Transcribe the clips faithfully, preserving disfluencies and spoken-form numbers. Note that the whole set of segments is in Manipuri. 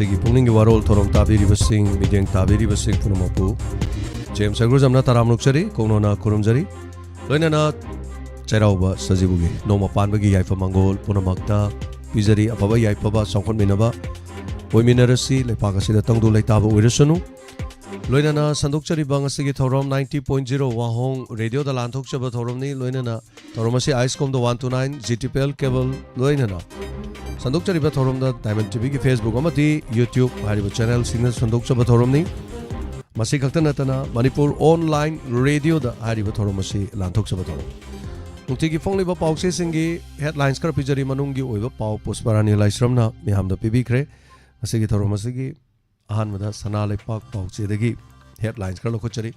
ꯑꯩꯒꯤ ꯄꯨꯛꯅꯤꯡꯒꯤ ꯋꯥꯔꯣꯜ ꯊꯧꯔꯝ ꯇꯥꯕꯤꯔꯤꯕꯁꯤꯡ, ꯃꯤꯠꯌꯦꯡ ꯇꯥꯕꯤꯔꯤꯕꯁꯤꯡ ꯄꯨꯝꯅꯃꯛꯄꯨ ꯖꯦꯝꯁ ꯁꯒ꯭ꯔꯨꯖꯝꯅ ꯇꯔꯥꯝꯅ ꯑꯣꯛꯆꯔꯤ, ꯀꯣꯛꯅꯣꯅ ꯈꯨꯔꯨꯝꯖꯔꯤ꯫ ꯂꯣꯏꯅꯅ ꯆꯩꯔꯥꯎꯕ ꯁꯖꯤꯕꯨꯒꯤ ꯅꯣꯡꯃ ꯄꯥꯟꯕꯒꯤ ꯌꯥꯏꯐ ꯃꯪꯒꯣꯜ ꯄꯨꯝꯅꯃꯛꯇ ꯄꯤꯖꯔꯤ꯫ ꯑꯐꯕ ꯌꯥꯏꯐꯕ ꯆꯥꯎꯈꯠꯃꯤꯟꯅꯕ ꯑꯣꯏꯃꯤꯟꯅꯔꯁꯤ꯫ ꯂꯩꯄꯥꯛ ꯑꯁꯤꯗ ꯇꯪꯗꯨ ꯂꯩꯇꯥꯕ ꯑꯣꯏꯔꯁꯅꯨ꯫ ꯂꯣꯏꯅꯅ ꯁꯟꯗꯣꯛꯆꯔꯤꯕ ꯉꯁꯤꯒꯤ ꯊꯧꯔꯝ ninety point zero ꯋꯥꯍꯣꯡ ꯔꯦꯗꯤꯑꯣꯗ ꯂꯥꯟꯊꯣꯛꯆꯕ ꯊꯧꯔꯝꯅꯤ꯫ ꯂꯣꯏꯅꯅ ꯊꯧꯔꯝ ꯑꯁꯤ ꯑꯥꯏꯁꯀꯣꯝꯗ one two nine, G T P L cable ꯂꯣꯏꯅꯅ ꯁꯟꯗꯣꯛꯆꯔꯤꯕ ꯊꯧꯔꯝꯗ ꯗꯥꯏꯃꯟ ꯇꯤ ꯚꯤꯒꯤ Facebook ꯑꯃꯗꯤ YouTube ꯍꯥꯏꯔꯤꯕ ꯆꯦꯅꯦꯜꯁꯤꯡꯅ ꯁꯟꯗꯣꯛꯆꯕ ꯊꯧꯔꯝꯅꯤ꯫ ꯃꯁꯤ ꯈꯛꯇ ꯅꯠꯇꯅ ꯃꯅꯤꯄꯨꯔ ꯑꯣꯟꯂꯥꯏꯟ ꯔꯦꯗꯤꯑꯣꯗ ꯍꯥꯏꯔꯤꯕ ꯊꯧꯔꯝ ꯑꯁꯤ ꯂꯥꯟꯊꯣꯛꯆꯕ ꯊꯧꯔꯝ꯫ ꯅꯨꯡꯇꯤꯒꯤ ꯐꯣꯡꯂꯤꯕ ꯄꯥꯎꯆꯦꯁꯤꯡꯒꯤ ꯍꯦꯗꯂꯥꯏꯟꯁ ꯈꯔ ꯄꯤꯖꯔꯤ꯫ ꯃꯅꯨꯡꯒꯤ ꯑꯣꯏꯕ ꯄꯥꯎ ꯄꯨꯁꯄꯔꯥꯅꯤ ꯂꯥꯏꯁ꯭ꯔꯝꯅ ꯃꯤꯌꯥꯝꯗ ꯄꯤꯕꯤꯈ꯭ꯔꯦ꯫ ꯉꯁꯤꯒꯤ ꯊꯧꯔꯝ ꯑꯁꯤꯒꯤ ꯑꯍꯥꯟꯕꯗ ꯁꯅꯥ ꯂꯩꯄꯥꯛ ꯄꯥꯎꯆꯦꯗꯒꯤ ꯍꯦꯗꯂꯥꯏꯟꯁ ꯈꯔ ꯂꯧꯈꯠꯆꯔꯤ꯫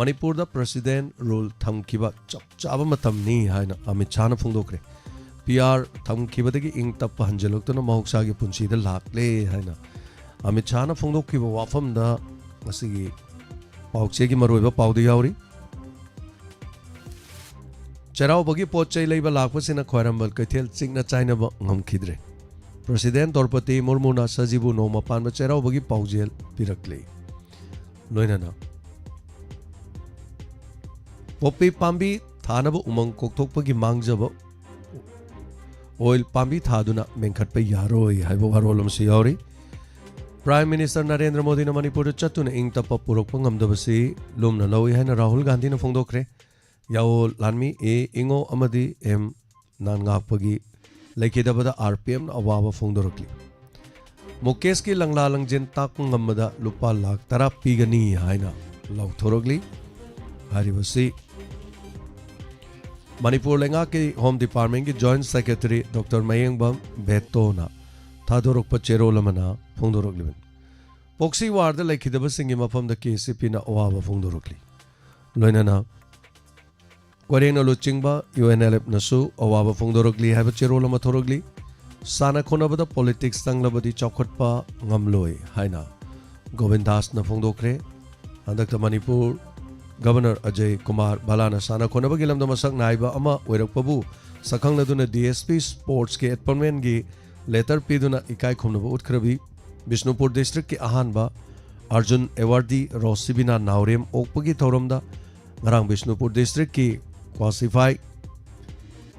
ꯃꯅꯤꯄꯨꯔꯗ ꯄ꯭ꯔꯁꯤꯗꯦꯟ ꯔꯨꯜ ꯊꯝꯈꯤꯕ ꯆꯞ ꯆꯥꯕ ꯃꯇꯝꯅꯤ ꯍꯥꯏꯅ ꯑꯃꯤꯠ ꯁꯥꯍꯅ ꯐꯣꯡꯗꯣꯛꯈ꯭ꯔꯦ꯫ ꯄꯤ ꯑꯥꯔ ꯊꯝꯈꯤꯕꯗꯒꯤ ꯏꯪ ꯇꯞꯄ ꯍꯟꯖꯤꯜꯂꯛꯇꯨꯅ ꯃꯍꯧꯁꯥꯒꯤ ꯄꯨꯟꯁꯤꯗ ꯂꯥꯛꯂꯦ ꯍꯥꯏꯅ ꯑꯃꯤꯠ ꯁꯥꯍꯅ ꯐꯣꯡꯗꯣꯛꯈꯤꯕ ꯋꯥꯐꯝꯗ ꯉꯁꯤꯒꯤ ꯄꯥꯎꯆꯦꯒꯤ ꯃꯔꯨꯑꯣꯏꯕ ꯄꯥꯎꯗ ꯌꯥꯎꯔꯤ꯫ ꯆꯩꯔꯥꯎꯕꯒꯤ ꯄꯣꯠ ꯆꯩ ꯂꯩꯕ ꯂꯥꯛꯄꯁꯤꯅ ꯈ꯭ꯋꯥꯏꯔꯝꯕꯟ ꯀꯩꯊꯦꯜ ꯆꯤꯛꯅ ꯆꯥꯏꯅꯕ ꯉꯝꯈꯤꯗ꯭ꯔꯦ꯫ ꯄ꯭ꯔꯁꯤꯗꯦꯟ ꯗ꯭ꯔꯧꯄꯗꯤ ꯃꯨꯔꯃꯨꯅ ꯁꯖꯤꯕꯨ ꯅꯣꯡꯃ ꯄꯥꯟꯕ ꯆꯩꯔꯥꯎꯕꯒꯤ ꯄꯥꯎꯖꯦꯜ ꯄꯤꯔꯛꯂꯤ꯫ ꯂꯣꯏꯅꯅ ꯄꯣꯄꯤ ꯄꯥꯝꯕꯤ ꯊꯥꯅꯕ ꯎꯃꯪ ꯀꯣꯛꯊꯣꯛꯄꯒꯤ ꯃꯥꯡꯖꯕ ꯑꯣꯏꯜ ꯄꯥꯝꯕꯤ ꯊꯥꯗꯨꯅ ꯃꯦꯟꯈꯠꯄ ꯌꯥꯔꯣꯏ ꯍꯥꯏꯕ ꯋꯥꯔꯣꯜ ꯑꯃꯁꯨ ꯌꯥꯎꯔꯤ꯫ ꯄ꯭ꯔꯥꯏꯝ ꯃꯤꯅꯤꯁꯇꯔ ꯅꯔꯦꯟꯗ꯭ꯔ ꯃꯣꯗꯤꯅ ꯃꯅꯤꯄꯨꯔꯗ ꯆꯠꯇꯨꯅ ꯏꯪ ꯇꯞꯄ ꯄꯨꯔꯛꯄ ꯉꯝꯗꯕꯁꯤ ꯂꯨꯝꯅ ꯂꯧꯏ ꯍꯥꯏꯅ ꯔꯥꯍꯨꯜ ꯒꯥꯟꯙꯤꯅ ꯐꯣꯡꯗꯣꯛꯈ꯭ꯔꯦ꯫ ꯌꯥꯑꯣ ꯂꯥꯟꯃꯤ ꯑꯦ ꯏꯉꯣ ꯑꯃꯗꯤ ꯑꯦꯝ ꯅꯥꯟꯉꯥꯛꯄꯒꯤ ꯂꯩꯈꯤꯗꯕꯗ ꯑꯥꯔ ꯄꯤ ꯑꯦꯝꯅ ꯑꯋꯥꯕ ꯐꯣꯡꯗꯣꯔꯛꯂꯤ꯫ ꯃꯨꯀꯦꯁꯀꯤ ꯂꯪꯂꯥ ꯂꯪꯖꯦꯟ ꯇꯥꯛꯄ ꯉꯝꯕꯗ ꯂꯨꯄꯥ ꯂꯥꯈ ꯇꯔꯥ ꯄꯤꯒꯅꯤ ꯍꯥꯏꯅ ꯂꯥꯎꯊꯣꯔꯛꯂꯤ꯫ ꯍꯥꯏꯔꯤꯕꯁꯤ ꯃꯅꯤꯄꯨꯔ ꯂꯩꯉꯥꯛꯀꯤ ꯍꯣꯝ ꯗꯤꯄꯥꯔꯠꯃꯦꯟꯒꯤ ꯖꯣꯏꯟꯠ ꯁꯦꯀ꯭ꯔꯦꯇꯔꯤ ꯗꯣꯛꯇꯔ ꯃꯌꯦꯡꯕꯝ ꯚꯦꯠꯇꯣꯅ ꯊꯥꯗꯣꯔꯛꯄ ꯆꯦꯔꯣꯜ ꯑꯃꯅ ꯐꯣꯡꯗꯣꯔꯛꯂꯤꯕꯅꯤ꯫ ꯄꯣꯛꯁꯤ ꯋꯥꯔꯗ ꯂꯩꯈꯤꯗꯕꯁꯤꯡꯒꯤ ꯃꯐꯝꯗ ꯀꯦ ꯑꯦꯁ ꯁꯤ ꯄꯤꯅ ꯑꯋꯥꯕ ꯐꯣꯡꯗꯣꯔꯛꯂꯤ꯫ ꯂꯣꯏꯅꯅ ꯀꯣꯏꯔꯦꯡꯅ ꯂꯨꯆꯤꯡꯕ ꯌꯨ ꯑꯦꯟ ꯑꯦꯜ ꯑꯦꯐꯅꯁꯨ ꯑꯋꯥꯕ ꯐꯣꯡꯗꯣꯔꯛꯂꯤ ꯍꯥꯏꯕ ꯆꯦꯔꯣꯜ ꯑꯃ ꯊꯣꯔꯛꯂꯤ꯫ ꯁꯥꯟꯅ ꯈꯣꯠꯅꯕꯗ ꯄꯣꯂꯤꯇꯤꯛꯁ ꯆꯪꯂꯕꯗꯤ ꯆꯥꯎꯈꯠꯄ ꯉꯝꯂꯣꯏ ꯍꯥꯏꯅ ꯒꯣꯕꯤꯟꯗꯥꯁꯅ ꯐꯣꯡꯗꯣꯛꯈ꯭ꯔꯦ꯫ ꯍꯟꯗꯛꯇ ꯃꯅꯤꯄꯨꯔ ꯒꯕꯔꯅꯔ ꯑꯖꯌ ꯀꯨꯃꯥꯔ ꯚꯜꯂꯥꯅ ꯁꯥꯟꯅ ꯈꯣꯠꯅꯕꯒꯤ ꯂꯝꯗ ꯃꯁꯛ ꯅꯥꯏꯕ ꯑꯃ ꯑꯣꯏꯔꯛꯄꯕꯨ ꯁꯛꯈꯪꯅꯗꯨꯅ ꯗꯤ ꯑꯦꯁ ꯄꯤ ꯁ꯭ꯄꯣꯔꯠꯁꯀꯤ ꯑꯦꯄꯣꯏꯟꯃꯦꯟꯒꯤ ꯂꯦꯇꯔ ꯄꯤꯗꯨꯅ ꯏꯀꯥꯏ ꯈꯨꯝꯅꯕ ꯎꯠꯈ꯭ꯔꯕꯤ꯫ ꯕꯤꯁꯅꯨꯄꯨꯔ ꯗꯤꯁꯇ꯭ꯔꯤꯛꯀꯤ ꯑꯍꯥꯟꯕ ꯑꯔꯖꯨꯟ ꯑꯦꯋꯥꯔꯗꯤ ꯔꯣꯁꯤꯕꯤꯅꯥ ꯅꯥꯎꯔꯦꯝ ꯑꯣꯛꯄꯒꯤ ꯊꯧꯔꯝꯗ ꯉꯔꯥꯡ ꯕꯤꯁꯅꯨꯄꯨꯔ ꯗꯤꯁꯇ꯭ꯔꯤꯛꯀꯤ ꯀ꯭ꯋꯥꯁꯤꯐꯥꯏ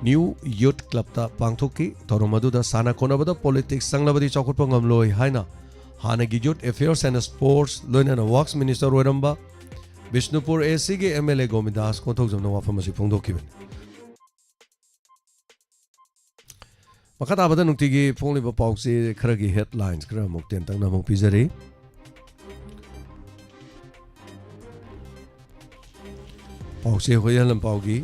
ꯅ꯭ꯌꯨ ꯌꯨꯠ ꯀ꯭ꯂꯕꯇ ꯄꯥꯡꯊꯣꯛꯈꯤ꯫ ꯊꯧꯔꯝ ꯑꯗꯨꯗ ꯁꯥꯟꯅ ꯈꯣꯠꯅꯕꯗ ꯄꯣꯂꯤꯇꯤꯛꯁ ꯆꯪꯂꯕꯗꯤ ꯆꯥꯎꯈꯠꯄ ꯉꯝꯂꯣꯏ ꯍꯥꯏꯅ ꯍꯥꯟꯅꯒꯤ ꯌꯨꯠ ꯑꯦꯐꯤꯌꯔꯁ ꯑꯦꯟ ꯁ꯭ꯄꯣꯔꯠꯁ ꯂꯣꯏꯅꯅ ꯋꯥꯔꯛꯁ ꯃꯤꯅꯤꯁꯇꯔ ꯑꯣꯏꯔꯝꯕ ꯕꯤꯁꯅꯨꯄꯨꯔ ꯑꯦ ꯁꯤꯒꯤ ꯑꯦꯝ ꯑꯦꯜ ꯑꯦ ꯒꯣꯃꯤꯗꯥꯁ ꯀꯣꯟꯊꯧꯖꯝꯅ ꯋꯥꯐꯝ ꯑꯁꯤ ꯐꯣꯡꯗꯣꯛꯈꯤꯕꯅꯤ꯫ ꯃꯈꯥ ꯇꯥꯕꯗ ꯅꯨꯡꯇꯤꯒꯤ ꯐꯣꯡꯂꯤꯕ ꯄꯥꯎꯆꯦ ꯈꯔꯒꯤ ꯍꯦꯗꯂꯥꯏꯟꯁ ꯈꯔ ꯑꯃꯨꯛ ꯇꯦꯟꯇꯛꯅ ꯑꯃꯨꯛ ꯄꯤꯖꯔꯤ꯫ ꯄꯥꯎꯆꯦ ꯍꯨꯏꯌꯦꯟ ꯂꯝꯄꯥꯎꯒꯤ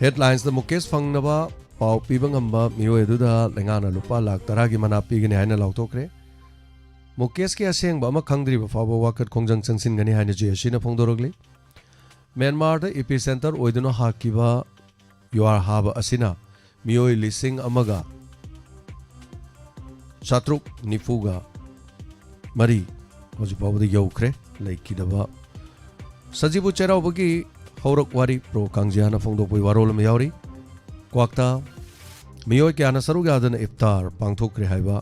ꯍꯦꯗꯂꯥꯏꯟꯁꯇ ꯃꯨꯀꯦꯁ ꯐꯪꯅꯕ ꯄꯥꯎ ꯄꯤꯕ ꯉꯝꯕ ꯃꯤꯑꯣꯏ ꯑꯗꯨꯗ ꯂꯩꯉꯥꯛꯅ ꯂꯨꯄꯥ ꯂꯥꯈ ꯇꯔꯥꯒꯤ ꯃꯅꯥ ꯄꯤꯒꯅꯤ ꯍꯥꯏꯅ ꯂꯥꯎꯊꯣꯛꯈ꯭ꯔꯦ꯫ ꯃꯨꯀꯦꯁꯀꯤ ꯑꯁꯦꯡꯕ ꯑꯃ ꯈꯪꯗ꯭ꯔꯤꯕ ꯐꯥꯎꯕ ꯋꯥꯀꯠ ꯈꯣꯡꯖꯪ ꯆꯪꯁꯤꯟꯒꯅꯤ ꯍꯥꯏꯅ ꯖꯦ ꯑꯦ ꯁꯤꯅ ꯐꯣꯡꯗꯣꯔꯛꯂꯤ꯫ ꯃ꯭ꯌꯥꯟꯃꯥꯔꯗ ꯏꯄꯤ ꯁꯦꯟꯇꯔ ꯑꯣꯏꯗꯨꯅ ꯍꯥꯛꯈꯤꯕ ꯌꯨꯍꯥꯔ ꯍꯥꯕ ꯑꯁꯤꯅ ꯃꯤꯑꯣꯏ ꯂꯤꯁꯤꯡ ꯑꯃꯒ ꯆꯥꯇ꯭ꯔꯨꯛ ꯅꯤꯐꯨꯒ ꯃꯔꯤ ꯍꯧꯖꯤꯛ ꯐꯥꯎꯕꯗ ꯌꯧꯈ꯭ꯔꯦ ꯂꯩꯈꯤꯗꯕ꯫ ꯁꯖꯤꯕꯨ ꯆꯩꯔꯥꯎꯕꯒꯤ ꯍꯧꯔꯛ ꯋꯥꯔꯤ ꯄ꯭ꯔꯣ ꯀꯥꯡꯖꯤꯌꯥꯅ ꯐꯣꯡꯗꯣꯛꯄꯒꯤ ꯋꯥꯔꯣꯜ ꯑꯃ ꯌꯥꯎꯔꯤ꯫ ꯀ꯭ꯋꯥꯛꯇꯥ ꯃꯤꯑꯣꯏ ꯀꯌꯥꯅ ꯁꯔꯨꯛ ꯌꯥꯗꯨꯅ ꯏꯐꯇꯥꯔ ꯄꯥꯡꯊꯣꯛꯈ꯭ꯔꯦ ꯍꯥꯏꯕ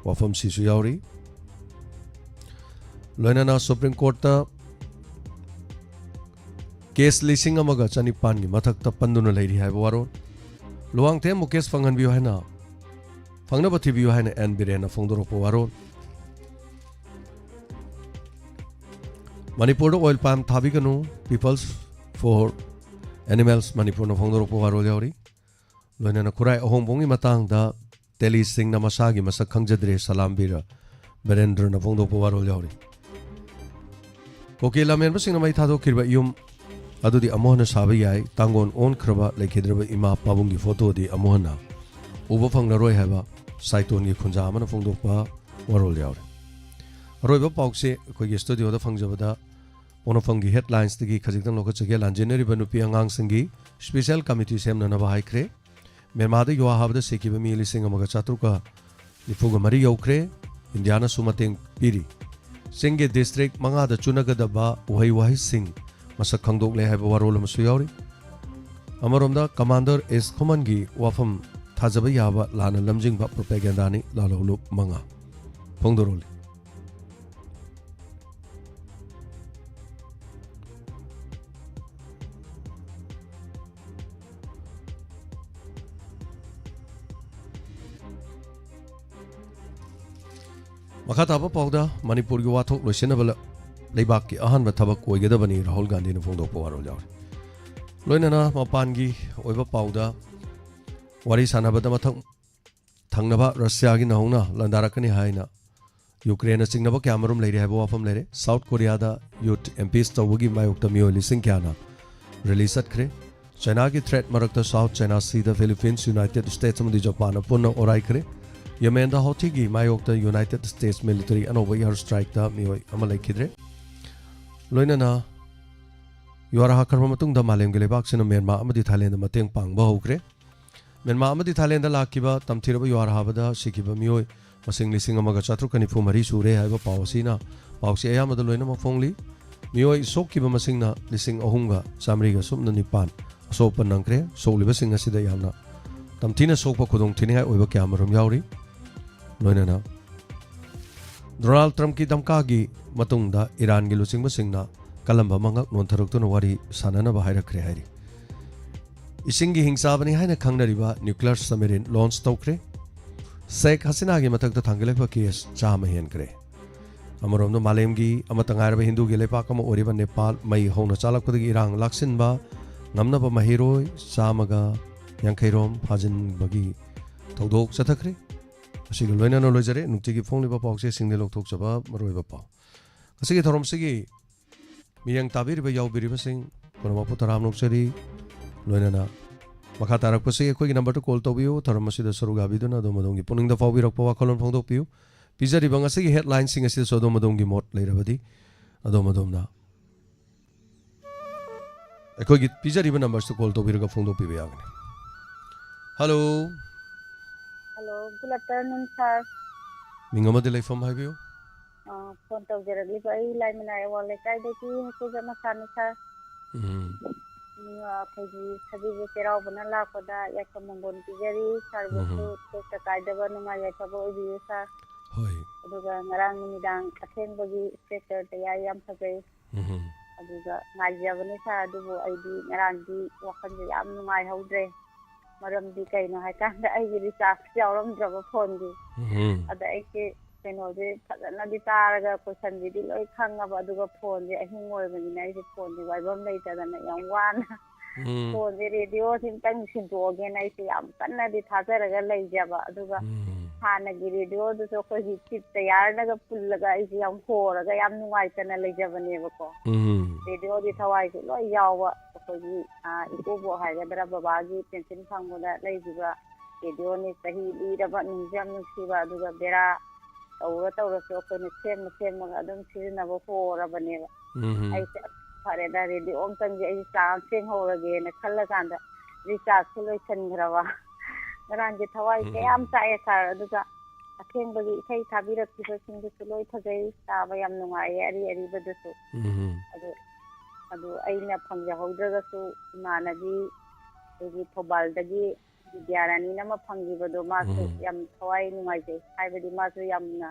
ꯋꯥꯐꯝꯁꯤꯁꯨ ꯌꯥꯎꯔꯤ꯫ ꯂꯣꯏꯅꯅ ꯁꯨꯄ꯭ꯔꯤꯝ ꯀꯣꯔꯠꯇ ꯀꯦꯁ ꯂꯤꯁꯤꯡ ꯑꯃꯒ ꯆꯅꯤꯄꯥꯟꯒꯤ ꯃꯊꯛꯇ ꯄꯟꯗꯨꯅ ꯂꯩꯔꯤ ꯍꯥꯏꯕ ꯋꯥꯔꯣꯜ꯫ ꯂꯨꯋꯥꯡꯊꯦꯝ ꯃꯨꯀꯦꯁ ꯐꯪꯍꯟꯕꯤꯌꯨ ꯍꯥꯏꯅ, ꯐꯪꯅꯕ ꯊꯤꯕꯤꯌꯨ ꯍꯥꯏꯅ ꯑꯦꯟ ꯕꯤꯔꯦꯟꯅ ꯐꯣꯡꯗꯣꯔꯛꯄ ꯋꯥꯔꯣꯜ꯫ ꯃꯅꯤꯄꯨꯔꯗ ꯑꯣꯏꯜ ꯄꯥꯝ ꯊꯥꯕꯤꯒꯅꯨ, People's for Animals ꯃꯅꯤꯄꯨꯔꯅ ꯐꯣꯡꯗꯣꯔꯛꯄ ꯋꯥꯔꯣꯜ ꯌꯥꯎꯔꯤ꯫ ꯂꯣꯏꯅꯅ ꯈꯨꯔꯥꯏ ꯑꯍꯣꯡꯕꯣꯡꯒꯤ ꯃꯇꯥꯡꯗ ꯇꯦꯂꯤꯁꯤꯡꯅ ꯃꯁꯥꯒꯤ ꯃꯁꯛ ꯈꯪꯖꯗ꯭ꯔꯦ, ꯁꯂꯥꯝꯕꯤꯔ ꯕꯤꯔꯦꯟꯗ꯭ꯔꯅ ꯐꯣꯡꯗꯣꯛꯄ ꯋꯥꯔꯣꯜ ꯌꯥꯎꯔꯤ꯫ ꯀꯨꯀꯤ ꯂꯝꯍꯦꯟꯕꯁꯤꯡꯅ ꯃꯩ ꯊꯥꯗꯣꯛꯈꯤꯕ ꯌꯨꯝ ꯑꯗꯨꯗꯤ ꯑꯃꯨꯛ ꯍꯟꯅ ꯁꯥꯕ ꯌꯥꯏ, ꯇꯥꯡꯒꯣꯜ ꯑꯣꯟꯈ꯭ꯔꯕ ꯂꯩꯈꯤꯗ꯭ꯔꯕ ꯏꯃꯥ ꯄꯥꯕꯨꯡꯒꯤ ꯐꯣꯇꯣꯗꯤ ꯑꯃꯨꯛ ꯍꯟꯅ ꯎꯕ ꯐꯪꯂꯔꯣꯏ ꯍꯥꯏꯕ ꯁꯥꯏꯇꯣꯟꯒꯤ ꯈꯨꯟꯖꯥ ꯑꯃꯅ ꯐꯣꯡꯗꯣꯛꯄ ꯋꯥꯔꯣꯜ ꯌꯥꯎꯔꯤ꯫ ꯑꯔꯣꯏꯕ ꯄꯥꯎꯁꯦ ꯑꯩꯈꯣꯏꯒꯤ ꯁ꯭ꯇꯨꯗꯤꯑꯣꯗ ꯐꯪꯖꯕꯗ ꯄꯣꯛꯅꯐꯝꯒꯤ ꯍꯦꯗꯂꯥꯏꯟꯁꯇꯒꯤ ꯈꯖꯤꯛꯇꯪ ꯂꯧꯈꯠꯆꯒꯦ꯫ ꯂꯥꯟꯖꯦꯟꯅꯔꯤꯕ ꯅꯨꯄꯤ ꯑꯉꯥꯡꯁꯤꯡꯒꯤ ꯁ꯭ꯄꯦꯁꯦꯜ ꯀꯃꯤꯇꯤ ꯁꯦꯝꯅꯅꯕ ꯍꯥꯏꯈ꯭ꯔꯦ꯫ ꯃ꯭ꯌꯥꯟꯃꯥꯔꯗ ꯌꯨꯍꯥꯔ ꯍꯥꯕꯗ ꯁꯤꯈꯤꯕ ꯃꯤ ꯂꯤꯁꯤꯡ ꯑꯃꯒ ꯆꯥꯇ꯭ꯔꯨꯛꯀ ꯅꯤꯐꯨꯒ ꯃꯔꯤ ꯌꯧꯈ꯭ꯔꯦ꯫ ꯏꯟꯗꯤꯌꯥꯅꯁꯨ ꯃꯇꯦꯡ ꯄꯤꯔꯤ꯫ ꯆꯤꯡꯒꯤ ꯗꯤꯁꯇ꯭ꯔꯤꯛ ꯃꯉꯥꯗ ꯆꯨꯅꯒꯗꯕ ꯎꯍꯩ ꯋꯥꯍꯩꯁꯤꯡ ꯃꯁꯛ ꯈꯪꯗꯣꯛꯂꯦ ꯍꯥꯏꯕ ꯋꯥꯔꯣꯜ ꯑꯃꯁꯨ ꯌꯥꯎꯔꯤ꯫ ꯑꯃꯔꯣꯝꯗ ꯀꯃꯥꯟꯗꯔ ꯑꯦꯁ ꯈꯨꯃꯟꯒꯤ ꯋꯥꯐꯝ ꯊꯥꯖꯕ ꯌꯥꯕ ꯂꯥꯟꯅ ꯂꯝꯖꯤꯡꯕ ꯄ꯭ꯔꯣꯄꯦꯒꯦꯟꯗꯥꯅꯤ꯫ ꯂꯥꯜꯍꯧꯂꯨꯞ ꯃꯉꯥ ꯐꯣꯡꯗꯣꯔꯛꯂꯤ꯫ ꯃꯈꯥ ꯇꯥꯕ ꯄꯥꯎꯗ, ꯃꯅꯤꯄꯨꯔꯒꯤ ꯋꯥꯊꯣꯛ ꯂꯣꯏꯁꯤꯟꯅꯕ ꯂ-, ꯂꯩꯕꯥꯛꯀꯤ ꯑꯍꯥꯟꯕ ꯊꯕꯛ ꯑꯣꯏꯒꯗꯕꯅꯤ, ꯔꯥꯍꯨꯜ ꯒꯥꯟꯙꯤꯅ ꯐꯣꯡꯗꯣꯛꯄ ꯋꯥꯔꯣꯜ ꯌꯥꯎꯔꯤ꯫ ꯂꯣꯏꯅꯅ ꯃꯄꯥꯟꯒꯤ ꯑꯣꯏꯕ ꯄꯥꯎꯗ, ꯋꯥꯔꯤ ꯁꯥꯟꯅꯕꯗ ꯃꯊꯪ ꯊꯪꯅꯕ ꯔꯁꯤꯌꯥꯒꯤ ꯅꯧꯍꯧꯅ ꯂꯥꯟꯗꯥꯔꯛꯀꯅꯤ ꯍꯥꯏꯅ ꯌꯨꯀ꯭ꯔꯦꯟꯅ ꯆꯤꯡꯅꯕ ꯀꯌꯥ ꯃꯔꯨꯝ ꯂꯩꯔꯤ ꯍꯥꯏꯕ ꯋꯥꯐꯝ ꯂꯩꯔꯦ꯫ ꯁꯥꯎꯠ ꯀꯣꯔꯤꯌꯥꯗ ꯌꯨꯊ ꯏꯝꯄꯤꯆ ꯇꯧꯕꯒꯤ ꯃꯥꯌꯣꯛꯇ ꯃꯤꯑꯣꯏ ꯂꯤꯁꯤꯡ ꯀꯌꯥꯅ ꯔꯦꯂꯤ ꯆꯠꯈ꯭ꯔꯦ꯫ ꯆꯥꯏꯅꯥꯒꯤ ꯊ꯭ꯔꯦꯠ ꯃꯔꯛꯇ ꯁꯥꯎꯠ ꯆꯥꯏꯅꯥ ꯁꯤꯗ ꯐꯤꯂꯤꯄꯤꯟꯁ, ꯌꯨꯅꯥꯏꯇꯦꯗ ꯁ꯭ꯇꯦꯠꯁ ꯑꯃꯗꯤ ꯖꯄꯥꯟꯅ ꯄꯨꯟꯅ ꯑꯣꯔꯥꯏꯈ꯭ꯔꯦ꯫ ꯌꯦꯃꯦꯟꯗ ꯍꯣꯊꯤꯒꯤ ꯃꯥꯌꯣꯛꯇ ꯌꯨꯅꯥꯏꯇꯦꯗ ꯁ꯭ꯇꯦꯠꯁ ꯃꯤꯂꯤꯇꯔꯤ ꯑꯅꯧꯕ ꯑꯦꯌꯔ ꯁ꯭ꯇ꯭ꯔꯥꯏꯛꯇ ꯃꯤꯑꯣꯏ ꯑꯃ ꯂꯩꯈꯤꯗ꯭ꯔꯦ꯫ ꯂꯣꯏꯅꯅ ꯌꯨꯍꯥꯔ ꯍꯥꯈ꯭ꯔꯕ ꯃꯇꯨꯡꯗ ꯃꯥꯂꯦꯝꯒꯤ ꯂꯩꯕꯥꯛꯁꯤꯡꯅ ꯃ꯭ꯌꯥꯟꯃꯥꯔ ꯑꯃꯗꯤ ꯊꯥꯏꯂꯦꯟꯗ ꯃꯇꯦꯡ ꯄꯥꯡꯕ ꯍꯧꯈ꯭ꯔꯦ꯫ ꯃ꯭ꯌꯥꯟꯃꯥꯔ ꯑꯃꯗꯤ ꯊꯥꯏꯂꯦꯟꯗ ꯂꯥꯛꯈꯤꯕ ꯇꯝꯊꯤꯔꯕ ꯌꯨꯍꯥꯔ ꯍꯥꯕꯗ ꯁꯤꯈꯤꯕ ꯃꯤꯑꯣꯏ ꯃꯁꯤꯡ ꯂꯤꯁꯤꯡ ꯑꯃꯒ ꯆꯥꯇ꯭ꯔꯨꯛꯀ ꯅꯤꯐꯨ ꯃꯔꯤ ꯁꯨꯔꯦ ꯍꯥꯏꯕ ꯄꯥꯎ ꯑꯁꯤꯅ ꯄꯥꯎꯆꯦ ꯑꯌꯥꯝꯕꯗ ꯂꯣꯏꯅꯃꯛ ꯐꯣꯡꯂꯤ꯫ ꯃꯤꯑꯣꯏ ꯁꯣꯛꯈꯤꯕ ꯃꯁꯤꯡꯅ ꯂꯤꯁꯤꯡ ꯑꯍꯨꯝꯒ ꯆꯥꯃꯔꯤꯒ ꯁꯨꯞꯅ ꯅꯤꯄꯥꯟ ꯑꯁꯣꯛ ꯑꯄꯟ ꯅꯪꯈ꯭ꯔꯦ꯫ ꯁꯣꯛꯂꯤꯕꯁꯤꯡ ꯑꯁꯤꯗ ꯌꯥꯝꯅ ꯇꯝꯊꯤꯅ ꯁꯣꯛꯄ ꯈꯨꯗꯣꯡꯊꯤꯅꯤꯡꯉꯥꯏ ꯑꯣꯏꯕ ꯀꯌꯥ ꯑꯃꯔꯣꯝ ꯌꯥꯎꯔꯤ꯫ ꯂꯣꯏꯅꯅ ꯗꯣꯅꯥꯜꯗ ꯇ꯭ꯔꯝꯞꯀꯤ ꯙꯝꯀꯥꯒꯤ ꯃꯇꯨꯡꯗ ꯏꯔꯥꯟꯒꯤ ꯂꯨꯆꯤꯡꯕꯁꯤꯡꯅ ꯀꯜꯂꯝꯕ ꯃꯉꯛ ꯅꯣꯟꯊꯔꯛꯇꯨꯅ ꯋꯥꯔꯤ ꯁꯥꯟꯅꯅꯕ ꯍꯥꯏꯔꯛꯈ꯭ꯔꯦ ꯍꯥꯏꯔꯤ꯫ ꯏꯁꯤꯡꯒꯤ ꯍꯤꯡꯆꯥꯕꯅꯤ ꯍꯥꯏꯅ ꯈꯪꯅꯔꯤꯕ ꯅ꯭ꯌꯨꯀ꯭ꯂꯤꯌꯔ ꯁꯕꯃꯦꯔꯤꯟ ꯂꯣꯟꯆ ꯇꯧꯈ꯭ꯔꯦ꯫ ꯁꯦꯈ ꯍꯁꯤꯅꯥꯒꯤ ꯃꯊꯛꯇ ꯊꯥꯡꯒꯠꯂꯛꯄ ꯀꯦꯁ ꯆꯥꯝꯃ ꯍꯦꯟꯈ꯭ꯔꯦ꯫ ꯑꯃꯔꯣꯝꯗ ꯃꯥꯂꯦꯝꯒꯤ ꯑꯃꯠꯇ ꯉꯥꯏꯔꯕ ꯍꯤꯟꯗꯨꯒꯤ ꯂꯩꯄꯥꯛ ꯑꯃ ꯑꯣꯏꯔꯤꯕ ꯅꯦꯄꯥꯜ ꯃꯩ ꯍꯧꯅ ꯆꯥꯂꯛꯄꯗꯒꯤ ꯏꯔꯥꯡ ꯂꯥꯛꯁꯤꯟꯕ ꯉꯝꯅꯕ ꯃꯍꯩꯔꯣꯏ ꯆꯥꯝꯃꯒ ꯌꯥꯡꯈꯩ ꯔꯣꯝ ꯐꯥꯖꯤꯟꯕꯒꯤ ꯊꯧꯗꯣꯛ ꯆꯠꯊꯈ꯭ꯔꯦ꯫ ꯑꯁꯤꯒ ꯂꯣꯏꯅꯅ ꯂꯣꯏꯖꯔꯦ ꯅꯨꯡꯇꯤꯒꯤ ꯐꯣꯡꯂꯤꯕ ꯄꯥꯎꯆꯦꯁꯤꯡꯗ ꯂꯧꯊꯣꯛꯆꯕ ꯃꯔꯨꯑꯣꯏꯕ ꯄꯥꯎ꯫ ꯉꯁꯤꯒꯤ ꯊꯧꯔꯝꯁꯤꯒꯤ ꯃꯤꯠꯌꯦꯡ ꯇꯥꯕꯤꯔꯤꯕ ꯌꯥꯎꯕꯤꯔꯤꯕꯁꯤꯡ ꯄꯨꯝꯅꯃꯛꯄꯨ ꯇꯔꯥꯝꯅ ꯑꯣꯛꯆꯔꯤ꯫ ꯂꯣꯏꯅꯅ ꯃꯈꯥ ꯇꯥꯔꯛꯄꯁꯤ ꯑꯩꯈꯣꯏꯒꯤ ꯅꯝꯕꯔꯗ ꯀꯣꯜ ꯇꯧꯕꯤꯌꯨ꯫ ꯊꯧꯔꯝ ꯑꯁꯤꯗ ꯁꯔꯨꯛ ꯌꯥꯕꯤꯗꯨꯅ ꯑꯗꯣꯝ ꯑꯗꯣꯝꯒꯤ ꯄꯨꯛꯅꯤꯡꯗ ꯐꯥꯎꯕꯤꯔꯛꯄ ꯋꯥꯈꯜꯂꯣꯟ ꯐꯣꯡꯗꯣꯛꯄꯤꯌꯨ꯫ ꯄꯤꯖꯔꯤꯕ ꯉꯁꯤꯒꯤ ꯍꯦꯗꯂꯥꯏꯟꯁꯤꯡ ꯑꯁꯤꯗꯁꯨ ꯑꯗꯣꯝ ꯑꯗꯣꯝꯒꯤ ꯃꯣꯠ ꯂꯩꯔꯕꯗꯤ ꯑꯗꯣꯝ ꯑꯗꯣꯝꯅ ꯑꯩꯈꯣꯏꯒꯤ ꯄꯤꯖꯔꯤꯕ ꯅꯝꯕꯔꯁꯤꯗ ꯀꯣꯜ ꯇꯧꯕꯤꯔꯒ ꯐꯣꯡꯗꯣꯛꯄꯤꯕ ꯌꯥꯒꯅꯤ꯫ Hello. Hello, good afternoon, sir. ꯃꯤꯡ ꯑꯃꯗꯤ ꯂꯩꯐꯝ ꯍꯥꯏꯕꯤꯌꯨ꯫ ꯑ, ꯐꯣꯟ ꯇꯧꯖꯔꯛꯂꯤꯕ ꯑꯩ ꯂꯥꯏꯃꯅꯥꯏ ꯑꯋꯥꯡ ꯂꯩꯀꯥꯏꯗꯒꯤ ꯍꯩꯀꯨꯖꯝ ꯃꯁꯥꯅꯤ, ꯁꯥꯔ꯫ ꯎꯝ꯫ ꯑꯩꯈꯣꯏꯒꯤ ꯁꯖꯤꯕꯨ ꯆꯩꯔꯥꯎꯕꯅ ꯂꯥꯛꯄꯗ ꯌꯥꯏꯐ ꯃꯪꯒꯣꯜ ꯄꯤꯖꯔꯤ꯫ ꯁꯥꯔꯕꯨꯁꯨ ꯎꯝ꯫ ꯇꯦꯛꯇ ꯀꯥꯏꯗꯕ ꯅꯨꯡꯉꯥꯏ ꯌꯥꯏꯐꯕ ꯑꯣꯏꯕꯤꯌꯨ, ꯁꯥꯔ꯫ ꯍꯣꯏ꯫ ꯑꯗꯨꯒ ꯉꯔꯥꯡ ꯅꯨꯃꯤꯗꯥꯡ ꯑꯊꯦꯡꯕꯒꯤ ꯏꯁꯄꯦꯛꯇꯔ ꯇꯌꯥꯔꯤ ꯌꯥꯝ ꯐꯖꯩ꯫ ꯎꯝ꯫ ꯑꯗꯨꯒ ꯉꯥꯏꯖꯕꯅꯤ, ꯁꯥꯔ, ꯑꯗꯨꯕꯨ ꯑꯩꯗꯤ ꯉꯔꯥꯡꯗꯤ ꯋꯥꯈꯜꯁꯦ ꯌꯥꯝ ꯅꯨꯡꯉꯥꯏꯍꯧꯗ꯭ꯔꯦ꯫ ꯃꯔꯝꯗꯤ ꯀꯩꯅꯣ ꯍꯥꯏꯀꯥꯟꯗ ꯑꯩꯒꯤ ꯔꯤꯆꯥꯔꯖ ꯌꯥꯎꯔꯝꯗ꯭ꯔꯕ ꯐꯣꯟꯒꯤ꯫ ꯎꯝ꯫ ꯑꯗ ꯑꯩꯁꯦ ꯀꯩꯅꯣꯁꯦ ꯐꯖꯅꯗꯤ ꯇꯥꯔꯒ ꯀꯣꯏꯁꯟꯁꯤꯗꯤ ꯂꯣꯏ ꯈꯪꯉꯕ, ꯑꯗꯨꯒ ꯐꯣꯟꯁꯦ ꯑꯍꯤꯡ ꯑꯣꯏꯕꯅꯤꯅ ꯑꯩꯁꯦ ꯐꯣꯟꯁꯦ ꯋꯥꯏꯐꯝ ꯂꯩꯇꯗꯅ ꯌꯥꯝ ꯋꯥꯅ ꯎꯝ꯫ ꯐꯣꯟꯁꯦ, ꯔꯦꯗꯤꯑꯣꯁꯦ ꯑꯝꯇꯪ ꯁꯤꯟꯗꯣꯛꯑꯒꯦꯅ ꯑꯩꯁꯦ ꯌꯥꯝ ꯀꯟꯅꯗꯤ ꯊꯥꯖꯔꯒ ꯂꯩꯖꯕ꯫ ꯑꯗꯨꯒ ꯎꯝ꯫ ꯍꯥꯟꯅꯒꯤ ꯔꯦꯗꯤꯑꯣꯗꯨꯁꯨ ꯑꯩꯈꯣꯏꯒꯤ ꯇꯤꯞ ꯇꯌꯥꯔꯅꯒ ꯄꯨꯜꯂꯒ ꯑꯩꯁꯦ ꯌꯥꯝ ꯍꯣꯔꯒ ꯌꯥꯝ ꯅꯨꯡꯉꯥꯏꯇꯅ ꯂꯩꯖꯕꯅꯦꯕꯀꯣ꯫ ꯎꯝ꯫ ꯔꯦꯗꯤꯑꯣꯗꯤ ꯊꯋꯥꯏꯁꯦ ꯂꯣꯏ ꯌꯥꯎꯕ꯫ ꯑꯩꯈꯣꯏꯒꯤ, ꯑ, ꯏꯀꯨꯕꯣꯛ ꯍꯥꯏꯒꯗ꯭ꯔꯥ, ꯕꯕꯥꯒꯤ ꯄꯦꯟꯁꯤꯜ ꯐꯪꯕꯗ ꯂꯩꯈꯤꯕ ꯔꯦꯗꯤꯑꯣꯅꯤ, ꯆꯍꯤ ꯂꯤꯔꯕ, ꯅꯨꯡꯁꯨ ꯌꯥꯝ ꯅꯨꯡꯁꯤꯕ꯫ ꯑꯗꯨꯒ ꯕꯦꯔꯥ ꯇꯧꯔ ꯇꯧꯔꯁꯨ ꯑꯩꯈꯣꯏꯅ ꯁꯦꯝꯃ ꯁꯦꯝꯃꯒ ꯑꯗꯨꯝ ꯁꯤꯖꯤꯟꯅꯕ ꯍꯣꯔꯕꯅꯦꯕ꯫ ꯎꯝ꯫ ꯑꯩꯁꯦ, "ꯐꯔꯦꯗ, ꯔꯦꯗꯤꯑꯣ ꯑꯝꯇꯪꯗꯤ ꯑꯩ ꯆꯥꯔꯖ ꯁꯦꯝꯍꯧꯔꯒꯦꯅ" ꯈꯜꯂꯀꯥꯟꯗ ꯔꯤꯆꯥꯔꯖꯁꯨ ꯂꯣꯏꯁꯤꯟꯈ꯭ꯔꯕ꯫ ꯉꯔꯥꯡꯁꯦ ꯊꯋꯥꯏ ꯎꯝ꯫ ꯀꯌꯥꯝ ꯆꯥꯛꯑꯦ, ꯁꯥꯔ꯫ ꯑꯗꯨꯒ ꯑꯊꯦꯡꯕꯒꯤ ꯏꯁꯩ ꯊꯥꯕꯤꯔꯛꯈꯤꯕꯁꯤꯡꯗꯨꯁꯨ ꯂꯣꯏ ꯐꯖꯩ, ꯇꯥꯕ ꯌꯥꯝ ꯅꯨꯡꯉꯥꯏꯌꯦ, ꯑꯔꯤ ꯑꯔꯤꯕꯗꯨꯁꯨ꯫ ꯎꯝ꯫ ꯑꯗꯨ, ꯑꯗꯨ ꯑꯩꯅ ꯐꯪꯖꯍꯧꯗ꯭ꯔꯒꯁꯨ ꯏꯃꯥꯟꯅꯕꯤ ꯑꯩꯈꯣꯏꯒꯤ ꯊꯧꯕꯥꯜꯗꯒꯤ ꯕꯤꯗ꯭ꯌꯥꯔꯥꯅꯤꯅ ꯑꯃ ꯐꯪꯈꯤꯕꯗꯣ, ꯃꯥꯁꯨ ꯎꯝ꯫ ꯌꯥꯝ ꯊꯋꯥꯏ ꯅꯨꯡꯉꯥꯏꯖꯩ꯫ ꯍꯥꯏꯕꯗꯤ ꯃꯥꯁꯨ ꯌꯥꯝꯅ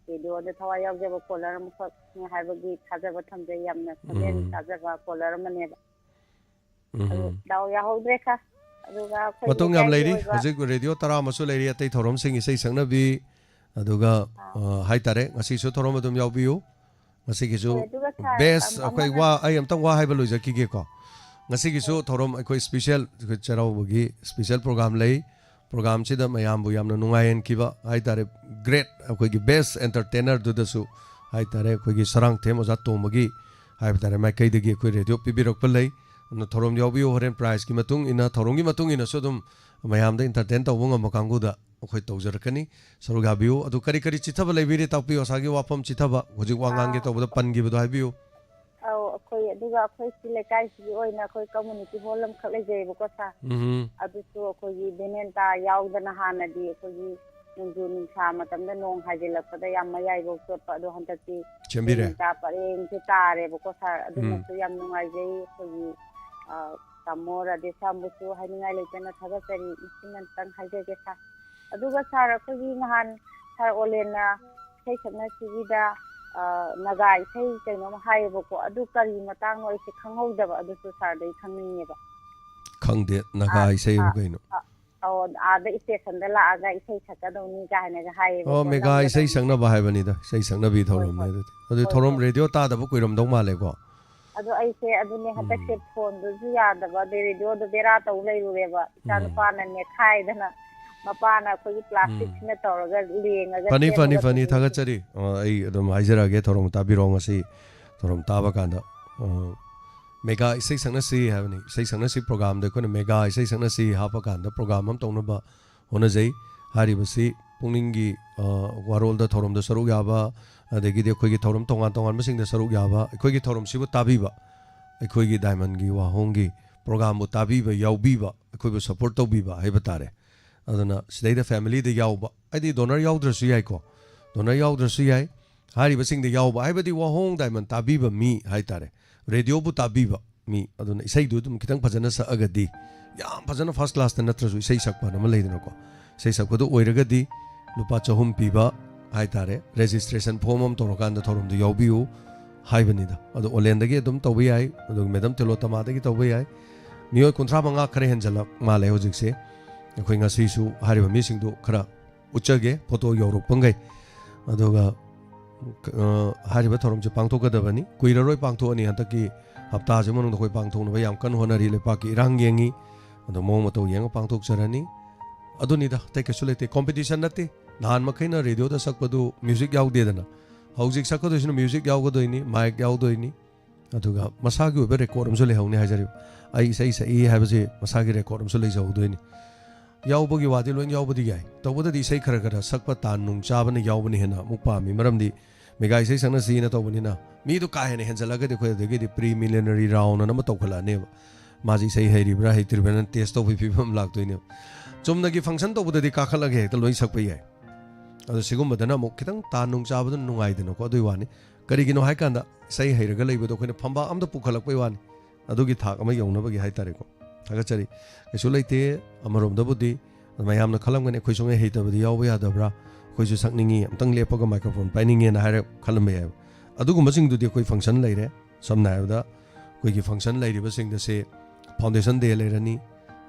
ꯔꯦꯗꯤꯑꯣꯗ ꯊꯋꯥꯏ ꯌꯥꯎꯖꯕ ꯀꯣꯂꯔ ꯑꯃꯈꯛꯅꯤ ꯍꯥꯏꯕꯒꯤ ꯊꯥꯖꯕ ꯊꯝꯖꯩ꯫ ꯌꯥꯝꯅ ꯈꯣꯟꯖꯦꯜ ꯎꯝ꯫ ꯇꯥꯖꯕ ꯀꯣꯂꯔ ꯑꯃꯅꯦꯕ꯫ ꯑꯗꯨ ꯎꯝ꯫ ꯗꯥꯎ ꯌꯥꯍꯧꯗ꯭ꯔꯦ, ꯁꯥꯔ꯫ ꯑꯗꯨꯒ ꯑꯩꯈꯣꯏ ꯃꯇꯨꯡ ꯌꯥꯝ ꯂꯩꯀꯥꯏꯒꯤ ꯂꯩꯔꯤ꯫ ꯑꯣꯏꯕ ꯍꯧꯖꯤꯛ ꯔꯦꯗꯤꯑꯣ ꯇꯔꯥ ꯑꯃꯁꯨ ꯂꯩꯔꯤ, ꯑꯇꯩ ꯊꯧꯔꯝꯁꯤꯡ, ꯏꯁꯩ ꯁꯛꯅꯕꯤ, ꯑꯗꯨꯒ, ꯑꯥ꯫ ꯑ, ꯍꯥꯏꯇꯥꯔꯦ, ꯉꯁꯤꯁꯨ ꯊꯧꯔꯝ ꯑꯗꯨꯝ ꯌꯥꯎꯕꯤꯌꯨ꯫ ꯉꯁꯤꯒꯤꯁꯨ ꯍꯣꯏ, ꯑꯗꯨꯒ ꯁꯥꯔ, best, ꯑꯝ-, ꯑꯩꯈꯣꯏ ꯑꯃꯒ ꯋꯥ ꯑꯩ ꯑꯝꯇꯪ ꯋꯥ ꯍꯥꯏꯕ ꯂꯣꯏꯖꯈꯤꯒꯦꯀꯣ꯫ ꯉꯁꯤꯒꯤꯁꯨ ꯍꯣꯏ꯫ ꯊꯧꯔꯝ ꯑꯩꯈꯣꯏ special, ꯑꯩꯈꯣꯏ ꯆꯩꯔꯥꯎꯕꯒꯤ special program ꯂꯩ꯫ Programꯁꯤꯗ ꯃꯌꯥꯝꯕꯨ ꯌꯥꯝꯅ ꯅꯨꯡꯉꯥꯏꯍꯟꯈꯤꯕ ꯍꯥꯏꯇꯥꯔꯦ, great, ꯑꯩꯈꯣꯏꯒꯤ best entertainerꯗꯨꯗꯁꯨ ꯍꯥꯏꯇꯥꯔꯦ, ꯑꯩꯈꯣꯏꯒꯤ ꯁꯔꯥꯡꯊꯦꯝ ꯑꯣꯖꯥ ꯇꯣꯝꯕꯒꯤ ꯍꯥꯏꯕ ꯇꯥꯔꯦ, ꯃꯥꯏꯀꯩꯗꯒꯤ ꯑꯩꯈꯣꯏ ꯔꯦꯗꯤꯑꯣ ꯄꯤꯕꯤꯔꯛꯄ ꯂꯩ꯫ ꯑꯗꯨꯅ ꯊꯧꯔꯝ ꯌꯥꯎꯕꯤꯌꯨ꯫ ꯍꯣꯔꯦꯟ prizeꯀꯤ ꯃꯇꯨꯡ ꯏꯟꯅ, ꯊꯧꯔꯝꯒꯤ ꯃꯇꯨꯡ ꯏꯟꯅꯁꯨ ꯑꯗꯨꯝ ꯃꯌꯥꯝꯗ entertain ꯇꯧꯕ ꯉꯝꯕ ꯀꯥꯡꯕꯨꯗ ꯑꯩꯈꯣꯏ ꯇꯧꯖꯔꯛꯀꯅꯤ꯫ ꯁꯔꯨꯛ ꯌꯥꯕꯤꯌꯨ꯫ ꯑꯗꯨ ꯀꯔꯤ ꯀꯔꯤ ꯆꯤꯊꯕ ꯂꯩꯕꯤꯔꯤ ꯇꯥꯛꯄꯤꯌꯨ, ꯉꯁꯥꯏꯒꯤ ꯋꯥꯐꯝ ꯆꯤꯊꯕ, ꯍꯧꯖꯤꯛ ꯋꯥ ꯉꯥꯡꯒꯦ ꯑꯥ꯫ ꯇꯧꯕꯗ ꯄꯟꯈꯤꯕꯗꯣ ꯍꯥꯏꯕꯤꯌꯨ꯫ ꯑꯧ, ꯑꯩꯈꯣꯏ, ꯑꯗꯨꯒ ꯑꯩꯈꯣꯏ ꯁꯤ ꯂꯩꯀꯥꯏꯁꯤꯒꯤ ꯑꯣꯏꯅ ꯑꯩꯈꯣꯏ community hall ꯑꯃꯈꯛ ꯂꯩꯖꯩꯌꯦꯕꯀꯣ, ꯁꯥꯔ꯫ ꯎꯝ꯫ ꯑꯗꯨꯁꯨ ꯑꯩꯈꯣꯏꯒꯤ ꯚꯦꯅꯦꯟꯇꯥ ꯌꯥꯎꯗꯅ ꯍꯥꯟꯅꯗꯤ ꯑꯩꯈꯣꯏꯒꯤ ꯅꯣꯡꯖꯨ ꯅꯨꯡꯁꯥ ꯃꯇꯝꯗ ꯅꯣꯡ ꯍꯥꯏꯖꯤꯜꯂꯛꯄꯗ ꯌꯥꯝ ꯃꯌꯥꯏꯐꯧ ꯆꯣꯠꯄ, ꯑꯗꯣ ꯍꯟꯗꯛꯇꯤ ꯁꯦꯝꯕꯤꯔꯦ꯫ ꯚꯦꯅꯦꯟꯇꯥ ꯄꯔꯦꯡꯁꯦ ꯇꯥꯔꯦꯕꯀꯣ, ꯁꯥꯔ꯫ ꯎꯝ꯫ ꯑꯗꯨꯃꯁꯨ ꯌꯥꯝ ꯅꯨꯡꯉꯥꯏꯖꯩ꯫ ꯑꯩꯈꯣꯏꯒꯤ, ꯑ, ꯇꯥꯃꯣ ꯔꯥꯙꯦꯁ꯭ꯌꯥꯝꯕꯨꯁꯨ ꯍꯥꯏꯅꯤꯡꯉꯥꯏ ꯂꯩꯇꯅ ꯊꯥꯒꯠꯆꯔꯤ꯫ ꯃꯁꯤꯃꯇꯪ ꯍꯥꯏꯖꯒꯦ ꯁꯥꯔ꯫ ꯑꯗꯨꯒ ꯁꯥꯔ, ꯑꯩꯈꯣꯏꯒꯤ ꯅꯍꯥꯟ ꯁꯥꯔ ꯑꯣꯂꯦꯟꯅ ꯏꯁꯩ ꯁꯛꯅꯁꯤꯒꯤꯗ, ꯑ, ꯅꯥꯒꯥ ꯏꯁꯩ ꯀꯩꯅꯣꯝ ꯍꯥꯏꯌꯦꯕꯀꯣ, ꯑꯗꯨ ꯀꯔꯤ ꯃꯇꯥꯡꯅꯣ ꯑꯩꯁꯦ ꯈꯪꯍꯧꯗꯕ, ꯑꯗꯨꯁꯨ ꯁꯥꯔꯗꯩ ꯈꯪꯅꯤꯡꯉꯦꯕ꯫ ꯈꯪꯗꯦ, ꯅꯥꯒꯥ ꯑꯥ, ꯏꯁꯩꯕꯨ ꯑꯥ, ꯀꯩꯅꯣ? ꯑꯥ, ꯑꯧ, ꯑꯥꯗ ꯏꯁꯇꯦꯁꯟꯗ ꯂꯥꯛꯑꯒ ꯏꯁꯩ ꯁꯛꯀꯗꯧꯅꯤ ꯀꯥꯏꯅꯒ ꯍꯥꯏꯌꯦꯕꯀꯣ꯫ ꯑꯣ, ꯃꯦꯒꯥ ꯅꯝꯒꯗꯧꯅꯤ꯫ ꯏꯁꯩ ꯁꯛꯅꯕ ꯍꯥꯏꯕꯅꯤꯗ, ꯏꯁꯩ ꯁꯛꯅꯕꯤ ꯍꯣꯏ, ꯊꯧꯔꯝꯅꯦ ꯍꯣꯏ꯫ ꯑꯗꯨꯗꯤ꯫ ꯑꯗꯨꯗꯤ ꯍꯣꯏ, ꯊꯧꯔꯝ ꯍꯣꯏ꯫ ꯔꯦꯗꯤꯑꯣ ꯇꯥꯗꯕ ꯀꯨꯏꯔꯝꯗꯧ ꯃꯥꯜꯂꯦꯀꯣ꯫ ꯑꯗꯣ ꯑꯩꯁꯦ ꯑꯗꯨꯅꯦ ꯍꯟꯗꯛꯁꯦ ꯐꯣꯟꯗꯨꯁꯨ ꯌꯥꯗꯕ, ꯑꯗꯩ ꯔꯦꯗꯤꯑꯣꯗꯣ ꯕꯦꯔꯥ ꯇꯧ ꯂꯩꯔꯨꯔꯦꯕ꯫ ꯏꯆꯥ ꯅꯨꯄꯥꯅ ꯅꯦꯠꯈꯥꯏꯗꯅ, ꯃꯄꯥꯅ ꯑꯩꯈꯣꯏꯒꯤ ꯄ꯭ꯂꯥꯁꯇꯤꯛꯁꯤꯅ ꯇꯧꯔꯒ ꯂꯦꯡꯉꯒ ꯐꯅꯤ, ꯐꯅꯤ, ꯁꯦꯝꯃꯒ ꯐꯅꯤ, ꯇꯧꯕꯤꯕ꯫ ꯊꯥꯒꯠꯆꯔꯤ꯫ ꯑ, ꯑꯩ ꯑꯗꯨꯝ ꯍꯥꯏꯖꯔꯛꯑꯒꯦ, ꯊꯧꯔꯝ ꯇꯥꯕꯤꯔꯣ꯫ ꯉꯁꯤ ꯊꯧꯔꯝ ꯇꯥꯕ ꯀꯥꯟꯗ, ꯑ, ꯃꯦꯒꯥ ꯏꯁꯩ ꯁꯛꯅꯁꯤ ꯍꯥꯏꯕꯅꯤ꯫ ꯏꯁꯩ ꯁꯛꯅꯁꯤ ꯄ꯭ꯔꯣꯒꯥꯝꯗ ꯑꯩꯈꯣꯏꯅ ꯃꯦꯒꯥ ꯏꯁꯩ ꯁꯛꯅꯁꯤ ꯍꯥꯞꯄ ꯀꯥꯟꯗ ꯄ꯭ꯔꯣꯒꯥꯝ ꯑꯃ ꯇꯧꯅꯕ ꯍꯣꯠꯅꯖꯩ꯫ ꯍꯥꯏꯔꯤꯕꯁꯤ ꯄꯨꯛꯅꯤꯡꯒꯤ, ꯑ, ꯋꯥꯔꯣꯜꯗ ꯊꯧꯔꯝꯗ ꯁꯔꯨꯛ ꯌꯥꯕ, ꯑꯗꯒꯤꯗꯤ ꯑꯩꯈꯣꯏꯒꯤ ꯊꯧꯔꯝ ꯇꯣꯉꯥꯟ ꯇꯣꯉꯥꯟꯕꯁꯤꯡꯗ ꯁꯔꯨꯛ ꯌꯥꯕ, ꯑꯩꯈꯣꯏꯒꯤ ꯊꯧꯔꯝꯁꯤꯕꯨ ꯇꯥꯕꯤꯕ, ꯑꯩꯈꯣꯏꯒꯤ ꯗꯥꯏꯃꯟꯒꯤ ꯋꯥꯍꯣꯡꯒꯤ ꯄ꯭ꯔꯣꯒꯥꯝꯕꯨ ꯇꯥꯕꯤꯕ, ꯌꯥꯎꯕꯤꯕ, ꯑꯩꯈꯣꯏꯕꯨ ꯁꯞꯄꯣꯔꯠ ꯇꯧꯕꯤꯕ ꯍꯥꯏꯕ ꯇꯥꯔꯦ꯫ ꯑꯗꯨꯅ ꯁꯤꯗꯩꯗ ꯐꯦꯃꯤꯂꯤꯗ ꯌꯥꯎꯕ, ꯍꯥꯏꯗꯤ ꯗꯣꯅꯔ ꯌꯥꯎꯗ꯭ꯔꯁꯨ ꯌꯥꯏꯀꯣ, ꯗꯣꯅꯔ ꯌꯥꯎꯗ꯭ꯔꯁꯨ ꯌꯥꯏ꯫ ꯍꯥꯏꯔꯤꯕꯁꯤꯡꯗ ꯌꯥꯎꯕ ꯍꯥꯏꯕꯗꯤ ꯋꯥꯍꯣꯡ ꯗꯥꯏꯃꯟ ꯇꯥꯕꯤꯕ ꯃꯤ ꯍꯥꯏ ꯇꯥꯔꯦ, ꯔꯦꯗꯤꯑꯣꯕꯨ ꯇꯥꯕꯤꯕ ꯃꯤ꯫ ꯑꯗꯨꯅ ꯏꯁꯩꯗꯨ ꯑꯗꯨꯝ ꯈꯤꯇꯪ ꯐꯖꯅ ꯁꯛꯑꯒꯗꯤ, ꯌꯥꯝ ꯐꯖꯅ ꯐꯥꯔꯁ ꯀ꯭ꯂꯥꯁꯇ ꯅꯠꯇ꯭ꯔꯁꯨ ꯏꯁꯩ ꯁꯛꯄ ꯑꯃ ꯂꯩꯗꯅꯀꯣ, ꯏꯁꯩ ꯁꯛꯄꯗꯨ ꯑꯣꯏꯔꯒꯗꯤ ꯂꯨꯄꯥ ꯆꯍꯨꯝ ꯄꯤꯕ ꯍꯥꯏ ꯇꯥꯔꯦ, ꯔꯦꯖꯤꯁꯇ꯭ꯔꯦꯁꯟ ꯐꯣꯝ ꯑꯃ ꯇꯧꯔꯀꯥꯟꯗ ꯊꯧꯔꯝꯗꯨ ꯌꯥꯎꯕꯤꯌꯨ ꯍꯥꯏꯕꯅꯤꯗ꯫ ꯑꯗꯣ ꯑꯣꯂꯦꯟꯗꯒꯤ ꯑꯗꯨꯝ ꯇꯧꯕ ꯌꯥꯏ, ꯑꯗꯨꯒ ꯃꯦꯗꯝ ꯇꯦꯂꯣꯇꯃꯥꯗꯒꯤ ꯇꯧꯕ ꯌꯥꯏ꯫ ꯃꯤꯑꯣꯏ ꯀꯨꯟꯊ꯭ꯔꯥ ꯃꯉꯥ ꯈꯔ ꯍꯦꯟꯖꯜꯂꯛ ꯃꯥꯜꯂꯦ ꯍꯧꯖꯤꯛꯁꯦ꯫ ꯑꯩꯈꯣꯏ ꯉꯁꯤꯁꯨ ꯍꯥꯏꯔꯤꯕ ꯃꯤꯁꯤꯡꯗꯨ ꯈꯔ ꯎꯠꯆꯒꯦ, ꯐꯣꯇꯣ ꯌꯧꯔꯛꯄꯈꯩ꯫ ꯑꯗꯨꯒ, ꯑ, ꯍꯥꯏꯔꯤꯕ ꯊꯧꯔꯝꯁꯦ ꯄꯥꯡꯊꯣꯛꯀꯗꯕꯅꯤ꯫ ꯀꯨꯏꯔꯔꯣꯏ ꯄꯥꯡꯊꯣꯛꯑꯅꯤ꯫ ꯍꯟꯗꯛꯀꯤ ꯍꯞꯇꯥꯁꯤ ꯃꯅꯨꯡꯗ ꯑꯩꯈꯣꯏ ꯄꯥꯡꯊꯣꯛꯅꯕ ꯌꯥꯝ ꯀꯟꯅ ꯍꯣꯠꯅꯔꯤ꯫ ꯂꯩꯄꯥꯛꯀꯤ ꯏꯔꯥꯡ ꯌꯦꯡꯉꯤ, ꯑꯗꯣ ꯃꯑꯣꯡ ꯃꯇꯧ ꯌꯦꯡꯉ ꯄꯥꯡꯊꯣꯛꯆꯔꯅꯤ꯫ ꯑꯗꯨꯅꯤꯗ, ꯑꯇꯩ ꯀꯩꯁꯨ ꯂꯩꯇꯦ꯫ ꯀꯣꯝꯄꯤꯇꯤꯁꯟ ꯅꯠꯇꯦ꯫ ꯅꯍꯥꯟ ꯃꯈꯩꯅ ꯔꯦꯗꯤꯑꯣꯗ ꯁꯛꯄꯗꯨ ꯃ꯭ꯌꯨꯖꯤꯛ ꯌꯥꯎꯗꯦꯗꯅ, ꯍꯧꯖꯤꯛ ꯁꯛꯀꯗꯣꯏꯁꯤꯅ ꯃ꯭ꯌꯨꯖꯤꯛ ꯌꯥꯎꯒꯗꯣꯏꯅꯤ, ꯃꯥꯏꯛ ꯌꯥꯎꯗꯣꯏꯅꯤ, ꯑꯗꯨꯒ ꯃꯁꯥꯒꯤ ꯑꯣꯏꯕ ꯔꯦꯀꯣꯔꯠ ꯑꯃꯁꯨ ꯂꯩꯍꯧꯅꯤ ꯍꯥꯏꯖꯔꯤꯕ꯫ ꯑꯩ ꯏꯁꯩ ꯁꯛꯏ ꯍꯥꯏꯕꯁꯦ ꯃꯁꯥꯒꯤ ꯔꯦꯀꯣꯔꯠ ꯑꯃꯁꯨ ꯂꯩꯖꯍꯧꯗꯣꯏꯅꯤ꯫ ꯌꯥꯎꯕꯒꯤ ꯋꯥꯗꯤ ꯂꯣꯏ ꯌꯥꯎꯕꯗꯤ ꯌꯥꯏ, ꯇꯧꯕꯗꯗꯤ ꯏꯁꯩ ꯈꯔ ꯈꯔ ꯁꯛꯄ, ꯇꯥꯟ ꯅꯨꯡ ꯆꯥꯕꯅ ꯌꯥꯎꯕꯅ ꯍꯦꯟꯅ ꯑꯃꯨꯛ ꯄꯥꯝꯃꯤ꯫ ꯃꯔꯝꯗꯤ ꯃꯦꯒꯥ ꯏꯁꯩ ꯁꯛꯅꯁꯤꯅ ꯇꯧꯕꯅꯤꯅ, ꯃꯤꯗꯣ ꯀꯥ ꯍꯦꯟꯅ ꯍꯦꯟꯖꯜꯂꯒꯗꯤ ꯑꯩꯈꯣꯏ ꯑꯗꯒꯤꯗꯤ ꯄ꯭ꯔꯤ ꯃꯤꯂꯦꯅꯔꯤ ꯔꯥꯎꯟ ꯑꯅ ꯑꯃ ꯇꯧꯈꯠꯂꯛꯑꯅꯦꯕ꯫ ꯃꯥꯁꯤ ꯏꯁꯩ ꯍꯩꯔꯤꯕ꯭ꯔꯥ ꯍꯩꯇ꯭ꯔꯤꯕ꯭ꯔꯥꯅ ꯇꯦꯁ ꯇꯧꯕꯒꯤ ꯐꯤꯕꯝ ꯑꯃ ꯂꯥꯛꯇꯣꯏꯅꯦꯕ꯫ ꯆꯨꯝꯅꯒꯤ ꯐꯪꯁꯟ ꯇꯧꯕꯗꯗꯤ ꯀꯥꯈꯠꯂꯒ ꯍꯦꯛꯇ ꯂꯣꯏ ꯁꯛꯄ ꯌꯥꯏ꯫ ꯑꯗꯣ ꯁꯤꯒꯨꯝꯕꯗꯅ ꯑꯃꯨꯛ ꯈꯤꯇꯪ ꯇꯥꯟ ꯅꯨꯡ ꯆꯥꯕꯗꯨꯅ ꯅꯨꯡꯉꯥꯏꯗꯅꯀꯣ꯫ ꯑꯗꯨꯒꯤ ꯋꯥꯅꯤ꯫ ꯀꯔꯤꯒꯤꯅꯣ ꯍꯥꯏꯀꯥꯟꯗ, ꯏꯁꯩ ꯍꯩꯔꯒ ꯂꯩꯕꯗꯣ ꯑꯩꯈꯣꯏꯅ ꯐꯝꯕꯥꯛ ꯑꯝꯗ ꯄꯨꯈꯠꯂꯛꯄꯩ ꯋꯥꯅꯤ꯫ ꯑꯗꯨꯒꯤ ꯊꯥꯛ ꯑꯃ ꯌꯧꯅꯕꯒꯤ ꯍꯥꯏꯇꯥꯔꯦꯀꯣ꯫ ꯊꯥꯒꯠꯆꯔꯤ꯫ ꯀꯩꯁꯨ ꯂꯩꯇꯦ꯫ ꯑꯃꯔꯣꯝꯗꯕꯨꯗꯤ ꯃꯌꯥꯝꯅ ꯈꯜꯂꯝꯒꯅꯤ, "ꯑꯩꯈꯣꯏ ꯁꯨꯡꯍꯩ ꯍꯩꯇꯕꯗꯤ ꯌꯥꯎꯕ ꯌꯥꯗꯕ꯭ꯔꯥ? ꯑꯩꯈꯣꯏꯁꯨ ꯁꯛꯅꯤꯡꯉꯤ, ꯑꯝꯇꯪ ꯂꯦꯞꯄꯒ ꯃꯥꯏꯀ꯭ꯔꯣꯐꯣꯟ ꯄꯥꯏꯅꯤꯡꯉꯦꯅ" ꯍꯥꯏꯔ ꯈꯜꯂꯝꯕ ꯌꯥꯏꯕ꯫ ꯑꯗꯨꯒꯨꯝꯕꯁꯤꯡꯗꯨꯗꯤ ꯑꯩꯈꯣꯏ ꯐꯪꯁꯟ ꯂꯩꯔꯦ꯫ ꯁꯝꯅ ꯍꯥꯏꯔꯕꯗ ꯑꯩꯈꯣꯏꯒꯤ ꯐꯪꯁꯟ ꯂꯩꯔꯤꯕꯁꯤꯡꯗꯁꯦ ꯐꯥꯎꯟꯗꯦꯁꯟ ꯗꯦ ꯂꯩꯔꯅꯤ,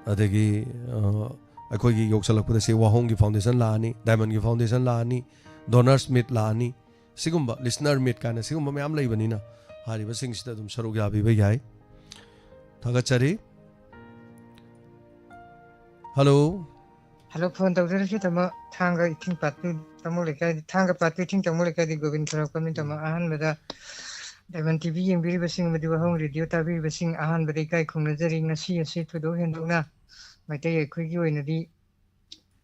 ꯑꯗꯒꯤ, ꯑ, ꯑꯩꯈꯣꯏꯒꯤ ꯌꯧꯁꯜꯂꯛꯄꯗ ꯁꯤ ꯋꯥꯍꯣꯡꯒꯤ ꯐꯥꯎꯟꯗꯦꯁꯟ ꯂꯥꯛꯑꯅꯤ, ꯗꯥꯏꯃꯟꯒꯤ ꯐꯥꯎꯟꯗꯦꯁꯟ ꯂꯥꯛꯑꯅꯤ, ꯗꯣꯅꯔꯁ ꯃꯤꯠ ꯂꯥꯛꯑꯅꯤ, ꯁꯤꯒꯨꯝꯕ ꯂꯤꯁꯅꯔ ꯃꯤꯠ ꯀꯥꯏꯅ ꯁꯤꯒꯨꯝꯕ ꯃꯌꯥꯝ ꯂꯩꯕꯅꯤꯅ ꯍꯥꯏꯔꯤꯕꯁꯤꯡꯁꯤꯗ ꯑꯗꯨꯝ ꯁꯔꯨꯛ ꯌꯥꯕꯤꯕ ꯌꯥꯏ꯫ ꯊꯥꯒꯠꯆꯔꯤ꯫ ꯍꯜꯂꯣ꯫ ꯍꯜꯂꯣ, ꯐꯣꯟ ꯇꯧꯖꯔꯛꯁꯤ ꯇꯥꯃꯣ꯫ ꯊꯥꯡꯒ ꯏꯊꯤꯡ ꯄꯥꯠꯇꯨ ꯇꯥꯃꯣ ꯂꯩꯀꯥꯏꯗꯤ, ꯊꯥꯡꯒ ꯄꯥꯠꯇꯨ ꯏꯊꯤꯡ ꯇꯥꯃꯣ ꯂꯩꯀꯥꯏꯗꯤ ꯒꯣꯕꯤꯟ ꯈꯣꯏꯔꯥꯛꯄꯝꯅꯤ ꯇꯥꯃꯣ꯫ ꯑꯍꯥꯟꯕꯗ ꯗꯥꯏꯃꯟ ꯇꯤ ꯚꯤ ꯌꯦꯡꯕꯤꯔꯤꯕꯁꯤꯡ ꯑꯃꯗꯤ ꯋꯥꯍꯣꯡ ꯔꯦꯗꯤꯑꯣ ꯇꯥꯕꯤꯔꯤꯕꯁꯤꯡ ꯑꯍꯥꯟꯕꯗ ꯏꯀꯥꯏ ꯈꯨꯝꯅꯖꯔꯤ꯫ ꯉꯁꯤ ꯑꯁꯤ ꯊꯣꯏꯗꯣꯛ ꯍꯦꯟꯗꯣꯛꯅ ꯃꯩꯇꯩ ꯑꯩꯈꯣꯏꯒꯤ ꯑꯣꯏꯅꯗꯤ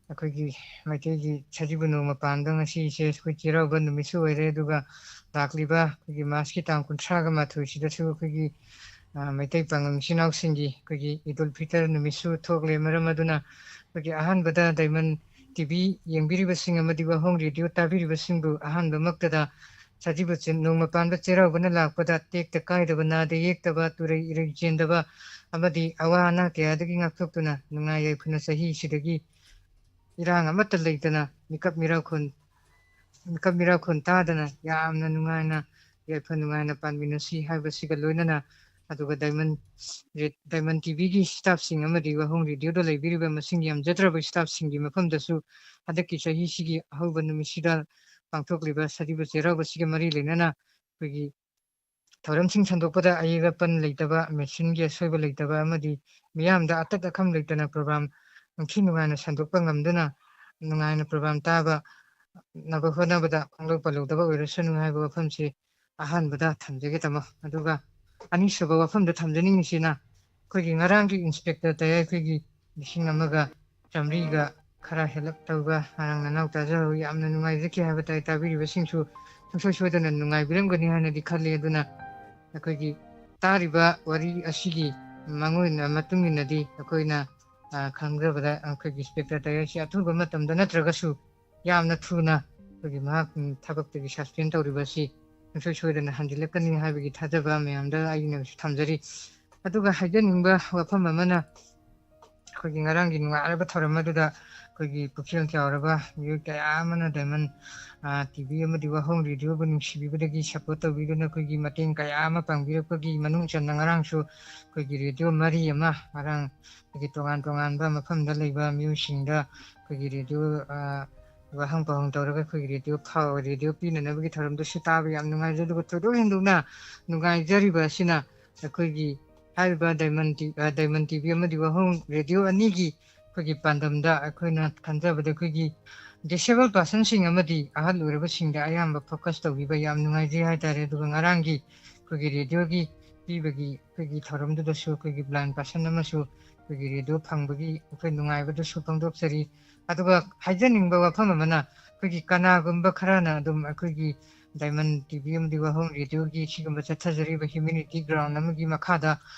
ꯑꯩꯈꯣꯏꯒꯤ ꯃꯩꯇꯩꯒꯤ ꯁꯖꯤꯕꯨ ꯅꯣꯡꯃ ꯄꯥꯟꯕ ꯉꯁꯤꯁꯦ ꯑꯩꯈꯣꯏ ꯆꯩꯔꯥꯎꯕ ꯅꯨꯃꯤꯠꯁꯨ ꯑꯣꯏꯔꯦ꯫ ꯑꯗꯨꯒ ꯂꯥꯛꯂꯤꯕ ꯑꯩꯈꯣꯏꯒꯤ ꯃꯥꯔꯁꯀꯤ ꯇꯥꯡ ꯀꯨꯟꯊ꯭ꯔꯥꯒ ꯃꯥꯊꯣꯏꯁꯤꯗꯁꯨ ꯑꯩꯈꯣꯏꯒꯤ, ꯑ, ꯃꯩꯇꯩ ꯄꯥꯉꯜ ꯏꯆꯤꯟ ꯏꯅꯥꯎꯁꯤꯡꯒꯤ ꯑꯩꯈꯣꯏꯒꯤ ꯏꯗꯨꯜ ꯐꯤꯇꯔ ꯅꯨꯃꯤꯠꯁꯨ ꯊꯣꯛꯂꯦ꯫ ꯃꯔꯝ ꯑꯗꯨꯅ ꯑꯩꯈꯣꯏꯒꯤ ꯑꯍꯥꯟꯕꯗ ꯗꯥꯏꯃꯟ ꯇꯤ ꯚꯤ ꯌꯦꯡꯕꯤꯔꯤꯕꯁꯤꯡ ꯑꯃꯗꯤ ꯋꯥꯍꯣꯡ ꯔꯦꯗꯤꯑꯣ ꯇꯥꯕꯤꯔꯤꯕꯁꯤꯡꯕꯨ ꯑꯍꯥꯟꯕꯃꯛꯇꯗ ꯁꯖꯤꯕꯨ ꯆꯤꯟ ꯅꯣꯡꯃ ꯄꯥꯟꯕ ꯆꯩꯔꯥꯎꯕꯅ ꯂꯥꯛꯄꯗ ꯇꯦꯛꯇ ꯀꯥꯏꯗꯕ, ꯅꯥꯗ ꯌꯦꯛꯇꯕ, ꯇꯨꯔꯩ ꯏꯔꯩ ꯆꯦꯟꯗꯕ ꯑꯃꯗꯤ ꯑꯋꯥ ꯑꯅꯥ ꯀꯌꯥꯗꯒꯤ ꯉꯥꯛꯊꯣꯛꯇꯨꯅ ꯅꯨꯡꯉꯥꯏ ꯌꯥꯏꯐꯅ ꯆꯍꯤꯁꯤꯗꯒꯤ ꯏꯔꯥꯡ ꯑꯃꯠꯇ ꯂꯩꯇꯅ ꯃꯤꯀꯞ ꯃꯤꯔꯥꯎꯈꯣꯟ, ꯃꯤꯀꯞ ꯃꯤꯔꯥꯎꯈꯣꯟ ꯇꯥꯗꯅ ꯌꯥꯝꯅ ꯅꯨꯡꯉꯥꯏꯅ, ꯌꯥꯏꯐ ꯅꯨꯡꯉꯥꯏꯅ ꯄꯥꯟꯃꯤꯟꯅꯁꯤ ꯍꯥꯏꯕꯁꯤꯒ ꯂꯣꯏꯅꯅ, ꯑꯗꯨꯒ ꯗꯥꯏꯃꯟ ꯔꯦ-, ꯗꯥꯏꯃꯟ ꯇꯤ ꯚꯤꯒꯤ ꯁ꯭ꯇꯥꯐꯁꯤꯡ ꯑꯃꯗꯤ ꯋꯥꯍꯣꯡ ꯔꯦꯗꯤꯑꯣꯗ ꯂꯩꯕꯤꯔꯤꯕ ꯃꯁꯤꯡ ꯌꯥꯝꯖꯗ꯭ꯔꯕ ꯁ꯭ꯇꯥꯐꯁꯤꯡꯒꯤ ꯃꯐꯝꯗꯁꯨ ꯍꯟꯗꯛꯀꯤ ꯆꯍꯤꯁꯤꯒꯤ ꯑꯍꯧꯕ ꯅꯨꯃꯤꯠꯁꯤꯗ ꯄꯥꯡꯊꯣꯛꯂꯤꯕ ꯁꯖꯤꯕꯨ ꯆꯩꯔꯥꯎꯕꯁꯤꯒ ꯃꯔꯤ ꯂꯩꯅꯅ ꯑꯩꯈꯣꯏꯒꯤ ꯊꯧꯔꯝꯁꯤꯡ ꯁꯟꯗꯣꯛꯄꯗ ꯑꯌꯦꯠ ꯑꯄꯟ ꯂꯩꯇꯕ, ꯃꯦꯆꯤꯟꯒꯤ ꯑꯁꯣꯏꯕ ꯂꯩꯇꯕ ꯑꯃꯗꯤ ꯃꯤꯌꯥꯝꯗ ꯑꯇꯠ ꯑꯈꯝ ꯂꯩꯇꯅ ꯄ꯭ꯔꯣꯒ꯭ꯔꯥꯝ ꯅꯤꯡꯊꯤ ꯅꯨꯡꯉꯥꯏꯅ ꯁꯟꯗꯣꯛꯄ ꯉꯝꯗꯨꯅ ꯅꯨꯡꯉꯥꯏꯅ ꯄ꯭ꯔꯣꯒ꯭ꯔꯥꯝ ꯇꯥꯕ ꯅꯕ ꯍꯣꯠꯅꯕꯗ ꯄꯥꯡꯂꯧ ꯄꯥꯜꯂꯧꯗꯕ ꯑꯣꯏꯔꯁꯅꯨ ꯍꯥꯏꯕ ꯋꯥꯐꯝꯁꯤ ꯑꯍꯥꯟꯕꯗ ꯊꯝꯖꯒꯦ ꯇꯥꯃꯣ꯫ ꯑꯗꯨꯒ ꯑꯅꯤꯁꯨꯕ ꯋꯥꯐꯝꯗ ꯊꯝꯖꯅꯤꯡꯉꯤꯁꯤꯅ ꯑꯩꯈꯣꯏꯒꯤ ꯉꯔꯥꯡꯒꯤ ꯏꯟꯁꯄꯦꯛꯇꯔ ꯇꯌꯥꯏ ꯑꯩꯈꯣꯏꯒꯤ ꯂꯤꯁꯤꯡ ꯑꯃꯒ ꯆꯥꯃꯔꯤꯒ ꯈꯔ ꯍꯦꯜꯂꯞ ꯇꯧꯕ ꯉꯔꯥꯡ ꯅꯅꯥꯎ ꯇꯥꯖꯍꯧꯏ꯫ ꯌꯥꯝꯅ ꯅꯨꯡꯉꯥꯏꯖꯈꯤ ꯍꯥꯏꯕ ꯇꯥꯏ꯫ ꯇꯥꯕꯤꯔꯤꯕꯁꯤꯡꯁꯨ ꯁꯨꯡꯁꯣꯏ ꯁꯣꯏꯗꯅ ꯅꯨꯡꯉꯥꯏꯕꯤꯔꯝꯒꯅꯤ ꯍꯥꯏꯅꯗꯤ ꯈꯜꯂꯤ꯫ ꯑꯗꯨꯅ ꯑꯩꯈꯣꯏꯒꯤ ꯇꯥꯔꯤꯕ ꯋꯥꯔꯤ ꯑꯁꯤꯒꯤ ꯃꯉꯣꯟ-, ꯃꯇꯨꯡ ꯏꯟꯅꯗꯤ ꯑꯩꯈꯣꯏꯅ, ꯑ, ꯈꯪꯖꯕꯗ ꯑꯩꯈꯣꯏꯒꯤ ꯏꯟꯁꯄꯦꯛꯇꯔ ꯇꯌꯥꯏꯁꯤ ꯑꯊꯨꯕ ꯃꯇꯝꯗ ꯅꯠꯇ꯭ꯔꯒꯁꯨ ꯌꯥꯝꯅ ꯊꯨꯅ ꯑꯩꯈꯣꯏꯒꯤ ꯃꯍꯥꯛ, ꯎꯝ, ꯊꯕꯛꯇꯒꯤ ꯁꯁꯄꯦꯟ ꯇꯧꯔꯤꯕ ꯑꯁꯤ ꯁꯨꯡꯁꯣꯏ ꯁꯣꯏꯗꯅ ꯍꯟꯖꯤꯜꯂꯛꯀꯅꯤ ꯍꯥꯏꯕꯒꯤ ꯊꯥꯖꯕ ꯃꯌꯥꯝꯗ ꯑꯩꯅꯁꯨ ꯊꯝꯖꯔꯤ꯫ ꯑꯗꯨꯒ ꯍꯥꯏꯖꯅꯤꯡꯕ ꯋꯥꯐꯝ ꯑꯃꯅ, ꯑꯩꯈꯣꯏꯒꯤ ꯉꯔꯥꯡꯒꯤ ꯅꯨꯡꯉꯥꯏꯔꯕ ꯊꯧꯔꯝ ꯑꯗꯨꯗ ꯑꯩꯈꯣꯏꯒꯤ ꯄꯨꯛꯆꯦꯜ ꯆꯥꯎꯔꯕ ꯃꯤꯑꯣꯏ ꯀꯌꯥ ꯑꯃꯅ ꯗꯥꯏꯃꯟ, ꯑ, ꯇꯤ ꯚꯤ ꯑꯃꯗꯤ ꯋꯥꯍꯣꯡ ꯔꯦꯗꯤꯑꯣꯕꯨ ꯅꯨꯡꯁꯤꯕꯤꯕꯗꯒꯤ support ꯇꯧꯕꯤꯗꯨꯅ ꯑꯩꯈꯣꯏꯒꯤ ꯃꯇꯦꯡ ꯀꯌꯥ ꯑꯃ ꯄꯥꯡꯕꯤꯔꯛꯄꯒꯤ ꯃꯅꯨꯡ ꯆꯟꯅ ꯉꯔꯥꯡꯁꯨ ꯑꯩꯈꯣꯏꯒꯤ ꯔꯦꯗꯤꯑꯣ ꯃꯔꯤ ꯑꯃ ꯉꯔꯥꯡ ꯑꯩꯈꯣꯏꯒꯤ ꯇꯣꯉꯥꯟ ꯇꯣꯉꯥꯟꯕ ꯃꯐꯝꯗ ꯂꯩꯕ ꯃꯤꯑꯣꯏꯁꯤꯡꯗ ꯑꯩꯈꯣꯏꯒꯤ ꯔꯦꯗꯤꯑꯣ, ꯑ, ꯋꯥꯍꯪ ꯄꯥꯎꯍꯪ ꯇꯧꯔꯒ ꯑꯩꯈꯣꯏꯒꯤ ꯔꯦꯗꯤꯑꯣ ꯐꯥꯎ-, ꯔꯦꯗꯤꯑꯣ ꯄꯤꯅꯅꯕꯒꯤ ꯊꯧꯔꯝꯗꯨꯁꯨ ꯇꯥꯕ ꯌꯥꯝ ꯅꯨꯡꯉꯥꯏꯖꯩ꯫ ꯑꯗꯨꯒ ꯊꯣꯏꯗꯣꯛ ꯍꯦꯟꯗꯣꯛꯅ ꯅꯨꯡꯉꯥꯏꯖꯔꯤꯕ ꯑꯁꯤꯅ ꯑꯩꯈꯣꯏꯒꯤ ꯍꯥꯏꯔꯤꯕ ꯗꯥꯏꯃꯟ ꯇꯤ-, ꯑ, ꯗꯥꯏꯃꯟ ꯇꯤ ꯚꯤ ꯑꯃꯗꯤ ꯋꯥꯍꯣꯡ ꯔꯦꯗꯤꯑꯣ ꯑꯅꯤꯒꯤ ꯑꯩꯈꯣꯏꯒꯤ ꯄꯥꯟꯗꯝꯗ ꯑꯩꯈꯣꯏꯅ ꯈꯟꯖꯕꯗ ꯑꯩꯈꯣꯏꯒꯤ disabled personꯁꯤꯡ ꯑꯃꯗꯤ ꯑꯍꯜ ꯑꯣꯏꯔꯕꯁꯤꯡꯗ ꯑꯌꯥꯝꯕ focus ꯇꯧꯕꯤꯕ ꯌꯥꯝ ꯅꯨꯡꯉꯥꯏꯖꯩ ꯍꯥꯏꯇꯥꯔꯦ꯫ ꯑꯗꯨꯒ ꯉꯔꯥꯡꯒꯤ ꯑꯩꯈꯣꯏꯒꯤ ꯔꯦꯗꯤꯑꯣꯒꯤ ꯄꯤꯕꯒꯤ ꯑꯩꯈꯣꯏꯒꯤ ꯊꯧꯔꯝꯗꯨꯗꯁꯨ ꯑꯩꯈꯣꯏꯒꯤ blind person ꯑꯃꯁꯨ ꯑꯩꯈꯣꯏꯒꯤ ꯔꯦꯗꯤꯑꯣ ꯐꯪꯕꯒꯤ ꯑꯩꯈꯣꯏ ꯅꯨꯡꯉꯥꯏꯕꯗꯨꯁꯨ ꯐꯣꯡꯗꯣꯛꯆꯔꯤ꯫ ꯑꯗꯨꯒ ꯍꯥꯏꯖꯅꯤꯡꯕ ꯋꯥꯐꯝ ꯑꯃꯅ, ꯑꯩꯈꯣꯏꯒꯤ ꯀꯅꯥꯒꯨꯝꯕ ꯈꯔꯅ ꯑꯗꯨꯝ ꯑꯩꯈꯣꯏꯒꯤ ꯗꯥꯏꯃꯟ ꯇꯤ ꯚꯤ ꯑꯃꯗꯤ ꯋꯥꯍꯣꯡ ꯔꯦꯗꯤꯑꯣꯒꯤ ꯁꯤꯒꯨꯝꯕ ꯆꯠꯊꯖꯔꯤꯕ humanity ground ꯑꯃꯒꯤ ꯃꯈꯥꯗ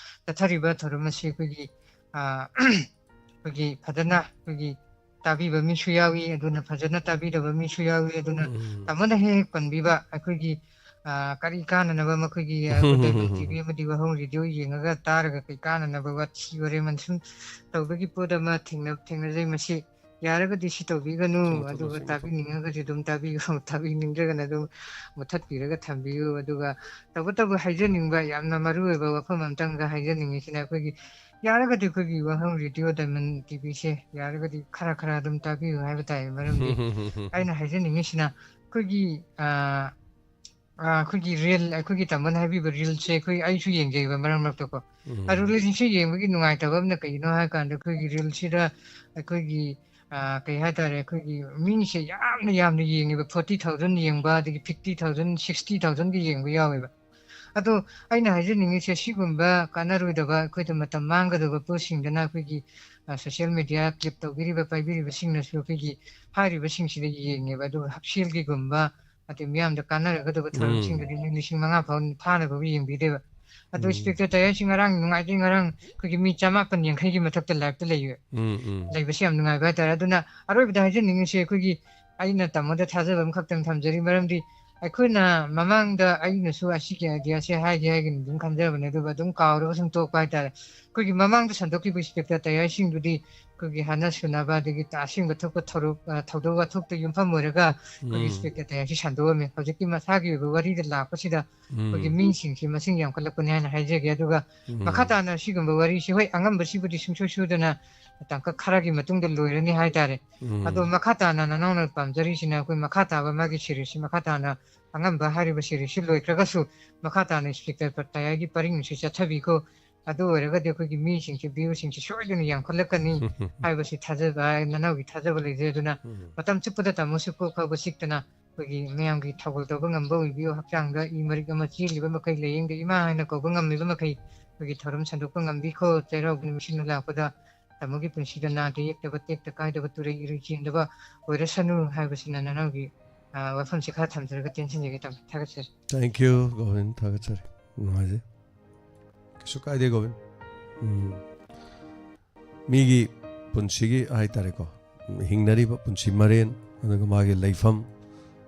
ꯆꯠꯊꯔꯤꯕ ꯊꯧꯔꯝ ꯑꯁꯤ ꯑꯩꯈꯣꯏꯒꯤ, ꯑ, ꯑꯩꯈꯣꯏꯒꯤ ꯐꯖꯅ ꯑꯩꯈꯣꯏꯒꯤ ꯇꯥꯕꯤꯕ ꯃꯤꯁꯨ ꯌꯥꯎꯏ, ꯑꯗꯨꯅ ꯐꯖꯅ ꯇꯥꯕꯤꯗꯕ ꯃꯤꯁꯨ ꯌꯥꯎꯏ꯫ ꯑꯗꯨꯅ ꯎꯝ꯫ ꯇꯥꯃꯣꯅ ꯍꯦꯛ ꯍꯦꯛ ꯄꯟꯕꯤꯕ ꯑꯩꯈꯣꯏꯒꯤ, ꯑ, ꯀꯔꯤ ꯀꯥꯟꯅꯅꯕ ꯃꯈꯣꯏꯒꯤ, ꯑ, ꯑꯩꯈꯣꯏ ꯗꯥꯏꯃꯟ ꯇꯤ ꯚꯤ ꯑꯃꯗꯤ ꯋꯥꯍꯣꯡ ꯔꯦꯗꯤꯑꯣ ꯌꯦꯡꯉꯒ ꯇꯥꯔꯒ ꯀꯔꯤ ꯀꯥꯟꯅꯅꯕ ꯋꯥꯊꯤ ꯋꯥꯔꯦꯝ ꯁꯨꯝ ꯇꯧꯕꯒꯤ ꯄꯣꯠ ꯑꯃ ꯊꯦꯡꯅ-, ꯊꯦꯡꯅꯖꯩ꯫ ꯃꯁꯤ ꯌꯥꯔꯒꯗꯤ ꯁꯤ ꯇꯧꯕꯤꯒꯅꯨ, ꯆꯨꯝꯃꯦ, ꯆꯨꯝꯃꯦ, ꯑꯗꯨꯒ ꯆꯨꯝꯃꯦ, ꯆꯨꯝꯃꯦ꯫ ꯇꯥꯕꯤꯅꯤꯡꯉꯒꯗꯤ ꯑꯗꯨꯝ ꯇꯥꯕꯤꯌꯨ, ꯇꯥꯕꯤꯅꯤꯡꯗ꯭ꯔꯒꯅ ꯑꯗꯨꯝ ꯃꯨꯊꯠꯄꯤꯔꯒ ꯊꯝꯕꯤꯌꯨ꯫ ꯑꯗꯨꯒ ꯇꯧꯕꯇꯕꯨ ꯍꯥꯏꯖꯅꯤꯡꯕ ꯌꯥꯝꯅ ꯃꯔꯨꯑꯣꯏꯕ ꯋꯥꯐꯝ ꯑꯝꯇꯪꯒ ꯍꯥꯏꯖꯅꯤꯡꯉꯤꯁꯤꯅ, ꯑꯩꯈꯣꯏꯒꯤ ꯌꯥꯔꯒꯗꯤ ꯑꯩꯈꯣꯏꯒꯤ ꯋꯥꯍꯪ ꯔꯦꯗꯤꯑꯣ ꯗꯥꯏꯃꯟ ꯇꯤ ꯚꯤꯁꯦ ꯌꯥꯔꯒꯗꯤ ꯈꯔ ꯈꯔ ꯑꯗꯨꯝ ꯇꯥꯕꯤꯌꯨ ꯍꯥꯏꯕ ꯇꯥꯏ꯫ ꯃꯔꯝꯗꯤ ꯑꯩꯅ ꯍꯥꯏꯖꯅꯤꯡꯉꯤꯁꯤꯅ ꯑꯩꯈꯣꯏꯒꯤ, ꯑ, ꯑ, ꯑꯩꯈꯣꯏꯒꯤ reel, ꯑꯩꯈꯣꯏꯒꯤ ꯇꯥꯃꯣꯅ ꯍꯥꯏꯕꯤꯕ reelsꯁꯦ ꯑꯩꯈꯣꯏ, ꯑꯩꯁꯨ ꯌꯦꯡꯖꯩꯕ ꯃꯔꯛ ꯃꯔꯛꯇꯀꯣ꯫ ꯎꯝ꯫ ꯑꯗꯨ reelsꯁꯦ ꯌꯦꯡꯕꯒꯤ ꯅꯨꯡꯉꯥꯏꯇꯕ ꯑꯃꯅ ꯀꯩꯒꯤꯅꯣ ꯍꯥꯏ ꯀꯥꯟꯗ ꯑꯩꯈꯣꯏꯒꯤ reelsꯁꯤꯗ ꯑꯩꯈꯣꯏꯒꯤ, ꯑ, ꯀꯩ ꯍꯥꯏꯇꯥꯔꯦ, ꯑꯩꯈꯣꯏꯒꯤ ꯃꯤꯁꯦ ꯌꯥꯝꯅ ꯌꯥꯝꯅ ꯌꯦꯡꯉꯦꯕ, forty thousand ꯌꯦꯡꯕ, ꯑꯗꯒꯤ fifty thousand, sixty thousandꯒ ꯌꯦꯡꯕ ꯌꯥꯎꯋꯦꯕ꯫ ꯑꯗꯣ ꯑꯩꯅ ꯍꯥꯏꯖꯅꯤꯡꯉꯤꯁꯦ ꯁꯤꯒꯨꯝꯕ ꯀꯥꯟꯅꯔꯣꯏꯗꯕ, ꯑꯩꯈꯣꯏꯗ ꯃꯇꯝ ꯃꯥꯡꯒꯗꯕ ꯄꯣꯠꯁꯤꯡꯗꯅ ꯑꯩꯈꯣꯏꯒꯤ, ꯑ, social media clip ꯇꯧꯕꯤꯔꯤꯕ, ꯄꯥꯏꯕꯤꯔꯤꯕꯁꯤꯡꯅꯁꯨ ꯑꯩꯈꯣꯏꯒꯤ ꯍꯥꯏꯔꯤꯕꯁꯤꯡꯁꯤꯗ ꯌꯦꯡꯉꯦꯕ꯫ ꯑꯗꯨꯒ ꯍꯛꯁꯦꯜꯒꯤꯒꯨꯝꯕ, ꯑꯗꯩ ꯃꯤꯌꯥꯝꯗ ꯀꯥꯟꯅꯔꯒꯗꯕ ꯎꯝ꯫ ꯊꯧꯔꯝꯁꯤꯡꯗꯗꯤ ꯃꯤ ꯂꯤꯁꯤꯡ ꯃꯉꯥ ꯐꯥꯎ ꯐꯥꯅꯕꯕꯨ ꯌꯦꯡꯕꯤꯗꯦꯕ꯫ ꯑꯗꯣ ꯎꯝ꯫ Spectatorꯁꯤ ꯉꯔꯥꯡ ꯅꯨꯡꯉꯥꯏꯖꯩ, ꯉꯔꯥꯡ ꯑꯩꯈꯣꯏꯒꯤ ꯃꯤ ꯆꯃꯥꯄꯟ ꯌꯥꯡꯈꯩꯒꯤ ꯃꯊꯛꯇ liveꯇ ꯂꯩꯌꯦ꯫ ꯎꯝ, ꯎꯝ꯫ ꯂꯩꯕꯁꯤ ꯌꯥꯝ ꯅꯨꯡꯉꯥꯏꯕ ꯍꯥꯏꯇꯥꯔꯦ꯫ ꯑꯗꯨꯅ ꯑꯔꯣꯏꯕꯗ ꯍꯥꯏꯖꯅꯤꯡꯉꯤꯁꯦ ꯑꯩꯈꯣꯏꯒꯤ, ꯑꯩꯅ ꯇꯥꯃꯣꯗ ꯊꯥꯖꯕ ꯑꯃꯈꯛꯇꯪ ꯊꯝꯖꯔꯤ, ꯃꯔꯝꯗꯤ ꯑꯩꯈꯣꯏꯅ ꯃꯃꯥꯡꯗ ꯑꯩꯅꯁꯨ ꯑꯁꯤꯒꯤ ꯑꯥꯏꯗꯤꯌꯥꯁꯦ ꯍꯥꯏꯒꯦ ꯍꯥꯏꯒꯦꯅ ꯑꯗꯨꯝ ꯈꯟꯖꯕꯅꯦ, ꯑꯗꯨꯒ ꯑꯗꯨꯝ ꯀꯥꯎꯔꯒ ꯁꯨꯝ ꯇꯣꯛꯄ ꯍꯥꯏꯇꯥꯔꯦ꯫ ꯑꯩꯈꯣꯏꯒꯤ ꯃꯃꯥꯡꯗ ꯁꯟꯗꯣꯛꯈꯤꯕ ꯏꯟꯁꯄꯦꯛꯇꯔ ꯇꯌꯥꯏꯁꯤꯡꯗꯨꯗꯤ ꯑꯩꯈꯣꯏꯒꯤ ꯍꯥꯟꯅ ꯁꯨꯅꯕ ꯑꯗꯒꯤ ꯑꯁꯦꯡꯕ ꯊꯣꯛꯄ ꯊꯧꯔꯨ-, ꯑ, ꯊꯧꯗꯣꯛ ꯋꯥꯊꯣꯛꯇ ꯌꯨꯝꯐꯝ ꯑꯣꯏꯔꯒ ꯑꯩꯈꯣꯏꯒꯤ ꯎꯝ꯫ ꯏꯟꯁꯄꯦꯛꯇꯔ ꯇꯌꯥꯏꯁꯤ ꯁꯟꯗꯣꯛꯑꯝꯃꯦ꯫ ꯍꯧꯖꯤꯛꯇꯤ ꯃꯁꯥꯒꯤ ꯑꯣꯏꯕ ꯋꯥꯔꯤꯗ ꯂꯥꯛꯄꯁꯤꯗ ꯑꯩꯈꯣꯏꯒꯤ ꯎꯝ꯫ ꯃꯤꯁꯤꯡꯁꯤ ꯃꯁꯤꯡ ꯌꯥꯝꯈꯠꯂꯛꯄꯅꯤ ꯍꯥꯏꯅ ꯍꯥꯏꯖꯒꯦ꯫ ꯑꯗꯨꯒ ꯎꯝ꯫ ꯃꯈꯥ ꯇꯥꯅ ꯁꯤꯒꯨꯝꯕ ꯋꯥꯔꯤꯁꯤ, ꯍꯣꯏ, ꯑꯉꯝꯕꯁꯤꯕꯨꯗꯤ ꯁꯨꯡꯁꯣꯏ ꯁꯣꯏꯗꯅ ꯇꯥꯡꯀꯛ ꯈꯔꯒꯤ ꯃꯇꯨꯡꯗ ꯂꯣꯏꯔꯅꯤ ꯍꯥꯏꯇꯥꯔꯦ꯫ ꯎꯝ꯫ ꯑꯗꯣ ꯃꯈꯥ ꯇꯥꯅ ꯅꯅꯥꯎꯅ ꯄꯥꯝꯖꯔꯤꯁꯤꯅ ꯑꯩꯈꯣꯏ ꯃꯈꯥ ꯇꯥꯕ ꯃꯥꯒꯤ ꯁꯦꯔꯤꯁꯁꯤ ꯃꯈꯥ ꯇꯥꯅ ꯑꯉꯝꯕ ꯍꯥꯏꯔꯤꯕ ꯁꯦꯔꯤꯁꯁꯤ ꯂꯣꯏꯈ꯭ꯔꯒꯁꯨ ꯃꯈꯥ ꯇꯥꯅ ꯏꯟꯁꯄꯦꯛꯇꯔ ꯄꯇꯥꯌꯥꯒꯤ ꯄꯔꯤꯡꯁꯤ ꯆꯠꯊꯕꯤꯈꯣ꯫ ꯑꯗꯨ ꯑꯣꯏꯔꯒꯗꯤ ꯑꯩꯈꯣꯏꯒꯤ ꯃꯤꯁꯤꯡꯁꯦ, ꯚ꯭ꯌꯨꯁꯤꯡꯁꯦ ꯁꯣꯏꯗꯅ ꯌꯥꯝꯈꯠꯂꯛꯀꯅꯤ ꯍꯥꯏꯕꯁꯤ ꯊꯥꯖꯕ, ꯅꯅꯥꯎꯒꯤ ꯊꯥꯖꯕ ꯂꯩꯖꯩ꯫ ꯑꯗꯨꯅ ꯎꯝ꯫ ꯃꯇꯝ ꯆꯨꯞꯄꯗ ꯇꯥꯃꯣꯁꯨ ꯀꯣꯛ ꯐꯕ ꯆꯤꯛꯇꯅ ꯑꯩꯈꯣꯏꯒꯤ ꯃꯌꯥꯝꯒꯤ ꯊꯧꯒꯜ ꯇꯧꯕ ꯉꯝꯕ ꯑꯣꯏꯕꯤꯌꯨ꯫ ꯍꯛꯆꯥꯡꯗ ꯏ ꯃꯔꯤꯛ ꯑꯃ ꯆꯦꯜꯂꯤꯕ ꯃꯈꯩ, ꯂꯥꯏꯌꯦꯡꯗ ꯏꯃꯥ ꯍꯥꯏꯅ ꯀꯧꯕ ꯉꯝꯂꯤꯕ ꯃꯈꯩ ꯑꯩꯈꯣꯏꯒꯤ ꯊꯧꯔꯝ ꯁꯟꯗꯣꯛꯄ ꯉꯝꯕꯤꯈꯣ꯫ ꯆꯩꯔꯥꯎꯕ ꯅꯨꯃꯤꯠꯁꯤꯅ ꯂꯥꯛꯄꯗ ꯇꯥꯃꯣꯒꯤ ꯄꯨꯟꯁꯤꯗ ꯅꯥꯗ ꯌꯦꯛꯇꯕ, ꯇꯦꯛꯇ ꯀꯥꯏꯗꯕ, ꯇꯨꯔꯩ ꯏꯔꯩ ꯆꯦꯟꯗꯕ ꯑꯣꯏꯔꯁꯅꯨ ꯍꯥꯏꯕꯁꯤꯅ ꯅꯅꯥꯎꯒꯤ, ꯑ, ꯋꯥꯐꯝꯁꯤ ꯈꯔ ꯊꯝꯖꯔꯒ ꯇꯦꯟꯁꯤꯟꯖꯒꯦ ꯇꯥꯃꯣ꯫ ꯊꯥꯒꯠꯆꯔꯤ꯫ Thank you, Gobin. ꯊꯥꯒꯠꯆꯔꯤ꯫ ꯅꯨꯡꯉꯥꯏꯖꯩ꯫ ꯀꯩꯁꯨ ꯀꯥꯏꯗꯦ, ꯒꯣꯕꯤꯟ꯫ ꯎꯝ꯫ ꯃꯤꯒꯤ ꯄꯨꯟꯁꯤꯒꯤ ꯍꯥꯏꯇꯥꯔꯦꯀꯣ, ꯍꯤꯡꯅꯔꯤꯕ ꯄꯨꯟꯁꯤ ꯃꯔꯦꯟ, ꯑꯗꯨꯒ ꯃꯥꯒꯤ ꯂꯩꯐꯝ,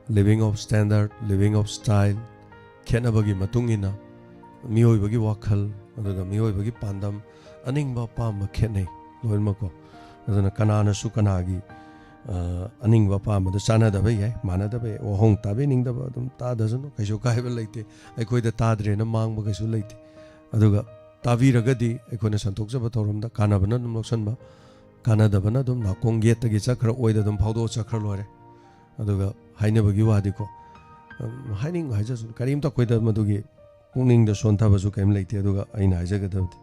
living of standard, living of style, ꯈꯦꯠꯅꯕꯒꯤ ꯃꯇꯨꯡ ꯏꯟꯅ ꯃꯤꯑꯣꯏꯕꯒꯤ ꯋꯥꯈꯜ, ꯑꯗꯨꯒ ꯃꯤꯑꯣꯏꯕꯒꯤ ꯄꯥꯟꯗꯝ, ꯑꯅꯤꯡꯕ ꯑꯄꯥꯝꯕ ꯈꯦꯠꯅꯩ ꯂꯣꯏꯅꯃꯛꯀꯣ꯫ ꯑꯗꯨꯅ ꯀꯅꯥꯅꯁꯨ ꯀꯅꯥꯒꯤ, ꯑ, ꯑꯅꯤꯡꯕ ꯑꯄꯥꯝꯕꯗ ꯆꯥꯟꯅꯗꯕ ꯌꯥꯏ, ꯃꯥꯟꯅꯗꯕ ꯌꯥꯏ, ꯋꯥꯍꯣꯡ ꯇꯥꯕꯤꯅꯤꯡꯗꯕ ꯑꯗꯨꯝ ꯇꯥꯗꯁꯅꯨ, ꯀꯩꯁꯨ ꯀꯥꯏꯕ ꯂꯩꯇꯦ꯫ ꯑꯩꯈꯣꯏꯗ ꯇꯥꯗ꯭ꯔꯦꯅ ꯃꯥꯡꯕ ꯀꯩꯁꯨ ꯂꯩꯇꯦ꯫ ꯑꯗꯨꯒ ꯇꯥꯕꯤꯔꯒꯗꯤ ꯑꯩꯈꯣꯏꯅ ꯁꯟꯗꯣꯛꯆꯕ ꯊꯧꯔꯝꯗ ꯀꯥꯟꯅꯕꯅ ꯑꯗꯨꯝ ꯂꯧꯁꯤꯟꯕ, ꯀꯥꯟꯅꯗꯕꯅ ꯑꯗꯨꯝ ꯅꯥꯀꯣꯡ ꯌꯦꯠꯇꯒꯤ ꯆꯠꯈ꯭ꯔ, ꯑꯣꯏꯗ ꯑꯗꯨꯝ ꯐꯥꯎꯗꯣꯛꯑ ꯆꯠꯈ꯭ꯔ ꯂꯣꯏꯔꯦ꯫ ꯑꯗꯨꯒ ꯍꯥꯏꯅꯕꯒꯤ ꯋꯥꯗꯤꯀꯣ, ꯎꯝ, ꯍꯥꯏꯅꯤꯡꯕ ꯍꯥꯏꯖꯁꯅꯨ, ꯀꯔꯤꯝꯇ ꯑꯩꯈꯣꯏꯗ ꯃꯗꯨꯒꯤ ꯄꯨꯛꯅꯤꯡꯗ ꯁꯣꯟꯊꯕꯁꯨ ꯀꯔꯤꯝ ꯂꯩꯇꯦ꯫ ꯑꯗꯨꯒ ꯑꯩꯅ ꯍꯥꯏꯖꯒꯗꯕꯗꯤ,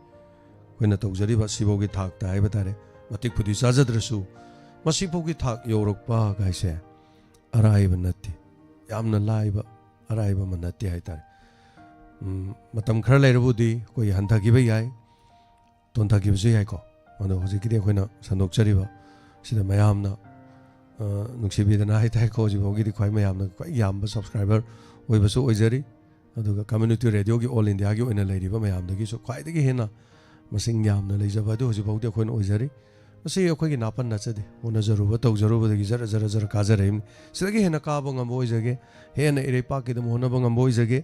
ꯑꯩꯈꯣꯏꯅ ꯇꯧꯖꯔꯤꯕ ꯁꯤꯐꯥꯎꯒꯤ ꯊꯥꯛꯇ ꯍꯥꯏꯕ ꯇꯥꯔꯦ, ꯃꯇꯤꯛ ꯈꯨꯗꯤ ꯆꯥꯖꯗ꯭ꯔꯁꯨ, ꯃꯁꯤꯐꯥꯎꯒꯤ ꯊꯥꯛ ꯌꯧꯔꯛꯄ ꯍꯥꯏꯁꯦ ꯑꯔꯥꯏꯕ ꯅꯠꯇꯦ, ꯌꯥꯝꯅ ꯂꯥꯏꯕ, ꯑꯔꯥꯏꯕ ꯑꯃ ꯅꯠꯇꯦ ꯍꯥꯏꯇꯥꯔꯦ꯫ ꯎꯝ, ꯃꯇꯝ ꯈꯔ ꯂꯩꯔꯕꯨꯗꯤ ꯑꯩꯈꯣꯏ ꯍꯟꯊꯈꯤꯕ ꯌꯥꯏ, ꯇꯣꯟꯊꯈꯤꯕꯁꯨ ꯌꯥꯏꯀꯣ꯫ ꯑꯗꯣ ꯍꯧꯖꯤꯛꯀꯤꯗꯤ ꯑꯩꯈꯣꯏꯅ ꯁꯟꯗꯣꯛꯆꯔꯤꯕ ꯁꯤꯗ ꯃꯌꯥꯝꯅ, ꯑ, ꯅꯨꯡꯁꯤꯕꯤꯗꯅ ꯍꯥꯏꯇꯥꯔꯦꯀꯣ, ꯍꯧꯖꯤꯛꯐꯥꯎꯒꯤꯗꯤ ꯈ꯭ꯋꯥꯏ ꯃꯌꯥꯝꯅ ꯈ꯭ꯋꯥꯏ ꯌꯥꯝꯕ subscriber ꯑꯣꯏꯕꯁꯨ ꯑꯣꯏꯖꯔꯤ꯫ ꯑꯗꯨꯒ community radioꯒꯤ all Indiaꯒꯤ ꯑꯣꯏꯅ ꯂꯩꯔꯤꯕ ꯃꯌꯥꯝꯗꯒꯤꯁꯨ ꯈ꯭ꯋꯥꯏꯗꯒꯤ ꯍꯦꯟꯅ ꯃꯁꯤꯡ ꯌꯥꯝꯅ ꯂꯩꯖꯕ ꯑꯗꯨ ꯍꯧꯖꯤꯛꯐꯥꯎꯗꯤ ꯑꯩꯈꯣꯏꯅ ꯑꯣꯏꯖꯔꯤ꯫ ꯃꯁꯤ ꯑꯩꯈꯣꯏꯒꯤ ꯅꯥꯄꯟ ꯅꯠꯆꯗꯦ꯫ ꯍꯣꯠꯅꯖꯔꯨꯕ, ꯇꯧꯖꯔꯨꯕꯗꯒꯤ ꯖꯔ ꯖꯔ ꯖꯔ ꯀꯥꯖꯔꯛꯏꯕꯅꯤ꯫ ꯁꯤꯗꯒꯤ ꯍꯦꯟꯅ ꯀꯥꯕ ꯉꯝꯕ ꯑꯣꯏꯖꯒꯦ, ꯍꯦꯟꯅ ꯏꯔꯩꯄꯥꯛꯀꯤꯗꯃꯛ ꯍꯣꯠꯅꯕ ꯉꯝꯕ ꯑꯣꯏꯖꯒꯦ꯫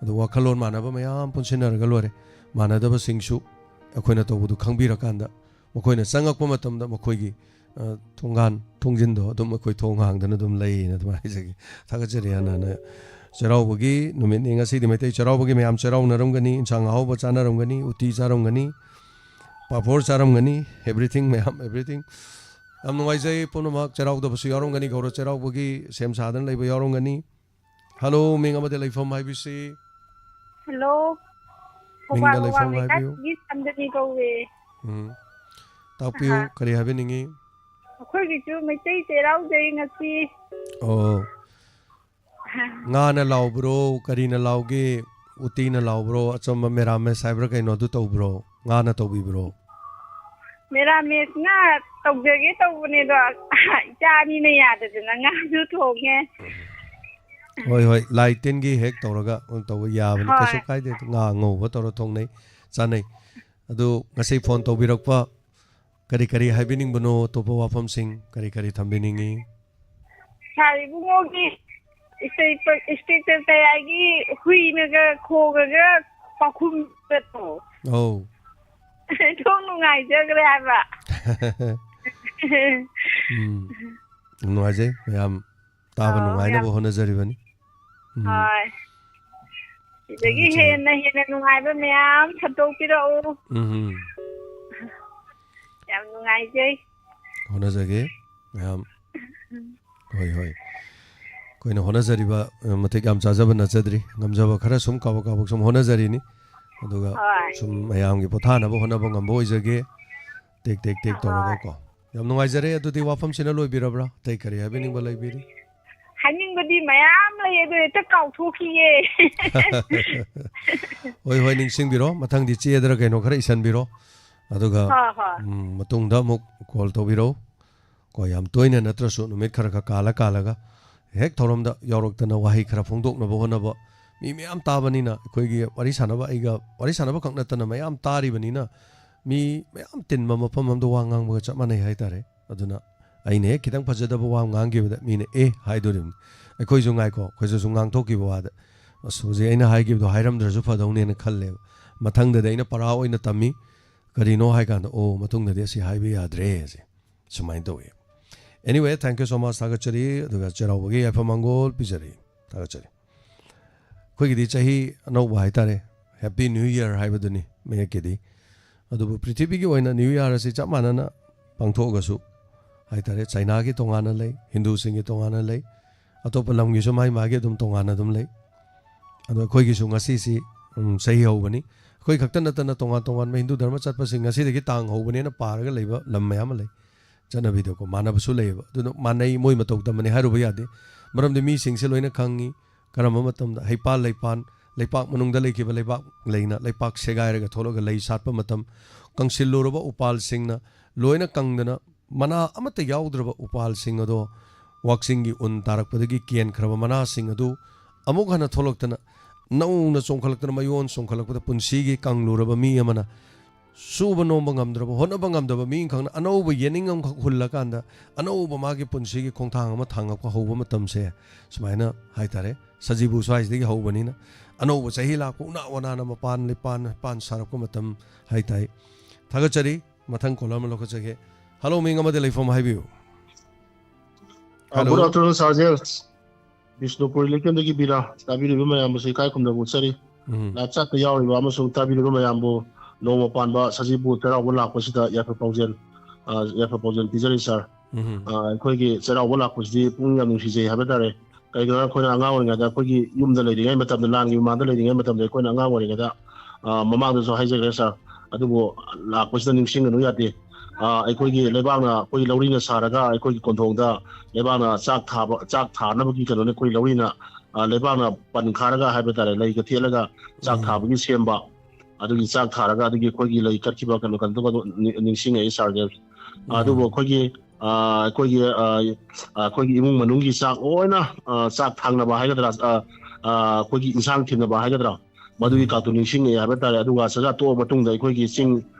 ꯑꯗꯨ ꯋꯥꯈꯜꯂꯣꯟ ꯃꯥꯟꯅꯕ ꯃꯌꯥꯝ ꯄꯨꯟꯁꯤꯟꯅꯔꯒ ꯂꯣꯏꯔꯦ꯫ ꯃꯥꯟꯅꯗꯕꯁꯤꯡꯁꯨ ꯑꯩꯈꯣꯏꯅ ꯇꯧꯕꯗꯨ ꯈꯪꯕꯤꯔꯀꯥꯟꯗ, ꯃꯈꯣꯏꯅ ꯆꯪꯉꯛꯄ ꯃꯇꯝꯗ ꯃꯈꯣꯏꯒꯤ, ꯑ, ꯊꯣꯡꯒꯥꯟ, ꯊꯣꯡꯖꯤꯟꯗꯣ ꯑꯗꯨꯝ ꯑꯩꯈꯣꯏ ꯊꯣꯡ ꯍꯥꯡꯗꯅ ꯑꯗꯨꯝ ꯂꯩꯌꯦꯅ ꯑꯗꯨꯃꯥꯏꯅ ꯍꯥꯏꯖꯒꯦ꯫ ꯊꯥꯒꯠꯆꯔꯤ ꯍꯥꯟꯅ ꯍꯥꯟꯅ꯫ ꯆꯩꯔꯥꯎꯕꯒꯤ ꯅꯨꯃꯤꯠꯅꯤ ꯉꯁꯤꯗꯤ꯫ ꯃꯩꯇꯩ ꯆꯩꯔꯥꯎꯕꯒꯤ ꯃꯌꯥꯝ ꯆꯩꯔꯥꯎꯅꯔꯝꯒꯅꯤ, ꯏꯟꯁꯥꯡ ꯑꯍꯥꯎꯕ ꯆꯥꯅꯔꯝꯒꯅꯤ, ꯎꯇꯤ ꯆꯥꯔꯝꯒꯅꯤ, ꯄꯥꯐꯣꯔ ꯆꯥꯔꯝꯒꯅꯤ, everything ꯃꯌꯥꯝ, everything꯫ ꯌꯥꯝ ꯅꯨꯡꯉꯥꯏꯖꯩ ꯄꯨꯝꯅꯃꯛ꯫ ꯆꯩꯔꯥꯎꯗꯕꯁꯨ ꯌꯥꯎꯔꯝꯒꯅꯤ, ꯒꯧꯔ ꯆꯩꯔꯥꯎꯕꯒꯤ ꯁꯦꯝ ꯁꯥꯗꯅ ꯂꯩꯕ ꯌꯥꯎꯔꯝꯒꯅꯤ꯫ ꯍꯜꯂꯣ, ꯃꯤꯡ ꯑꯃꯗꯤ ꯂꯩꯐꯝ ꯍꯥꯏꯕꯤꯁꯤ꯫ ꯍꯜꯂꯣ꯫ ꯃꯤꯡꯒ ꯈꯧꯄꯥꯛ ꯂꯩꯐꯝ ꯋꯥꯡ ꯍꯥꯏꯕꯤꯌꯨ꯫ ꯂꯩꯀꯥꯏꯒꯤ ꯁꯟꯗꯅꯤ ꯀꯧꯋꯦ꯫ ꯎꯝ꯫ ꯇꯥꯛꯄꯤꯌꯨ, ꯑꯍꯥ꯫ ꯀꯔꯤ ꯍꯥꯏꯕꯤꯅꯤꯡꯉꯤ? ꯑꯩꯈꯣꯏꯒꯤꯁꯨ ꯃꯩꯇꯩ ꯆꯩꯔꯥꯎꯖꯩ ꯉꯁꯤ꯫ ꯑꯣ꯫ ꯑꯍꯥ꯫ ꯉꯥꯅ ꯂꯥꯎꯕ꯭ꯔꯣ? ꯀꯔꯤꯅ ꯂꯥꯎꯒꯦ? ꯎꯇꯤꯅ ꯂꯥꯎꯕ꯭ꯔꯣ? ꯑꯆꯝꯕ ꯃꯦꯔꯥꯃꯦꯁ ꯍꯥꯏꯕ꯭ꯔꯥ ꯀꯩꯅꯣ ꯑꯗꯨ ꯇꯧꯕ꯭ꯔꯣ? ꯉꯥꯅ ꯇꯧꯕꯤꯕ꯭ꯔꯣ? ꯃꯦꯔꯥꯃꯦꯁ ꯉꯥ ꯇꯧꯖꯒꯦ ꯇꯧꯕꯅꯦ ꯑꯗꯣ, ꯏꯆꯥ ꯑꯅꯤꯅ ꯌꯥꯗꯗꯅ ꯉꯥꯁꯨ ꯊꯣꯡꯉꯦ꯫ ꯍꯣꯏ, ꯍꯣꯏ, ꯂꯥꯏ ꯇꯤꯟꯒꯤ ꯍꯦꯛ ꯇꯧꯔꯒ ꯇꯧꯕ ꯌꯥꯕꯅꯤ, ꯍꯣꯏ꯫ ꯀꯩꯁꯨ ꯀꯥꯏꯗꯦ꯫ ꯉꯥ ꯑꯉꯧꯕ ꯇꯧꯔ ꯊꯣꯡꯅꯩ, ꯆꯥꯅꯩ꯫ ꯑꯗꯨ ꯉꯁꯤ ꯐꯣꯟ ꯇꯧꯕꯤꯔꯛꯄ ꯀꯔꯤ ꯀꯔꯤ ꯍꯥꯏꯕꯤꯅꯤꯡꯕꯅꯣ? ꯑꯇꯣꯞꯄ ꯋꯥꯐꯝꯁꯤꯡ ꯀꯔꯤ ꯀꯔꯤ ꯊꯝꯕꯤꯅꯤꯡꯉꯤ? ꯁꯥꯔ ꯏꯕꯨꯡꯉꯣꯒꯤ ꯏꯁꯇꯦ-, ꯏꯁꯇꯦꯇꯁ ꯀꯌꯥꯒꯤ ꯍꯨꯏꯅꯒ ꯈꯣꯡꯉꯒ ꯄꯥꯎꯈꯨꯝ ꯆꯠꯄꯗꯣ꯫ ꯑꯧ꯫ ꯊꯣꯡ ꯅꯨꯡꯉꯥꯏꯖꯈ꯭ꯔꯦ ꯍꯥꯏꯕ꯫ ꯎꯝ꯫ ꯅꯨꯡꯉꯥꯏꯖꯩ ꯃꯌꯥꯝ꯫ ꯇꯥꯕ ꯑꯣ, ꯅꯨꯡꯉꯥꯏꯅꯕ ꯌꯥꯝ ꯍꯣꯠꯅꯖꯔꯤꯕꯅꯤ꯫ ꯎꯝ꯫ ꯍꯣꯏ꯫ ꯁꯤꯗꯒꯤ ꯌꯥꯝ ꯅꯨꯡꯉꯥꯏ꯫ ꯍꯦꯟꯅ ꯍꯦꯟꯅ ꯅꯨꯡꯉꯥꯏꯕ ꯃꯌꯥꯝ ꯁꯟꯗꯣꯛꯄꯤꯔꯛꯎ꯫ ꯎꯝ꯫ ꯌꯥꯝ ꯅꯨꯡꯉꯥꯏꯖꯩ꯫ ꯍꯣꯠꯅꯖꯒꯦ ꯃꯌꯥꯝ꯫ ꯍꯣꯏ, ꯍꯣꯏ꯫ ꯑꯩꯈꯣꯏꯅ ꯍꯣꯠꯅꯖꯔꯤꯕ, ꯑ, ꯃꯇꯤꯛ ꯌꯥꯝ ꯆꯥꯖꯕ ꯅꯠꯆꯗ꯭ꯔꯤ꯫ ꯉꯝꯖꯕ ꯈꯔ ꯁꯨꯝ ꯀꯥꯕꯛ ꯀꯥꯕꯛ ꯁꯨꯝ ꯍꯣꯠꯅꯖꯔꯤꯅꯤ꯫ ꯑꯗꯨꯒ ꯍꯣꯏ꯫ ꯁꯨꯝ ꯃꯌꯥꯝꯒꯤ ꯄꯣꯊꯥꯅꯕ ꯍꯣꯠꯅꯕ ꯉꯝꯕ ꯑꯣꯏꯖꯒꯦ꯫ ꯇꯦꯛ ꯇꯦꯛ ꯇꯦꯛ ꯍꯣꯏ꯫ ꯇꯧꯔꯒꯀꯣ꯫ ꯌꯥꯝ ꯅꯨꯡꯉꯥꯏꯖꯔꯦ꯫ ꯑꯗꯨꯗꯤ ꯋꯥꯐꯝꯁꯤꯅ ꯂꯣꯏꯕꯤꯔꯕ꯭ꯔꯥ? ꯑꯇꯩ ꯀꯔꯤ ꯍꯥꯏꯕꯤꯅꯤꯡꯕ ꯂꯩꯕꯤꯔꯤ? ꯍꯥꯏꯅꯤꯡꯕꯗꯤ ꯃꯌꯥꯝ ꯂꯩ, ꯑꯗꯨ ꯍꯦꯛꯇ ꯀꯥꯎꯊꯣꯛꯈꯤꯌꯦ꯫ ꯍꯣꯏ, ꯍꯣꯏ, ꯅꯤꯡꯁꯤꯡꯕꯤꯔꯣ꯫ ꯃꯊꯪꯗꯤ ꯆꯦꯗꯔ ꯀꯩꯅꯣ ꯈꯔ ꯏꯁꯟꯕꯤꯔꯣ꯫ ꯑꯗꯨꯒ, ꯍꯣꯏ, ꯍꯣꯏ꯫ ꯎꯝ, ꯃꯇꯨꯡꯗ ꯑꯃꯨꯛ ꯀꯣꯜ ꯇꯧꯕꯤꯔꯛꯎ꯫ ꯀꯣ, ꯌꯥꯝ ꯇꯣꯏꯅ ꯅꯠꯇ꯭ꯔꯁꯨ ꯅꯨꯃꯤꯠ ꯈꯔ ꯈꯔ ꯀꯥꯜꯂ ꯀꯥꯜꯂꯒ ꯍꯦꯛ ꯊꯧꯔꯝꯗ ꯌꯥꯎꯔꯛꯇꯅ ꯋꯥꯍꯩ ꯈꯔ ꯐꯣꯡꯗꯣꯛꯅꯕ ꯍꯣꯠꯅꯕ꯫ ꯃꯤ ꯃꯌꯥꯝ ꯇꯥꯕꯅꯤꯅ ꯑꯩꯈꯣꯏꯒꯤ ꯋꯥꯔꯤ ꯁꯥꯟꯅꯕ, ꯑꯩꯒ ꯋꯥꯔꯤ ꯁꯥꯟꯅꯕ ꯈꯛ ꯅꯠꯇꯅ ꯃꯌꯥꯝ ꯇꯥꯔꯤꯕꯅꯤꯅ ꯃꯤ ꯃꯌꯥꯝ ꯇꯤꯟꯕ ꯃꯐꯝ ꯑꯃꯗ ꯋꯥ ꯉꯥꯡꯕꯒ ꯆꯞ ꯃꯥꯟꯅꯩ ꯍꯥꯏꯇꯥꯔꯦ꯫ ꯑꯗꯨꯅ ꯑꯩꯅ ꯍꯦꯛ ꯈꯤꯇꯪ ꯐꯖꯗꯕ ꯋꯥ ꯑꯃ ꯉꯥꯡꯈꯤꯕꯗ ꯃꯤꯅ "ꯑꯦ" ꯍꯥꯏꯗꯣꯔꯤꯕꯅꯤ꯫ ꯑꯩꯈꯣꯏꯁꯨ ꯉꯥꯏꯈꯣ, ꯑꯩꯈꯣꯏꯁꯨ ꯁꯨꯝ ꯉꯥꯡꯊꯣꯛꯈꯤꯕ ꯋꯥꯗ, "ꯑꯁ, ꯍꯧꯖꯤꯛ ꯑꯩꯅ ꯍꯥꯏꯈꯤꯕꯗꯣ ꯍꯥꯏꯔꯝꯗ꯭ꯔꯁꯨ ꯐꯗꯧꯅꯦꯅ" ꯈꯜꯂꯦꯕ꯫ ꯃꯊꯪꯗꯗꯤ ꯑꯩꯅ ꯄꯔꯥ ꯑꯣꯏꯅ ꯇꯝꯃꯤ꯫ ꯀꯔꯤꯅꯣ ꯍꯥꯏꯀꯥꯟꯗ, "ꯑꯣ, ꯃꯇꯨꯡꯗꯗꯤ ꯑꯁꯤ ꯍꯥꯏꯕ ꯌꯥꯗ꯭ꯔꯦ" ꯑꯁꯦ ꯁꯨꯃꯥꯏꯅ ꯇꯧꯋꯤ꯫ Anyway, thank you so much, ꯊꯥꯒꯠꯆꯔꯤ꯫ ꯑꯗꯨꯒ ꯆꯩꯔꯥꯎꯕꯒꯤ ꯌꯥꯏꯐ ꯃꯪꯒꯣꯜ ꯄꯤꯖꯔꯤ꯫ ꯊꯥꯒꯠꯆꯔꯤ꯫ ꯑꯩꯈꯣꯏꯒꯤꯗꯤ ꯆꯍꯤ ꯑꯅꯧꯕ ꯍꯥꯏꯇꯥꯔꯦ, Happy New Year ꯍꯥꯏꯕꯗꯨꯅꯤ ꯃꯌꯦꯛꯀꯤꯗꯤ꯫ ꯑꯗꯨꯕꯨ ꯄ꯭ꯔꯤꯊꯤꯕꯤꯒꯤ ꯑꯣꯏꯅ New Year ꯑꯁꯤ ꯆꯞ ꯃꯥꯟꯅꯅ ꯄꯥꯡꯊꯣꯛꯑꯒꯁꯨ ꯍꯥꯏꯇꯥꯔꯦ, ꯆꯥꯏꯅꯥꯒꯤ ꯇꯣꯉꯥꯟꯅ ꯂꯩ, ꯍꯤꯟꯗꯨꯁꯤꯡꯒꯤ ꯇꯣꯉꯥꯟꯅ ꯂꯩ, ꯑꯇꯣꯞꯄ ꯂꯝꯒꯤꯁꯨ ꯃꯥꯒꯤ ꯃꯥꯒꯤ ꯑꯗꯨꯝ ꯇꯣꯉꯥꯟꯅ ꯑꯗꯨꯝ ꯂꯩ꯫ ꯑꯗꯣ ꯑꯩꯈꯣꯏꯒꯤꯁꯨ ꯉꯁꯤꯁꯤ, ꯎꯝ, ꯆꯍꯤ ꯍꯧꯕꯅꯤ꯫ ꯑꯩꯈꯣꯏ ꯈꯛꯇ ꯅꯠꯇꯅ ꯇꯣꯉꯥꯟ ꯇꯣꯉꯥꯟꯕ ꯍꯤꯟꯗꯨ ꯙꯔꯃ ꯆꯠꯄꯁꯤꯡ ꯉꯁꯤꯗꯒꯤ ꯇꯥꯡ ꯍꯧꯕꯅꯦꯅ ꯄꯥꯔꯒ ꯂꯩꯕ ꯂꯝ ꯃꯌꯥꯝ ꯑꯃ ꯂꯩ꯫ ꯆꯠꯅꯕꯤꯗꯀꯣ ꯃꯥꯟꯅꯕꯁꯨ ꯂꯩꯌꯦꯕ꯫ ꯑꯗꯨꯅ ꯃꯥꯟꯅꯩ, ꯃꯣꯏ ꯃꯇꯧ ꯇꯝꯕꯅꯤ ꯍꯥꯏꯔꯨꯕ ꯌꯥꯗꯦ꯫ ꯃꯔꯝꯗꯤ ꯃꯤꯁꯤꯡꯁꯦ ꯂꯣꯏꯅ ꯈꯪꯉꯤ꯫ ꯀꯔꯝꯕ ꯃꯇꯝꯗ ꯍꯩꯄꯥꯜ ꯂꯩꯄꯥꯟ, ꯂꯩꯄꯥꯛ ꯃꯅꯨꯡꯗ ꯂꯩꯈꯤꯕ ꯂꯩꯕꯥꯛ ꯂꯩꯅ ꯂꯩꯄꯥꯛ ꯁꯦꯒꯥꯏꯔꯒ ꯊꯣꯛꯂꯒ ꯂꯩ ꯁꯥꯠꯄ ꯃꯇꯝ, ꯀꯪꯁꯤꯜꯂꯨꯔꯕ ꯎꯄꯥꯜꯁꯤꯡꯅ ꯂꯣꯏꯅ ꯀꯪꯗꯅ ꯃꯅꯥ ꯑꯃꯠꯇ ꯌꯥꯎꯗ꯭ꯔꯕ ꯎꯄꯥꯜꯁꯤꯡ ꯑꯗꯣ ꯋꯥꯛꯆꯤꯡꯒꯤ ꯎꯟ ꯇꯥꯔꯛꯄꯗꯒꯤ ꯀꯦꯟꯈ꯭ꯔꯕ ꯃꯅꯥꯁꯤꯡ ꯑꯗꯨ ꯑꯃꯨꯛ ꯍꯟꯅ ꯊꯣꯛꯂꯛꯇꯅ ꯅꯧꯅ ꯆꯣꯡꯈꯠꯂꯛꯇꯅ ꯃꯌꯣꯟ ꯆꯣꯡꯈꯠꯂꯛꯄꯗ ꯄꯨꯟꯁꯤꯒꯤ ꯀꯪꯂꯨꯔꯕ ꯃꯤ ꯑꯃꯅ ꯁꯨꯕ ꯅꯣꯝꯕ ꯉꯝꯗ꯭ꯔꯕ, ꯍꯣꯠꯅꯕ ꯉꯝꯗꯕ ꯃꯤꯈꯛꯅ ꯑꯅꯧꯕ ꯌꯦꯅꯤꯡ ꯑꯃꯈꯛ ꯍꯨꯜꯂꯀꯥꯟꯗ ꯑꯅꯧꯕ ꯃꯥꯒꯤ ꯄꯨꯟꯁꯤꯒꯤ ꯈꯣꯡꯊꯥꯡ ꯑꯃ ꯊꯥꯡꯉꯛꯄ ꯍꯧꯕ ꯃꯇꯝꯁꯦ ꯁꯨꯃꯥꯏꯅ ꯍꯥꯏꯇꯥꯔꯦ, ꯁꯖꯤꯕꯨ ꯁ꯭ꯋꯥꯏꯁꯤꯗꯒꯤ ꯍꯧꯕꯅꯤꯅ ꯑꯅꯧꯕ ꯆꯍꯤ ꯂꯥꯛꯄ ꯎꯅꯥ ꯋꯥꯅꯥꯅ ꯃꯄꯥꯟ ꯂꯩꯄꯥꯟ ꯄꯥꯟ ꯁꯥꯔꯛꯄ ꯃꯇꯝ ꯍꯥꯏꯇꯥꯏ꯫ ꯊꯥꯒꯠꯆꯔꯤ꯫ ꯃꯊꯪ ꯀꯣꯂꯔ ꯑꯃ ꯂꯧꯈꯠꯆꯒꯦ꯫ ꯍꯜꯂꯣ, ꯃꯤꯡ ꯑꯃꯗꯤ ꯂꯩꯐꯝ ꯍꯥꯏꯕꯤꯌꯨ꯫ Hello. Good afternoon, Sir James. Bishnupur ꯂꯩꯀꯦꯝꯗꯒꯤ ꯕꯤꯔꯥ꯫ ꯇꯥꯕꯤꯔꯤꯕ ꯃꯌꯥꯝꯕꯨꯁꯨ ꯏꯀꯥꯏ ꯈꯨꯝꯅꯕ ꯎꯠꯆꯔꯤ꯫ ꯎꯝ꯫ ꯂꯥꯏꯞ ꯆꯥꯠꯇ ꯌꯥꯎꯔꯤꯕ ꯑꯃꯁꯨꯡ ꯇꯥꯕꯤꯔꯤꯕ ꯃꯌꯥꯝꯕꯨ ꯅꯣꯡꯃ ꯄꯥꯟꯕ ꯁꯖꯤꯕꯨ ꯆꯩꯔꯥꯎꯕ ꯂꯥꯛꯄꯁꯤꯗ ꯌꯥꯏꯐ ꯄꯥꯎꯖꯦꯜ, ꯑ, ꯌꯥꯏꯐ ꯄꯥꯎꯖꯦꯜ ꯄꯤꯖꯔꯤ, ꯁꯥꯔ꯫ ꯎꯝ꯫ ꯑ, ꯑꯩꯈꯣꯏꯒꯤ ꯆꯩꯔꯥꯎꯕ ꯂꯥꯛꯄꯁꯤꯗꯤ ꯄꯨꯛꯅꯤꯡ ꯌꯥꯝ ꯅꯨꯡꯁꯤꯖꯩ ꯍꯥꯏꯕ ꯇꯥꯔꯦ꯫ ꯀꯩꯒꯤꯅꯣ ꯍꯥꯏꯔ ꯑꯩꯈꯣꯏꯅ ꯑꯉꯥꯡ ꯑꯣꯏꯔꯤꯉꯩꯗ, ꯑꯩꯈꯣꯏꯒꯤ ꯌꯨꯝꯗ ꯂꯩꯔꯤꯉꯩ ꯃꯇꯝꯗ, ꯂꯥꯟꯒꯤ ꯃꯃꯥꯡꯗ ꯂꯩꯔꯤꯉꯩ ꯃꯇꯝꯗ ꯑꯩꯈꯣꯏꯅ ꯑꯉꯥꯡ ꯑꯣꯏꯔꯤꯉꯩꯗ, ꯑ, ꯃꯃꯥꯡꯗꯁꯨ ꯍꯥꯏꯖꯈ꯭ꯔꯦ, ꯁꯥꯔ꯫ ꯑꯗꯨꯕꯨ ꯂꯥꯛꯄꯁꯤꯗ ꯅꯤꯡꯁꯤꯡꯒꯅꯨ ꯌꯥꯗꯦ꯫ ꯑ, ꯑꯩꯈꯣꯏꯒꯤ ꯂꯩꯕꯥꯛꯅ, ꯑꯩꯈꯣꯏꯒꯤ ꯂꯧꯔꯤꯅ ꯁꯥꯔꯒ ꯑꯩꯈꯣꯏꯒꯤ ꯀꯣꯟꯊꯣꯡꯗ ꯂꯩꯕꯥꯛꯅ ꯆꯥꯛ ꯊꯥꯕ, ꯆꯥꯛ ꯊꯥꯅꯕꯒꯤ ꯀꯩꯅꯣꯅꯦ, ꯑꯩꯈꯣꯏ ꯂꯧꯔꯤꯅ, ꯑ, ꯂꯩꯕꯥꯛꯅ ꯄꯟꯈꯥꯔꯒ ꯍꯥꯏꯕ ꯇꯥꯔꯦ, ꯂꯩꯒ ꯊꯦꯠꯂꯒ ꯆꯥꯛ ꯎꯝ꯫ ꯊꯥꯕꯒꯤ ꯁꯦꯝꯕ, ꯑꯗꯨꯒꯤ ꯆꯥꯛ ꯊꯥꯔꯒ ꯑꯗꯨꯒꯤ ꯑꯩꯈꯣꯏꯒꯤ ꯂꯩ ꯀꯠꯈꯤꯕ ꯀꯩꯅꯣ, ꯀꯩꯅꯣ ꯇꯧꯕꯗꯣ ꯅꯤ-, ꯅꯤꯡꯁꯤꯡꯉꯛꯏ, ꯁꯥꯔ ꯖꯦꯝꯁ꯫ ꯎꯝ꯫ ꯑꯗꯨꯕꯨ ꯑꯩꯈꯣꯏꯒꯤ, ꯑ, ꯑꯩꯈꯣꯏꯒꯤ, ꯑ, ꯑ, ꯑꯩꯈꯣꯏꯒꯤ ꯏꯃꯨꯡ ꯃꯅꯨꯡꯒꯤ ꯆꯥꯛ ꯂꯣꯏꯅ, ꯑ, ꯆꯥꯛ ꯊꯥꯡꯅꯕ ꯍꯥꯏꯒꯗ꯭ꯔꯥ, ꯑ, ꯑ, ꯑꯩꯈꯣꯏꯒꯤ ꯏꯟꯁꯥꯡ ꯊꯤꯟꯅꯕ ꯍꯥꯏꯒꯗ꯭ꯔꯥ, ꯃꯗꯨꯒꯤ ꯎꯝ꯫ ꯀꯥꯡꯇꯨ ꯅꯤꯡꯁꯤꯡꯉꯛꯑꯦ ꯍꯥꯏꯕ ꯇꯥꯔꯦ꯫ ꯑꯗꯨꯒ ꯆꯥꯛꯆꯥ ꯇꯣꯛꯑ ꯃꯇꯨꯡꯗ ꯑꯩꯈꯣꯏꯒꯤ ꯆꯤꯡ,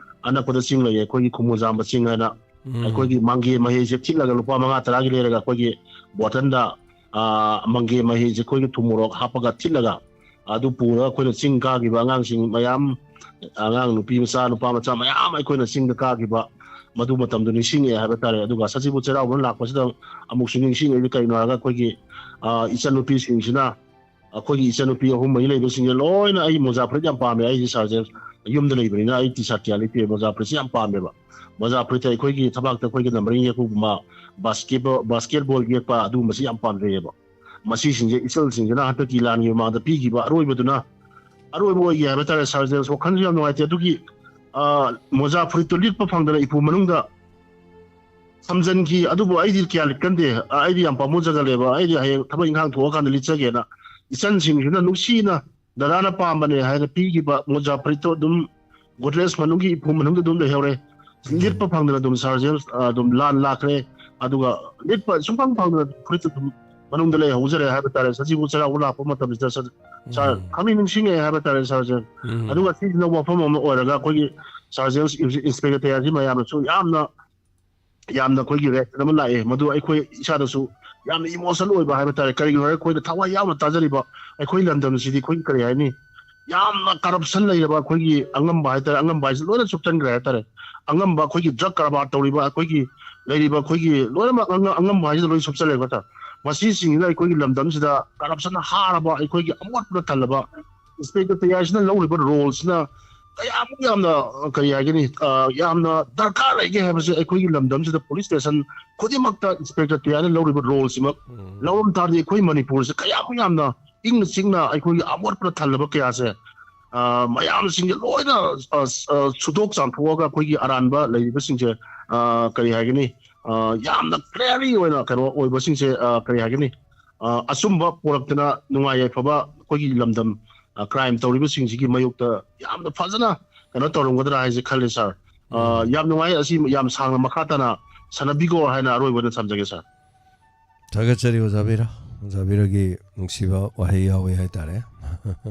ꯑꯅꯛꯄꯗ ꯆꯤꯡ ꯂꯩꯌꯦ, ꯑꯩꯈꯣꯏꯒꯤ ꯈꯨꯃꯨꯖꯥꯝꯕ ꯆꯤꯡ ꯍꯥꯏꯅ꯫ ꯎꯝ꯫ ꯑꯩꯈꯣꯏꯒꯤ ꯃꯪꯒꯦ ꯃꯍꯩꯁꯦ ꯊꯤꯠꯂꯒ ꯂꯨꯄꯥ ꯃꯉꯥ ꯇꯔꯥꯒꯤ ꯂꯩꯔꯒ ꯑꯩꯈꯣꯏꯒꯤ ꯕꯣꯇꯜꯗ, ꯑ, ꯃꯪꯒꯦ ꯃꯍꯩꯁꯦ ꯑꯩꯈꯣꯏꯒꯤ ꯊꯨꯝ ꯃꯣꯔꯣꯛ ꯍꯥꯞꯄꯒ ꯊꯤꯠꯂꯒ ꯑꯗꯨ ꯄꯨꯔꯒ ꯑꯩꯈꯣꯏꯅ ꯆꯤꯡ ꯀꯥꯈꯤꯕ ꯑꯉꯥꯡꯁꯤꯡ ꯃꯌꯥꯝ, ꯑꯉꯥꯡ ꯅꯨꯄꯤ ꯃꯆꯥ, ꯅꯨꯄꯥ ꯃꯆꯥ ꯃꯌꯥꯝ ꯑꯩꯈꯣꯏꯅ ꯆꯤꯡꯗ ꯀꯥꯈꯤꯕ ꯃꯗꯨ ꯃꯇꯝꯗꯣ ꯅꯤꯡꯁꯤꯡꯉꯛꯑꯦ ꯍꯥꯏꯕ ꯇꯥꯔꯦ꯫ ꯑꯗꯨꯒ ꯁꯖꯤꯕꯨ ꯆꯩꯔꯥꯎꯕ ꯂꯥꯛꯄꯁꯤꯗ ꯑꯃꯨꯛꯁꯨ ꯅꯤꯡꯁꯤꯡꯉꯛꯏ꯫ ꯀꯩꯅꯣ ꯍꯥꯏꯔꯒ ꯑꯩꯈꯣꯏꯒꯤ, ꯑ, ꯏꯆꯟꯅꯨꯄꯤꯁꯤꯡꯁꯤꯅ, ꯑꯩꯈꯣꯏꯒꯤ ꯏꯆꯟꯅꯨꯄꯤ ꯑꯍꯨꯝ ꯃꯔꯤ ꯂꯩꯕꯁꯤꯡꯁꯦ ꯂꯣꯏꯅ ꯑꯩ ꯃꯣꯖꯥ ꯐꯨꯔꯤꯠ ꯌꯥꯝ ꯄꯥꯝꯃꯦ꯫ ꯑꯩꯁꯦ ꯁꯥꯔ ꯖꯦꯝꯁ ꯌꯨꯝꯗ ꯂꯩꯕꯅꯤꯅ ꯑꯩ ꯇꯤ ꯁꯥꯔꯠ ꯀꯌꯥ ꯂꯩꯇꯦ, ꯃꯣꯖꯥ ꯐꯨꯔꯤꯠꯁꯦ ꯌꯥꯝ ꯄꯥꯝꯃꯦꯕ꯫ ꯃꯣꯖꯥ ꯐꯨꯔꯤꯠꯇ ꯑꯩꯈꯣꯏꯒꯤ ꯊꯕꯥꯛꯇ ꯑꯩꯈꯣꯏꯒꯤ ꯅꯝꯕꯔꯤꯡ ꯌꯦꯛꯄꯒꯨꯝꯕ, ꯕꯥꯁꯀꯦꯠꯕꯣꯜ, ꯕꯥꯁꯀꯦꯠꯕꯣꯜ ꯌꯦꯛꯄ ꯑꯗꯨꯒꯨꯝꯕꯁꯤ ꯌꯥꯝ ꯄꯥꯝꯖꯩꯌꯦꯕ꯫ ꯃꯁꯤꯁꯤꯡꯁꯦ ꯏꯆꯜꯁꯤꯡꯁꯤꯅ ꯍꯟꯗꯛꯀꯤ ꯂꯥꯟꯒꯤ ꯃꯃꯥꯡꯗ ꯄꯤꯈꯤꯕ ꯑꯔꯣꯏꯕꯗꯨꯅ ꯑꯔꯣꯏꯕ ꯑꯣꯏꯒꯦ ꯍꯥꯏꯕ ꯇꯥꯔꯦ꯫ ꯁꯥꯔ ꯖꯦꯝꯁ, ꯋꯥꯈꯜꯁꯨ ꯌꯥꯝ ꯅꯨꯡꯉꯥꯏꯇꯦ꯫ ꯑꯗꯨꯒꯤ, ꯑ, ꯃꯣꯖꯥ ꯐꯨꯔꯤꯠꯇꯨ ꯂꯤꯠꯄ ꯐꯪꯗꯅ ꯏꯄꯨ ꯃꯅꯨꯡꯗ ꯊꯝꯖꯤꯟꯈꯤ꯫ ꯑꯗꯨꯕꯨ ꯑꯩꯗꯤ ꯀꯌꯥ ꯂꯤꯠꯀꯟꯗꯦ꯫ ꯑ, ꯑꯩꯗꯤ ꯌꯥꯝ ꯄꯥꯝꯃꯨꯖꯒꯜꯂꯦꯕ꯫ ꯑꯩꯗꯤ ꯍꯌꯦꯡ ꯊꯕꯛ ꯏꯪꯈꯥꯡ ꯊꯣꯛꯑꯀꯥꯟꯗ ꯂꯤꯠꯆꯒꯦꯅ ꯏꯆꯟꯁꯤꯡꯁꯤꯅ ꯅꯨꯡꯁꯤꯅ ꯗꯗꯥꯅ ꯄꯥꯝꯕꯅꯦ ꯍꯥꯏꯅ ꯄꯤꯈꯤꯕ ꯃꯣꯖꯥ ꯐꯨꯔꯤꯠꯇꯣ ꯑꯗꯨꯝ ꯒꯣꯗ꯭ꯔꯦꯖ ꯃꯅꯨꯡꯒꯤ ꯏꯄꯨ ꯃꯅꯨꯡꯗ ꯑꯗꯨꯝ ꯂꯩꯍꯧꯔꯦ꯫ ꯎꯝ꯫ ꯂꯤꯠꯄ ꯐꯪꯗꯅ ꯑꯗꯨꯝ ꯁꯥꯔ ꯖꯦꯝꯁ, ꯑ, ꯑꯗꯨꯝ ꯂꯥꯟ ꯂꯥꯛꯈ꯭ꯔꯦ꯫ ꯑꯗꯨꯒ ꯂꯤꯠꯄ ꯁꯨꯡꯐꯪ ꯐꯪꯗꯅ ꯐꯨꯔꯤꯠꯇꯨ ꯑꯗꯨꯝ ꯃꯅꯨꯡꯗ ꯂꯩꯍꯧꯖꯔꯦ ꯍꯥꯏꯕ ꯇꯥꯔꯦ꯫ ꯁꯖꯤꯕꯨ ꯆꯩꯔꯥꯎꯕ ꯂꯥꯛꯄ ꯃꯇꯝꯁꯤꯗ ꯁ-, ꯁꯥꯔ ꯎꯝ꯫ ꯈꯪꯅꯤꯡ ꯅꯤꯡꯁꯤꯡꯉꯛꯑꯦ ꯍꯥꯏꯕ ꯇꯥꯔꯦ ꯁꯥꯔ ꯖꯦꯝꯁ꯫ ꯎꯝ꯫ ꯑꯗꯨꯒ ꯁꯤꯁꯤꯅ ꯋꯥꯐꯝ ꯑꯃ ꯑꯣꯏꯔꯒ ꯑꯩꯈꯣꯏꯒꯤ ꯁꯥꯔ ꯖꯦꯝꯁ ꯏꯟꯁ-, ꯏꯟꯁꯄꯦꯛꯇꯔ ꯇꯌꯥꯁꯤ ꯃꯌꯥꯝꯅꯁꯨ ꯌꯥꯝꯅ, ꯌꯥꯝꯅ ꯑꯩꯈꯣꯏꯒꯤ ꯔꯦꯁꯄꯦꯛ ꯑꯃ ꯂꯥꯛꯑꯦ꯫ ꯃꯗꯨ ꯑꯩꯈꯣꯏ ꯏꯁꯥꯗꯁꯨ ꯌꯥꯝꯅ ꯏꯃꯣꯁꯅꯦꯜ ꯑꯣꯏꯕ ꯍꯥꯏꯕ ꯇꯥꯔꯦ꯫ ꯀꯔꯤꯒꯤꯅꯣ ꯍꯥꯏꯔꯒ ꯑꯩꯈꯣꯏꯅ ꯊꯋꯥꯏ ꯌꯥꯎꯅ ꯇꯥꯖꯔꯤꯕ ꯑꯩꯈꯣꯏ ꯂꯝꯗꯝꯁꯤꯗꯤ ꯑꯩꯈꯣꯏꯒꯤ ꯀꯔꯤ ꯍꯥꯏꯅꯤ, ꯌꯥꯝꯅ ꯀꯔꯞꯁꯟ ꯂꯩꯔꯕ ꯑꯩꯈꯣꯏꯒꯤ ꯑꯉꯝꯕ ꯍꯥꯏ ꯇꯥꯔꯦ, ꯑꯉꯝꯕ ꯍꯥꯏꯁꯤ ꯂꯣꯏꯅ ꯁꯨꯞꯆꯟꯈ꯭ꯔꯦ ꯍꯥꯏ ꯇꯥꯔꯦ꯫ ꯑꯉꯝꯕ ꯑꯩꯈꯣꯏꯒꯤ ꯗ꯭ꯔꯒ ꯀꯔꯕꯥꯔ ꯇꯧꯔꯤꯕ ꯑꯩꯈꯣꯏꯒꯤ ꯂꯩꯔꯤꯕ ꯑꯩꯈꯣꯏꯒꯤ ꯂꯣꯏꯅꯃꯛ ꯑꯉ-, ꯑꯉꯝꯕ ꯍꯥꯏꯁꯤꯗ ꯂꯣꯏ ꯁꯨꯞꯆꯜꯂꯦ ꯍꯥꯏ ꯇꯥꯔꯦ꯫ ꯃꯁꯤꯁꯤꯡꯁꯤꯅ ꯑꯩꯈꯣꯏꯒꯤ ꯂꯝꯗꯝꯁꯤꯗ ꯀꯔꯞꯁꯟꯅ ꯍꯥꯔꯕ ꯑꯩꯈꯣꯏꯒꯤ ꯑꯃꯣꯠꯄꯅ ꯊꯜꯂꯕ ꯏꯟꯁꯄꯦꯛꯇꯔ ꯇꯌꯥꯁꯤꯅ ꯂꯧꯔꯤꯕ ꯔꯣꯜꯁꯤꯅ ꯀꯌꯥꯃꯨꯛ ꯌꯥꯝꯅ, ꯑ, ꯀꯔꯤ ꯍꯥꯏꯒꯅꯤ, ꯑ, ꯌꯥꯝꯅ ꯗꯔꯀꯥꯔ ꯂꯩꯒꯦ ꯍꯥꯏꯕꯁꯦ ꯑꯩꯈꯣꯏꯒꯤ ꯂꯝꯗꯝꯁꯤꯗ ꯄꯨꯂꯤꯁ ꯁ꯭ꯇꯦꯁꯟ ꯈꯨꯗꯤꯡꯃꯛꯇ ꯏꯟꯁꯄꯦꯛꯇꯔ ꯇꯌꯥꯅ ꯂꯧꯔꯤꯕ ꯔꯣꯜꯁꯤꯃꯛ ꯎꯝ꯫ ꯂꯧꯔꯝ ꯇꯥꯔꯗꯤ ꯑꯩꯈꯣꯏ ꯃꯅꯤꯄꯨꯔꯁꯦ ꯀꯌꯥꯃꯨꯛ ꯌꯥꯝꯅ ꯏꯪꯅ ꯆꯤꯛꯅ ꯑꯩꯈꯣꯏꯒꯤ ꯑꯃꯣꯠꯄꯅ ꯊꯜꯂꯕ ꯀꯌꯥꯁꯦ, ꯑ, ꯃꯌꯥꯝꯁꯤꯡꯁꯦ ꯂꯣꯏꯅ, ꯑ, ꯑ, ꯁꯨꯗꯣꯛ ꯆꯥꯝꯊꯣꯛꯑꯒ ꯑꯩꯈꯣꯏꯒꯤ ꯑꯔꯥꯟꯕ ꯂꯩꯔꯤꯕꯁꯤꯡꯁꯦ, ꯑ, ꯀꯔꯤ ꯍꯥꯏꯒꯅꯤ, ꯑ, ꯌꯥꯝꯅ ꯀ꯭ꯂꯤꯌꯥꯔꯂꯤ ꯑꯣꯏꯅ ꯀꯩꯅꯣ ꯑꯣꯏꯕꯁꯤꯡꯁꯦ, ꯑ, ꯀꯔꯤ ꯍꯥꯏꯒꯅꯤ, ꯑ, ꯑꯆꯨꯝꯕ ꯄꯨꯔꯛꯇꯅ ꯅꯨꯡꯉꯥꯏ ꯌꯥꯏꯐꯕ ꯑꯩꯈꯣꯏꯒꯤ ꯂꯝꯗꯝ, ꯑ, ꯀ꯭ꯔꯥꯏꯝ ꯇꯧꯔꯤꯕꯁꯤꯡꯁꯤꯒꯤ ꯃꯥꯌꯣꯛꯇ ꯌꯥꯝꯅ ꯐꯖꯅ ꯀꯩꯅꯣ ꯇꯧꯔꯝꯒꯗ꯭ꯔꯥ ꯍꯥꯏꯁꯦ ꯈꯜꯂꯦ ꯁꯥꯔ꯫ ꯑ, ꯎꯝ꯫ ꯌꯥꯝ ꯅꯨꯡꯉꯥꯏ꯫ ꯑꯁꯤ ꯌꯥꯝ ꯁꯥꯡꯅ ꯃꯈꯥ ꯇꯥꯅ ꯁꯥꯟꯅꯕꯤꯈꯣ ꯍꯥꯏꯅ ꯑꯔꯣꯏꯕꯗ ꯊꯝꯖꯒꯦ ꯁꯥꯔ꯫ ꯊꯥꯒꯠꯆꯔꯤ ꯑꯣꯖꯥ ꯕꯤꯔ꯫ ꯑꯣꯖꯥ ꯕꯤꯔꯒꯤ ꯅꯨꯡꯁꯤꯕ ꯋꯥꯍꯩ ꯌꯥꯎꯋꯦ ꯍꯥꯏꯇꯥꯔꯦ꯫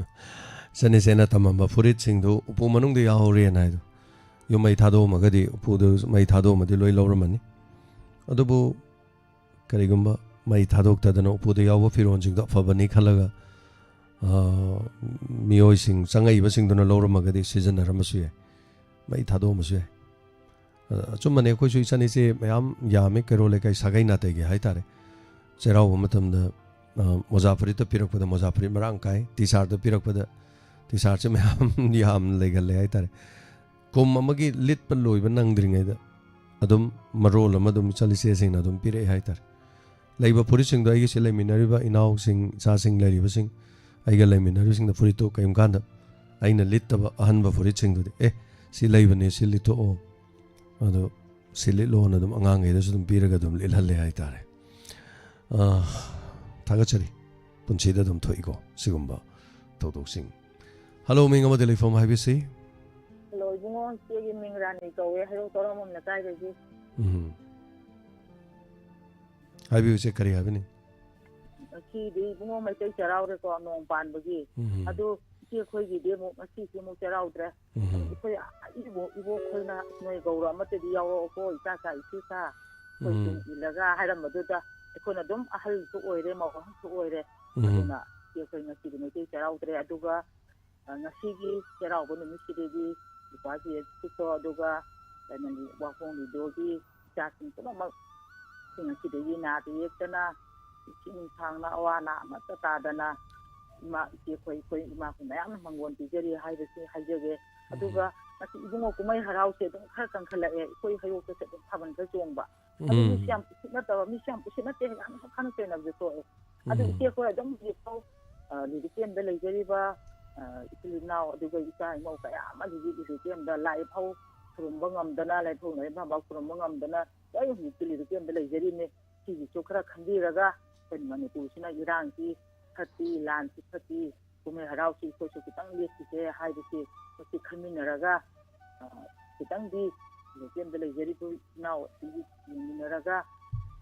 ꯏꯆꯟ ꯏꯆꯦꯅ ꯇꯝꯃꯝꯕ ꯐꯨꯔꯤꯠꯁꯤꯡꯗꯨ ꯎꯄꯨ ꯃꯅꯨꯡꯗ ꯌꯥꯎꯍꯧꯔꯦꯅ ꯍꯥꯏꯗꯣ꯫ ꯌꯨꯝ ꯃꯩ ꯊꯥꯗꯣꯛꯑꯝꯃꯒꯗꯤ, ꯎꯄꯨꯗꯨ ꯃꯩ ꯊꯥꯗꯣꯛꯑꯝꯃꯗꯤ ꯂꯣꯏ ꯂꯧꯔꯝꯃꯅꯤ꯫ ꯑꯗꯨꯕꯨ ꯀꯔꯤꯒꯨꯝꯕ ꯃꯩ ꯊꯥꯗꯣꯛꯇꯗꯅ ꯎꯄꯨꯗ ꯌꯥꯎꯕ ꯐꯤꯔꯣꯜꯁꯤꯡꯗꯣ ꯑꯐꯕꯅꯤ ꯈꯜꯂꯒ, ꯑ, ꯃꯤꯑꯣꯏꯁꯤꯡ, ꯆꯪꯉꯛꯏꯕꯁꯤꯡꯗꯨꯅ ꯂꯧꯔꯝꯃꯒꯗꯤ ꯁꯤꯖꯤꯟꯅꯔꯝꯕꯁꯨ ꯌꯥꯏ, ꯃꯩ ꯊꯥꯗꯣꯛꯑꯝꯕꯁꯨ ꯌꯥꯏ꯫ ꯑ, ꯑꯆꯨꯝꯕꯅꯦ, ꯑꯩꯈꯣꯏꯁꯨ ꯏꯆꯟ ꯏꯆꯦ ꯃꯌꯥꯝ ꯌꯥꯝꯃꯤ ꯀꯩꯔꯣꯜ ꯂꯩꯀꯥꯏ ꯁꯥꯒꯩ ꯅꯥꯇꯩꯒꯤ ꯍꯥꯏꯇꯥꯔꯦ꯫ ꯆꯩꯔꯥꯎꯕ ꯃꯇꯝꯗ, ꯑ, ꯃꯣꯖꯥ ꯐꯨꯔꯤꯠꯇ ꯄꯤꯔꯛꯄꯗ ꯃꯣꯖꯥ ꯐꯨꯔꯤꯠ ꯃꯔꯥꯡ ꯀꯥꯏ, ꯇꯤ ꯁꯥꯔꯠꯇ ꯄꯤꯔꯛꯄꯗ ꯇꯤ ꯁꯥꯔꯠꯁꯦ ꯃꯌꯥꯝ ꯌꯥꯝ ꯂꯩꯒꯜꯂꯦ ꯍꯥꯏꯇꯥꯔꯦ꯫ ꯀꯨꯝ ꯑꯃꯒꯤ ꯂꯤꯠꯄ ꯂꯣꯏꯕ ꯅꯪꯗ꯭ꯔꯤꯉꯩꯗ ꯑꯗꯨꯝ ꯃꯔꯣꯜ ꯑꯃ ꯑꯗꯨꯝ ꯏꯆꯜ ꯏꯆꯦꯁꯤꯡꯅ ꯑꯗꯨꯝ ꯄꯤꯔꯛꯑꯦ ꯍꯥꯏꯇꯥꯔꯦ꯫ ꯂꯩꯕ ꯐꯨꯔꯤꯠꯁꯤꯡꯗꯣ ꯑꯩꯒꯤꯁꯤ ꯂꯩꯃꯤꯟꯅꯔꯤꯕ ꯏꯅꯥꯎꯁꯤꯡ, ꯏꯆꯥꯁꯤꯡ ꯂꯩꯔꯤꯕꯁꯤꯡ, ꯑꯩꯒ ꯂꯩꯃꯤꯟꯅꯔꯤꯕꯁꯤꯡꯗ ꯐꯨꯔꯤꯠꯇꯣ ꯀꯔꯤꯒꯨꯝꯕ ꯀꯥꯟꯗ ꯑꯩꯅ ꯂꯤꯠꯇꯕ ꯑꯍꯟꯕ ꯐꯨꯔꯤꯠꯁꯤꯡꯗꯨꯗꯤ, "ꯑꯦ, ꯁꯤ ꯂꯩꯕꯅꯦ, ꯁꯤ ꯂꯤꯠꯊꯣꯛꯑꯣ, ꯑꯗꯣ ꯁꯤ ꯂꯤꯠꯂꯣꯅ" ꯑꯗꯨꯝ ꯑꯉꯥꯡꯈꯩꯗꯁꯨ ꯑꯗꯨꯝ ꯄꯤꯔꯒ ꯑꯗꯨꯝ ꯂꯤꯠꯍꯜꯂꯦ ꯍꯥꯏꯇꯥꯔꯦ꯫ ꯑ, ꯊꯥꯒꯠꯆꯔꯤ꯫ ꯄꯨꯟꯁꯤꯗ ꯑꯗꯨꯝ ꯊꯣꯛꯏꯀꯣ ꯁꯤꯒꯨꯝꯕ ꯊꯧꯗꯣꯛꯁꯤꯡ꯫ ꯍꯜꯂꯣ, ꯃꯤꯡ ꯑꯃꯗꯤ ꯂꯩꯐꯝ ꯍꯥꯏꯕꯤꯁꯤ꯫ ꯍꯜꯂꯣ, ꯏꯕꯨꯡꯉꯣ, ꯏꯆꯦꯒꯤ ꯃꯤꯡ ꯔꯥꯅꯤ ꯀꯧꯋꯦ, ꯍꯩꯔꯣꯛ ꯇꯣꯔꯥꯃꯣꯝ ꯂꯩꯀꯥꯏꯗꯒꯤ꯫ ꯎꯝ꯫ ꯍꯥꯏꯕꯤꯌꯨ, ꯏꯆꯦ, ꯀꯔꯤ ꯍꯥꯏꯕꯤꯅꯤꯡ? ꯉꯁꯤꯗꯤ ꯏꯕꯨꯡꯉꯣ ꯃꯩꯇꯩ ꯆꯩꯔꯥꯎꯔꯦꯀꯣ, ꯅꯣꯡ ꯄꯥꯟꯕꯒꯤ꯫ ꯎꯝ꯫ ꯑꯗꯨ ꯏꯆꯦ ꯑꯩꯈꯣꯏꯒꯤꯗꯤ ꯑꯃꯨꯛ ꯉꯁꯤꯁꯤ ꯑꯃꯨꯛ ꯆꯩꯔꯥꯎꯗ꯭ꯔꯦ꯫ ꯎꯝ꯫ ꯑꯩꯈꯣꯏ ꯏꯕꯣ-, ꯏꯕꯣꯛꯈꯣꯏꯅ "ꯅꯣꯏ ꯒꯧꯔ ꯑꯃꯠꯇꯗꯤ ꯌꯥꯎꯔꯛꯑꯣꯀꯣ, ꯏꯆꯥ ꯆꯥ ꯏꯁꯨ ꯆꯥ, ꯑꯩꯈꯣꯏ ꯎꯝ꯫ ꯇꯨꯡ ꯏꯜꯂꯒ" ꯍꯥꯏꯔꯝꯕꯗꯨꯗ ꯑꯩꯈꯣꯏꯅ ꯑꯗꯨꯝ ꯑꯍꯜꯁꯨ ꯑꯣꯏꯔꯦ, ꯃꯧ ꯑꯍꯜꯁꯨ ꯑꯣꯏꯔꯦ꯫ ꯎꯝ꯫ ꯑꯗꯨꯅ ꯏꯆꯦ ꯑꯩꯈꯣꯏ ꯉꯁꯤꯗꯤ ꯃꯩꯇꯩ ꯆꯩꯔꯥꯎꯗ꯭ꯔꯦ꯫ ꯑꯗꯨꯒ ꯑ, ꯉꯁꯤꯒꯤ ꯆꯩꯔꯥꯎꯕ ꯅꯨꯃꯤꯠꯁꯤꯗꯗꯤ ꯅꯨꯄꯥ ꯖꯦꯁꯨꯀ꯭ꯔꯤꯁꯇꯣ, ꯑꯗꯨꯒ ꯀꯩꯅꯣꯅꯤ, ꯋꯥꯍꯣꯡ ꯂꯤꯗꯣꯒꯤ ꯏꯆꯥꯁꯤꯡ ꯄꯨꯝꯅꯃꯛ ꯁꯤꯡ ꯑꯁꯤꯗꯒꯤ ꯅꯥꯗ ꯌꯦꯛꯇꯅ, ꯏꯁꯤꯡ ꯅꯨꯡꯁꯥꯡꯅ, ꯑꯋꯥ ꯑꯅꯥ ꯑꯃꯠꯇ ꯇꯥꯗꯅ, ꯏꯃꯥ, ꯏꯆꯦ ꯑꯩꯈꯣꯏ, ꯑꯩꯈꯣꯏ ꯏꯃꯥ ꯑꯩꯈꯣꯏ ꯃꯌꯥꯝꯅ ꯃꯪꯒꯣꯟ ꯄꯤꯖꯔꯤ ꯍꯥꯏꯕꯁꯤ ꯍꯥꯏꯖꯒꯦ꯫ ꯑꯗꯨꯒ ꯎꯝ꯫ ꯉꯁꯤ ꯏꯕꯨꯡꯉꯣ ꯀꯨꯝꯍꯩ ꯍꯔꯥꯎꯁꯦ ꯑꯗꯨꯝ ꯈꯔ ꯀꯟꯈꯠꯂꯛꯑꯦ, ꯑꯩꯈꯣꯏ ꯍꯩꯔꯣꯛꯇꯁꯨ ꯑꯗꯨꯝ ꯊꯥꯕꯜ ꯈꯔ ꯆꯣꯡꯕ꯫ ꯑꯗꯨ ꯎꯝ꯫ ꯃꯤꯁꯨ ꯌꯥꯝ ꯎꯁꯤꯠꯅꯗꯕ, ꯃꯤꯁꯨ ꯌꯥꯝ ꯎꯁꯤꯠꯅꯗꯦ, ꯌꯥꯝꯅ ꯈꯠꯅ ꯆꯩꯅꯕꯁꯨ ꯊꯣꯛꯑꯦ꯫ ꯑꯗꯨ ꯎꯝ꯫ ꯏꯆꯦ ꯑꯩꯈꯣꯏ ꯑꯗꯨꯝ ꯍꯧꯖꯤꯛꯐꯥꯎ, ꯑ, ꯂꯤꯔꯤ ꯀꯦꯝꯗ ꯂꯩꯖꯔꯤꯕ, ꯑ, ꯏꯆꯤꯜ ꯏꯅꯥꯎ, ꯑꯗꯨꯒ ꯏꯆꯥ ꯏꯃꯧ ꯀꯌꯥ ꯑꯃ ꯍꯧꯖꯤꯛ ꯂꯤꯔꯤ ꯀꯦꯝꯗ ꯂꯥꯏ ꯐꯥꯎ ꯈꯨꯔꯨꯝꯕ ꯉꯝꯗꯅ, ꯂꯥꯏꯐꯧ ꯂꯥꯏꯐꯝ ꯐꯥꯎ ꯈꯨꯔꯨꯝꯕ ꯉꯝꯗꯅ ꯂꯣꯏ ꯍꯧꯖꯤꯛꯇꯤ ꯂꯤꯔꯤ ꯀꯦꯝꯗ ꯂꯩꯖꯔꯤꯅꯤ꯫ ꯁꯤꯒꯤꯁꯨ ꯈꯔ ꯈꯟꯕꯤꯔꯒ ꯑꯩꯈꯣꯏ ꯃꯅꯤꯄꯨꯔꯁꯤꯅ ꯏꯔꯥꯡꯁꯤ ꯐꯠꯇꯦ, ꯂꯥꯟꯁꯤ ꯐꯠꯇꯦ, ꯀꯨꯝꯍꯩ ꯍꯔꯥꯎꯁꯤ ꯑꯩꯈꯣꯏꯁꯨ ꯈꯤꯇꯪ ꯂꯦꯞꯈꯤꯁꯦ ꯍꯥꯏꯕꯁꯤ ꯃꯁꯤ ꯈꯟꯃꯤꯟꯅꯔꯒ, ꯑ, ꯈꯤꯇꯪꯗꯤ ꯂꯤꯔꯤ ꯀꯦꯝꯗ ꯂꯩꯖꯔꯤꯕ ꯏꯅꯥꯎꯁꯤꯡ ꯌꯦꯡꯃꯤꯟꯅꯔꯒ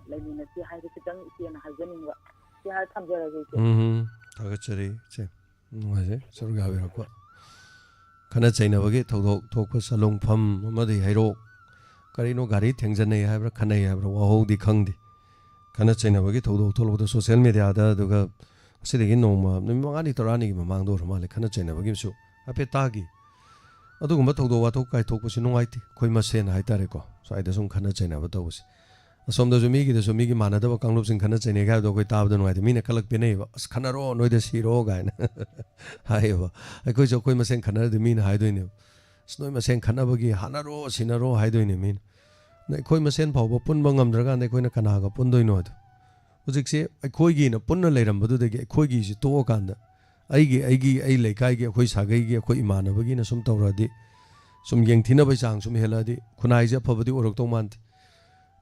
ꯂꯩꯃꯤꯟꯅꯁꯤ ꯍꯥꯏꯕ ꯈꯤꯇꯪ ꯏꯆꯦꯅ ꯍꯥꯏꯖꯅꯤꯡꯕ꯫ ꯁꯤ ꯍꯥꯏꯔ ꯊꯝꯖꯔꯒꯦ ꯏꯆꯦ꯫ ꯎꯝ, ꯊꯥꯒꯠꯆꯔꯤ ꯏꯆꯦ꯫ ꯅꯨꯡꯉꯥꯏꯖꯩ ꯁꯔꯨꯛ ꯌꯥꯕꯤꯔꯛꯄ꯫ ꯈꯠꯅ ꯆꯩꯅꯕꯒꯤ ꯊꯧꯗꯣꯛ ꯊꯣꯛꯄ, ꯁꯂꯨꯡꯐꯝ ꯑꯃꯗꯤ ꯍꯩꯔꯣꯛ, ꯀꯔꯤꯅꯣ, ꯒꯥꯔꯤ ꯊꯦꯡꯖꯟꯅꯩ ꯍꯥꯏꯕ꯭ꯔꯥ, ꯈꯠꯅꯩ ꯍꯥꯏꯕ꯭ꯔꯥ, ꯋꯥꯍꯧꯗꯤ ꯈꯪꯗꯦ꯫ ꯈꯠꯅ ꯆꯩꯅꯕꯒꯤ ꯊꯧꯗꯣꯛ ꯊꯣꯛꯂꯛꯄꯗ ꯁꯣꯁꯦꯜ ꯃꯦꯗꯤꯌꯥꯗ, ꯑꯗꯨꯒ ꯉꯁꯤꯗꯒꯤ ꯅꯣꯡꯃ, ꯅꯨꯃꯤꯠ ꯃꯉꯥꯅꯤ ꯇꯔꯥꯅꯤꯒꯤ ꯃꯃꯥꯡꯗ ꯑꯣꯏꯔ ꯃꯥꯜꯂꯦ, ꯈꯠꯅ ꯆꯩꯅꯕꯒꯤꯁꯨ ꯍꯥꯏꯐꯦꯠ ꯇꯥꯈꯤ꯫ ꯑꯗꯨꯒꯨꯝꯕ ꯊꯧꯗꯣꯛ ꯋꯥꯊꯣꯛ ꯀꯥꯏꯊꯣꯛꯄꯁꯤ ꯅꯨꯡꯉꯥꯏꯇꯦ, ꯑꯩꯈꯣꯏ ꯃꯁꯦꯟ ꯍꯥꯏꯇꯥꯔꯦꯀꯣ, ꯁ꯭ꯋꯥꯏꯗ ꯁꯨꯝ ꯈꯠꯅ ꯆꯩꯅꯕ ꯇꯧꯕꯁꯦ꯫ ꯑꯁꯣꯝꯗꯁꯨ ꯃꯤꯒꯤꯗꯁꯨ, ꯃꯤꯒꯤ ꯃꯥꯟꯅꯗꯕ ꯀꯥꯡꯂꯨꯞꯁꯤꯡ ꯈꯠꯅ ꯆꯩꯅꯩ ꯍꯥꯏꯕꯗꯣ ꯑꯩꯈꯣꯏ ꯇꯥꯕꯗ ꯅꯨꯡꯉꯥꯏꯇꯦ꯫ ꯃꯤꯅ ꯀꯂꯛ ꯄꯤꯅꯩꯌꯦꯕ, "ꯑꯁ, ꯈꯠꯅꯔꯣ, ꯅꯣꯏꯗ ꯁꯤꯔꯣ" ꯀꯥꯏꯅ ꯍꯥꯏꯌꯦꯕ꯫ ꯑꯩꯈꯣꯏꯁꯨ ꯑꯩꯈꯣꯏ ꯃꯁꯦꯟ ꯈꯠꯅꯔꯗꯤ ꯃꯤꯅ ꯍꯥꯏꯗꯣꯏꯅꯦꯕ, "ꯑꯁ, ꯅꯣꯏ ꯃꯁꯦꯟ ꯈꯠꯅꯕꯒꯤ ꯍꯥꯠꯅꯔꯣ, ꯁꯤꯅꯔꯣ" ꯍꯥꯏꯗꯣꯏꯅꯦ ꯃꯤꯅ꯫ ꯑꯗ ꯑꯩꯈꯣꯏ ꯃꯁꯦꯟ ꯐꯥꯎꯕ ꯄꯨꯟꯕ ꯉꯝꯗ꯭ꯔꯀꯥꯟꯗ ꯑꯩꯈꯣꯏꯅ ꯀꯅꯥꯒ ꯄꯨꯟꯗꯣꯏꯅꯣ? ꯑꯗꯣ ꯍꯧꯖꯤꯛꯁꯦ ꯑꯩꯈꯣꯏꯒꯤꯅ ꯄꯨꯟꯅ ꯂꯩꯔꯝꯕꯗꯨꯗꯒꯤ ꯑꯩꯈꯣꯏꯒꯤꯁꯤ ꯇꯣꯛꯑꯀꯥꯟꯗ ꯑꯩꯒꯤ, ꯑꯩꯒꯤ, ꯑꯩ ꯂꯩꯀꯥꯏꯒꯤ, ꯑꯩꯈꯣꯏ ꯁꯥꯒꯩꯒꯤ, ꯑꯩꯈꯣꯏ ꯏꯃꯥꯟꯅꯕꯒꯤꯅ ꯁꯨꯝ ꯇꯧꯔꯛꯑꯗꯤ, ꯁꯨꯝ ꯌꯦꯡꯊꯤꯅꯕꯒꯤ ꯆꯥꯡ ꯁꯨꯝ ꯍꯦꯜꯂꯛꯑꯗꯤ ꯈꯨꯟꯅꯥꯏꯁꯦ ꯑꯐꯕꯗꯤ ꯑꯣꯏꯔꯛꯇꯧ ꯃꯥꯟꯗꯦ꯫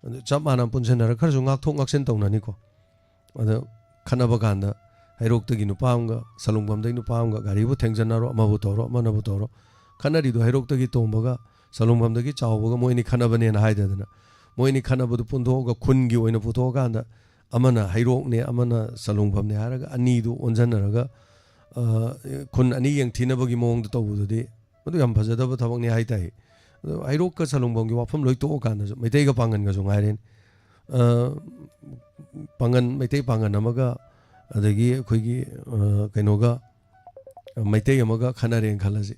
ꯑꯗꯨ ꯆꯞ ꯃꯥꯟꯅ ꯄꯨꯟꯁꯤꯟꯅꯔꯒ ꯈꯔꯁꯨ ꯉꯥꯛꯊꯣꯛ ꯉꯥꯛꯁꯤꯟ ꯇꯧꯅꯅꯤꯀꯣ꯫ ꯑꯗ ꯈꯠꯅꯕ ꯀꯥꯟꯗ ꯍꯩꯔꯣꯛꯇꯒꯤ ꯅꯨꯄꯥ ꯑꯃꯒ ꯁꯂꯨꯡꯐꯝꯗꯒꯤ ꯅꯨꯄꯥ ꯑꯃꯒ ꯒꯥꯔꯤꯕꯨ ꯊꯦꯡꯖꯟꯅꯔꯣ, ꯑꯃꯕꯨ ꯇꯧꯔꯣ, ꯑꯃꯅꯕꯨ ꯇꯧꯔꯣ, ꯈꯠꯅꯔꯤꯗꯣ ꯍꯩꯔꯣꯛꯇꯒꯤ ꯇꯣꯝꯕꯒ ꯁꯂꯨꯡꯐꯝꯗꯒꯤ ꯆꯥꯎꯕꯒ ꯃꯣꯏ ꯑꯅꯤ ꯈꯠꯅꯕꯅꯦꯅ ꯍꯥꯏꯗꯗꯅ, ꯃꯣꯏ ꯑꯅꯤ ꯈꯠꯅꯕꯗꯨ ꯄꯨꯟꯊꯣꯛꯑꯒ ꯈꯨꯟꯒꯤ ꯑꯣꯏꯅ ꯄꯨꯊꯣꯛꯑꯀꯥꯟꯗ ꯑꯃꯅ ꯍꯩꯔꯣꯛꯅꯦ, ꯑꯃꯅ ꯁꯂꯨꯡꯐꯝꯅꯦ ꯍꯥꯏꯔꯒ ꯑꯅꯤꯗꯨ ꯑꯣꯟꯁꯤꯟꯅꯔꯒ, ꯑ, ꯈꯨꯟ ꯑꯅꯤ ꯌꯦꯡꯊꯤꯅꯕꯒꯤ ꯃꯑꯣꯡꯗ ꯇꯧꯕꯗꯨꯗꯤ ꯃꯗꯨ ꯌꯥꯝ ꯐꯖꯗꯕ ꯊꯕꯛꯅꯤ ꯍꯥꯏ ꯇꯥꯏ꯫ ꯑꯗꯣ ꯍꯩꯔꯣꯛꯀ ꯁꯂꯨꯡꯐꯝꯒꯤ ꯋꯥꯐꯝ ꯂꯣꯏ ꯇꯣꯛꯑꯀꯥꯟꯗꯁꯨ ꯃꯩꯇꯩꯒ ꯄꯥꯡꯒꯟꯒꯁꯨ ꯉꯥꯏꯔꯦꯅꯦ꯫ ꯑ, ꯄꯥꯡꯒꯟ, ꯃꯩꯇꯩ ꯄꯥꯡꯒꯟ ꯑꯃꯒ ꯑꯗꯒꯤ ꯑꯩꯈꯣꯏꯒꯤ, ꯑ, ꯀꯩꯅꯣꯒ, ꯃꯩꯇꯩ ꯑꯃꯒ ꯈꯠꯅꯔꯦꯅ ꯈꯜꯂꯁꯤ꯫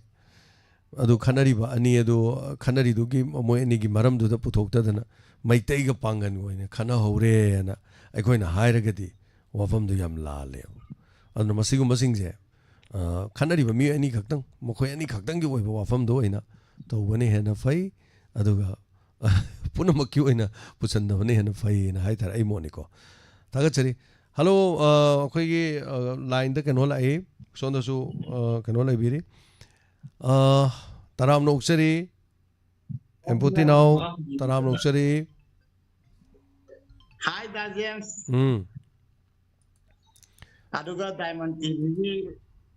ꯑꯗꯨ ꯈꯠꯅꯔꯤꯕ ꯑꯅꯤ ꯑꯗꯨ, ꯈꯠꯅꯔꯤꯗꯨꯒꯤ ꯃꯣꯏ ꯑꯅꯤꯒꯤ ꯃꯔꯝꯗꯨꯗ ꯄꯨꯊꯣꯛꯇꯗꯅ ꯃꯩꯇꯩꯒ ꯄꯥꯡꯒꯟꯒ ꯑꯣꯏꯅ ꯈꯠꯅꯍꯧꯔꯦꯅ ꯑꯩꯈꯣꯏꯅ ꯍꯥꯏꯔꯒꯗꯤ ꯋꯥꯐꯝꯗꯨ ꯌꯥꯝ ꯂꯥꯜꯂꯦꯕ꯫ ꯑꯗꯨꯅ ꯃꯁꯤꯒꯨꯝꯕꯁꯤꯡꯁꯦ, ꯑ, ꯈꯠꯅꯔꯤꯕ ꯃꯤ ꯑꯅꯤꯈꯛꯇꯪ, ꯃꯈꯣꯏ ꯑꯅꯤꯈꯛꯇꯪꯒꯤ ꯑꯣꯏꯕ ꯋꯥꯐꯝꯗꯣ ꯑꯣꯏꯅ ꯇꯧꯕꯅ ꯍꯦꯟꯅ ꯐꯩ꯫ ꯑꯗꯨꯒ ꯄꯨꯝꯅꯃꯛꯀꯤ ꯑꯣꯏꯅ ꯄꯨꯁꯟꯗꯕꯅ ꯍꯦꯟꯅ ꯐꯩꯌꯦꯅ ꯍꯥꯏꯇꯥꯔꯦ, ꯑꯩ ꯃꯣꯠꯅꯤꯀꯣ꯫ ꯊꯥꯒꯠꯆꯔꯤ꯫ ꯍꯜꯂꯣ, ꯑ, ꯑꯩꯈꯣꯏꯒꯤ, ꯑ, ꯂꯥꯏꯟꯗ ꯀꯩꯅꯣ ꯂꯥꯛꯏ, ꯁꯣꯝꯗꯁꯨ, ꯑ, ꯀꯩꯅꯣ ꯂꯩꯕꯤꯔꯤ꯫ ꯑ, ꯇꯔꯥꯝꯅ ꯑꯣꯛꯆꯔꯤ꯫ ꯑꯦꯝꯄꯣꯇꯤꯅꯥꯎ, ꯇꯔꯥꯝꯅ ꯑꯣꯛꯆꯔꯤ꯫ ꯍꯥꯏ ꯗꯥ ꯖꯦꯝꯁ꯫ ꯎꯝ꯫ ꯑꯗꯨꯒ ꯗꯥꯏꯃꯟ ꯇꯤꯝꯒꯤ,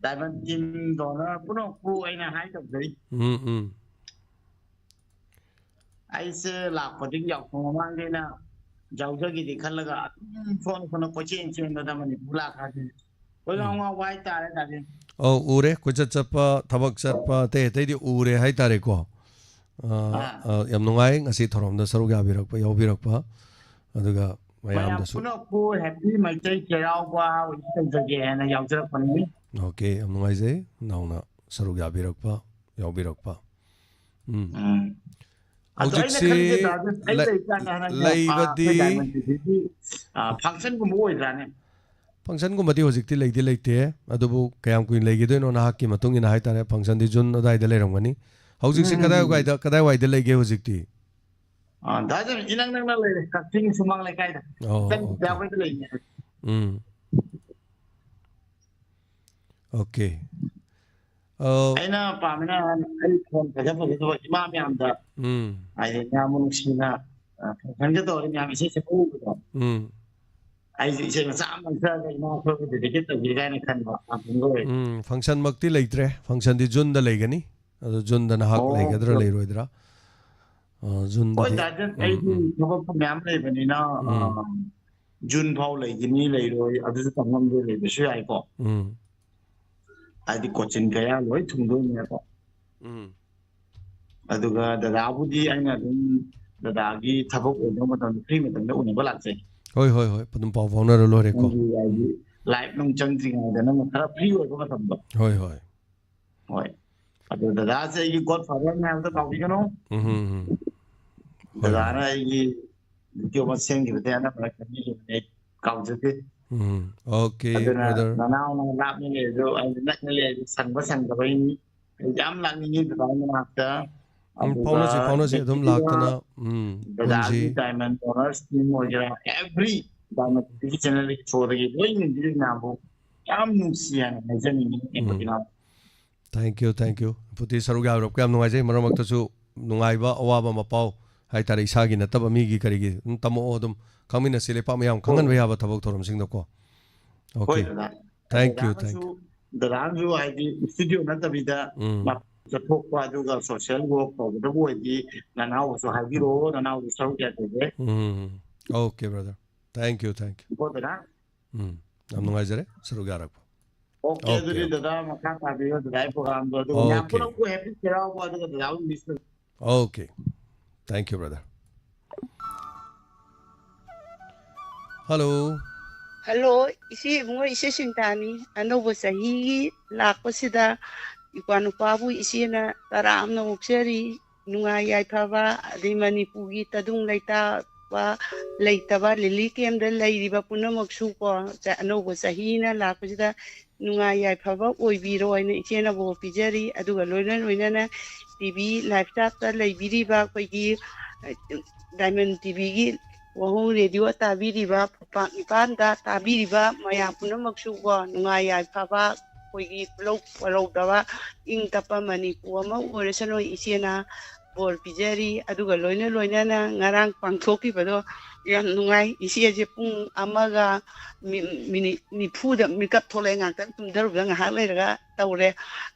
ꯗꯥꯏꯃꯟ ꯇꯤꯝ ꯗꯣꯅꯔ ꯄꯨꯝꯅꯃꯛꯄꯨ ꯑꯩꯅ ꯍꯥꯏ ꯇꯧꯖꯔꯤ꯫ ꯎꯝ, ꯎꯝ꯫ ꯑꯩꯁꯦ ꯂꯥꯛꯄꯗꯒꯤ ꯌꯥꯎꯁꯪ ꯃꯃꯥꯡꯗꯩꯅ ꯌꯥꯎꯖꯈꯤꯗꯤ ꯈꯜꯂꯒ ꯑꯗꯨꯝ ꯐꯣꯟ ꯐꯣꯟꯗ ꯀꯣꯏꯆꯦꯟ ꯆꯦꯟꯕꯗ ꯃꯅꯤꯄꯨꯔ ꯂꯥꯛꯈ꯭ꯔꯗꯤ ꯀꯣꯏꯉꯥꯎ ꯎꯝ꯫ ꯉꯥꯎꯕ ꯍꯥꯏꯇꯥꯔꯦ ꯗꯥ ꯖꯦꯝꯁ꯫ ꯑꯧ, ꯎꯔꯦ꯫ ꯀꯣꯏꯆꯠ ꯆꯠꯄ, ꯊꯕꯛ ꯆꯠꯄ, ꯑꯇꯩ ꯑꯇꯩꯗꯤ ꯎꯔꯦ ꯍꯥꯏꯇꯥꯔꯦꯀꯣ꯫ ꯑ, ꯑꯥ꯫ ꯑ, ꯌꯥꯝ ꯅꯨꯡꯉꯥꯏ ꯉꯁꯤ ꯊꯧꯔꯝꯗ ꯁꯔꯨꯛ ꯌꯥꯕꯤꯔꯛꯄ, ꯌꯥꯎꯕꯤꯔꯛꯄ꯫ ꯑꯗꯨꯒ ꯃꯌꯥꯝ ꯃꯌꯥꯝꯗꯁꯨ ꯄꯨꯝꯅꯃꯛꯄꯨ ꯍꯦꯄꯤ ꯃꯩꯇꯩ ꯆꯩꯔꯥꯎꯕ wish ꯇꯧꯖꯒꯦ ꯍꯥꯏꯅ ꯌꯥꯎꯖꯔꯛꯄꯅꯤ꯫ ꯑꯣꯀꯦ, ꯌꯥꯝ ꯅꯨꯡꯉꯥꯏꯖꯩ ꯅꯅꯥꯎꯅ ꯁꯔꯨꯛ ꯌꯥꯕꯤꯔꯛꯄ, ꯌꯥꯎꯕꯤꯔꯛꯄ꯫ ꯎꯝ꯫ ꯎꯝ꯫ ꯑꯗꯣ ꯑꯩꯅ ꯍꯧꯖꯤꯛꯁꯤ ꯈꯜꯂꯤꯁꯦ ꯗꯥ, ꯑꯩ ꯂꯩ-, ꯂꯩꯀꯥꯟꯗ ꯍꯟꯗꯛ, ꯑ, ꯂꯩꯕꯗꯤ ꯑꯩꯈꯣꯏ ꯗꯥꯏꯃꯟ ꯇꯤꯚꯤꯒꯤ, ꯑ, functionꯒꯨꯝꯕ ꯑꯣꯏꯗ꯭ꯔꯥꯅꯦ? Functionꯒꯨꯝꯕꯗꯤ ꯍꯧꯖꯤꯛꯇꯤ ꯂꯩꯗꯤ ꯂꯩꯇꯦ, ꯑꯗꯨꯕꯨ ꯀꯌꯥꯝ ꯀꯨꯏꯅ ꯂꯩꯈꯤꯗꯣꯏꯅꯣ ꯅꯍꯥꯛꯀꯤ ꯃꯇꯨꯡ ꯏꯟꯅ ꯍꯥꯏꯇꯥꯔꯦ꯫ Functionꯗꯤ June ꯑꯗꯥꯏꯗ ꯂꯩꯔꯝꯒꯅꯤ꯫ ꯍꯧꯖꯤꯛꯁꯤ ꯎꯝ, ꯎꯝ, ꯎꯝ꯫ ꯀꯗꯥꯏꯋꯥꯏꯗ, ꯀꯗꯥꯏꯋꯥꯏꯗ ꯂꯩꯒꯦ ꯍꯧꯖꯤꯛꯇꯤ? ꯑ, ꯗꯥ, ꯑꯗꯨꯝ ꯏꯅꯛ ꯅꯛꯅ ꯂꯩꯔꯦ, ꯀꯛꯆꯤꯡ ꯁꯨꯃꯥꯡ ꯂꯩꯀꯥꯏꯗ꯫ ꯑꯣ, ꯈꯤꯇꯪ ꯑꯣꯀꯦ꯫ ꯌꯥꯎꯕꯗ ꯂꯩꯅꯦ꯫ ꯎꯝ꯫ ꯑꯣꯀꯦ꯫ ꯑ, ꯑꯩꯅ ꯄꯥꯝꯃꯤꯅ ꯑꯩ ꯐꯣꯟ ꯐꯖ ꯐꯖꯗꯕ ꯏꯃꯥ ꯃꯌꯥꯝꯗ, ꯎꯝ꯫ ꯍꯥꯏꯗꯤ ꯃꯌꯥꯝꯕꯨ ꯅꯨꯡꯁꯤꯅ, ꯑ, functionꯒ ꯇꯧꯔꯗꯤ ꯃꯌꯥꯝ ꯏꯁꯩ ꯁꯛꯄ ꯎꯕꯗꯣ꯫ ꯎꯝ꯫ ꯑꯩꯁꯨ ꯏꯁꯩ ꯃꯆꯥ ꯑꯃ ꯁꯛꯑꯒ ꯏꯃꯥ ꯑꯩꯈꯣꯏꯕꯨ dedicate ꯇꯧꯒꯦ ꯀꯥꯏꯅ ꯈꯟꯕ, ꯑꯗꯨꯝ ꯂꯣꯏꯔꯦ꯫ ꯎꯝ, functionꯃꯛꯇꯤ ꯂꯩꯇ꯭ꯔꯦ꯫ Functionꯗꯤ Juneꯗ ꯂꯩꯒꯅꯤ꯫ ꯑꯗꯣ Juneꯗ ꯅꯍꯥꯛ ꯑꯣ, ꯂꯩꯒꯗ꯭ꯔꯥ, ꯍꯣꯏ꯫ ꯂꯩꯔꯣꯏꯗ꯭ꯔꯥ? ꯑ, ꯍꯣꯏ, Juneꯗꯗꯤ, ꯗꯥ, ꯖꯟ, ꯎꯝ, ꯑꯩꯗꯤ ꯎꯝ꯫ ꯊꯕꯛꯇꯣ ꯃꯌꯥꯝ ꯂꯩꯕꯅꯤꯅ, ꯎꯝ꯫ ꯑ, June ꯐꯥꯎ ꯂꯩꯒꯅꯤ, ꯂꯩꯔꯣꯏ, ꯑꯗꯨꯁꯨ ꯇꯝ ꯉꯝꯗꯦ, ꯂꯩꯕꯁꯨ ꯌꯥꯏꯀꯣ꯫ ꯎꯝ꯫ ꯍꯥꯏꯗꯤ coaching ꯀꯌꯥ ꯂꯣꯏ ꯊꯨꯡꯗꯣꯏꯅꯦꯕ꯫ ꯎꯝ꯫ ꯑꯗꯨꯒ ꯗꯗꯥꯕꯨꯗꯤ ꯑꯩꯅ ꯑꯗꯨꯝ ꯗꯗꯥꯒꯤ ꯊꯕꯛ ꯑꯣꯏꯕ ꯃꯇꯝꯗ, free ꯃꯇꯝꯗ ꯎꯅꯕ ꯂꯥꯛꯆꯩ꯫ ꯍꯣꯏ, ꯍꯣꯏ, ꯍꯣꯏ꯫ ꯑꯗꯨꯝ ꯄꯥꯎ ꯐꯥꯎꯅꯔ ꯂꯣꯏꯔꯦꯀꯣ꯫ ꯅꯪꯒꯤ, ꯍꯥꯏꯗꯤ, ꯎꯝ꯫ Live ꯅꯨꯡ ꯆꯪꯗ꯭ꯔꯤꯉꯩꯗ ꯅꯪꯅ ꯈꯔ free ꯑꯣꯏꯕ ꯃꯇꯝꯗꯣ꯫ ꯍꯣꯏ, ꯍꯣꯏ꯫ ꯍꯣꯏ꯫ ꯑꯗꯨ ꯗꯗꯥꯁꯦ ꯑꯩꯒꯤ godfatherꯅꯦ ꯍꯥꯏꯕꯗ ꯀꯥꯎꯕꯤꯒꯅꯨ꯫ ꯎꯝ, ꯎꯝ, ꯎꯝ꯫ ꯍꯣꯏ, ꯗꯗꯥꯅ ꯍꯣꯏ꯫ ꯑꯩꯒꯤ video ꯑꯃ ꯁꯦꯝꯈꯤꯕꯗꯩ ꯑꯅꯝꯕꯅ ꯈꯪꯕꯤꯈꯤꯕꯅꯦ, ꯑꯩ ꯀꯥꯎꯖꯗꯦ꯫ ꯎꯝ, okay, ꯑꯗꯨꯅ brother꯫ ꯅꯅꯥꯎꯅ ꯂꯥꯞꯅ ꯂꯩꯔꯁꯨ, ꯑꯩꯅ ꯅꯛꯅ ꯂꯩꯔꯁꯨ, ꯁꯪꯕ ꯁꯪꯗꯕꯩꯅꯤ꯫ ꯑꯩ ꯌꯥꯝ ꯂꯥꯛꯅꯤꯡꯉꯤ ꯗꯗꯥꯒꯤ ꯃꯅꯥꯛꯇ꯫ ꯎꯝ, ꯑꯗꯨꯒ ꯐꯥꯎꯅꯁꯤ, ꯐꯥꯎꯅꯁꯤ, ꯑꯗꯨꯝ ꯂꯥꯛꯇꯅ, ꯎꯝ, ꯗꯗꯥꯒꯤ ꯄꯨꯟꯁꯤ꯫ Diamond Owners team ꯑꯣꯏꯒꯦꯔꯥ, every Diamond ꯇꯤꯚꯤ channelꯒꯤ ꯊ꯭ꯔꯨꯗꯒꯤ ꯂꯣꯏ ꯌꯦꯡꯕꯤꯔꯤꯕ ꯃꯌꯥꯝꯕꯨ ꯌꯥꯝ ꯅꯨꯡꯁꯤ ꯍꯥꯏꯅ ꯍꯥꯏꯖꯅꯤꯡꯉꯤ, ꯎꯝ꯫ ꯑꯩꯈꯣꯏ ꯏꯅꯥꯎ꯫ Thank you, thank you꯫ ꯄꯨꯇꯤ ꯁꯔꯨꯛ ꯌꯥꯔꯨꯔꯛꯄ ꯌꯥꯝ ꯅꯨꯡꯉꯥꯏꯖꯩ꯫ ꯃꯔꯛ ꯃꯔꯛꯇꯁꯨ ꯅꯨꯡꯉꯥꯏꯕ ꯑꯋꯥꯕ ꯃꯄꯥꯎ ꯍꯥꯏꯇꯥꯔꯦ, ꯏꯁꯥꯒꯤ ꯅꯠꯇꯕ ꯃꯤꯒꯤ ꯀꯔꯤꯒꯤ ꯑꯗꯨꯝ ꯇꯝꯃꯛꯑꯣ, ꯑꯗꯨꯝ ꯈꯪꯃꯤꯟꯅꯁꯤ, ꯂꯩꯄꯥꯛ ꯃꯌꯥꯝ ꯍꯣꯏ꯫ ꯈꯪꯍꯟꯕ ꯌꯥꯕ ꯊꯕꯛ ꯊꯧꯔꯝꯁꯤꯡꯗꯀꯣ꯫ ꯍꯣꯏ, Okay꯫ ꯗꯗꯥ꯫ Thank you, ꯗꯗꯥꯅꯁꯨ, thank you꯫ ꯗꯗꯥꯅꯁꯨ ꯍꯥꯏꯗꯤ studio ꯅꯠꯇꯕꯤꯗ ꯎꯝ꯫ ꯃꯄꯥꯟ ꯆꯠꯊꯣꯛꯄ ꯑꯗꯨꯒ social work ꯇꯧꯒꯗꯕ ꯑꯣꯏꯔꯗꯤ ꯅꯅꯥꯎꯕꯨꯁꯨ ꯍꯥꯏꯕꯤꯔꯛꯑꯣ, ꯅꯅꯥꯎꯁꯨ ꯁꯔꯨꯛ ꯌꯥꯖꯒꯦ꯫ ꯎꯝ꯫ Okay, brother꯫ Thank you, thank you꯫ ꯀꯣ ꯗꯗꯥ? ꯎꯝ꯫ ꯌꯥꯝ ꯅꯨꯡꯉꯥꯏꯖꯔꯦ ꯁꯔꯨꯛ ꯌꯥꯔꯛꯄ꯫ ꯑꯣꯀꯦ, ꯑꯣꯀꯦ, ꯑꯗꯨꯗꯤ ꯑꯣꯀꯦ꯫ ꯗꯗꯥ ꯃꯈꯥ ꯇꯥꯕꯤꯌꯨ, ꯗꯗꯥ ꯑꯩ ꯄ꯭ꯔꯣꯒꯥꯝꯗꯣ, ꯑꯗꯨꯒ ꯃꯌꯥꯝ ꯑꯣꯀꯦ꯫ ꯄꯨꯂꯞ ꯍꯦꯄꯤ ꯆꯩꯔꯥꯎꯕ, ꯑꯗꯨꯒ ꯗꯗꯥ ꯍꯣꯏ ꯃꯤꯁ꯫ Okay. Thank you, brother. Hello. Hello, ꯏꯆꯦ ꯏꯕꯨꯡꯉꯣ, ꯏꯆꯦ ꯁꯤꯟꯇꯥꯅꯤ꯫ ꯑꯅꯧꯕ ꯆꯍꯤꯒꯤ ꯂꯥꯛꯄꯁꯤꯗ ꯏꯄ꯭ꯋꯥ ꯅꯨꯄꯥꯕꯨ ꯏꯆꯦꯅ ꯇꯔꯥꯝꯅ ꯑꯣꯛꯆꯔꯤ꯫ ꯅꯨꯡꯉꯥꯏ ꯌꯥꯏꯐꯕ, ꯑꯗꯩ ꯃꯅꯤꯄꯨꯔꯒꯤ ꯇꯗꯨꯡ ꯂꯩꯇꯥꯕ, ꯂꯩꯇꯕ, ꯂꯤꯂꯤ ꯀꯦꯝꯗ ꯂꯩꯔꯤꯕ ꯄꯨꯝꯅꯃꯛꯁꯨ ꯀꯣ, ꯆ-, ꯑꯅꯧꯕ ꯆꯍꯤꯅ ꯂꯥꯛꯄꯁꯤꯗ ꯅꯨꯡꯉꯥꯏ ꯌꯥꯏꯐꯕ ꯑꯣꯏꯕꯤꯔꯣ ꯍꯥꯏꯅ ꯏꯆꯦꯅ ꯕꯣꯔ ꯄꯤꯖꯔꯤ꯫ ꯑꯗꯨꯒ ꯂꯣꯏꯅ ꯂꯣꯏꯅꯅ ꯇꯤ ꯚꯤ ꯂꯥꯏꯞ ꯆꯥꯠꯇ ꯂꯩꯕꯤꯔꯤꯕ ꯑꯩꯈꯣꯏꯒꯤ, ꯑ, ꯗꯥꯏꯃꯟ ꯇꯤ ꯚꯤꯒꯤ ꯋꯥꯍꯣꯡ ꯔꯦꯗꯤꯑꯣ ꯇꯥꯕꯤꯔꯤꯕ ꯄꯥꯛ ꯅꯤꯄꯥꯟꯗ ꯇꯥꯕꯤꯔꯤꯕ ꯃꯌꯥꯝ ꯄꯨꯝꯅꯃꯛꯁꯨ ꯀꯣ, ꯅꯨꯡꯉꯥꯏ ꯌꯥꯏꯐꯕ, ꯑꯩꯈꯣꯏꯒꯤ ꯄꯨꯂꯧ ꯄꯥꯂꯧꯗꯕ ꯏꯪ ꯇꯞꯄ ꯃꯅꯤꯄꯨꯔ ꯑꯃ ꯑꯣꯏꯔꯁꯅꯨ ꯏꯆꯦꯅ ꯕꯣꯔ ꯄꯤꯖꯔꯤ꯫ ꯑꯗꯨꯒ ꯂꯣꯏꯅ ꯂꯣꯏꯅꯅ ꯉꯔꯥꯡ ꯄꯥꯡꯊꯣꯛꯈꯤꯕꯗꯣ ꯌꯥꯝ ꯅꯨꯡꯉꯥꯏ꯫ ꯏꯆꯦꯁꯦ ꯄꯨꯡ ꯑꯃꯒ ꯃꯤ-, ꯃꯤꯅꯤꯠ ꯅꯤꯐꯨꯗ ꯃꯤꯀꯞ ꯊꯣꯛꯂꯛꯑꯦ, ꯉꯥꯛꯇꯪ ꯇꯨꯝꯊꯔꯨꯕꯗ ꯉꯥꯏꯍꯥꯛ ꯂꯩꯔꯒ ꯇꯧꯔꯦ꯫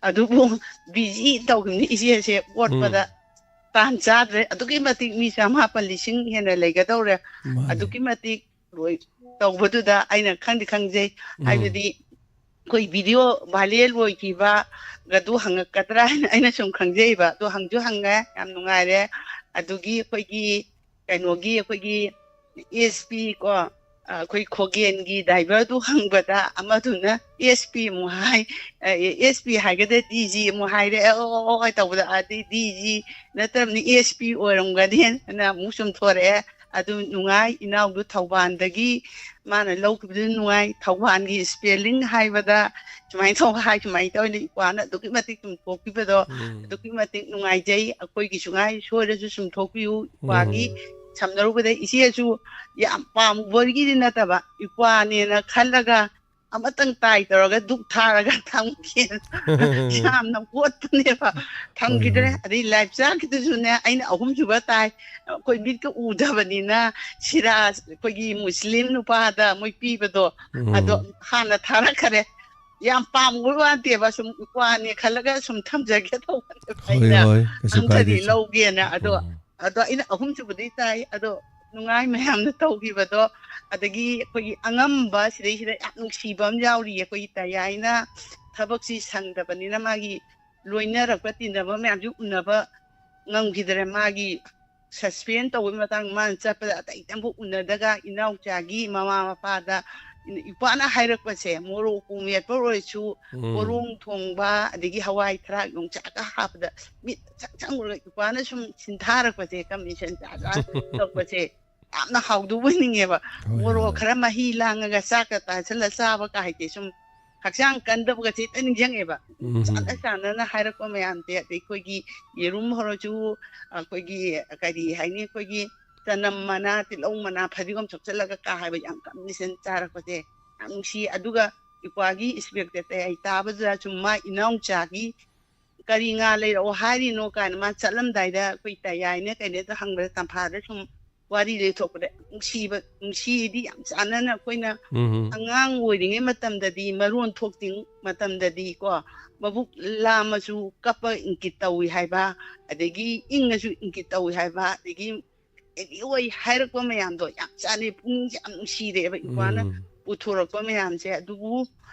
ꯑꯗꯨꯕꯨ ꯕꯤꯖꯤ ꯇꯧꯈꯤꯕꯅꯤ ꯏꯆꯦꯁꯦ, ꯑꯣꯠꯄꯗ ꯎꯝ꯫ ꯇꯥꯟ ꯆꯥꯗ꯭ꯔꯦ꯫ ꯑꯗꯨꯛꯀꯤ ꯃꯇꯤꯛ ꯃꯤ ꯆꯥꯃꯥꯄꯜ ꯂꯤꯁꯤꯡ ꯍꯦꯟꯅ ꯂꯩꯒꯗꯧꯔꯦ꯫ ꯃꯥꯅꯦ꯫ ꯑꯗꯨꯛꯀꯤ ꯃꯇꯤꯛ ꯂꯣꯏ ꯇꯧꯕꯗꯨꯗ ꯑꯩꯅ ꯈꯪꯗꯤ ꯈꯪꯖꯩ꯫ ꯎꯝ꯫ ꯍꯥꯏꯕꯗꯤ ꯑꯩꯈꯣꯏ ꯚꯤꯗꯤꯑꯣ ꯚꯥꯏꯔꯦꯜ ꯑꯣꯏꯈꯤꯕ ꯑꯗꯨ ꯍꯪꯉꯛꯀꯗ꯭ꯔꯥ ꯍꯥꯏꯅ ꯑꯩꯅ ꯁꯨꯝ ꯈꯪꯖꯩꯕ꯫ ꯑꯗꯣ ꯍꯪꯁꯨ ꯍꯪꯉꯦ, ꯌꯥꯝ ꯅꯨꯡꯉꯥꯏꯔꯦ꯫ ꯑꯗꯨꯒꯤ ꯑꯩꯈꯣꯏꯒꯤ ꯀꯩꯅꯣꯒꯤ ꯑꯩꯈꯣꯏꯒꯤ ꯑꯦꯁ ꯄꯤ ꯀꯣ, ꯑ, ꯑꯩꯈꯣꯏ ꯈꯣꯒꯦꯟꯒꯤ ꯗ꯭ꯔꯥꯏꯚꯔꯗꯨ ꯍꯪꯕꯗ ꯑꯃꯗꯨꯅ ꯑꯦꯁ ꯄꯤ ꯑꯃꯨꯛ ꯍꯥꯏ, ꯑ, ꯑꯦꯁ ꯄꯤ ꯍꯥꯏꯒꯗ꯭ꯔꯥ ꯗꯤ ꯖꯤ ꯑꯃꯨꯛ ꯍꯥꯏꯔꯦ꯫ ꯑꯣ, ꯑꯣ, ꯑꯣ, ꯑꯣ ꯇꯧꯕꯗ ꯑꯗꯩ ꯗꯤ ꯖꯤ ꯅꯠꯇ꯭ꯔꯕꯅꯤ, ꯑꯦꯁ ꯄꯤ ꯑꯣꯏꯔꯝꯒꯅꯤ ꯍꯥꯏꯅ ꯑꯃꯨꯛ ꯆꯨꯝꯊꯣꯔꯛꯑꯦ꯫ ꯑꯗꯨ ꯅꯨꯡꯉꯥꯏ, ꯏꯅꯥꯎꯗꯨ ꯊꯧꯕꯥꯜꯗꯒꯤ ꯃꯥꯅ ꯂꯧꯈꯤꯕꯗꯨ ꯅꯨꯡꯉꯥꯏ꯫ ꯊꯧꯕꯥꯜꯒꯤ ꯏꯁꯄꯦꯂꯤꯡ ꯍꯥꯏꯕꯗ ꯁꯨꯃꯥꯏꯅ ꯇꯧ ꯍꯥꯏ, ꯁꯨꯃꯥꯏꯅ ꯇꯧꯅ ꯏꯄ꯭ꯋꯥꯅ ꯑꯗꯨꯛꯀꯤ ꯃꯇꯤꯛ ꯆꯨꯝꯊꯣꯛꯄꯤꯕꯗꯣ ꯎꯝ꯫ ꯑꯗꯨꯛꯀꯤ ꯃꯇꯤꯛ ꯅꯨꯡꯉꯥꯏꯖꯩ꯫ ꯑꯩꯈꯣꯏꯒꯤꯁꯨ ꯉꯥꯏ ꯁꯣꯏꯔꯁꯨ ꯆꯨꯝꯊꯣꯛꯄꯤꯌꯨ꯫ ꯏꯄ꯭ꯋꯥꯒꯤ ꯎꯝ꯫ ꯁꯝꯅꯔꯨꯕꯗ ꯏꯆꯦꯁꯨ ꯌꯥꯝ ꯄꯥꯝꯃꯨꯕꯒꯤꯗꯤ ꯅꯠꯇꯕ, ꯏꯄ꯭ꯋꯥꯅꯦꯅ ꯈꯜꯂꯒ ꯑꯃꯇꯪ ꯇꯥꯏ ꯇꯧꯔꯒ ꯙꯨꯛ ꯊꯥꯔꯒ ꯊꯝꯈꯤ꯫ ꯌꯥꯝꯅ ꯑꯣꯠꯄꯅꯦꯕ꯫ ꯍꯣꯏ, ꯊꯝꯈꯤꯗ꯭ꯔꯦ꯫ ꯍꯣꯏ꯫ ꯑꯗꯩ ꯂꯥꯏꯞ ꯆꯥꯈꯤꯗꯨꯁꯨꯅꯦ, ꯑꯩꯅ ꯑꯍꯨꯝꯁꯨꯕ ꯇꯥꯏ꯫ ꯑꯩꯈꯣꯏ ꯃꯤꯠꯀ ꯎꯗꯕꯅꯤꯅ ꯁꯤꯔꯥ ꯑꯩꯈꯣꯏꯒꯤ ꯃꯨꯁꯂꯤꯝ ꯅꯨꯄꯥꯗ ꯃꯣꯏ ꯄꯤꯕꯗꯣ, ꯑꯗꯣ ꯎꯝ꯫ ꯍꯥꯟꯅ ꯊꯥꯔꯛꯈꯔꯦ꯫ ꯌꯥꯝ ꯄꯥꯝꯃꯨꯕ ꯋꯥ ꯅꯠꯇꯦꯕ, ꯁꯨꯝ ꯏꯄ꯭ꯋꯥꯅꯦ ꯈꯜꯂꯒ ꯁꯨꯝ ꯊꯝꯖꯒꯦ ꯇꯧꯕꯅꯦꯕ ꯍꯣꯏ, ꯑꯩꯅ꯫ ꯍꯣꯏ, ꯀꯩꯁꯨ ꯑꯝꯇꯗꯤ ꯀꯥꯏꯗꯦ, ꯏꯆꯦ꯫ ꯂꯧꯒꯦꯅ꯫ ꯑꯗꯣ, ꯎꯝ꯫ ꯑꯗꯣ ꯑꯩꯅ ꯑꯍꯨꯝꯁꯨꯕꯗꯤ ꯇꯥꯏ꯫ ꯑꯗꯣ ꯅꯨꯡꯉꯥꯏ ꯃꯌꯥꯝꯅ ꯇꯧꯈꯤꯕꯗꯣ꯫ ꯑꯗꯒꯤ ꯑꯩꯈꯣꯏꯒꯤ ꯑꯉꯝꯕ ꯁꯤꯗꯩꯁꯤꯗ ꯌꯥꯝ ꯅꯨꯡꯁꯤꯕ ꯑꯃ ꯌꯥꯎꯔꯤꯌꯦ꯫ ꯑꯩꯈꯣꯏꯒꯤ ꯇꯌꯥꯏꯅ ꯊꯕꯛꯁꯤ ꯁꯪꯗꯕꯅꯤꯅ ꯃꯥꯒꯤ ꯂꯣꯏꯅꯔꯛꯄ ꯇꯤꯟꯅꯕ ꯃꯌꯥꯝꯁꯨ ꯎꯅꯕ ꯉꯝꯈꯤꯗ꯭ꯔꯦ꯫ ꯃꯥꯒꯤ ꯁꯁꯄꯦꯟ ꯇꯧꯕꯒꯤ ꯃꯇꯥꯡ ꯃꯥꯅ ꯆꯠꯄꯗ ꯑꯇꯩ ꯑꯃꯐꯥꯎ ꯎꯅꯗꯒ ꯏꯅꯥꯎꯆꯥꯒꯤ ꯃꯃꯥ ꯃꯄꯥꯗ ꯏꯄꯥꯅ ꯍꯥꯏꯔꯛꯄꯁꯦ, ꯃꯣꯔꯣꯛ ꯎ ꯃꯦꯠꯄ ꯑꯣꯏꯔꯁꯨ, ꯎꯝ꯫ ꯄꯣꯔꯣꯡ ꯊꯣꯡꯕ, ꯑꯗꯒꯤ ꯍꯋꯥꯏ ꯊꯔꯥꯛ ꯌꯣꯡꯆꯥꯛꯀ ꯍꯥꯞꯄꯗ ꯃꯤꯠ ꯆꯪ ꯆꯪꯉꯨꯔꯒ ꯏꯄꯥꯅ ꯁꯨꯝ ꯁꯤꯟꯊꯥꯔꯛꯄꯁꯦ, ꯀꯝꯕꯤꯁꯟ ꯆꯥ ꯆꯥ ꯇꯧꯔꯛꯄꯁꯦ ꯌꯥꯝꯅ ꯍꯥꯎꯗꯧꯕ ꯑꯣꯏꯅꯤꯡꯉꯦꯕ꯫ ꯍꯣꯏ, ꯃꯣꯔꯣꯛ ꯍꯣꯏ꯫ ꯈꯔ ꯃꯍꯤ ꯂꯥꯡꯉꯒ ꯆꯥꯛꯀ ꯆꯥꯁꯤꯜꯂ ꯆꯥꯕ ꯀꯥ ꯍꯥꯏꯁꯦ ꯁꯨꯝ ꯍꯛꯆꯥꯡ ꯀꯟꯗꯕꯒꯁꯦ ꯍꯦꯛꯇ ꯅꯤꯡꯁꯤꯡꯉꯦꯕ꯫ ꯎꯝ꯫ ꯆꯥꯟꯅ ꯆꯥꯟꯅꯅ ꯍꯥꯏꯔꯛꯄ ꯃꯌꯥꯝꯁꯦ, ꯑꯗꯩ ꯑꯩꯈꯣꯏꯒꯤ ꯌꯦꯔꯨꯝ ꯍꯧꯔꯁꯨ, ꯑꯩꯈꯣꯏꯒꯤ ꯀꯔꯤ ꯍꯥꯏꯅꯤ, ꯑꯩꯈꯣꯏꯒꯤ ꯆꯅꯝ ꯃꯅꯥ, ꯇꯤꯜꯍꯧ ꯃꯅꯥ, ꯐꯗꯤꯒꯣꯝ ꯆꯞꯁꯤꯜꯂꯒ ꯀꯥ ꯍꯥꯏꯕ ꯌꯥꯝ ꯀꯝꯕꯤꯁꯟ ꯆꯥꯔꯛꯄꯁꯦ ꯌꯥꯝ ꯅꯨꯡꯁꯤ꯫ ꯑꯗꯨꯒ ꯏꯄ꯭ꯋꯥꯒꯤ ꯏꯁꯄꯦꯛꯇ ꯇꯌꯥꯏ ꯇꯥꯕꯗ ꯁꯨꯝ ꯃꯥ ꯏꯅꯥꯎꯆꯥꯒꯤ ꯀꯔꯤ ꯉꯥ ꯂꯩꯔꯛꯑꯣ ꯍꯥꯏꯔꯤꯅꯣ ꯀꯥꯏꯅ ꯃꯥ ꯆꯠꯂꯝꯗꯥꯏꯗ ꯑꯩꯈꯣꯏ ꯇꯌꯥꯏꯅ ꯀꯩꯅꯣꯗ ꯍꯪꯕꯗ ꯇꯝꯐꯥꯗ ꯁꯨꯝ ꯋꯥꯔꯤ ꯂꯤꯊꯣꯛꯄꯗ ꯅꯨꯡꯁꯤꯕ, ꯅꯨꯡꯁꯤꯗꯤ ꯌꯥꯝ ꯆꯥꯟꯅꯅ ꯑꯩꯈꯣꯏꯅ ꯎꯝ꯫ ꯑꯉꯥꯡ ꯑꯣꯏꯔꯤꯉꯩ ꯃꯇꯝꯗꯗꯤ, ꯃꯔꯣꯟ ꯊꯣꯛꯇ꯭ꯔꯤꯉꯩ ꯃꯇꯝꯗꯗꯤ ꯀꯣ, ꯃꯕꯨꯛ ꯂꯥꯝꯃꯁꯨ ꯀꯞꯄ ꯏꯪꯀꯤꯠ ꯇꯧꯏ ꯍꯥꯏꯕ, ꯑꯗꯒꯤ ꯏꯪꯉꯁꯨ ꯏꯪꯀꯤꯠ ꯇꯧꯏ ꯍꯥꯏꯕ, ꯑꯗꯒꯤ ꯑꯦꯅꯤ ꯑꯣꯏ ꯍꯥꯏꯔꯛꯄ ꯃꯌꯥꯝꯗꯣ ꯌꯥꯝ ꯆꯥꯟꯅꯩ꯫ ꯄꯨꯛꯅꯤꯡꯁꯦ ꯌꯥꯝ ꯅꯨꯡꯁꯤꯔꯛꯑꯦꯕ ꯏꯄ꯭ꯋꯥꯅ ꯎꯝ꯫ ꯄꯨꯊꯣꯔꯛꯄ ꯃꯌꯥꯝꯁꯦ꯫ ꯑꯗꯨꯕꯨ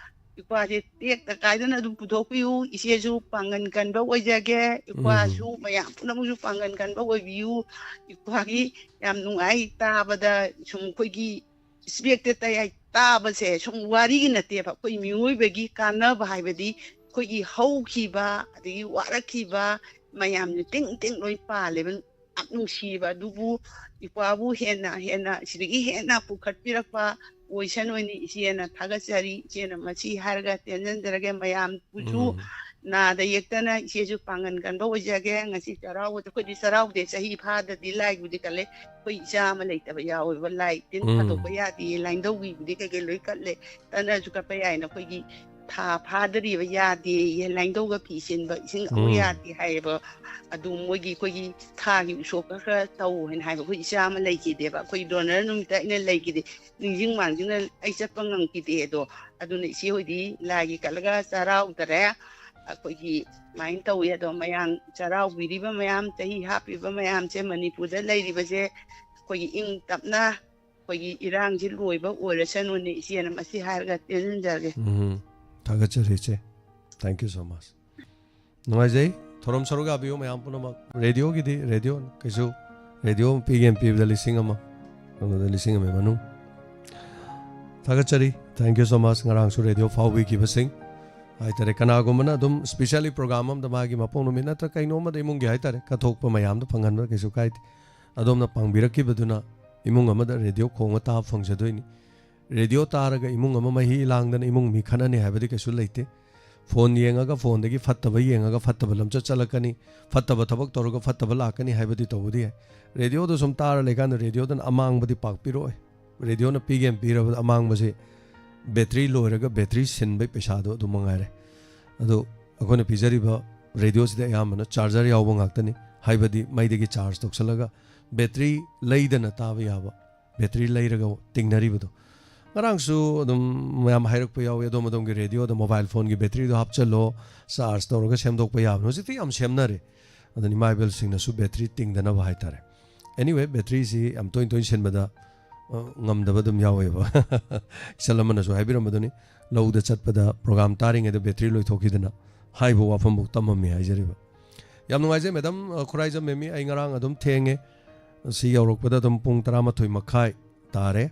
ꯏꯄ꯭ꯋꯥꯁꯦ ꯇꯦꯛꯇ ꯀꯥꯏꯗꯅ ꯑꯗꯨꯝ ꯄꯨꯊꯣꯛꯄꯤꯌꯨ꯫ ꯏꯆꯦꯁꯨ ꯄꯥꯡꯒꯟ ꯀꯟꯕ ꯑꯣꯏꯖꯒꯦ, ꯏꯄ꯭ꯋꯥꯁꯨ ꯎꯝ꯫ ꯃꯌꯥꯝ ꯄꯨꯝꯅꯃꯛꯁꯨ ꯄꯥꯡꯒꯟ ꯀꯟꯕ ꯑꯣꯏꯕꯤꯌꯨ꯫ ꯏꯄ꯭ꯋꯥꯒꯤ ꯌꯥꯝ ꯅꯨꯡꯉꯥꯏ ꯇꯥꯕꯗ꯫ ꯁꯨꯝ ꯑꯩꯈꯣꯏꯒꯤ ꯏꯁꯄꯦꯛꯇ ꯇꯌꯥꯏ ꯇꯥꯕꯁꯦ ꯁꯨꯝ ꯋꯥꯔꯤꯒꯤ ꯅꯠꯇꯦꯕ, ꯑꯩꯈꯣꯏ ꯃꯤꯑꯣꯏꯕꯒꯤ ꯀꯥꯟꯅꯕ ꯍꯥꯏꯕꯗꯤ ꯑꯩꯈꯣꯏꯒꯤ ꯍꯧꯈꯤꯕ, ꯑꯗꯒꯤ ꯋꯥꯔꯛꯈꯤꯕ ꯃꯌꯥꯝꯁꯦ ꯇꯤꯡ ꯇꯤꯡ ꯂꯣꯏ ꯄꯥꯜꯂꯦꯕ꯫ ꯌꯥꯝ ꯅꯨꯡꯁꯤꯕ꯫ ꯑꯗꯨꯕꯨ ꯏꯄ꯭ꯋꯥꯕꯨ ꯍꯦꯟꯅ ꯍꯦꯟꯅ ꯁꯤꯗꯒꯤ ꯍꯦꯟꯅ ꯄꯨꯈꯠꯄꯤꯔꯛꯄ ꯑꯣꯏꯁꯅꯨꯅ ꯏꯆꯦꯅ ꯊꯥꯒꯠꯆꯔꯤ꯫ ꯏꯆꯦꯅ ꯃꯁꯤ ꯍꯥꯏꯔꯒ ꯇꯦꯟꯖꯟꯖꯔꯒꯦ꯫ ꯃꯌꯥꯝꯕꯨꯁꯨ ꯎꯝ꯫ ꯅꯥꯗ ꯌꯦꯛꯇꯅ ꯏꯆꯦꯁꯨ ꯄꯥꯡꯒꯟ ꯀꯟꯕ ꯑꯣꯏꯖꯒꯦ꯫ ꯉꯁꯤ ꯆꯩꯔꯥꯎꯕꯗ, ꯑꯩꯈꯣꯏꯗꯤ ꯆꯩꯔꯥꯎꯗꯦ, ꯆꯍꯤ ꯐꯥꯗꯗꯤ ꯂꯥꯏꯕꯨꯗꯤ ꯀꯜꯂꯦ꯫ ꯑꯩꯈꯣꯏ ꯏꯆꯥ ꯑꯃ ꯂꯩꯇꯕ ꯌꯥꯎꯋꯦꯕ, ꯂꯥꯏ ꯇꯤꯟ ꯎꯝ꯫ ꯊꯥꯗꯣꯛꯄ ꯌꯥꯗꯦ, ꯂꯥꯏꯅꯤꯡꯊꯧꯒꯤꯕꯨꯗꯤ ꯀꯩꯀꯩ ꯂꯣꯏ ꯀꯠꯂꯦ, ꯇꯅꯁꯨ ꯀꯠꯄ ꯌꯥꯏꯅ꯫ ꯑꯩꯈꯣꯏꯒꯤ ꯊꯥ ꯐꯥꯗ꯭ꯔꯤꯕ ꯌꯥꯗꯦꯌꯦ, ꯂꯥꯏꯅꯤꯡꯊꯧꯒ ꯐꯤ ꯆꯤꯟꯕ ꯏꯁꯤꯡ ꯑꯃꯨꯛ ꯎꯝ꯫ ꯌꯥꯗꯦ ꯍꯥꯏꯌꯦꯕ꯫ ꯑꯗꯨ ꯃꯣꯏꯒꯤ ꯑꯩꯈꯣꯏꯒꯤ ꯊꯥꯒꯤ ꯎꯁꯣꯞꯀ ꯈꯔ ꯇꯧ ꯍꯥꯏꯅ ꯍꯥꯏꯕ꯫ ꯑꯩꯈꯣꯏ ꯏꯆꯥ ꯑꯃ ꯂꯩꯈꯤꯗꯦꯕ, ꯑꯩꯈꯣꯏ ꯗꯣꯅꯔ ꯅꯨꯃꯤꯠꯇ ꯑꯩꯅ ꯂꯩꯈꯤꯗꯦ, ꯅꯤꯡꯁꯤꯡ ꯃꯥꯡꯖꯤꯡꯅ ꯑꯩ ꯆꯠꯄ ꯉꯝꯈꯤꯗꯦ꯫ ꯑꯗꯣ ꯑꯗꯨꯅ ꯏꯆꯦ ꯍꯣꯏꯗꯤ ꯂꯥꯏꯒꯤ ꯀꯠꯂꯒ ꯆꯩꯔꯥꯎꯗꯔꯦ꯫ ꯑꯩꯈꯣꯏꯒꯤ ꯁꯨꯃꯥꯏꯅ ꯇꯧꯋꯤ꯫ ꯑꯗꯣ ꯃꯌꯥꯝ ꯆꯩꯔꯥꯎꯕꯤꯔꯤꯕ ꯃꯌꯥꯝ, ꯆꯍꯤ ꯍꯥꯞꯄꯤꯕ ꯃꯌꯥꯝꯁꯦ, ꯃꯅꯤꯄꯨꯔꯗ ꯂꯩꯔꯤꯕꯁꯦ ꯑꯩꯈꯣꯏꯒꯤ ꯏꯪ ꯇꯞꯅ ꯑꯩꯈꯣꯏꯒꯤ ꯏꯔꯥꯡꯁꯤ ꯂꯣꯏꯕ ꯑꯣꯏꯔꯁꯅꯨꯅꯦ, ꯏꯆꯦꯅ ꯃꯁꯤ ꯍꯥꯏꯔꯒ ꯇꯦꯟꯁꯤꯟꯖꯔꯒꯦ꯫ ꯎꯝ, ꯊꯥꯒꯠꯆꯔꯤ ꯏꯆꯦ꯫ Thank you so much. ꯅꯨꯡꯉꯥꯏꯖꯩ꯫ ꯊꯧꯔꯝ ꯁꯔꯨꯛ ꯌꯥꯕꯤꯌꯨ ꯃꯌꯥꯝ ꯄꯨꯝꯅꯃꯛ꯫ ꯔꯦꯗꯤꯑꯣꯒꯤꯗꯤ ꯔꯦꯗꯤꯑꯣ ꯀꯩꯁꯨ, ꯔꯦꯗꯤꯑꯣ ꯑꯃ ꯄꯤꯒꯦꯅ ꯄꯤꯕꯗ ꯂꯤꯁꯤꯡ ꯑꯃ, ꯑꯗꯨꯗ ꯂꯤꯁꯤꯡ ꯑꯃꯒꯤ ꯃꯅꯨꯡ꯫ ꯊꯥꯒꯠꯆꯔꯤ꯫ Thank you so much꯫ ꯉꯔꯥꯡꯁꯨ ꯔꯦꯗꯤꯑꯣ ꯐꯥꯎꯕꯤꯈꯤꯕꯁꯤꯡ ꯍꯥꯏꯇꯥꯔꯦ, ꯀꯅꯥꯒꯨꯝꯕꯅ ꯑꯗꯨꯝ specially program ꯑꯃꯗ ꯃꯥꯒꯤ ꯃꯄꯣꯛ ꯅꯨꯃꯤꯠ ꯅꯠꯇ꯭ꯔꯒ ꯀꯩꯅꯣꯝꯃꯗ ꯏꯃꯨꯡꯒꯤ ꯍꯥꯏꯇꯥꯔꯦ, ꯀꯠꯊꯣꯛꯄ ꯃꯌꯥꯝꯗꯣ ꯐꯪꯍꯟꯕꯗ ꯀꯩꯁꯨ ꯀꯥꯏꯗꯦ꯫ ꯑꯗꯣꯝꯅ ꯄꯥꯡꯕꯤꯔꯛꯈꯤꯕꯗꯨꯅ ꯏꯃꯨꯡ ꯑꯃꯗ ꯔꯦꯗꯤꯑꯣ ꯈꯣꯡꯉ ꯇꯥꯕ ꯐꯪꯖꯗꯣꯏꯅꯤ꯫ ꯔꯦꯗꯤꯑꯣ ꯇꯥꯔꯒ ꯏꯃꯨꯡ ꯑꯃ ꯃꯍꯤ ꯂꯥꯡꯗꯅ ꯏꯃꯨꯡ ꯃꯤ ꯈꯠꯅꯅꯤ ꯍꯥꯏꯕꯗꯤ ꯀꯩꯁꯨ ꯂꯩꯇꯦ꯫ ꯐꯣꯟ ꯌꯦꯡꯉꯒ, ꯐꯣꯟꯗꯒꯤ ꯐꯠꯇꯕ ꯌꯦꯡꯉꯒ ꯐꯠꯇꯕ ꯂꯝꯆꯠ ꯆꯠꯂꯛꯀꯅꯤ, ꯐꯠꯇꯕ ꯊꯕꯛ ꯇꯧꯔꯒ ꯐꯠꯇꯕ ꯂꯥꯛꯀꯅꯤ ꯍꯥꯏꯕꯗꯤ ꯇꯧꯕꯗꯤ ꯌꯥꯏ꯫ ꯔꯦꯗꯤꯑꯣꯗ ꯁꯨꯝ ꯇꯥꯔ ꯂꯩꯀꯥꯟꯗ ꯔꯦꯗꯤꯑꯣꯗꯅ ꯑꯃꯥꯡꯕꯗꯤ ꯄꯥꯛ ꯄꯤꯔꯛꯑꯣꯏ꯫ ꯔꯦꯗꯤꯑꯣꯅ ꯄꯤꯒꯦꯅ ꯄꯤꯔꯕꯗ ꯑꯃꯥꯡꯕꯁꯦ ꯕꯦꯇ꯭ꯔꯤ ꯂꯣꯏꯔꯒ ꯕꯦꯇ꯭ꯔꯤ ꯁꯤꯟꯕꯩ ꯄꯩꯁꯥꯗꯣ ꯑꯗꯨ ꯃꯉꯥꯏꯔꯦ꯫ ꯑꯗꯣ ꯑꯩꯈꯣꯏꯅ ꯄꯤꯖꯔꯤꯕ ꯔꯦꯗꯤꯑꯣꯁꯤꯗ ꯑꯌꯥꯝꯕꯅ ꯆꯥꯔꯖꯔ ꯌꯥꯎꯕ ꯉꯥꯛꯇꯅꯤ, ꯍꯥꯏꯕꯗꯤ ꯃꯩꯗꯒꯤ ꯆꯥꯔꯖ ꯇꯧꯁꯜꯂꯒ ꯕꯦꯇ꯭ꯔꯤ ꯂꯩꯗꯅ ꯇꯥꯕ ꯌꯥꯕ, ꯕꯦꯇ꯭ꯔꯤ ꯂꯩꯔꯒ ꯇꯤꯡꯅꯔꯤꯕꯗꯣ꯫ ꯉꯔꯥꯡꯁꯨ ꯑꯗꯨꯝ ꯃꯌꯥꯝ ꯍꯥꯏꯔꯛꯄ ꯌꯥꯎꯏ, "ꯑꯗꯣꯝ ꯑꯗꯣꯝꯒꯤ ꯔꯦꯗꯤꯑꯣꯗ ꯃꯣꯕꯥꯏꯜ ꯐꯣꯟꯒꯤ ꯕꯦꯇ꯭ꯔꯤꯗꯣ ꯍꯥꯞꯆꯜꯂꯣ, ꯆꯥꯔꯖ ꯇꯧꯔꯒ ꯁꯦꯝꯗꯣꯛꯄ ꯌꯥꯕꯅꯤ"꯫ ꯍꯧꯖꯤꯛꯇꯤ ꯌꯥꯝ ꯁꯦꯝꯅꯔꯦ꯫ ꯑꯗꯨꯅ ꯏꯃꯥ ꯏꯕꯦꯜꯁꯤꯡꯅꯁꯨ ꯕꯦꯇ꯭ꯔꯤ ꯇꯤꯡꯗꯅꯕ ꯍꯥꯏꯇꯥꯔꯦ꯫ Anyway, ꯕꯦꯇ꯭ꯔꯤꯁꯤ ꯌꯥꯝ ꯇꯣꯏ ꯇꯣꯏꯅ ꯁꯤꯟꯕꯗ, ꯑ, ꯉꯝꯗꯕ ꯑꯗꯨꯝ ꯌꯥꯎꯋꯦꯕ꯫ ꯏꯆꯜ ꯑꯃꯅꯁꯨ ꯍꯥꯏꯕꯤꯔꯝꯕꯗꯨꯅꯤ, "ꯂꯧꯗ ꯆꯠꯄꯗ ꯄ꯭ꯔꯣꯒꯥꯝ ꯇꯥꯔꯤꯉꯩꯗ ꯕꯦꯇ꯭ꯔꯤ ꯂꯣꯏꯊꯣꯛꯈꯤꯗꯅ" ꯍꯥꯏꯕ ꯋꯥꯐꯝꯐꯥꯎ ꯇꯝꯃꯝꯃꯤ ꯍꯥꯏꯖꯔꯤꯕ꯫ ꯌꯥꯝ ꯅꯨꯡꯉꯥꯏꯖꯩ ꯃꯦꯗꯥꯝ, ꯑ, ꯈꯨꯔꯥꯏꯖꯝ ꯃꯦꯝꯃꯤ꯫ ꯑꯩ ꯉꯔꯥꯡ ꯑꯗꯨꯝ ꯊꯦꯡꯉꯦ꯫ ꯁꯤ ꯌꯧꯔꯛꯄꯗ ꯑꯗꯨꯝ ꯄꯨꯡ ꯇꯔꯥꯃꯥꯊꯣꯏ ꯃꯈꯥꯏ ꯇꯥꯔꯦ꯫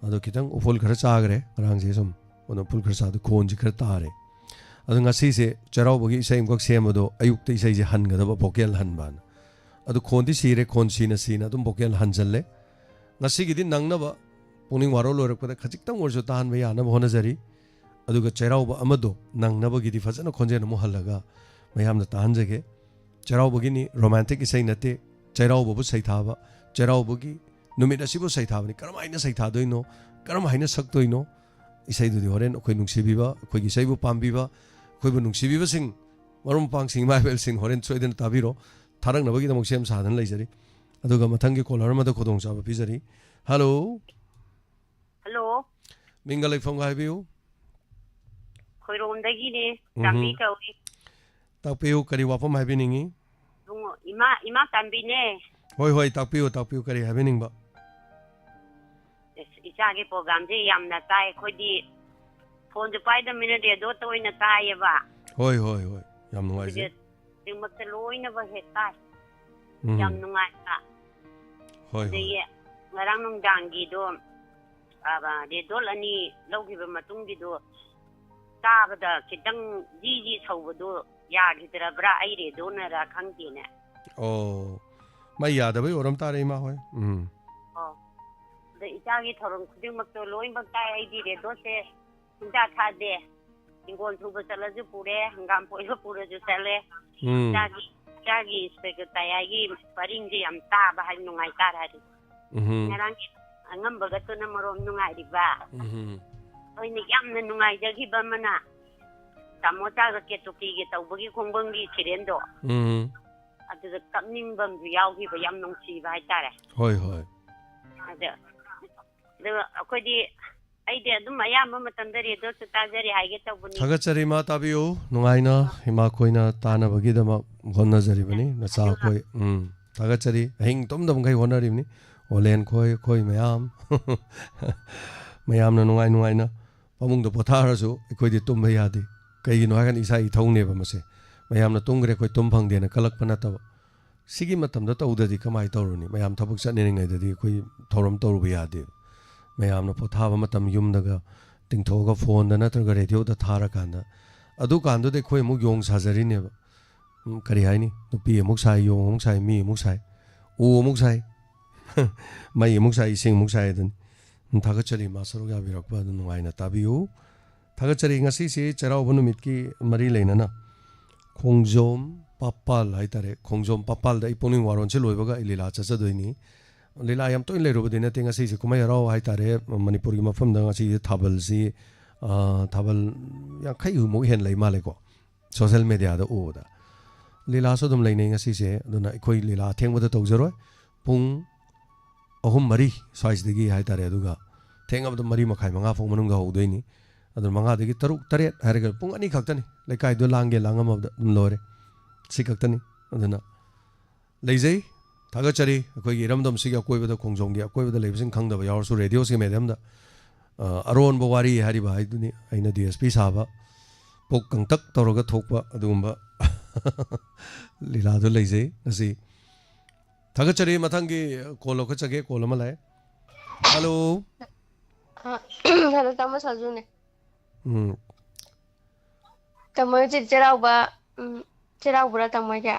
ꯑꯗꯣ ꯈꯤꯇꯪ ꯎꯐꯨꯜ ꯈꯔ ꯆꯥꯈ꯭ꯔꯦ ꯉꯔꯥꯡꯁꯦ, ꯁꯨꯝ ꯑꯗꯨꯅ ꯎꯐꯨꯜ ꯈꯔ ꯆꯥꯗ ꯈꯣꯟꯁꯤ ꯈꯔ ꯇꯥꯔꯦ꯫ ꯑꯗꯣ ꯉꯁꯤꯁꯦ ꯆꯩꯔꯥꯎꯕꯒꯤ ꯏꯁꯩ ꯑꯃꯈꯛ ꯁꯦꯝꯕꯗꯣ, ꯑꯌꯨꯛꯇ ꯏꯁꯩꯁꯦ ꯍꯟꯒꯗꯕ, ꯚꯣꯀꯦꯜ ꯍꯟꯕꯅ꯫ ꯑꯗꯣ ꯈꯣꯟꯗꯤ ꯁꯤꯔꯦ, ꯈꯣꯟ ꯁꯤꯅ ꯁꯤꯅ ꯑꯗꯨꯝ ꯚꯣꯀꯦꯜ ꯍꯟꯖꯜꯂꯦ꯫ ꯉꯁꯤꯒꯤꯗꯤ ꯅꯪꯅꯕ ꯄꯨꯛꯅꯤꯡ ꯋꯥꯔꯣ ꯂꯣꯏꯔꯛꯄꯗ ꯈꯖꯤꯛꯇꯪ ꯑꯣꯏꯔꯁꯨ ꯇꯥꯍꯟꯕ ꯌꯥꯅꯕ ꯍꯣꯠꯅꯖꯔꯤ꯫ ꯑꯗꯨꯒ ꯆꯩꯔꯥꯎꯕ ꯑꯃꯗꯣ ꯅꯪꯅꯕꯒꯤꯗꯤ ꯐꯖꯅ ꯈꯣꯟꯖꯦꯜ ꯑꯃꯨꯛ ꯍꯜꯂꯒ ꯃꯌꯥꯝꯗ ꯇꯥꯍꯟꯖꯒꯦ꯫ ꯆꯩꯔꯥꯎꯕꯒꯤꯅꯤ, ꯔꯣꯃꯥꯟꯇꯤꯛ ꯏꯁꯩ ꯅꯠꯇꯦ꯫ ꯆꯩꯔꯥꯎꯕꯕꯨ ꯁꯩꯊꯥꯕ, ꯆꯩꯔꯥꯎꯕꯒꯤ ꯅꯨꯃꯤꯠ ꯑꯁꯤꯕꯨ ꯁꯩꯊꯥꯕꯅꯤ꯫ ꯀꯔꯝ ꯍꯥꯏꯅ ꯁꯩꯊꯥꯗꯣꯏꯅꯣ, ꯀꯔꯝ ꯍꯥꯏꯅ ꯁꯛꯇꯣꯏꯅꯣ? ꯏꯁꯩꯗꯨꯗꯤ ꯍꯣꯔꯦꯟ ꯑꯩꯈꯣꯏ ꯅꯨꯡꯁꯤꯕꯤꯕ, ꯑꯩꯈꯣꯏꯒꯤ ꯏꯁꯩꯕꯨ ꯄꯥꯝꯕꯤꯕ, ꯑꯩꯈꯣꯏꯕꯨ ꯅꯨꯡꯁꯤꯕꯤꯕꯁꯤꯡ, ꯃꯔꯨꯞ ꯃꯄꯥꯡꯁꯤꯡ, ꯏꯃꯥ ꯏꯕꯦꯜꯁꯤꯡ ꯍꯣꯔꯦꯟ ꯁꯣꯏꯗꯅ ꯇꯥꯕꯤꯔꯣ꯫ ꯊꯥꯔꯛꯅꯕꯒꯤꯗꯃꯛ ꯁꯦꯝ ꯁꯥꯗꯨꯅ ꯂꯩꯖꯔꯤ꯫ ꯑꯗꯨꯒ ꯃꯊꯪꯒꯤ ꯀꯣꯂꯔ ꯑꯃꯗ ꯈꯨꯗꯣꯡꯆꯥꯕ ꯄꯤꯖꯔꯤ꯫ ꯍꯜꯂꯣ꯫ ꯍꯜꯂꯣ꯫ ꯃꯤꯡꯒ ꯂꯩꯐꯝꯒ ꯍꯥꯏꯕꯤꯌꯨ꯫ ꯈꯣꯏꯔꯣꯝꯗꯒꯤꯅꯦ꯫ ꯎꯝꯍꯨꯝ꯫ ꯆꯥꯝꯕꯤ ꯀꯧꯏ꯫ ꯇꯥꯛꯄꯤꯌꯨ, ꯀꯔꯤ ꯋꯥꯐꯝ ꯍꯥꯏꯕꯤꯅꯤꯡꯉꯤ? ꯏꯕꯨꯡꯉꯣ, ꯏꯃꯥ, ꯏꯃꯥ ꯆꯥꯝꯕꯤꯅꯦ꯫ ꯍꯣꯏ, ꯍꯣꯏ, ꯇꯥꯛꯄꯤꯌꯨ, ꯇꯥꯛꯄꯤꯌꯨ, ꯀꯔꯤ ꯍꯥꯏꯕꯤꯅꯤꯡꯕ? ꯑꯁ, ꯏꯆꯥꯒꯤ ꯄ꯭ꯔꯣꯒ꯭ꯔꯥꯝꯁꯦ ꯌꯥꯝꯅ ꯇꯥꯏ꯫ ꯑꯩꯈꯣꯏꯗꯤ ꯐꯣꯟꯁꯨ ꯄꯥꯏꯗꯕꯅꯤꯅ ꯔꯦꯗꯤꯑꯣꯇ ꯑꯣꯏꯅ ꯇꯥꯏꯌꯦꯕ꯫ ꯍꯣꯏ, ꯍꯣꯏ, ꯍꯣꯏ, ꯌꯥꯝ ꯅꯨꯡꯉꯥꯏꯖꯩ꯫ ꯈꯨꯗꯤꯡꯃꯛꯇ ꯂꯣꯏꯅꯃꯛ ꯍꯦꯛ ꯇꯥꯏ꯫ ꯎꯝ꯫ ꯌꯥꯝ ꯅꯨꯡꯉꯥꯏꯕ꯫ ꯍꯣꯏ, ꯍꯣꯏ꯫ ꯑꯗꯒꯤ ꯉꯔꯥꯡ ꯅꯨꯡꯗꯥꯡꯒꯤꯗꯣ, ꯑꯥ, ꯔꯦꯗꯤꯑꯣ ꯑꯅꯤ ꯂꯧꯈꯤꯕ ꯃꯇꯨꯡꯒꯤꯗꯣ ꯇꯥꯕꯗ ꯈꯤꯇꯪ ꯖꯤ ꯖꯤ ꯁꯧꯕꯗꯣ ꯌꯥꯈꯤꯗ꯭ꯔꯕ꯭ꯔꯥ? ꯑꯩ ꯔꯦꯗꯤꯑꯣꯅꯔꯥ ꯈꯪꯗꯦꯅꯦ꯫ ꯑꯣ, ꯃꯩ ꯌꯥꯗꯕꯩ ꯑꯣꯏꯔꯝ ꯇꯥꯔꯦ, ꯏꯃꯥ ꯍꯣꯏ꯫ ꯎꯝ꯫ ꯑꯣ꯫ ꯑꯗ ꯏꯆꯥꯒꯤ ꯊꯧꯔꯝ ꯈꯨꯗꯤꯡꯃꯛꯇꯣ ꯂꯣꯏꯅꯃꯛ ꯇꯥꯏ꯫ ꯑꯩꯗꯤ ꯔꯦꯗꯤꯑꯣꯁꯦ ꯁꯨꯡꯊꯥ ꯊꯥꯗꯦ꯫ ꯍꯤꯡꯒꯣꯜ ꯁꯨꯕ ꯆꯠꯂꯁꯨ ꯄꯨꯔꯦ, ꯍꯪꯒꯥꯝ ꯐꯣꯏꯕ ꯄꯨꯔꯁꯨ ꯆꯠꯂꯦ꯫ ꯎꯝ꯫ ꯏꯆꯥꯒꯤ, ꯏꯆꯥꯒꯤ ꯁꯦꯀ꯭ꯔꯦꯇꯔꯤꯒꯤ ꯄꯔꯤꯡꯁꯦ ꯌꯥꯝ ꯇꯥꯕ ꯍꯥꯏ, ꯅꯨꯡꯉꯥꯏ ꯇꯥꯔꯦ ꯍꯥꯏꯗꯤ꯫ ꯎꯝ꯫ ꯉꯔꯥꯡꯒꯤ ꯑꯉꯝꯕꯒꯗꯨꯅ ꯃꯔꯣꯝ ꯅꯨꯡꯉꯥꯏꯔꯤꯕ꯫ ꯎꯝ꯫ ꯑꯩꯅ ꯌꯥꯝꯅ ꯅꯨꯡꯉꯥꯏꯖꯈꯤꯕ ꯑꯃꯅ, ꯇꯥꯃꯣ ꯆꯥꯒ ꯀꯦꯇꯨꯀꯤꯒ ꯇꯧꯕꯒꯤ ꯈꯣꯡꯕꯪꯒꯤ ꯁꯤꯔꯦꯟꯗꯣ꯫ ꯎꯝ꯫ ꯑꯗꯨꯗ ꯀꯞꯅꯤꯡꯕ ꯑꯃꯁꯨ ꯌꯥꯎꯈꯤꯕ, ꯌꯥꯝ ꯅꯨꯡꯁꯤꯕ ꯍꯥꯏꯇꯥꯔꯦ꯫ ꯍꯣꯏ, ꯍꯣꯏ꯫ ꯑꯗ, ꯑꯗꯨꯒ ꯑꯩꯈꯣꯏꯗꯤ, ꯑꯩꯗꯤ ꯑꯗꯨꯝ ꯑꯌꯥꯝꯕ ꯃꯇꯝꯗ ꯔꯦꯗꯤꯑꯣꯁꯨ ꯇꯥꯖꯔꯤ ꯍꯥꯏꯒꯦ ꯇꯧꯕꯅꯤ꯫ ꯊꯥꯒꯠꯆꯔꯤ, ꯏꯃꯥ, ꯇꯥꯕꯤꯌꯨ ꯅꯨꯡꯉꯥꯏꯅ꯫ ꯏꯃꯥ ꯈꯣꯏꯅ ꯇꯥꯅꯕꯒꯤꯗꯃꯛ ꯍꯣꯠꯅꯖꯔꯤꯕꯅꯤ, ꯅꯆꯥ ꯑꯩꯈꯣꯏ꯫ ꯎꯝ, ꯊꯥꯒꯠꯆꯔꯤ꯫ ꯑꯍꯤꯡ ꯇꯨꯝꯗꯕ ꯃꯈꯩ ꯍꯣꯠꯅꯔꯤꯕꯅꯤ꯫ ꯑꯣꯂꯦꯟ ꯈꯣꯏ, ꯑꯩꯈꯣꯏ ꯃꯌꯥꯝ꯫ ꯃꯌꯥꯝꯅ ꯅꯨꯡꯉꯥꯏ ꯅꯨꯡꯉꯥꯏꯅ ꯐꯃꯨꯡꯗ ꯄꯣꯊꯥꯔꯁꯨ ꯑꯩꯈꯣꯏꯗꯤ ꯇꯨꯝꯕ ꯌꯥꯗꯦ꯫ ꯀꯩꯒꯤꯅꯣ ꯍꯥꯏꯔꯀꯥꯟꯗ ꯏꯁꯥ ꯏꯊꯧꯅꯦꯕ ꯃꯁꯦ꯫ ꯃꯌꯥꯝꯅ ꯇꯨꯝꯈ꯭ꯔꯦ, ꯑꯩꯈꯣꯏ ꯇꯨꯝ ꯐꯪꯗꯦꯅ ꯀꯜꯂꯛꯄ ꯅꯠꯇꯕ꯫ ꯁꯤꯒꯤ ꯃꯇꯝꯗ ꯇꯧꯗ꯭ꯔꯗꯤ ꯀꯃꯥꯏꯅ ꯇꯧꯔꯨꯅꯤ? ꯃꯌꯥꯝ ꯊꯕꯛ ꯆꯠꯅꯔꯤꯉꯩꯗꯗꯤ ꯑꯩꯈꯣꯏ ꯊꯧꯔꯝ ꯇꯧꯔꯨꯕ ꯌꯥꯗꯦꯕ꯫ ꯃꯌꯥꯝꯅ ꯄꯣꯊꯥꯕ ꯃꯇꯝ ꯌꯨꯝꯗꯒ ꯇꯤꯡꯊꯣꯛꯑꯒ ꯐꯣꯟꯗ ꯅꯠꯇ꯭ꯔꯒ ꯔꯦꯗꯤꯑꯣꯗ ꯊꯥꯔꯀꯥꯟꯗ, ꯑꯗꯨꯀꯥꯟꯗꯨꯗ ꯑꯩꯈꯣꯏ ꯑꯃꯨꯛ ꯌꯣꯡ ꯁꯥꯖꯔꯤꯅꯦꯕ꯫ ꯎꯝ, ꯀꯔꯤ ꯍꯥꯏꯅꯤ? ꯅꯨꯄꯤ ꯑꯃꯨꯛ ꯁꯥꯏ, ꯌꯣꯡ ꯑꯃꯨꯛ ꯁꯥꯏ, ꯃꯤ ꯑꯃꯨꯛ ꯁꯥꯏ, ꯎ ꯑꯃꯨꯛ ꯁꯥꯏ, ꯃꯩ ꯑꯃꯨꯛ ꯁꯥꯏ, ꯏꯁꯤꯡ ꯑꯃꯨꯛ ꯁꯥꯏ ꯑꯗꯨꯅꯤ꯫ ꯎꯝ, ꯊꯥꯒꯠꯆꯔꯤ, ꯃꯥ ꯁꯔꯨꯛ ꯌꯥꯕꯤꯔꯛꯄ ꯑꯗꯨ ꯅꯨꯡꯉꯥꯏꯅ ꯇꯥꯕꯤꯌꯨ꯫ ꯊꯥꯒꯠꯆꯔꯤ꯫ ꯉꯁꯤꯁꯤ ꯆꯩꯔꯥꯎꯕ ꯅꯨꯃꯤꯠꯀꯤ ꯃꯔꯤ ꯂꯩꯅꯅ ꯈꯣꯡꯖꯣꯝ ꯄꯥꯄꯥꯜ ꯍꯥꯏꯇꯥꯔꯦ, ꯈꯣꯡꯖꯣꯝ ꯄꯥꯄꯥꯜꯗ ꯑꯩ ꯄꯨꯛꯅꯤꯡ ꯋꯥꯔꯣꯟꯁꯤ ꯂꯣꯏꯕꯒ ꯑꯩ ꯂꯤꯂꯥ ꯆꯠꯆꯗꯣꯏꯅꯤ꯫ ꯂꯤꯂꯥ ꯌꯥꯝ ꯇꯣꯏꯅ ꯂꯩꯔꯨꯕꯗꯤ ꯅꯠꯇꯦ, ꯉꯁꯤꯁꯦ ꯀꯨꯝꯍꯩ ꯍꯔꯥꯎ ꯍꯥꯏꯇꯥꯔꯦ, ꯃꯅꯤꯄꯨꯔꯒꯤ ꯃꯐꯝꯗ ꯉꯁꯤꯁꯦ ꯊꯥꯕꯜꯁꯤ, ꯑ, ꯊꯥꯕꯜ ꯌꯥꯡꯈꯩꯃꯨꯛ ꯍꯦꯟꯅ ꯂꯩ ꯃꯥꯜꯂꯦꯀꯣ꯫ ꯁꯣꯁꯦꯜ ꯃꯦꯗꯤꯌꯥꯗ ꯎꯕꯗ꯫ ꯂꯤꯂꯥꯁꯨ ꯑꯗꯨꯝ ꯂꯩꯅꯩ ꯉꯁꯤꯁꯦ, ꯑꯗꯨꯅ ꯑꯩꯈꯣꯏ ꯂꯤꯂꯥ ꯑꯊꯦꯡꯕꯗ ꯇꯧꯖꯔꯣꯏ꯫ ꯄꯨꯡ ꯑꯍꯨꯝ, ꯃꯔꯤ ꯁ꯭ꯋꯥꯏꯁꯤꯗꯒꯤ ꯍꯥꯏꯇꯥꯔꯦ, ꯑꯗꯨꯒ ꯊꯦꯡꯉꯕꯗ ꯃꯔꯤ ꯃꯈꯥꯏ, ꯃꯉꯥ ꯐꯥꯎ ꯃꯅꯨꯡꯗ ꯍꯧꯗꯣꯏꯅꯤ꯫ ꯑꯗꯨꯅ ꯃꯉꯥꯗꯒꯤ ꯇꯔꯨꯛ, ꯇꯔꯦꯠ ꯍꯥꯏꯔꯒ ꯄꯨꯡ ꯑꯅꯤ ꯈꯛꯇꯅꯤ, ꯂꯩꯀꯥꯏꯗꯣ ꯂꯥꯡꯒꯦ ꯂꯥꯡꯉꯝꯃꯕꯗ ꯑꯗꯨꯝ ꯂꯣꯏꯔꯦ꯫ ꯁꯤ ꯈꯛꯇꯅꯤ꯫ ꯑꯗꯨꯅ ꯂꯩꯖꯩ꯫ ꯊꯥꯒꯠꯆꯔꯤ꯫ ꯑꯩꯈꯣꯏꯒꯤ ꯏꯔꯝꯗꯝꯁꯤꯒꯤ ꯑꯀꯣꯏꯕꯗ, ꯈꯣꯡꯖꯣꯝꯒꯤ ꯑꯀꯣꯏꯕꯗ ꯂꯩꯕꯁꯤꯡ ꯈꯪꯗꯕ ꯌꯥꯎꯔꯁꯨ, ꯔꯦꯗꯤꯑꯣꯁꯤꯒꯤ ꯃꯦꯗꯤꯌꯝꯗ, ꯑ, ꯑꯔꯣꯟꯕ ꯋꯥꯔꯤ ꯍꯥꯏꯔꯤꯕ ꯍꯥꯏꯗꯨꯅꯤ ꯑꯩꯅ ꯗꯤ ꯑꯦꯁ ꯄꯤ ꯁꯥꯕ, ꯄꯨꯛ ꯀꯪꯇꯛ ꯇꯧꯔꯒ ꯊꯣꯛꯄ ꯑꯗꯨꯒꯨꯝꯕ ꯂꯤꯂꯥꯗꯣ ꯂꯩꯖꯩ ꯉꯁꯤ꯫ ꯊꯥꯒꯠꯆꯔꯤ꯫ ꯃꯊꯪꯒꯤ ꯀꯣꯜ ꯂꯧꯈꯠꯆꯒꯦ꯫ ꯀꯣꯜ ꯑꯃ ꯂꯥꯛꯑꯦ꯫ ꯍꯜꯂꯣ꯫ ꯑ, ꯍꯜꯂꯣ, ꯇꯥꯃꯣ ꯁꯥꯖꯨꯅꯦ꯫ ꯎꯝ꯫ ꯇꯥꯃꯣ ꯍꯧꯖꯤꯛ ꯆꯩꯔꯥꯎꯕ, ꯎꯝ, ꯆꯩꯔꯥꯎꯕ꯭ꯔꯥ ꯇꯥꯃꯣ ꯍꯣꯏꯒꯤ?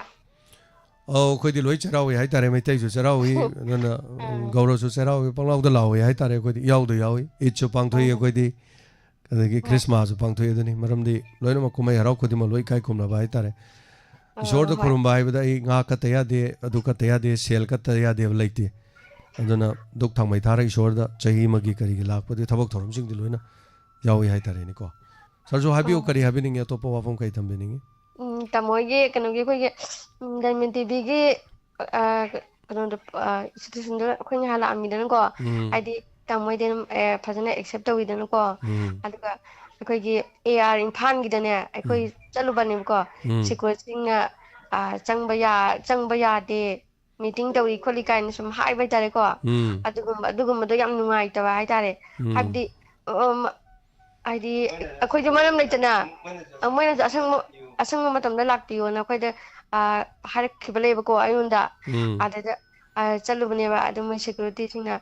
ꯑꯧ, ꯑꯩꯈꯣꯏꯗꯤ ꯂꯣꯏ ꯆꯩꯔꯥꯎꯏ ꯍꯥꯏꯇꯥꯔꯦ꯫ ꯃꯩꯇꯩꯁꯨ ꯆꯩꯔꯥꯎꯏ, ꯑꯗꯨꯅ, ꯎꯝ, ꯑꯥ꯫ ꯒꯧꯔꯁꯨ ꯆꯩꯔꯥꯎꯏ, ꯄꯪꯂꯥꯎꯗ ꯂꯥꯎꯏ ꯍꯥꯏꯇꯥꯔꯦ꯫ ꯑꯩꯈꯣꯏꯗꯤ ꯏꯌꯥꯎꯗ ꯌꯥꯎꯏ꯫ ꯏꯗꯁꯨ ꯄꯥꯡꯊꯣꯛꯏ ꯑꯣ꯫ ꯑꯩꯈꯣꯏꯗꯤ, ꯑꯗꯒꯤ ꯍꯣꯏ꯫ ꯈ꯭ꯔꯤꯁꯃꯥꯁꯁꯨ ꯄꯥꯡꯊꯣꯛꯏ꯫ ꯑꯗꯨꯅꯤ ꯃꯔꯝꯗꯤ ꯂꯣꯏꯅꯃꯛ ꯀꯨꯝꯍꯩ ꯍꯔꯥꯎ ꯈꯨꯗꯤꯡꯃꯛ ꯂꯣꯏ ꯏꯀꯥꯏ ꯈꯨꯝꯅꯕ ꯍꯥꯏꯇꯥꯔꯦ꯫ ꯑꯥ, ꯏꯁꯣꯔꯗ ꯍꯣꯏ꯫ ꯈꯨꯔꯨꯝꯕ ꯍꯥꯏꯕꯗ ꯑꯩ ꯉꯥ ꯀꯠꯇ ꯌꯥꯗꯦ, ꯑꯗꯨ ꯀꯠꯇ ꯌꯥꯗꯦ, ꯁꯦꯜ ꯀꯠꯇ ꯌꯥꯗꯦꯕ ꯂꯩꯇꯦ꯫ ꯑꯗꯨꯅ ꯗꯨꯛ ꯊꯥꯎꯃꯩ ꯊꯥꯔꯒ ꯏꯁꯣꯔꯗ ꯆꯍꯤ ꯑꯃꯒꯤ ꯀꯔꯤꯒꯤ ꯂꯥꯛꯄꯗꯨꯒꯤ ꯊꯕꯛ ꯊꯧꯔꯝꯁꯤꯡꯗꯤ ꯂꯣꯏꯅ ꯌꯥꯎꯏ ꯍꯥꯏꯇꯥꯔꯦꯅꯦꯀꯣ꯫ ꯁꯥꯔꯁꯨ ꯍꯥꯏꯕꯤꯌꯨ, ꯑꯣ꯫ ꯀꯔꯤ ꯍꯥꯏꯕꯤꯅꯤꯡꯉꯤ? ꯑꯇꯣꯞꯄ ꯋꯥꯐꯝ ꯀꯔꯤ ꯊꯝꯕꯤꯅꯤꯡꯉꯤ? ꯎꯝ, ꯇꯥꯃꯣ ꯍꯣꯏꯒꯤ ꯀꯩꯅꯣꯒꯤ, ꯑꯩꯈꯣꯏꯒꯤ, ꯎꯝ, ꯗꯥꯏꯃꯟ ꯇꯤꯚꯤꯒꯤ, ꯑ, ꯀꯩꯅꯣꯗꯣ, ꯑ, ꯏꯟꯁꯇꯤꯇ꯭ꯌꯨꯁꯟꯗꯣ ꯑꯩꯈꯣꯏ ꯉꯍꯥꯟ ꯂꯥꯛꯑꯝꯃꯤꯗꯅꯀꯣ꯫ ꯎꯝ꯫ ꯍꯥꯏꯗꯤ ꯇꯥꯃꯣ ꯍꯣꯏꯗꯤ ꯑꯗꯨꯝ, ꯑꯦ, ꯐꯖꯅ ꯑꯦꯛꯁꯦꯞ ꯇꯧꯋꯤꯗꯅꯀꯣ꯫ ꯎꯝ꯫ ꯑꯗꯨꯒ ꯑꯩꯈꯣꯏꯒꯤ ꯑꯦ ꯑꯥꯔ ꯏꯝꯐꯥꯜꯒꯤꯗꯅꯦ, ꯑꯩꯈꯣꯏ ꯎꯝ꯫ ꯆꯠꯂꯨꯕꯅꯦꯕꯀꯣ꯫ ꯎꯝ꯫ ꯁꯦꯀ꯭ꯌꯨꯔꯤꯇꯤꯁꯤꯡꯅ, ꯑ, ꯆꯪꯕ ꯌꯥ-, ꯆꯪꯕ ꯌꯥꯗꯦ, ꯃꯤꯇꯤꯡ ꯇꯧꯔꯤ ꯈꯣꯠꯂꯤ ꯀꯥꯏꯅ ꯁꯨꯝ ꯍꯥꯏꯕ ꯍꯥꯏꯇꯥꯔꯦꯀꯣ꯫ ꯎꯝ꯫ ꯑꯗꯨꯒꯨꯝꯕ, ꯑꯗꯨꯒꯨꯝꯕꯗꯣ ꯌꯥꯝ ꯅꯨꯡꯉꯥꯏꯇꯕ ꯍꯥꯏꯇꯥꯔꯦ꯫ ꯎꯝ꯫ ꯍꯥꯏꯕꯗꯤ, ꯑ, ꯃ-, ꯍꯥꯏꯗꯤ ꯑꯩꯈꯣꯏꯁꯨ ꯃꯔꯝ ꯂꯩꯇꯅ, ꯑ, ꯃꯣꯏꯅꯁꯨ ꯑꯁꯪꯕ, ꯑꯁꯪꯕ ꯃꯇꯝꯗ ꯂꯥꯛꯄꯤꯌꯣꯅ ꯑꯩꯈꯣꯏꯗ, ꯑ, ꯍꯥꯏꯔꯛꯈꯤꯕ ꯂꯩꯕꯀꯣ ꯑꯩꯉꯣꯟꯗ꯫ ꯎꯝ꯫ ꯑꯗꯨꯗ, ꯑ, ꯆꯠꯂꯨꯕꯅꯦꯕ꯫ ꯑꯗꯨ ꯃꯣꯏ ꯁꯦꯀ꯭ꯌꯨꯔꯤꯇꯤꯁꯤꯡꯅ,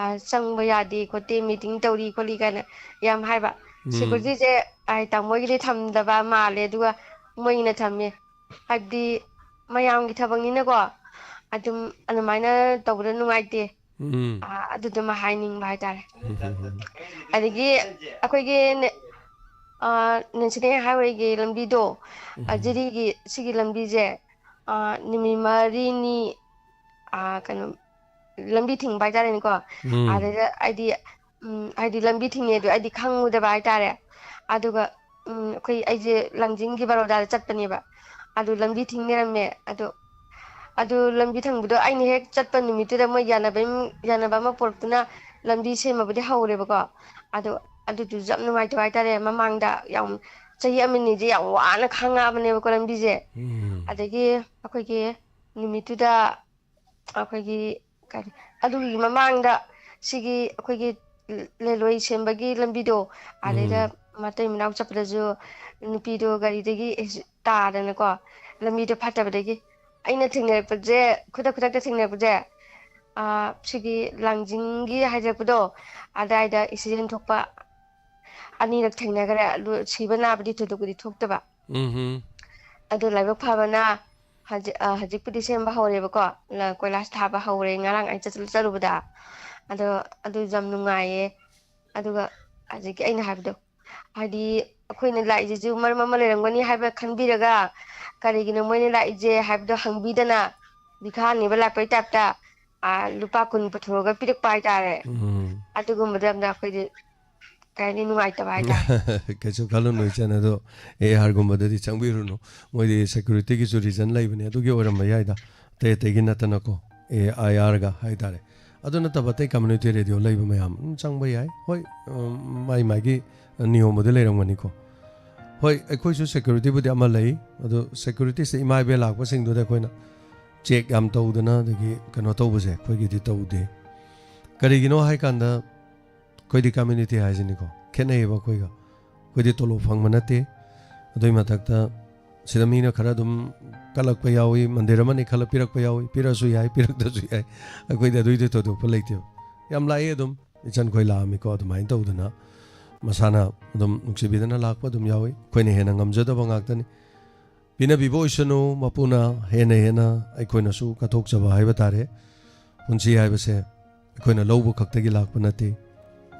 ꯑ, "ꯆꯪꯕ ꯌꯥꯗꯦ ꯈꯣꯠꯇꯦ, ꯃꯤꯇꯤꯡ ꯇꯧꯔꯤ ꯈꯣꯠꯂꯤ" ꯀꯥꯏꯅ ꯌꯥꯝ ꯍꯥꯏꯕ꯫ ꯎꯝ꯫ ꯁꯦꯀ꯭ꯌꯨꯔꯤꯇꯤꯁꯦ, ꯑ, ꯇꯥꯃꯣꯒꯤꯗꯤ ꯊꯝꯗꯕ ꯃꯥꯜꯂꯦ, ꯑꯗꯨꯒ ꯃꯣꯏꯒꯤꯅ ꯊꯝꯃꯦ꯫ ꯍꯥꯏꯕꯗꯤ ꯃꯌꯥꯝꯒꯤ ꯊꯕꯛꯅꯤꯅꯀꯣ, ꯑꯗꯨꯝ ꯑꯗꯨꯃꯥꯏꯅ ꯇꯧꯕꯗ ꯅꯨꯡꯉꯥꯏꯇꯦ꯫ ꯎꯝ꯫ ꯑ, ꯑꯗꯨꯗꯨꯃ ꯍꯥꯏꯅꯤꯡꯕ ꯍꯥꯏꯇꯥꯔꯦ꯫ ꯑꯗꯒꯤ ꯑꯩꯈꯣꯏꯒꯤ ꯅꯦ-, ꯑ, ꯅꯦꯁꯅꯦꯜ ꯍꯥꯏꯋꯦꯒꯤ ꯂꯝꯕꯤꯗꯣ, ꯑ, ꯎꯝ꯫ ꯖꯤꯔꯤꯒꯤ ꯁꯤꯒꯤ ꯂꯝꯕꯤꯁꯦ, ꯑ, ꯅꯨꯃꯤꯠ ꯃꯔꯤꯅꯤ, ꯑ, ꯀꯩꯅꯣ, ꯂꯝꯕꯤ ꯊꯤꯡꯕ ꯍꯥꯏꯇꯥꯔꯦꯅꯦꯀꯣ꯫ ꯎꯝ꯫ ꯑꯗꯩꯗ ꯑꯩꯗꯤ, ꯎꯝ, ꯍꯥꯏꯗꯤ ꯂꯝꯕꯤ ꯊꯤꯡꯉꯦꯗꯣ ꯑꯩꯗꯤ ꯈꯪꯉꯨꯗꯕ ꯍꯥꯏꯇꯥꯔꯦ꯫ ꯑꯗꯨꯒ, ꯎꯝ, ꯑꯩꯈꯣꯏ, ꯑꯩꯁꯦ ꯂꯥꯡꯖꯤꯡꯒꯤ ꯕꯔꯣꯗꯥꯗ ꯆꯠꯄꯅꯦꯕ꯫ ꯑꯗꯨ ꯂꯝꯕꯤ ꯊꯤꯡ ꯂꯩꯔꯝꯃꯦ꯫ ꯑꯗꯨ, ꯑꯗꯨ ꯂꯝꯕꯤ ꯊꯤꯡꯕꯗꯣ ꯑꯩꯅ ꯍꯦꯛ ꯆꯠꯄ ꯅꯨꯃꯤꯠꯇꯨꯗ ꯃꯣꯏ ꯌꯥꯅꯕ ꯑꯃ, ꯌꯥꯅꯕ ꯑꯃ ꯄꯨꯔꯛꯇꯨꯅ ꯂꯝꯕꯤ ꯁꯦꯝꯃꯕꯨꯗꯤ ꯍꯧꯔꯦꯕꯀꯣ꯫ ꯑꯗꯣ ꯑꯗꯨꯗꯨꯁꯨ ꯌꯥꯝ ꯅꯨꯡꯉꯥꯏꯇꯕ ꯍꯥꯏꯇꯥꯔꯦ꯫ ꯃꯃꯥꯡꯗ ꯌꯥꯝ, ꯆꯍꯤ ꯑꯃꯅꯤꯁꯦ ꯌꯥꯝ ꯋꯥꯅ ꯈꯥꯡꯉꯛꯑꯕꯅꯦꯕꯀꯣ ꯂꯝꯕꯤꯁꯦ꯫ ꯎꯝ꯫ ꯑꯗꯒꯤ ꯑꯩꯈꯣꯏꯒꯤ ꯅꯨꯃꯤꯠꯇꯨꯗ ꯑꯩꯈꯣꯏꯒꯤ ꯀꯔꯤ, ꯑꯗꯨꯒꯤ ꯃꯃꯥꯡꯗ ꯁꯤꯒꯤ ꯑꯩꯈꯣꯏꯒꯤ ꯂꯦꯂꯣꯏ ꯁꯦꯝꯕꯒꯤ ꯂꯝꯕꯤꯗꯣ, ꯑꯗꯩꯗ ꯎꯝ꯫ ꯃꯇꯩ ꯃꯅꯥꯎ ꯆꯠꯄꯗꯁꯨ ꯅꯨꯄꯤꯗꯣ ꯒꯥꯔꯤꯗꯒꯤ ꯇꯥꯗꯅꯀꯣ, ꯂꯝꯕꯤꯗꯣ ꯐꯠꯇꯕꯗꯒꯤ ꯑꯩꯅ ꯊꯦꯡꯅꯔꯛꯄꯁꯦ, ꯈꯨꯗꯛ ꯈꯨꯗꯛꯇ ꯊꯦꯡꯅꯔꯛꯄꯁꯦ, ꯑꯥ, ꯁꯤꯒꯤ ꯂꯥꯡꯖꯤꯡꯒꯤ ꯍꯥꯏꯖꯔꯛꯄꯗꯣ, ꯑꯗꯥꯏꯗ ꯑꯦꯛꯁꯤꯗꯦꯟ ꯊꯣꯛꯄ ꯑꯅꯤꯔꯛ ꯊꯦꯡꯅꯈ꯭ꯔꯦ꯫ ꯑꯗꯨ ꯁꯤꯕ ꯅꯥꯕꯗꯤ ꯊꯣꯏꯗꯣꯛꯄꯗꯤ ꯊꯣꯛꯇꯕ꯫ ꯎꯝꯍꯨꯝ꯫ ꯑꯗꯨ ꯂꯥꯏꯕꯛ ꯐꯕꯅ ꯍꯧꯖꯤꯛ, ꯑ, ꯍꯧꯖꯤꯛꯄꯨꯗꯤ ꯁꯦꯝꯕ ꯍꯧꯔꯦꯕꯀꯣ, ꯂ-, ꯀꯣꯏꯂꯥꯁ ꯊꯥꯕ ꯍꯧꯔꯦ, ꯉꯔꯥꯡ ꯑꯩ ꯆꯠ-, ꯆꯠꯂꯨꯕꯗ꯫ ꯑꯗꯣ ꯑꯗꯨ ꯌꯥꯝ ꯅꯨꯡꯉꯥꯏꯌꯦ꯫ ꯑꯗꯨꯒ ꯍꯧꯖꯤꯛꯀꯤ ꯑꯩꯅ ꯍꯥꯏꯕꯗꯣ, ꯍꯥꯏꯗꯤ ꯑꯩꯈꯣꯏꯅ ꯂꯥꯛꯏꯁꯤꯁꯨ ꯃꯔꯝ ꯑꯃ ꯂꯩꯔꯝꯒꯅꯤ ꯍꯥꯏꯕ ꯈꯟꯕꯤꯔꯒ, ꯀꯔꯤꯒꯤꯅꯣ ꯃꯣꯏꯅ ꯂꯥꯛꯏꯁꯦ ꯍꯥꯏꯕꯗꯣ ꯍꯪꯕꯤꯗꯅ, ꯚꯤꯈꯥ ꯅꯤꯕ ꯂꯥꯛꯄꯩ ꯇꯥꯏꯞꯇ, ꯑ, ꯂꯨꯄꯥ ꯀꯨꯟ ꯄꯨꯊꯣꯛꯑꯒ ꯄꯤꯔꯛꯄ ꯍꯥꯏꯇꯥꯔꯦ꯫ ꯎꯝ꯫ ꯑꯗꯨꯒꯨꯝꯕꯗꯣ ꯌꯥꯝꯅ ꯑꯩꯈꯣꯏꯗꯤ, ꯀꯩ ꯍꯥꯏꯅꯤ, ꯅꯨꯡꯉꯥꯏꯇꯕ ꯍꯥꯏꯇꯥꯔꯦ꯫ ꯀꯩꯁꯨ ꯈꯜꯂꯨꯅꯨ ꯏꯆꯟ, ꯑꯗꯣ ARꯒꯨꯝꯕꯗꯗꯤ ꯆꯪꯕꯤꯔꯨꯅꯨ꯫ ꯃꯣꯏꯗꯤ securityꯒꯤꯁꯨ reason ꯂꯩꯕꯅꯦ, ꯑꯗꯨꯒꯤ ꯑꯣꯏꯔꯝꯕ ꯌꯥꯏꯗ꯫ ꯑꯇꯩ ꯑꯇꯩꯒꯤ ꯅꯠꯇꯅꯀꯣ, AIRꯒ ꯍꯥꯏꯇꯥꯔꯦ꯫ ꯑꯗꯨ ꯅꯠꯇꯕ ꯑꯇꯩ community radio ꯂꯩꯕ ꯃꯌꯥꯝ ꯑꯗꯨꯝ ꯆꯪꯕ ꯌꯥꯏ꯫ ꯍꯣꯏ, ꯎꯝ, ꯃꯥꯏ ꯃꯥꯏꯒꯤ ꯅꯤꯌꯣꯝꯕꯨꯗꯤ ꯂꯩꯔꯝꯒꯅꯤꯀꯣ꯫ ꯍꯣꯏ, ꯑꯩꯈꯣꯏꯁꯨ securityꯕꯨꯗꯤ ꯑꯃ ꯂꯩ, ꯑꯗꯣ securityꯁꯦ ꯏꯃꯥ ꯏꯕꯦꯜ ꯂꯥꯛꯄꯁꯤꯡꯗꯨꯗ ꯑꯩꯈꯣꯏꯅ check ꯌꯥꯝ ꯇꯧꯗꯅ ꯑꯗꯒꯤ ꯀꯩꯅꯣ ꯇꯧꯕꯁꯦ ꯑꯩꯈꯣꯏꯒꯤꯗꯤ ꯇꯧꯗꯦ꯫ ꯀꯔꯤꯒꯤꯅꯣ ꯍꯥꯏꯀꯥꯟꯗ ꯑꯩꯈꯣꯏꯗꯤ community ꯍꯥꯏꯁꯤꯅꯤꯀꯣ, ꯈꯦꯠꯅꯩꯌꯦꯕ ꯑꯩꯈꯣꯏꯒ꯫ ꯑꯩꯈꯣꯏꯗꯤ ꯇꯣꯂꯣꯞ ꯐꯪꯕ ꯅꯠꯇꯦ꯫ ꯑꯗꯨꯏ ꯃꯊꯛꯇ ꯁꯤꯗ ꯃꯤꯅ ꯈꯔ ꯑꯗꯨꯝ ꯀꯠꯂꯛꯄ ꯌꯥꯎꯏ, ꯃꯟꯗꯤꯔ ꯑꯃꯅꯤ ꯈꯜꯂ ꯄꯤꯔꯛꯄ ꯌꯥꯎꯏ, ꯄꯤꯔꯛꯑꯁꯨ ꯌꯥꯏ, ꯄꯤꯔꯛꯇ꯭ꯔꯁꯨ ꯌꯥꯏ, ꯑꯩꯈꯣꯏꯗꯤ ꯑꯗꯨꯏꯗꯤ ꯊꯣꯏꯗꯣꯛꯄ ꯂꯩꯇꯦꯕ꯫ ꯌꯥꯝ ꯂꯥꯛꯏ ꯑꯗꯨꯝ, ꯏꯆꯟꯈꯣꯏ ꯂꯥꯛꯑꯝꯃꯤꯀꯣ, ꯑꯗꯨꯃꯥꯏꯅ ꯇꯧꯗꯅ ꯃꯁꯥꯅ ꯑꯗꯨꯝ ꯅꯨꯡꯁꯤꯕꯤꯗꯅ ꯂꯥꯛꯄ ꯑꯗꯨꯝ ꯌꯥꯎꯏ꯫ ꯑꯩꯈꯣꯏꯅ ꯍꯦꯟꯅ ꯉꯝꯖꯗꯕ ꯉꯥꯛꯇꯅꯤ꯫ ꯄꯤꯅꯕꯤꯕ ꯑꯣꯏꯁꯅꯨ, ꯃꯄꯨꯅ ꯍꯦꯟꯅ ꯍꯦꯟꯅ ꯑꯩꯈꯣꯏꯅꯁꯨ ꯀꯠꯊꯣꯛꯆꯕ ꯍꯥꯏꯕ ꯇꯥꯔꯦ꯫ ꯄꯨꯟꯁꯤ ꯍꯥꯏꯕꯁꯦ ꯑꯩꯈꯣꯏꯅ ꯂꯧꯕ ꯈꯛꯇꯒꯤ ꯂꯥꯛꯄ ꯅꯠꯇꯦ,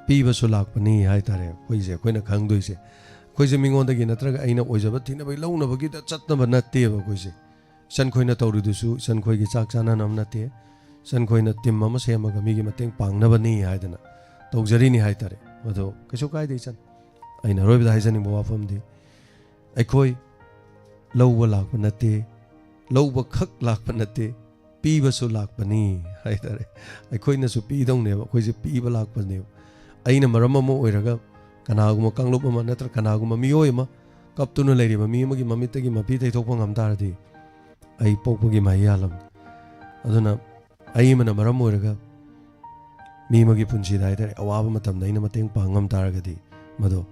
ꯄꯤꯕꯁꯨ ꯂꯥꯛꯄꯅꯤ ꯍꯥꯏ ꯇꯥꯔꯦ꯫ ꯑꯩꯈꯣꯏꯁꯦ, ꯑꯩꯈꯣꯏꯅ ꯈꯪꯗꯣꯏꯁꯦ, ꯑꯩꯈꯣꯏꯁꯦ ꯃꯤꯉꯣꯟꯗꯒꯤ ꯅꯠꯇ꯭ꯔꯒ ꯑꯩꯅ ꯑꯣꯏꯖꯕ ꯊꯤꯅꯕꯒꯤ ꯂꯧꯅꯕꯒꯤꯗ ꯆꯠꯅꯕ ꯅꯠꯇꯦꯕ꯫ ꯑꯩꯈꯣꯏꯁꯦ ꯏꯆꯟꯈꯣꯏꯅ ꯇꯧꯔꯤꯗꯨꯁꯨ ꯏꯆꯟꯈꯣꯏꯒꯤ ꯆꯥꯛ ꯆꯥꯅꯅꯕ ꯅꯠꯇꯦ, ꯏꯆꯟꯈꯣꯏꯅ team ꯑꯃ ꯁꯦꯝꯃꯒ ꯃꯤꯒꯤ ꯃꯇꯦꯡ ꯄꯥꯡꯅꯕꯅꯤ ꯍꯥꯏꯗꯅ ꯇꯧꯖꯔꯤꯅꯤ ꯍꯥꯏ ꯇꯥꯔꯦ꯫ ꯑꯗꯣ ꯀꯩꯁꯨ ꯀꯥꯏꯗꯦ ꯏꯆꯟ꯫ ꯑꯩꯅ ꯑꯔꯣꯏꯕꯗ ꯍꯥꯏꯖꯅꯤꯡꯕ ꯋꯥꯐꯝꯗꯤ, ꯑꯩꯈꯣꯏ ꯂꯧꯕ ꯂꯥꯛꯄ ꯅꯠꯇꯦ, ꯂꯧꯕ ꯈꯛ ꯂꯥꯛꯄ ꯅꯠꯇꯦ, ꯄꯤꯕꯁꯨ ꯂꯥꯛꯄꯅꯤ ꯍꯥꯏ ꯇꯥꯔꯦ꯫ ꯑꯩꯈꯣꯏꯅꯁꯨ ꯄꯤꯗꯧꯅꯦꯕ, ꯑꯩꯈꯣꯏꯁꯦ ꯄꯤꯕ ꯂꯥꯛꯄꯅꯦꯕ꯫ ꯑꯩꯅ ꯃꯔꯝ ꯑꯃ ꯑꯣꯏꯔꯒ ꯀꯅꯥꯒꯨꯝꯕ ꯀꯥꯡꯂꯨꯞ ꯑꯃ ꯅꯠꯇ꯭ꯔꯒ ꯀꯅꯥꯒꯨꯝꯕ ꯃꯤꯑꯣꯏ ꯑꯃ ꯀꯞꯇꯨꯅ ꯂꯩꯔꯤꯕ ꯃꯤ ꯑꯃꯒꯤ ꯃꯃꯤꯠꯇꯒꯤ ꯃꯄꯤ ꯇꯩꯊꯣꯛꯄ ꯉꯝ ꯇꯥꯔꯗꯤ, ꯑꯩ ꯄꯣꯛꯄꯒꯤ ꯃꯍꯩ ꯌꯥꯜꯂꯝꯅꯤ꯫ ꯑꯗꯨꯅ ꯑꯩ ꯑꯃꯅ ꯃꯔꯝ ꯑꯣꯏꯔꯒ ꯃꯤ ꯑꯃꯒꯤ ꯄꯨꯟꯁꯤꯗ ꯍꯥꯏꯇꯥꯔꯦ, ꯑꯋꯥꯕ ꯃꯇꯝꯗ ꯑꯩꯅ ꯃꯇꯦꯡ ꯄꯥꯡ ꯉꯝ ꯇꯥꯔꯒꯗꯤ, ꯃꯗꯣ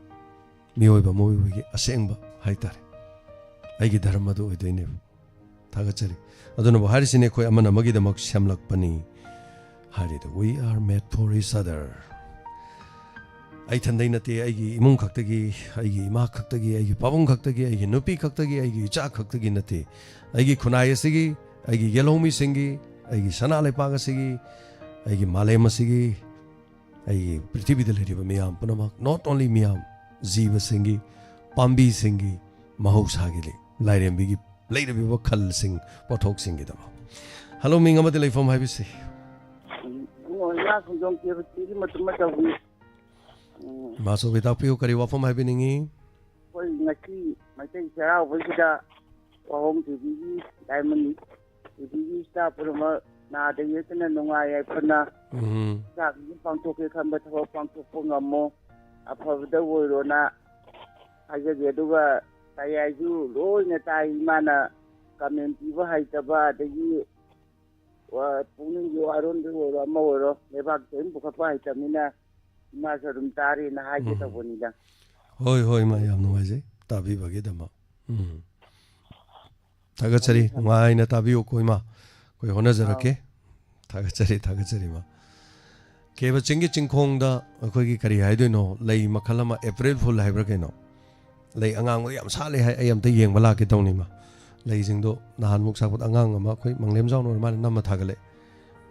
ꯃꯤꯑꯣꯏꯕ ꯑꯃ ꯑꯣꯏꯕꯒꯤ ꯑꯁꯦꯡꯕ ꯍꯥꯏꯇꯥꯔꯦ, ꯑꯩꯒꯤ ꯙꯔꯃꯗꯨ ꯑꯣꯏꯗꯣꯏꯅꯦꯕ꯫ ꯊꯥꯒꯠꯆꯔꯤ꯫ ꯑꯗꯨꯅꯕꯨ ꯍꯥꯏꯔꯤꯁꯤꯅꯦ, ꯑꯩꯈꯣꯏ ꯑꯃꯅ ꯑꯃꯒꯤꯗꯃꯛ ꯁꯦꯝꯂꯛꯄꯅꯤ ꯍꯥꯏꯔꯤꯗꯣ, "We are made for each other"꯫ ꯑꯩ ꯏꯊꯟꯗꯩ ꯅꯠꯇꯦ, ꯑꯩꯒꯤ ꯏꯃꯨꯡ ꯈꯛꯇꯒꯤ, ꯑꯩꯒꯤ ꯏꯃꯥ ꯈꯛꯇꯒꯤ, ꯑꯩꯒꯤ ꯄꯥꯕꯨꯡ ꯈꯛꯇꯒꯤ, ꯑꯩꯒꯤ ꯅꯨꯄꯤ ꯈꯛꯇꯒꯤ, ꯑꯩꯒꯤ ꯏꯆꯥ ꯈꯛꯇꯒꯤ ꯅꯠꯇꯦ꯫ ꯑꯩꯒꯤ ꯈꯨꯟꯅꯥꯏ ꯑꯁꯤꯒꯤ, ꯑꯩꯒꯤ ꯌꯦꯜꯍꯧꯃꯤꯁꯤꯡꯒꯤ, ꯑꯩꯒꯤ ꯁꯅꯥ ꯂꯩꯄꯥꯛ ꯑꯁꯤꯒꯤ, ꯑꯩꯒꯤ ꯃꯥꯂꯦꯝ ꯑꯁꯤꯒꯤ, ꯑꯩꯒꯤ ꯄ꯭ꯔꯤꯊꯤꯕꯤꯗ ꯂꯩꯔꯤꯕ ꯃꯤꯌꯥꯝ ꯄꯨꯝꯅꯃꯛ, not only ꯃꯤꯌꯥꯝ, ꯖꯤꯕꯁꯤꯡꯒꯤ, ꯄꯥꯝꯕꯤꯁꯤꯡꯒꯤ, ꯃꯍꯧꯁꯥꯒꯤ ꯂꯩ-, ꯂꯥꯏꯔꯦꯝꯕꯤꯒꯤ ꯂꯩꯔꯤꯕ ꯈꯜꯁꯤꯡ, ꯄꯣꯠꯊꯣꯛꯁꯤꯡꯒꯤꯗꯃꯛ꯫ ꯍꯜꯂꯣ, ꯃꯤꯡ ꯑꯃꯗꯤ ꯂꯩꯐꯝ ꯍꯥꯏꯕꯁꯤ꯫ ꯏꯕꯨꯡꯉꯣ, ꯏꯃꯥ ꯈꯣꯡꯖꯣꯝ ꯀꯦꯕ ꯆꯤꯡꯒꯤ ꯃꯇꯨꯡ ꯃꯇꯧꯒꯤ꯫ ꯎꯝ꯫ ꯏꯃꯥ ꯆꯧꯕꯤ ꯇꯥꯛꯄꯤꯌꯨ, ꯀꯔꯤ ꯋꯥꯐꯝ ꯍꯥꯏꯕꯤꯅꯤꯡꯉꯤ? ꯑꯩꯈꯣꯏ ꯉꯁꯤ ꯃꯩꯇꯩ ꯆꯩꯔꯥꯎꯕꯁꯤꯗ ꯋꯥꯍꯣꯡ ꯇꯤꯚꯤꯒꯤ, ꯗꯥꯏꯃꯟ ꯇꯤꯚꯤꯒꯤ ꯁ꯭ꯇꯥꯐ ꯄꯨꯝꯅꯃꯛ ꯅꯥꯗ ꯌꯦꯛꯇꯅ ꯅꯨꯡꯉꯥꯏ ꯌꯥꯏꯐꯅ ꯎꯝ꯫ ꯆꯥꯛ ꯄꯥꯡꯊꯣꯛꯀꯦ ꯈꯟꯕ ꯊꯕꯛ ꯄꯥꯡꯊꯣꯛꯄ ꯉꯝꯃꯣ, ꯑꯐꯕꯗ ꯑꯣꯏꯔꯣꯅ ꯍꯥꯏꯖꯒꯦ꯫ ꯑꯗꯨꯒ ꯇꯌꯥꯏꯁꯨ ꯂꯣꯏꯅ ꯇꯥꯏ, ꯏꯃꯥꯅ ꯀꯃꯦꯟ ꯄꯤꯕ ꯍꯩꯇꯕ, ꯑꯗꯒꯤ ꯋꯥ-, ꯄꯨꯛꯅꯤꯡꯒꯤ ꯋꯥꯔꯣꯜꯗ ꯑꯣꯏꯔꯣ, ꯑꯃ ꯑꯣꯏꯔꯣ, ꯂꯩꯕꯥꯛ ꯆꯦꯡ ꯄꯨꯈꯠꯄ ꯍꯩꯇꯕꯅꯤꯅ ꯏꯃꯥꯁꯨ ꯑꯗꯨꯝ ꯇꯥꯔꯦꯅ ꯍꯥꯏꯒꯦ ꯎꯝ꯫ ꯇꯧꯕꯅꯤꯗ꯫ ꯍꯣꯏ, ꯍꯣꯏ, ꯏꯃꯥ, ꯌꯥꯝ ꯅꯨꯡꯉꯥꯏꯖꯩ ꯇꯥꯕꯤꯕꯒꯤꯗꯃꯛ꯫ ꯎꯝ꯫ ꯊꯥꯒꯠꯆꯔꯤ꯫ ꯊꯝꯃꯦ, ꯊꯝꯃꯦ꯫ ꯅꯨꯡꯉꯥꯏꯅ ꯇꯥꯕꯤꯌꯨꯀꯣ, ꯏꯃꯥ꯫ ꯑꯩꯈꯣꯏ ꯍꯣꯠꯅꯖꯔꯛꯀꯦ꯫ ꯑꯥꯎ꯫ ꯊꯥꯒꯠꯆꯔꯤ, ꯊꯥꯒꯠꯆꯔꯤ, ꯏꯃꯥ꯫ ꯀꯦꯕ ꯆꯤꯡꯒꯤ ꯆꯤꯡꯈꯣꯡꯗ ꯑꯩꯈꯣꯏꯒꯤ ꯀꯔꯤ ꯍꯥꯏꯗꯣꯏꯅꯣ, ꯂꯩ ꯃꯈꯜ ꯑꯃ, April fool ꯍꯥꯏꯕ꯭ꯔꯥ ꯀꯩꯅꯣ? ꯂꯩ ꯑꯉꯥꯡꯕꯗ ꯌꯥꯝ ꯁꯥꯠꯂꯦ ꯍꯥꯏ, ꯑꯩ ꯑꯝꯇ ꯌꯦꯡꯕ ꯂꯥꯛꯀꯦ ꯇꯧꯅꯤ, ꯏꯃꯥ꯫ ꯂꯩꯁꯤꯡꯗꯣ ꯅꯍꯥꯟꯃꯨꯛ ꯁꯥꯠꯄꯗ ꯑꯉꯥꯡ ꯑꯃ, ꯑꯩꯈꯣꯏ ꯃꯪꯂꯦꯝꯖꯥꯎꯅ ꯑꯣꯏꯔ ꯃꯥꯜꯂꯦ, ꯅꯝꯃ ꯊꯥꯒꯠꯂꯦ꯫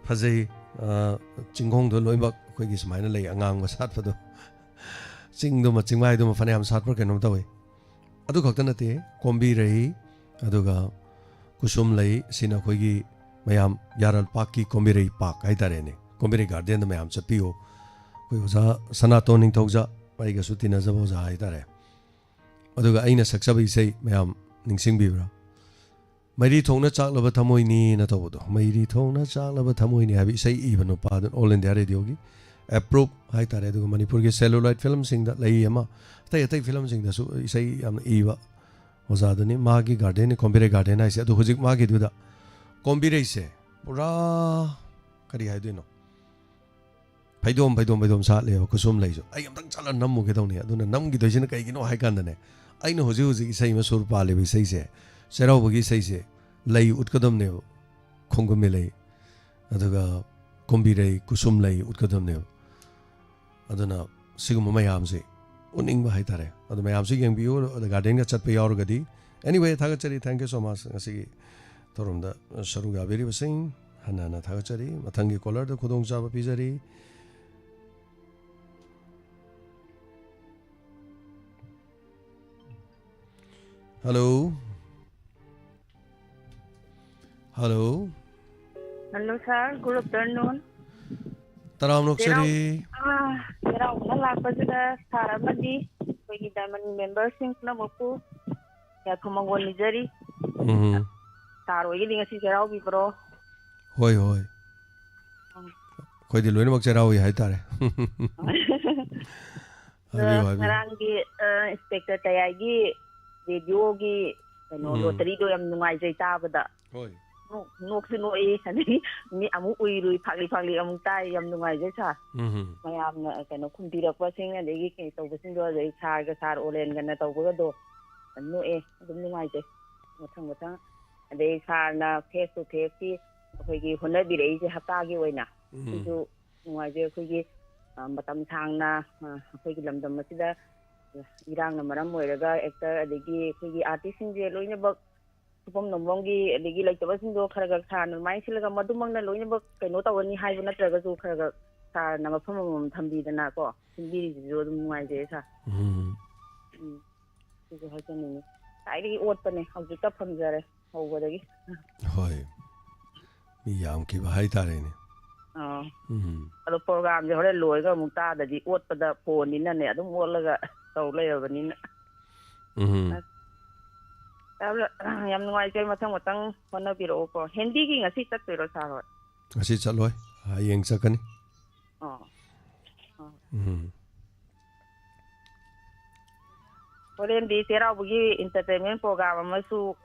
ꯐꯖꯩ, ꯑ, ꯆꯤꯡꯈꯣꯡꯗꯣ ꯂꯣꯏꯅꯃꯛ ꯑꯩꯈꯣꯏꯒꯤ ꯁꯨꯃꯥꯏꯅ ꯂꯩ ꯑꯉꯥꯡꯕ ꯁꯥꯠꯄꯗꯣ꯫ ꯆꯤꯡꯗꯨꯃ, ꯆꯤꯡꯃꯥꯏꯗꯨꯃ ꯐꯅꯌꯥꯝ ꯁꯥꯠꯄ꯭ꯔꯥ ꯀꯩꯅꯣꯝ ꯇꯧꯋꯤ꯫ ꯑꯗꯨ ꯈꯛꯇ ꯅꯠꯇꯦ, ꯀꯣꯝꯕꯤꯔꯩ, ꯑꯗꯨꯒ ꯀꯨꯁꯨꯝ ꯂꯩ, ꯁꯤꯅ ꯑꯩꯈꯣꯏꯒꯤ ꯃꯌꯥꯝ ꯌꯥꯔꯜ ꯄꯥꯛꯀꯤ ꯀꯣꯝꯕꯤꯔꯩ ꯄꯥꯛ ꯍꯥꯏꯇꯥꯔꯦꯅꯦ, ꯀꯣꯝꯕꯤꯔꯩ ꯒꯥꯔꯗꯦꯟꯗ ꯃꯌꯥꯝ ꯆꯠꯄꯤꯌꯨ꯫ ꯑꯩꯈꯣꯏ ꯑꯣꯖꯥ ꯁꯅꯥꯇꯣꯟ ꯅꯤꯡꯊꯧꯖ, ꯑꯩꯒꯁꯨ ꯇꯤꯟꯅꯖꯕ ꯑꯣꯖꯥ ꯍꯥꯏꯇꯥꯔꯦ꯫ ꯑꯗꯨꯒ ꯑꯩꯅ ꯁꯛꯆꯕ ꯏꯁꯩ ꯃꯌꯥꯝ ꯅꯤꯡꯁꯤꯡꯕꯤꯕ꯭ꯔꯥ? "ꯃꯩꯔꯤ ꯊꯣꯡꯅ ꯆꯥꯛꯂꯕ ꯊꯃꯣꯏꯅꯤꯅ" ꯇꯧꯕꯗꯣ, "ꯃꯩꯔꯤ ꯊꯣꯡꯅ ꯆꯥꯛꯂꯕ ꯊꯃꯣꯏꯅꯤ" ꯍꯥꯏꯕ ꯏꯁꯩ ꯏꯕ ꯅꯨꯄꯥꯗꯨꯅ All India Radioꯒꯤ approve ꯍꯥꯏꯇꯥꯔꯦ꯫ ꯑꯗꯨꯒ ꯃꯅꯤꯄꯨꯔꯒꯤ celluloid ꯐꯤꯂꯝꯁꯤꯡꯗ ꯂꯩ ꯑꯃ, ꯑꯇꯩ ꯑꯇꯩ ꯐꯤꯂꯝꯁꯤꯡꯗꯁꯨ ꯏꯁꯩ ꯌꯥꯝꯅ ꯏꯕ ꯑꯣꯖꯥꯗꯨꯅꯤ꯫ ꯃꯥꯒꯤ ꯒꯥꯔꯗꯦꯟꯅꯤ ꯀꯣꯝꯕꯤꯔꯩ ꯒꯥꯔꯗꯦꯟ ꯍꯥꯏꯁꯦ꯫ ꯑꯗꯨ ꯍꯧꯖꯤꯛ ꯃꯥꯒꯤꯗꯨꯗ ꯀꯣꯝꯕꯤꯔꯩꯁꯦ ꯄꯨꯔꯥ ꯀꯔꯤ ꯍꯥꯏꯗꯣꯏꯅꯣ? ꯐꯩꯗꯣꯝ ꯐꯩꯗꯣꯝ ꯐꯩꯗꯣꯝ ꯁꯥꯠꯂꯦꯕ ꯈꯨꯠꯁꯨꯝ ꯂꯩꯁꯨ꯫ ꯑꯩ ꯑꯝꯇꯪ ꯆꯠꯂ ꯅꯝꯃꯨꯒꯦ ꯇꯧꯅꯤ꯫ ꯑꯗꯨꯅ ꯅꯝꯈꯤꯗꯣꯏꯁꯤꯅ ꯀꯩꯒꯤꯅꯣ ꯍꯥꯏ ꯀꯥꯟꯗꯅꯦ, ꯑꯩꯅ ꯍꯧꯖꯤꯛ ꯍꯧꯖꯤꯛ ꯏꯁꯩ ꯑꯃ ꯁꯨꯔ ꯄꯥꯜꯂꯤꯕ ꯏꯁꯩꯁꯦ, ꯆꯩꯔꯥꯎꯕꯒꯤ ꯏꯁꯩꯁꯦ, ꯂꯩ ꯎꯠꯀꯗꯕꯅꯦꯕ, ꯈꯣꯡꯒꯨꯝꯃꯦ ꯂꯩ, ꯑꯗꯨꯒ ꯀꯨꯝꯕꯤꯔꯩ, ꯀꯨꯁꯨꯝ ꯂꯩ ꯎꯠꯀꯗꯕꯅꯦꯕ꯫ ꯑꯗꯨꯅ ꯁꯤꯒꯨꯝꯕ ꯃꯌꯥꯝꯁꯤ ꯎꯠꯅꯤꯡꯕ ꯍꯥꯏꯇꯥꯔꯦ꯫ ꯑꯗꯨ ꯃꯌꯥꯝꯁꯨ ꯌꯦꯡꯕꯤꯌꯨ, ꯑꯗ ꯒꯥꯔꯗꯦꯟꯒ ꯆꯠꯄ ꯌꯥꯎꯔꯒꯗꯤ꯫ Anyway, ꯊꯥꯒꯠꯆꯔꯤ, thank you so much꯫ ꯉꯁꯤꯒꯤ ꯊꯧꯔꯝꯗ ꯁꯔꯨꯛ ꯌꯥꯕꯤꯔꯤꯕꯁꯤꯡ ꯍꯟꯅ ꯍꯟꯅ ꯊꯥꯒꯠꯆꯔꯤ꯫ ꯃꯊꯪꯒꯤ ꯀꯣꯂꯔꯗ ꯈꯨꯗꯣꯡꯆꯥꯕ ꯄꯤꯖꯔꯤ꯫ Hello. Hello. Hello, sir. Good afternoon. ꯇꯔꯥꯝꯅ ꯆꯩꯔꯥꯎ-, ꯑꯣꯛꯆꯔꯤ꯫ ꯑꯥ, ꯆꯩꯔꯥꯎꯕ ꯂꯥꯛꯄꯁꯤꯗ sir ꯑꯃꯗꯤ ꯑꯩꯈꯣꯏꯒꯤ Diamond memberꯁꯤꯡ ꯄꯨꯝꯅꯃꯛꯄꯨ ꯌꯥꯏꯐ ꯃꯪꯒꯣꯜ ꯅꯤꯖꯔꯤ꯫ ꯎꯝ꯫ Sir ꯍꯣꯏꯒꯤꯗꯤ ꯉꯁꯤ ꯆꯩꯔꯥꯎꯕꯤꯕ꯭ꯔꯣ? ꯍꯣꯏ, ꯍꯣꯏ꯫ ꯎꯝ꯫ ꯑꯩꯈꯣꯏꯗꯤ ꯂꯣꯏꯅꯃꯛ ꯆꯩꯔꯥꯎꯏ ꯍꯥꯏꯇꯥꯔꯦ꯫ ꯍꯥꯏꯕꯤꯌꯨ, ꯑꯗꯣ ꯍꯥꯏꯕꯤꯌꯨ꯫ ꯉꯔꯥꯡꯒꯤ, ꯑ, Inspector ꯇꯌꯥꯏꯒꯤ radioꯒꯤ ꯀꯩꯅꯣ, ꯎꯝ꯫ Lotteryꯗꯣ ꯌꯥꯝ ꯅꯨꯡꯉꯥꯏꯖꯩ ꯇꯥꯕꯗ꯫ ꯍꯣꯏ꯫ ꯅꯣꯛ-, ꯅꯣꯛꯁꯨ ꯅꯣꯛꯏ, ꯑꯗꯩ ꯃꯤ ꯑꯃꯨꯛ ꯎꯏꯔꯨꯏ, ꯐꯥꯛꯂꯤ ꯐꯥꯛꯂꯤ ꯑꯃꯨꯛ ꯇꯥꯏ, ꯌꯥꯝ ꯅꯨꯡꯉꯥꯏꯖꯩ sir꯫ ꯎꯝ꯫ ꯃꯌꯥꯝꯅ ꯀꯩꯅꯣ ꯈꯨꯝꯕꯤꯔꯛꯄꯁꯤꯡ, ꯑꯗꯒꯤ ꯀꯩ ꯇꯧꯕꯁꯤꯡꯗꯣ, ꯑꯗꯩ sirꯒ sir ꯑꯣꯂꯦꯟꯒꯅ ꯇꯧꯕꯒꯗꯣ ꯌꯥꯝ ꯅꯣꯛꯑꯦ, ꯑꯗꯨꯝ ꯅꯨꯡꯉꯥꯏꯖꯩ꯫ ꯃꯊꯪ ꯃꯊꯪ ꯑꯗꯩ sirꯅ face to faceꯀꯤ ꯑꯩꯈꯣꯏꯒꯤ ꯍꯣꯠꯅꯕꯤꯔꯛꯏꯁꯦ ꯍꯞꯇꯥꯒꯤ ꯑꯣꯏꯅ, ꯎꯝ꯫ ꯁꯤꯁꯨ ꯅꯨꯡꯉꯥꯏꯖꯩ꯫ ꯑꯩꯈꯣꯏꯒꯤ, ꯑ, ꯃꯇꯝ ꯁꯥꯡꯅ, ꯑ, ꯑꯩꯈꯣꯏꯒꯤ ꯂꯝꯗꯝ ꯑꯁꯤꯗ ꯏꯔꯥꯡꯅ ꯃꯔꯝ ꯑꯣꯏꯔꯒ actor ꯑꯗꯒꯤ ꯑꯩꯈꯣꯏꯒꯤ artistꯁꯤꯡꯁꯦ ꯂꯣꯏꯅꯃꯛ ꯁꯨꯐꯝ ꯅꯣꯝꯐꯝꯒꯤ ꯑꯗꯒꯤ ꯂꯩꯇꯕꯁꯤꯡꯗꯣ ꯈꯔ ꯈꯔ sirꯅ ꯑꯗꯨꯃꯥꯏꯅ ꯁꯤꯜꯂꯒ ꯃꯗꯨꯃꯛꯅ ꯂꯣꯏꯅꯃꯛ ꯀꯩꯅꯣ ꯇꯧꯒꯅꯤ ꯍꯥꯏꯕ ꯅꯠꯇ꯭ꯔꯒꯁꯨ ꯈꯔ ꯈꯔ sirꯅ ꯃꯐꯝ ꯑꯃꯃꯝ ꯊꯝꯕꯤꯗꯅꯀꯣ, ꯁꯤꯟꯕꯤꯔꯤꯁꯤꯁꯨ ꯑꯗꯨꯝ ꯅꯨꯡꯉꯥꯏꯖꯩ sir꯫ ꯎꯝ꯫ ꯎꯝ꯫ ꯁꯤꯁꯨ ꯍꯥꯏꯖꯅꯤꯡꯉꯤ꯫ ꯉꯁꯥꯏꯗꯒꯤ ꯑꯣꯠꯄꯅꯦ, ꯍꯧꯖꯤꯛꯇ ꯐꯪꯖꯔꯦ ꯍꯧꯕꯗꯒꯤ꯫ ꯍꯣꯏ꯫ ꯃꯤ ꯌꯥꯝꯈꯤꯕ ꯍꯥꯏꯇꯥꯔꯦꯅꯦ꯫ ꯑꯥ꯫ ꯎꯝ꯫ ꯑꯗꯣ programꯁꯦ ꯍꯣꯔꯦꯟ ꯂꯣꯏꯔꯒ ꯑꯃꯨꯛ ꯇꯥꯗꯗꯤ ꯑꯣꯠꯄꯗ phoneꯅꯤꯅꯅꯦ ꯑꯗꯨꯝ ꯑꯣꯠꯂꯒ ꯇꯧ ꯂꯩꯔꯕꯅꯤꯅ꯫ ꯎꯝ꯫ ꯑꯁ, ꯌꯥꯝ, ꯌꯥꯝ ꯅꯨꯡꯉꯥꯏꯖꯩ꯫ ꯃꯊꯪ ꯃꯊꯪ ꯍꯣꯠꯅꯕꯤꯔꯛꯎꯀꯣ꯫ ꯍꯤꯟꯗꯤꯒꯤ ꯉꯁꯤ ꯆꯠꯇꯣꯏꯔꯣ sir ꯍꯣꯏ? ꯉꯁꯤ ꯆꯠꯂꯣꯏ, ꯍꯌꯦꯡ ꯆꯠꯀꯅꯤ꯫ ꯑꯣ꯫ ꯑꯣ꯫ ꯎꯝ꯫ ꯍꯣꯔꯦꯟꯗꯤ ꯆꯩꯔꯥꯎꯕꯒꯤ entertainment program ꯑꯃꯁꯨ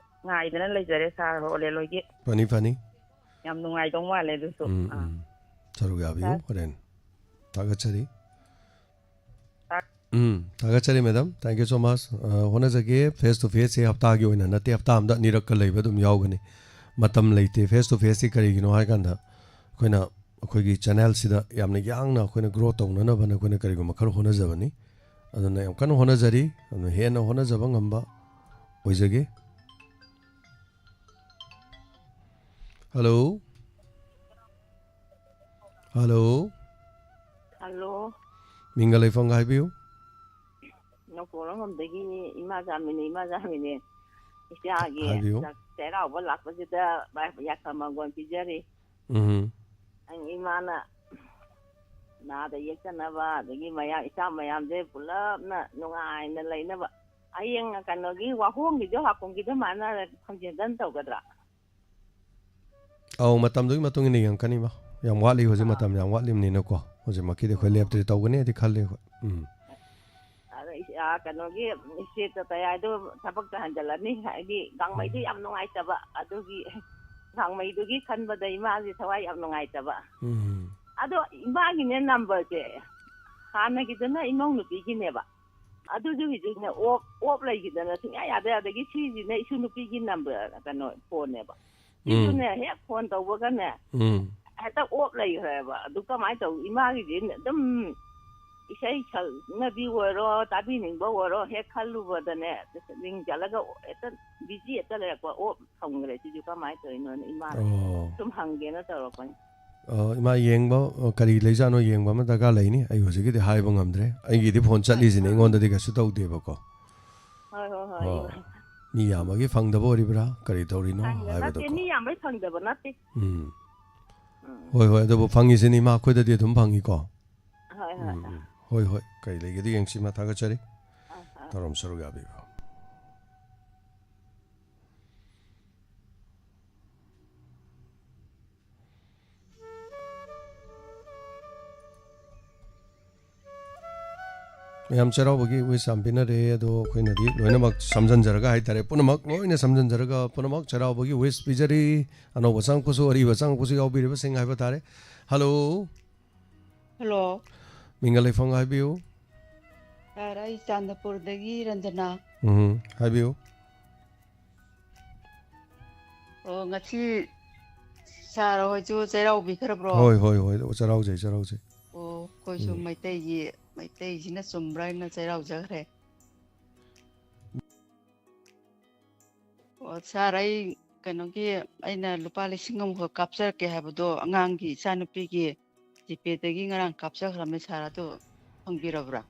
ꯉꯥꯏꯗꯅ ꯂꯩꯖꯔꯦ sir ꯍꯣꯂꯦꯜ ꯍꯣꯏꯒꯤ꯫ ꯐꯅꯤ, ꯐꯅꯤ꯫ ꯌꯥꯝ ꯅꯨꯡꯉꯥꯏꯗꯧ ꯃꯥꯜꯂꯦ ꯑꯗꯨꯁꯨ꯫ ꯎꯝ, ꯑꯥ꯫ ꯎꯝ꯫ ꯁꯔꯨꯛ ꯌꯥꯕꯤꯌꯨ ꯁꯥꯔ꯫ ꯍꯣꯔꯦꯟ꯫ ꯊꯥꯒꯠꯆꯔꯤ꯫ ꯁꯥꯔ꯫ ꯎꯝ, ꯊꯥꯒꯠꯆꯔꯤ madam, thank you so much꯫ ꯑ, ꯍꯣꯠꯅꯖꯒꯦ꯫ Face to faceꯁꯦ ꯍꯞꯇꯥꯒꯤ ꯑꯣꯏꯅ ꯅꯠꯇꯦ, ꯍꯞꯇꯥ ꯑꯃꯗ ꯑꯅꯤꯔꯛꯀ ꯂꯩꯕ ꯑꯗꯨꯝ ꯌꯥꯎꯒꯅꯤ꯫ ꯃꯇꯝ ꯂꯩꯇꯦ꯫ Face to faceꯁꯤ ꯀꯔꯤꯒꯤꯅꯣ ꯍꯥꯏ ꯀꯥꯟꯗ ꯑꯩꯈꯣꯏꯅ ꯑꯩꯈꯣꯏꯒꯤ channelꯁꯤꯗ ꯌꯥꯝꯅ ꯌꯥꯡꯅ ꯑꯩꯈꯣꯏꯅ grow ꯇꯧꯅꯅꯕꯅ ꯑꯩꯈꯣꯏꯅ ꯀꯔꯤꯒꯨꯝꯕ ꯈꯔ ꯍꯣꯠꯅꯖꯕꯅꯤ꯫ ꯑꯗꯨꯅ ꯌꯥꯝ ꯀꯟꯅ ꯍꯣꯠꯅꯖꯔꯤ꯫ ꯑꯗꯨꯅ ꯍꯦꯟꯅ ꯍꯣꯠꯅꯖꯕ ꯉꯝꯕ ꯑꯣꯏꯖꯒꯦ꯫ Hello꯫ Hello꯫ ꯍꯜꯂꯣ꯫ ꯃꯤꯡꯒ ꯂꯩꯐꯝꯒ ꯍꯥꯏꯕꯤꯌꯨ꯫ ꯅꯧꯄꯣꯛꯂꯣꯡꯗꯒꯤ ꯏꯃꯥ ꯖꯥꯃꯤꯅꯤ, ꯏꯃꯥ ꯖꯥꯃꯤꯅꯤ꯫ ꯏꯆꯥꯒꯤ ꯍꯥꯏꯕꯤꯌꯨ꯫ ꯆꯥꯛ-, ꯆꯩꯔꯥꯎꯕ ꯂꯥꯛꯄꯁꯤꯗ ꯌꯥꯏꯐ ꯃꯪꯒꯣꯜ ꯄꯤꯖꯔꯤ꯫ ꯎꯝ꯫ ꯑꯩ ꯏꯃꯥꯅ ꯅꯥꯗ ꯌꯦꯛꯇꯅꯕ, ꯑꯗꯒꯤ ꯃꯌꯥꯝ, ꯏꯆꯥ ꯃꯌꯥꯝꯁꯦ ꯄꯨꯂꯞꯅ ꯅꯨꯡꯉꯥꯏꯅ ꯂꯩꯅꯕ꯫ ꯍꯌꯦꯡ ꯀꯩꯅꯣꯒꯤ ꯋꯥꯍꯣꯡꯒꯤꯗꯣ ꯍꯥꯀꯨꯝꯒꯤꯗꯣ ꯃꯥꯅ ꯐꯪꯖꯟꯗꯟ ꯇꯧꯒꯗ꯭ꯔꯥ? ꯑꯧ, ꯃꯇꯝꯗꯨꯒꯤ ꯃꯇꯨꯡ ꯏꯟꯅ ꯌꯦꯡꯉꯛꯀꯅꯤꯃ꯫ ꯌꯥꯝ ꯋꯥꯠꯂꯤ ꯍꯧꯖꯤꯛ, ꯑꯥ꯫ ꯃꯇꯝ ꯌꯥꯝ ꯋꯥꯠꯂꯤꯕꯅꯤꯅꯀꯣ꯫ ꯍꯧꯖꯤꯛꯃꯛꯀꯤꯗꯤ ꯑꯩꯈꯣꯏ ꯎꯝ꯫ ꯂꯦꯞꯇ꯭ꯔꯤ, ꯇꯧꯒꯅꯤ ꯍꯥꯏꯗꯤ ꯈꯜꯂꯤ ꯑꯩꯈꯣꯏ꯫ ꯎꯝ꯫ ꯑꯗ ꯏꯁ-, ꯑꯥ, ꯀꯩꯅꯣꯒꯤ ꯏꯁꯇꯦꯠꯇ ꯇꯌꯥꯏꯗꯣ ꯊꯕꯛꯇ ꯍꯟꯖꯤꯜꯂꯅꯤ, ꯍꯥꯏꯗꯤ ꯒꯥꯡꯃꯩꯗꯨ ꯌꯥꯝ ꯅꯨꯡꯉꯥꯏꯇꯕ, ꯑꯗꯨꯒꯤ ꯒꯥꯡꯃꯩꯗꯨꯒꯤ ꯈꯟꯕꯗ ꯏꯃꯥꯁꯦ ꯊꯋꯥꯏ ꯌꯥꯝ ꯅꯨꯡꯉꯥꯏꯇꯕ꯫ ꯎꯝ꯫ ꯑꯗꯣ ꯏꯃꯥꯒꯤꯅꯦ ꯅꯝꯕꯔꯁꯦ ꯍꯥꯟꯅꯒꯤꯗꯨꯅ ꯏꯃꯧ ꯅꯨꯄꯤꯒꯤꯅꯦꯕ, ꯑꯗꯨꯁꯨ ꯍꯧꯖꯤꯛꯅꯦ ꯑꯣꯞ, ꯑꯣꯞ ꯂꯩꯈꯤꯗꯅ ꯁꯨꯡꯌꯥ ꯌꯥꯗꯦ꯫ ꯑꯗꯒꯤ ꯁꯤꯁꯤꯅ ꯏꯁꯨ ꯅꯨꯄꯤꯒꯤ ꯅꯝꯕꯔ, ꯀꯩꯅꯣ, ꯐꯣꯟꯅꯦꯕ꯫ ꯁꯤꯁꯨꯅꯦ ꯍꯦꯛ ꯐꯣꯟ ꯇꯧꯕꯒꯅꯦ ꯎꯝ꯫ ꯍꯦꯛꯇ ꯑꯣꯞ ꯂꯩꯈ꯭ꯔꯦꯕ꯫ ꯑꯗꯨ ꯀꯃꯥꯏꯅ ꯇꯧ? ꯏꯃꯥꯒꯤꯗꯤ ꯑꯗꯨꯝ ꯏꯁꯩ ꯁꯛꯅꯕꯤ ꯑꯣꯏꯔꯣ, ꯇꯥꯕꯤꯅꯤꯡꯕ ꯑꯣꯏꯔꯣ, ꯍꯦꯛ ꯈꯜꯂꯨꯕꯗꯅꯦ ꯔꯤꯡ ꯆꯠꯂꯒ ꯍꯦꯛꯇ ꯕꯤꯖꯤ ꯍꯦꯛꯇ ꯂꯩꯔꯛꯄ꯫ ꯑꯣꯞ ꯊꯝꯈ꯭ꯔꯦ꯫ ꯁꯤꯁꯨ ꯀꯃꯥꯏꯅ ꯇꯧꯔꯤꯅꯣꯅ ꯏꯃꯥꯅ ꯑꯣ꯫ ꯁꯨꯝ ꯍꯪꯒꯦꯅ ꯇꯧꯔꯛꯄꯅꯤ꯫ ꯑ, ꯏꯃꯥ ꯌꯦꯡꯕ, ꯑ, ꯀꯔꯤ ꯂꯩꯖꯥꯠꯅꯣ ꯌꯦꯡꯕ ꯑꯃ ꯗꯔꯀꯥꯔ ꯂꯩꯅꯤ꯫ ꯑꯩ ꯍꯧꯖꯤꯛꯀꯤꯗꯤ ꯍꯥꯏꯕ ꯉꯝꯗ꯭ꯔꯦ꯫ ꯑꯩꯒꯤꯗꯤ ꯐꯣꯟ ꯆꯠꯂꯤꯁꯤꯅꯦ, ꯑꯩꯉꯣꯟꯗꯗꯤ ꯀꯩꯁꯨ ꯇꯧꯗꯦꯕꯀꯣ꯫ ꯍꯣꯏ, ꯍꯣꯏ, ꯍꯣꯏ꯫ ꯑꯣ, ꯃꯤ ꯌꯥꯝꯕꯒꯤ ꯐꯪꯗꯕ ꯑꯣꯏꯔꯤꯕ꯭ꯔꯥ, ꯀꯔꯤ ꯇꯧꯔꯤꯅꯣ ꯐꯪꯗ-, ꯅꯠꯇꯦ, ꯍꯥꯏꯕꯗꯣꯀꯣ꯫ ꯃꯤ ꯌꯥꯝꯕꯩ ꯐꯪꯗꯕ ꯅꯠꯇꯦ꯫ ꯎꯝ꯫ ꯎꯝ꯫ ꯍꯣꯏ, ꯍꯣꯏ, ꯑꯗꯨꯕꯨ ꯐꯪꯉꯤꯁꯤꯅꯤ ꯏꯃꯥ, ꯑꯩꯈꯣꯏꯗꯗꯤ ꯑꯗꯨꯝ ꯐꯪꯉꯤꯀꯣ꯫ ꯍꯣꯏ, ꯍꯣꯏ꯫ ꯎꯝ, ꯎꯝ꯫ ꯍꯣꯏ, ꯍꯣꯏ, ꯀꯔꯤ ꯂꯩꯒꯦꯗꯤ ꯌꯦꯡꯁꯤ ꯏꯃꯥ, ꯊꯥꯒꯠꯆꯔꯤ꯫ ꯑꯥ, ꯑꯥ꯫ ꯊꯧꯔꯝ ꯁꯔꯨꯛ ꯌꯥꯕꯤꯕ꯫ ꯃꯌꯥꯝ ꯆꯩꯔꯥꯎꯕꯒꯤ wish ꯌꯥꯝ ꯄꯤꯅꯔꯦ꯫ ꯑꯗꯣ ꯑꯩꯈꯣꯏꯅꯗꯤ ꯂꯣꯏꯅꯃꯛ ꯁꯝꯖꯟꯖꯔꯒ ꯍꯥꯏꯇꯥꯔꯦ, ꯄꯨꯝꯅꯃꯛ ꯂꯣꯏꯅ ꯁꯝꯖꯟꯖꯔꯒ ꯄꯨꯝꯅꯃꯛ ꯆꯩꯔꯥꯎꯕꯒꯤ wish ꯄꯤꯖꯔꯤ꯫ ꯑꯅꯧꯕ ꯆꯪꯉꯛꯄꯁꯨ, ꯑꯔꯤꯕ ꯆꯪꯉꯛꯄꯁꯨ ꯌꯥꯎꯕꯤꯔꯤꯕꯁꯤꯡ ꯍꯥꯏꯕ ꯇꯥꯔꯦ꯫ ꯍꯜꯂꯣ꯫ ꯍꯜꯂꯣ꯫ ꯃꯤꯡꯒ ꯂꯩꯐꯝꯒ ꯍꯥꯏꯕꯤꯌꯨ꯫ ꯁꯥꯔ, ꯑꯩ ꯆꯥꯟꯗꯄꯨꯔꯗꯒꯤ ꯔꯟꯖꯅꯥ꯫ ꯎꯝ, ꯍꯥꯏꯕꯤꯌꯨ꯫ ꯑꯣ, ꯉꯁꯤ ꯁꯥꯔ ꯍꯣꯏꯁꯨ ꯆꯩꯔꯥꯎꯕꯤꯈ꯭ꯔꯕ꯭ꯔꯣ? ꯍꯣꯏ, ꯍꯣꯏ, ꯍꯣꯏ, ꯆꯩꯔꯥꯎꯖꯩ, ꯆꯩꯔꯥꯎꯖꯩ꯫ ꯑꯣ, ꯑꯩꯈꯣꯏꯁꯨ ꯎꯝ꯫ ꯃꯩꯇꯩꯒꯤ, ꯃꯩꯇꯩꯁꯤꯅ ꯆꯨꯝꯕ꯭ꯔꯥ ꯍꯥꯏꯅ ꯆꯩꯔꯥꯎꯖꯈ꯭ꯔꯦ꯫ ꯑꯣ, ꯁꯥꯔ, ꯑꯩ ꯀꯩꯅꯣꯒꯤ, ꯑꯩꯅ ꯂꯨꯄꯥ ꯂꯤꯁꯤꯡ ꯑꯃꯈꯛ ꯀꯥꯞꯆꯔꯛꯀꯦ ꯍꯥꯏꯕꯗꯣ ꯑꯉꯥꯡꯒꯤ ꯏꯆꯥꯅꯨꯄꯤꯒꯤ GPayꯗꯒꯤ ꯉꯔꯥꯡ ꯀꯥꯞꯆꯈ꯭ꯔꯕꯅꯦ, ꯁꯥꯔ, ꯑꯗꯨ ꯐꯪꯕꯤꯔꯕ꯭ꯔꯥ?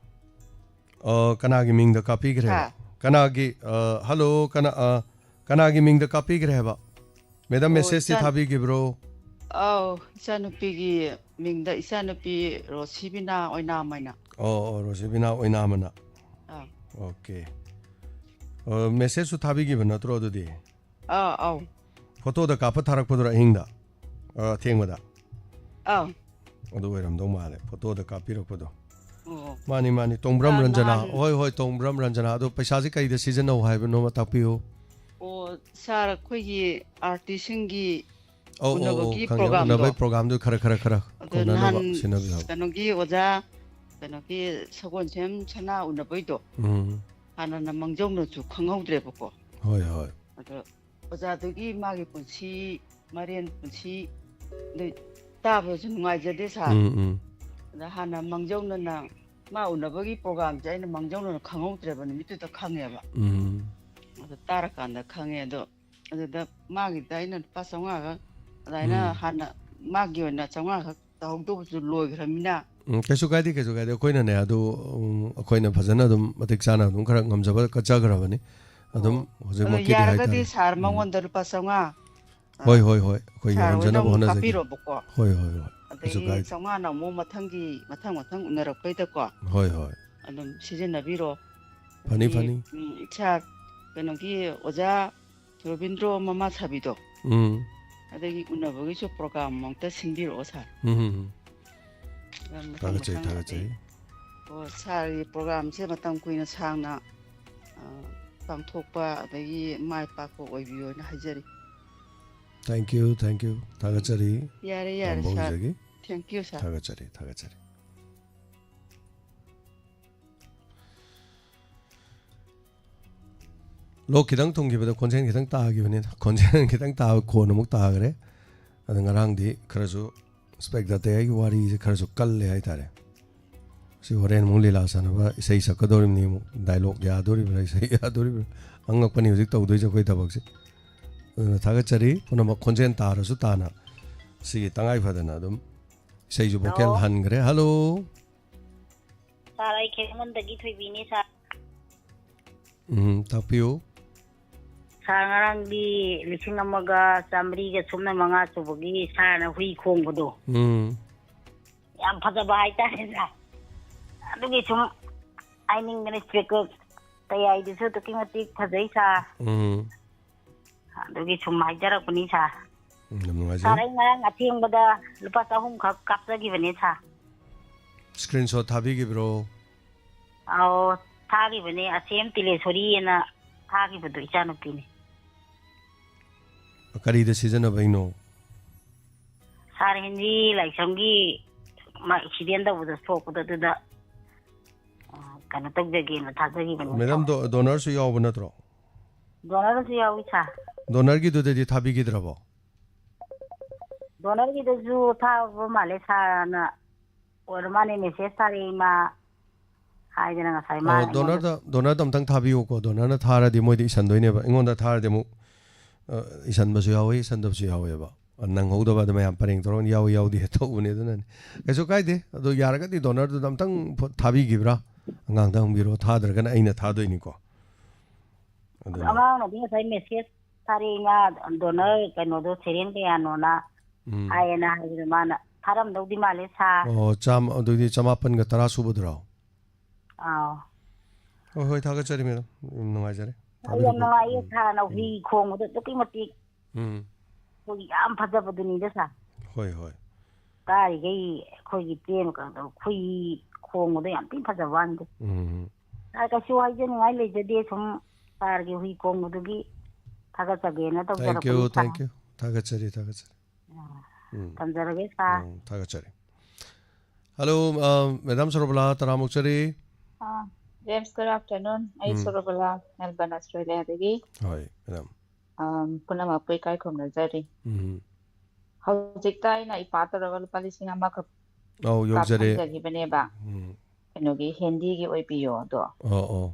ꯑ, ꯀꯅꯥꯒꯤ ꯃꯤꯡꯗ ꯀꯥꯞꯄꯤꯈ꯭ꯔꯦꯕ? ꯍꯥ? ꯀꯅꯥꯒꯤ, ꯑ, ꯍꯜꯂꯣ, ꯀꯅꯥ, ꯑ, ꯀꯅꯥꯒꯤ ꯃꯤꯡꯗ ꯀꯥꯞꯄꯤꯈ꯭ꯔꯦ ꯍꯥꯏꯕ? ꯃꯦꯗꯥꯝ, ꯑꯣ, ꯃꯦꯁꯦꯖꯇꯤ ꯏꯆꯥ-, ꯊꯥꯕꯤꯈꯤꯕ꯭ꯔꯣ? ꯑꯧ, ꯏꯆꯥꯅꯨꯄꯤꯒꯤ ꯃꯤꯡꯗ, ꯏꯆꯥꯅꯨꯄꯤ ꯔꯣꯁꯤꯕꯤꯅꯥ ꯑꯣꯏꯅꯥꯝ ꯍꯥꯏꯅ꯫ ꯑꯣ, ꯑꯣ, ꯔꯣꯁꯤꯕꯤꯅꯥ ꯑꯣꯏꯅꯥꯝ ꯍꯥꯏꯅ꯫ ꯑꯥ꯫ ꯑꯣꯀꯦ꯫ ꯑ, ꯃꯦꯁꯦꯖꯁꯨ ꯊꯥꯕꯤꯈꯤꯕ ꯅꯠꯇ꯭ꯔꯣ ꯑꯗꯨꯗꯤ? ꯑꯥ, ꯑꯧ꯫ ꯐꯣꯇꯣꯗ ꯀꯥꯞꯄ ꯊꯥꯔꯛꯄꯗꯨꯔ ꯑꯍꯤꯡꯗ? ꯑ, ꯊꯦꯡꯕꯗ? ꯑꯧ꯫ ꯑꯗꯨ ꯑꯣꯏꯔꯝꯗꯧ ꯃꯥꯜꯂꯦ, ꯐꯣꯇꯣꯗ ꯀꯥꯞꯄꯤꯔꯛꯄꯗꯣ꯫ ꯑꯣ꯫ ꯃꯥꯅꯤ, ꯃꯥꯅꯤ, ꯇꯣꯡꯕ꯭ꯔꯝ ꯑ, ꯔꯟꯖꯅꯥ꯫ ꯅꯍꯥꯟ ꯍꯣꯏ, ꯍꯣꯏ, ꯇꯣꯡꯕ꯭ꯔꯝ ꯔꯟꯖꯅꯥ꯫ ꯑꯗꯣ ꯄꯩꯁꯥꯁꯦ ꯀꯩꯗ ꯁꯤꯖꯤꯟꯅꯧ ꯍꯥꯏꯕꯅꯣ ꯑꯃ ꯇꯥꯛꯄꯤꯌꯨ꯫ ꯑꯣ, ꯁꯥꯔ, ꯑꯩꯈꯣꯏꯒꯤ ꯑꯥꯔꯇꯤꯁꯁꯤꯡꯒꯤ ꯑꯧ, ꯑꯧ, ꯑꯧ, ꯎꯅꯕꯒꯤ ꯈꯪꯉꯦ꯫ ꯄ꯭ꯔꯣꯒꯥꯝꯗꯣ꯫ ꯎꯅꯕꯒꯤ ꯄ꯭ꯔꯣꯒꯥꯝꯗꯣ ꯈꯔ, ꯈꯔ, ꯈꯔ ꯑꯗꯣ ꯀꯣꯟꯅꯅꯕ ꯅꯍꯥꯟ ꯁꯤꯟꯅꯕꯤꯌꯨ ꯍꯥꯏꯕ꯫ ꯀꯩꯅꯣꯒꯤ ꯑꯣꯖꯥ, ꯀꯩꯅꯣꯒꯤ ꯁꯒꯣꯜꯁꯦꯝ ꯁꯅꯥ ꯎꯅꯕꯩꯗꯣ꯫ ꯎꯝ꯫ ꯍꯥꯟꯅꯅ ꯃꯥꯡꯖꯧꯅꯁꯨ ꯈꯪꯍꯧꯗ꯭ꯔꯦꯕꯀꯣ꯫ ꯍꯣꯏ, ꯍꯣꯏ꯫ ꯑꯗꯣ ꯑꯣꯖꯥꯗꯨꯒꯤ ꯃꯥꯒꯤ ꯄꯨꯟꯁꯤ, ꯃꯔꯦꯟ ꯄꯨꯟꯁꯤ ꯑꯗꯨ ꯇꯥꯕꯗꯁꯨ ꯅꯨꯡꯉꯥꯏꯖꯗꯦ, ꯁꯥꯔ꯫ ꯎꯝ, ꯎꯝ꯫ ꯑꯗ ꯍꯥꯟꯅ ꯃꯥꯡꯖꯧꯅꯅ ꯃꯥ ꯎꯅꯕꯒꯤ ꯄ꯭ꯔꯣꯒꯥꯝꯁꯦ ꯑꯩꯅ ꯃꯥꯡꯖꯧꯅꯅ ꯈꯪꯍꯧꯗ꯭ꯔꯦꯕ, ꯅꯨꯃꯤꯠꯇꯨꯗ ꯈꯪꯉꯦꯕ꯫ ꯎꯝ꯫ ꯑꯗꯨ ꯇꯥꯔꯀꯥꯟꯗ ꯈꯪꯉꯦ꯫ ꯑꯗꯣ ꯑꯗꯨꯗ ꯃꯥꯒꯤꯗ ꯑꯩꯅ ꯂꯨꯄꯥ ꯆꯥꯝꯃꯉꯥ ꯈꯛ ꯑꯗꯨꯃꯥꯏꯅ ꯎꯝ꯫ ꯍꯥꯟꯅ ꯃꯥꯒꯤ ꯑꯣꯏꯅ ꯆꯥꯝꯃꯉꯥ ꯈꯛ ꯇꯧꯍꯧꯗꯧꯕꯁꯨ ꯂꯣꯏꯈ꯭ꯔꯃꯤꯅ꯫ ꯎꯝ, ꯀꯩꯁꯨ ꯀꯥꯏꯗꯦ, ꯀꯩꯁꯨ ꯀꯥꯏꯗꯦ꯫ ꯑꯩꯈꯣꯏꯅꯅꯦ, ꯑꯗꯨ, ꯎꯝ, ꯑꯩꯈꯣꯏꯅ ꯐꯖꯅ ꯑꯗꯨꯝ ꯃꯇꯤꯛ ꯆꯥꯅ ꯑꯗꯨꯝ ꯈꯔ ꯉꯝꯖꯕ ꯀꯠꯆꯈ꯭ꯔꯕꯅꯤ꯫ ꯑꯗꯨꯝ ꯑꯣ꯫ ꯍꯧꯖꯤꯛ ꯑꯗꯣ ꯃꯛꯀꯤꯗꯤ ꯌꯥꯔꯒꯗꯤ ꯍꯥꯏꯇꯥꯔꯦ꯫ ꯁꯥꯔ ꯎꯝ꯫ ꯃꯉꯣꯟꯗ ꯂꯨꯄꯥ ꯆꯥꯝꯃꯉꯥ, ꯍꯣꯏ, ꯑ, ꯍꯣꯏ, ꯍꯣꯏ꯫ ꯑꯩꯈꯣꯏ ꯁꯥꯔ ꯍꯣꯏꯅ ꯉꯝꯖꯅꯕ ꯑꯃꯨꯛ ꯍꯣꯠꯅꯖꯒꯦ꯫ ꯀꯥꯞꯄꯤꯔꯣꯕꯀꯣ꯫ ꯍꯣꯏ, ꯍꯣꯏ, ꯍꯣꯏ꯫ ꯀꯩꯁꯨ ꯑꯗꯒꯤ ꯀꯥꯏꯗꯦ꯫ ꯆꯥꯝꯃꯉꯥꯅ ꯑꯃꯨꯛ ꯃꯊꯪꯒꯤ, ꯃꯊꯪ, ꯃꯊꯪ ꯎꯅꯔꯛꯄꯩꯗꯀꯣ꯫ ꯍꯣꯏ, ꯍꯣꯏ꯫ ꯑꯗꯨꯝ ꯁꯤꯖꯤꯟꯅꯕꯤꯔꯣ꯫ ꯐꯅꯤ, ꯑꯗꯒꯤ, ꯐꯅꯤ꯫ ꯎꯝ, ꯁꯥꯔ, ꯀꯩꯅꯣꯒꯤ ꯑꯣꯖꯥ ꯔꯣꯕꯤꯟꯗ꯭ꯔꯣ ꯃꯃꯥ ꯁꯥꯕꯤꯗꯣ꯫ ꯎꯝ꯫ ꯑꯗꯒꯤ ꯎꯅꯕꯒꯤꯁꯨ ꯄ꯭ꯔꯣꯒꯥꯝ ꯑꯃꯨꯛꯇ ꯁꯤꯟꯕꯤꯔꯛꯑꯣ, ꯁꯥꯔ꯫ ꯎꯝ, ꯎꯝ, ꯎꯝ꯫ ꯑꯗ ꯃꯊꯪ ꯊꯥꯒꯠꯆꯩ, ꯃꯊꯪ ꯊꯥꯒꯠꯆꯩ꯫ ꯑꯇꯩ ꯑꯣ, ꯁꯥꯔꯒꯤ ꯄ꯭ꯔꯣꯒ꯭ꯔꯥꯝꯁꯦ ꯃꯇꯝ ꯀꯨꯏꯅ ꯁꯥꯡꯅ, ꯑ, ꯄꯥꯡꯊꯣꯛꯄ ꯑꯗꯒꯤ ꯃꯥꯏ ꯄꯥꯛꯄ ꯑꯣꯏꯕꯤꯌꯣꯅ ꯍꯥꯏꯖꯔꯤ꯫ Thank you, thank you. ꯊꯥꯒꯠꯆꯔꯤ꯫ ꯌꯥꯔꯦ, ꯌꯥꯔꯦ, ꯇꯝꯕ ꯁꯥꯔ꯫ ꯍꯧꯖꯒꯦ꯫ Thank you, ꯁꯥꯔ꯫ ꯊꯥꯒꯠꯆꯔꯤ, ꯊꯥꯒꯠꯆꯔꯤ꯫ ꯂꯣꯛ ꯈꯤꯇꯪ ꯊꯨꯡꯈꯤꯕꯗ ꯈꯣꯟꯖꯦꯜ ꯈꯤꯇꯪ ꯇꯥꯈꯤꯕꯅꯤꯅ, ꯈꯣꯟꯖꯦꯜ ꯈꯤꯇꯪ ꯇꯥꯕ ꯈꯣꯟ ꯑꯃꯨꯛ ꯇꯥꯈ꯭ꯔꯦ꯫ ꯑꯗ ꯉꯔꯥꯡꯗꯤ ꯈꯔꯁꯨ ꯏꯟꯁꯄꯦꯛꯇꯔ ꯇꯌꯥꯏꯒꯤ ꯋꯥꯔꯤꯁꯦ ꯈꯔꯁꯨ ꯀꯜꯂꯦ ꯍꯥꯏꯇꯥꯔꯦ꯫ ꯁꯤ ꯍꯣꯔꯦꯟ ꯑꯃꯨꯛ ꯂꯤꯂꯥ ꯁꯥꯟꯅꯕ ꯏꯁꯩ ꯁꯛꯀꯗꯧꯔꯤꯕꯅꯤ, ꯑꯃꯨꯛ ꯗꯥꯏꯂꯣꯛ ꯌꯥꯗꯣꯔꯤꯕ꯭ꯔꯥ, ꯏꯁꯩ ꯌꯥꯗꯣꯔꯤꯕ꯭ꯔꯥ, ꯑꯉꯛꯄꯅꯤ ꯍꯧꯖꯤꯛ ꯇꯧꯗꯣꯏꯁꯦ ꯑꯩꯈꯣꯏ ꯊꯕꯛꯁꯦ꯫ ꯑꯗꯨꯅ ꯊꯥꯒꯠꯆꯔꯤ ꯄꯨꯝꯅꯃꯛ꯫ ꯈꯣꯟꯖꯦꯜ ꯇꯥꯔꯁꯨ ꯇꯥꯅ ꯁꯤꯒꯤ ꯇꯉꯥꯏ ꯐꯗꯅ ꯑꯗꯨꯝ ꯏꯁꯩꯁꯨ ꯚꯣꯀꯦꯜ ꯍꯟꯈ꯭ꯔꯦ꯫ ꯍꯜꯂꯣ꯫ ꯁꯥꯔ, ꯑꯩ ꯈꯦꯡꯉꯣꯟꯗꯒꯤ ꯊꯣꯏꯕꯤꯅꯤ ꯁꯥꯔ꯫ ꯎꯝ, ꯇꯥꯛꯄꯤꯌꯨ꯫ ꯁꯥꯔ, ꯉꯔꯥꯡꯒꯤ ꯂꯤꯁꯤꯡ ꯑꯃꯒ ꯆꯥꯃꯔꯤꯒ ꯁꯨꯞꯅ ꯃꯉꯥ ꯁꯨꯕꯒꯤ ꯁꯥꯔꯅ ꯍꯨꯏ ꯈꯣꯡꯕꯗꯣ ꯎꯝ꯫ ꯌꯥꯝ ꯐꯖꯕ ꯍꯥꯏꯇꯥꯔꯦ ꯁꯥꯔ꯫ ꯑꯗꯨꯒꯤ ꯁꯨꯝ ꯍꯥꯏꯅꯤꯡꯗꯅ ꯏꯟꯁꯄꯦꯛꯇꯔ ꯇꯌꯥꯏꯗꯨꯁꯨ ꯑꯗꯨꯛꯀꯤ ꯃꯇꯤꯛ ꯐꯖꯩ ꯁꯥꯔ꯫ ꯎꯝ꯫ ꯑꯗꯨꯒꯤ ꯁꯨꯝ ꯍꯥꯏꯖꯔꯛꯄꯅꯤ ꯁꯥꯔ꯫ ꯎꯝ, ꯌꯥꯝ ꯅꯨꯡꯉꯥꯏꯖꯩ꯫ ꯁꯥꯔ, ꯑꯩ ꯉꯔꯥꯡ ꯑꯊꯦꯡꯕꯗ ꯂꯨꯄꯥ ꯆꯍꯨꯝꯈꯛ ꯀꯥꯞꯆꯈꯤꯕꯅꯦ ꯁꯥꯔ꯫ ꯏꯁꯀ꯭ꯔꯤꯟ ꯁꯣꯠ ꯊꯥꯕꯤꯈꯤꯕ꯭ꯔꯣ? ꯑꯧ, ꯊꯥꯈꯤꯕꯅꯦ, ꯑꯁꯦꯝ ꯇꯤꯂꯦꯁꯣꯔꯤꯑꯅ ꯊꯥꯈꯤꯕꯗꯣ ꯏꯆꯥꯅꯨꯄꯤꯅꯦ꯫ ꯀꯔꯤꯗ ꯁꯤꯖꯤꯟꯅꯕꯩꯅꯣ? ꯁꯥꯔ, ꯍꯦꯅꯔꯤ ꯂꯥꯏꯁ꯭ꯔꯝꯒꯤ ꯃꯥ ꯑꯦꯛꯁꯤꯗꯦꯟ ꯇꯧꯕꯗ ꯁꯣꯛꯄꯗꯣ ꯑꯗꯨꯗ, ꯑ, ꯀꯩꯅꯣ ꯇꯧꯖꯒꯦꯅ ꯊꯥꯖꯈꯤꯕꯅꯦ ꯃꯦꯗꯥꯝ, ꯁꯥꯔ꯫ ꯗꯣ- ꯗꯣꯅꯔꯁꯨ ꯌꯥꯎꯕ ꯅꯠꯇ꯭ꯔꯣ? ꯗꯣꯅꯔꯁꯨ ꯌꯥꯎꯏ ꯁꯥꯔ꯫ ꯗꯣꯅꯔꯒꯤꯗꯨꯗꯗꯤ ꯊꯥꯕꯤꯈꯤꯗ꯭ꯔꯕꯣ? ꯗꯣꯅꯔꯒꯤꯗꯁꯨ ꯊꯥꯕ ꯃꯥꯜꯂꯦ ꯁꯥꯔꯅ ꯑꯣꯏꯔ ꯃꯥꯜꯂꯦ, ꯃꯦꯁꯦꯖ ꯊꯥꯔꯛꯏ ꯃꯥ ꯍꯥꯏꯗꯅ ꯉꯁꯥꯏ ꯃꯥ ꯑꯣ, ꯑꯩꯉꯣꯟꯗ꯫ ꯗꯣꯅꯔꯗ, ꯗꯣꯅꯔꯗ ꯑꯝꯇꯪ ꯊꯥꯕꯤꯌꯨꯀꯣ꯫ ꯗꯣꯅꯔꯅ ꯊꯥꯔꯗꯤ ꯃꯣꯏꯗ ꯏꯁꯟꯗꯣꯏꯅꯦꯕ꯫ ꯑꯩꯉꯣꯟꯗ ꯊꯥꯔꯗꯤ ꯑꯃꯨꯛ, ꯑ, ꯏꯁꯟꯕꯁꯨ ꯌꯥꯎꯋꯤ, ꯏꯁꯟꯗꯕꯁꯨ ꯌꯥꯎꯋꯦꯕ꯫ ꯑ, ꯅꯪꯍꯧꯗꯕ ꯑꯗꯨ ꯃꯌꯥꯝ ꯄꯔꯦꯡ ꯇꯧꯔꯒ ꯌꯥꯎꯋꯤ ꯌꯥꯎꯗꯦ ꯇꯧꯕꯅꯦ꯫ ꯑꯗꯨꯅꯅꯦ꯫ ꯀꯩꯁꯨ ꯀꯥꯏꯗꯦ꯫ ꯑꯗꯣ ꯌꯥꯔꯒꯗꯤ ꯗꯣꯅꯔꯗꯨꯗ ꯑꯝꯇꯪ ꯐꯣ-, ꯊꯥꯕꯤꯈꯤꯕ꯭ꯔꯥ? ꯑꯉꯥꯡꯗ ꯍꯪꯕꯤꯔꯣ꯫ ꯊꯥꯗ꯭ꯔꯒꯅ ꯑꯩꯅ ꯊꯥꯗꯣꯏꯅꯤꯀꯣ꯫ ꯑꯗꯨꯅ ꯑꯉꯥꯡꯅꯗꯤ ꯉꯁꯥꯏ ꯃꯦꯁꯦꯖ ꯊꯥꯔꯛꯏ ꯃꯥ, ꯗꯣꯅꯔ ꯀꯩꯅꯣꯗꯣ ꯁꯦꯔꯦꯟ ꯀꯌꯥꯅꯣꯅ ꯎꯝ꯫ ꯍꯥꯏꯌꯦꯅ ꯍꯥꯏꯕꯗꯣ ꯃꯥꯅ ꯊꯥꯔꯝꯗꯧꯗꯤ ꯃꯥꯜꯂꯦ ꯁꯥꯔ꯫ ꯑꯣ, ꯆꯥꯝꯃ, ꯑꯗꯨꯗꯤ ꯆꯃꯥꯄꯟꯒ ꯇꯔꯥ ꯁꯨꯕꯗꯨꯔꯣ? ꯑꯥꯎ꯫ ꯍꯣꯏ, ꯍꯣꯏ, ꯊꯥꯒꯠꯆꯔꯤ ꯃꯦꯗꯥꯝ꯫ ꯌꯥꯝ ꯅꯨꯡꯉꯥꯏꯖꯔꯦ꯫ ꯑꯩ ꯌꯥꯝ ꯅꯨꯡꯉꯥꯏꯌꯦ ꯁꯥꯔꯅ ꯍꯨꯏ ꯈꯣꯡꯕꯗꯣ ꯑꯗꯨꯛꯀꯤ ꯃꯇꯤꯛ ꯎꯝ꯫ ꯑꯩꯈꯣꯏꯒꯤ ꯌꯥꯝ ꯐꯖꯕꯗꯨꯅꯤꯗ ꯁꯥꯔ꯫ ꯍꯣꯏ, ꯍꯣꯏ꯫ ꯇꯥꯔꯤꯈꯩ ꯑꯩꯈꯣꯏꯒꯤ ꯄꯦꯟꯕ ꯀꯩꯅꯣ ꯇꯧ-, ꯍꯨꯏ ꯈꯣꯡꯕꯗꯣ ꯌꯥꯝ ꯊꯤ ꯐꯖꯕ ꯋꯥꯅꯤꯗ꯫ ꯎꯝ꯫ ꯑ, ꯀꯩꯁꯨ ꯍꯥꯏꯖꯅꯤꯡꯉꯥꯏ ꯂꯩꯖꯗꯦ, ꯁꯨꯝ ꯁꯥꯔꯒꯤ ꯍꯨꯏ ꯈꯣꯡꯕꯗꯨꯒꯤ ꯊꯥꯒꯠꯆꯒꯦꯅ ꯇꯧꯖꯔꯛꯄꯅꯤ, ꯁꯥꯔ꯫ Thank you, thank you. ꯊꯥꯒꯠꯆꯔꯤ, ꯊꯥꯒꯠꯆꯔꯤ꯫ ꯑ, ꯎꯝ꯫ ꯊꯝꯖꯔꯒꯦ, ꯁꯥꯔ꯫ ꯎꯝ, ꯊꯥꯒꯠꯆꯔꯤ꯫ Hello, ꯑ, Madam ꯁꯣꯔꯣꯕꯂꯥ, ꯇꯔꯥꯝꯅ ꯑꯣꯛꯆꯔꯤ꯫ ꯑ, James, good afternoon. ꯑꯩ ꯎꯝ꯫ ꯁꯣꯔꯣꯕꯂꯥ, Melbourne, Australia ꯗꯒꯤ꯫ ꯍꯣꯏ, Madam꯫ ꯑꯝ, ꯄꯨꯝꯅꯃꯛꯄꯨ ꯏꯀꯥꯏ ꯈꯨꯝꯅꯖꯔꯤ꯫ ꯎꯝ꯫ ꯍꯧꯖꯤꯛꯇ ꯑꯩꯅ ꯏꯄꯥ ꯇꯧꯔꯒ ꯂꯨꯄꯥ ꯂꯤꯁꯤꯡ ꯑꯃꯈꯛ ꯑꯧ, ꯌꯧꯖꯔꯦ꯫ ꯀꯥꯞꯍꯟꯖꯈꯤꯕꯅꯦꯕ꯫ ꯎꯝ꯫ ꯀꯩꯅꯣꯒꯤ ꯍꯦꯟꯗꯤꯒꯤ ꯑꯣꯏꯕꯤꯌꯣ ꯑꯗꯣ꯫ ꯑꯣ, ꯑꯣ꯫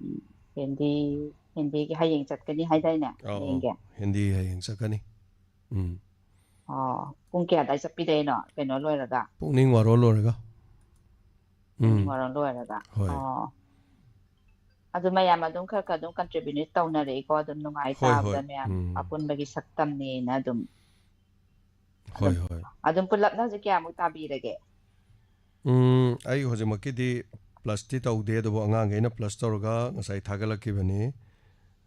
ꯎꯝ, ꯍꯦꯟꯗꯤ, ꯍꯦꯟꯗꯤꯒꯤ ꯍꯌꯦꯡ ꯆꯠꯀꯅꯤ ꯍꯥꯏꯗꯥꯏꯅꯦ? ꯑꯧ, ꯑꯧ꯫ ꯍꯌꯦꯡꯒꯤ? ꯍꯦꯟꯗꯤ ꯍꯌꯦꯡ ꯆꯠꯀꯅꯤ꯫ ꯎꯝ꯫ ꯑꯣ, ꯄꯨꯡ ꯀꯌꯥ ꯑꯗꯥꯏ ꯆꯠꯄꯤꯗꯣꯏꯅꯣ? ꯀꯩꯅꯣ ꯂꯣꯏꯔꯒ? ꯄꯨꯡ ꯅꯤꯡ ꯋꯥꯔꯣ ꯂꯣꯏꯔꯒ꯫ ꯄꯨꯡ ꯎꯝ꯫ ꯋꯥꯔꯣ ꯂꯣꯏꯔꯒ? ꯍꯣꯏ꯫ ꯑꯣ꯫ ꯑꯗꯨ ꯃꯌꯥꯝ ꯑꯗꯨꯝ ꯈꯔ ꯈꯔ ꯑꯗꯨꯝ contribute ꯇꯧꯅꯔꯛꯏꯀꯣ, ꯑꯗꯨꯝ ꯅꯨꯡꯉꯥꯏ ꯍꯣꯏ, ꯍꯣꯏ꯫ ꯇꯥꯕꯗ ꯃꯌꯥꯝ ꯎꯝ꯫ ꯑꯄꯨꯟꯕꯒꯤ ꯁꯛꯇꯝꯅꯦꯅ ꯑꯗꯨꯝ꯫ ꯍꯣꯏ, ꯑꯗꯨꯝ ꯍꯣꯏ꯫ ꯑꯗꯨꯝ ꯄꯨꯂꯞꯅ ꯍꯧꯖꯤꯛ ꯀꯌꯥꯃꯨꯛ ꯇꯥꯕꯤꯔꯒꯦ? ꯎꯝ, ꯑꯩ ꯍꯧꯖꯤꯛꯃꯛꯀꯤꯗꯤ plus ꯇꯤ ꯇꯧꯗꯦ, ꯑꯗꯨꯕꯨ ꯑꯉꯥꯡꯈꯩꯅ plus ꯇꯧꯔꯒ ꯉꯁꯥꯏ ꯊꯥꯒꯠꯂꯛꯈꯤꯕꯅꯤ꯫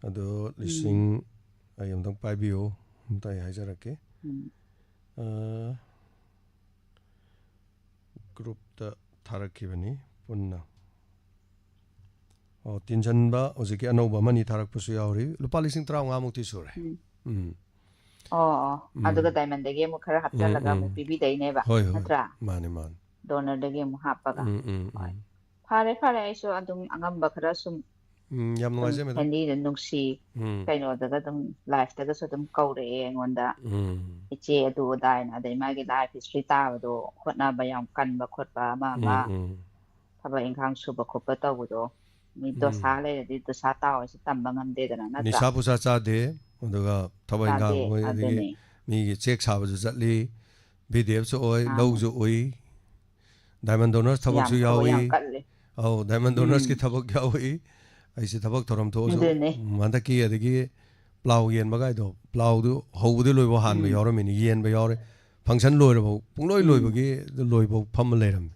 ꯑꯗꯣ ꯎꯝ꯫ ꯂꯤꯁꯤꯡ, ꯑꯩ ꯑꯝꯇꯪ ꯄꯥꯏꯕꯤꯌꯨ, ꯑꯝꯇ ꯑꯩ ꯍꯥꯏꯖꯔꯛꯀꯦ꯫ ꯎꯝ꯫ ꯑ, group ꯇ ꯊꯥꯔꯛꯈꯤꯕꯅꯤ ꯄꯨꯟꯅ꯫ ꯑꯣ, ꯇꯤꯟꯁꯤꯟꯕ ꯍꯧꯖꯤꯛꯀꯤ ꯑꯅꯧꯕ ꯑꯃꯅꯤ ꯊꯥꯔꯛꯄꯁꯨ ꯌꯥꯎꯔꯤ꯫ ꯂꯨꯄꯥ ꯂꯤꯁꯤꯡ ꯇꯔꯥꯃꯉꯥ ꯃꯨꯛꯇꯤ ꯁꯨꯔꯦ꯫ ꯎꯝ꯫ ꯎꯝ꯫ ꯑꯣ, ꯑꯣ꯫ ꯎꯝ꯫ ꯑꯗꯨꯒ diamond ꯗꯒꯤ ꯑꯃꯨꯛ ꯈꯔ ꯎꯝ, ꯍꯥꯞꯆꯜꯂꯒ ꯎꯝ꯫ ꯑꯃꯨꯛ ꯄꯤꯕꯤꯗꯣꯏꯅꯦꯕ, ꯍꯣꯏ, ꯍꯣꯏ꯫ ꯅꯠꯇ꯭ꯔꯥ? ꯃꯥꯅꯦ, ꯃꯥꯅꯦ꯫ Donor ꯗꯒꯤ ꯑꯃꯨꯛ ꯍꯥꯞꯄꯒ꯫ ꯎꯝ, ꯎꯝ, ꯍꯣꯏ꯫ ꯎꯝ꯫ ꯐꯔꯦ, ꯐꯔꯦ, ꯑꯩꯁꯨ ꯑꯗꯨꯝ ꯑꯉꯝꯕ ꯈꯔ ꯁꯨꯝ ꯎꯝ, ꯌꯥꯝ ꯑꯗꯨꯝ ꯅꯨꯡꯉꯥꯏꯖꯩ, madam꯫ ꯍꯦꯟꯗꯤꯗ ꯅꯨꯡꯁꯤ ꯎꯝ꯫ ꯀꯩꯅꯣꯗꯒ ꯑꯗꯨꯝ live ꯇꯒꯁꯨ ꯑꯗꯨꯝ ꯀꯧꯔꯛꯑꯦ ꯑꯩꯉꯣꯟꯗ꯫ ꯎꯝ꯫ ꯏꯆꯦ ꯑꯗꯨ ꯑꯗꯥ ꯍꯥꯏꯅ, ꯑꯗꯩ ꯃꯥꯒꯤ life history ꯇꯥꯕꯗꯣ, ꯍꯣꯠꯅꯕ ꯌꯥꯝ ꯀꯟꯕ ꯈꯣꯠꯄ ꯑꯃ ꯑꯃ, ꯎꯝ, ꯎꯝ꯫ ꯊꯕꯛ ꯏꯪꯈꯥꯡ ꯁꯨꯕ ꯈꯣꯠꯄ ꯇꯧꯕꯗꯣ, ꯃꯤ ꯎꯝ꯫ ꯗꯣꯁꯥ ꯂꯩꯔꯗꯤ ꯗꯣꯁꯥ ꯇꯥꯎ ꯍꯥꯏꯁꯦ ꯇꯝꯕ ꯉꯝꯗꯦꯗꯅ, ꯅꯠꯇ꯭ꯔꯥ? ꯅꯤꯁꯥ ꯄꯨꯁꯥ ꯆꯥꯗꯦ, ꯑꯗꯨꯒ ꯊꯕꯛ ꯏꯪꯈꯥꯡ ꯆꯥꯗꯦ, ꯃꯣꯏ ꯑꯗꯒꯤ ꯑꯗꯨꯅꯦ꯫ ꯃꯤꯒꯤ cheque ꯁꯥꯕꯁꯨ ꯆꯠꯂꯤ, V D F ꯁꯨ ꯑꯣꯏ, ꯃꯥꯅꯦ꯫ ꯂꯧꯁꯨ ꯎꯏ, diamond donors ꯊꯕꯛꯁꯨ ꯌꯥꯝ ꯊꯕꯛ ꯌꯥꯎꯏ꯫ ꯌꯥꯝ ꯀꯜꯂꯦ꯫ ꯑꯧ, diamond donors ꯀꯤ ꯎꯝ꯫ ꯊꯕꯛ ꯌꯥꯎꯏ꯫ ꯑꯩꯁꯦ ꯊꯕꯛ ꯊꯧꯔꯝ ꯊꯣꯛꯑꯁꯨ, ꯑꯗꯨꯅꯦ꯫ ꯎꯝ, ꯍꯟꯗꯛꯀꯤ ꯑꯗꯒꯤ plough ꯌꯦꯟꯕ ꯀꯥꯏꯗꯣ, plough ꯗꯨ ꯍꯧꯕꯗꯤ ꯂꯣꯏꯕ ꯍꯥꯟꯕ ꯎꯝ꯫ ꯌꯥꯎꯔꯝꯃꯤꯅꯤ, ꯌꯦꯟꯕ ꯌꯥꯎꯔꯦ꯫ Function ꯂꯣꯏꯔꯐꯥꯎ, ꯄꯨꯡꯂꯣꯏ ꯎꯝ꯫ ꯂꯣꯏꯕꯒꯤ ꯂꯣꯏꯐꯥꯎ ꯐꯝꯃ ꯂꯩꯔꯝꯃꯦ꯫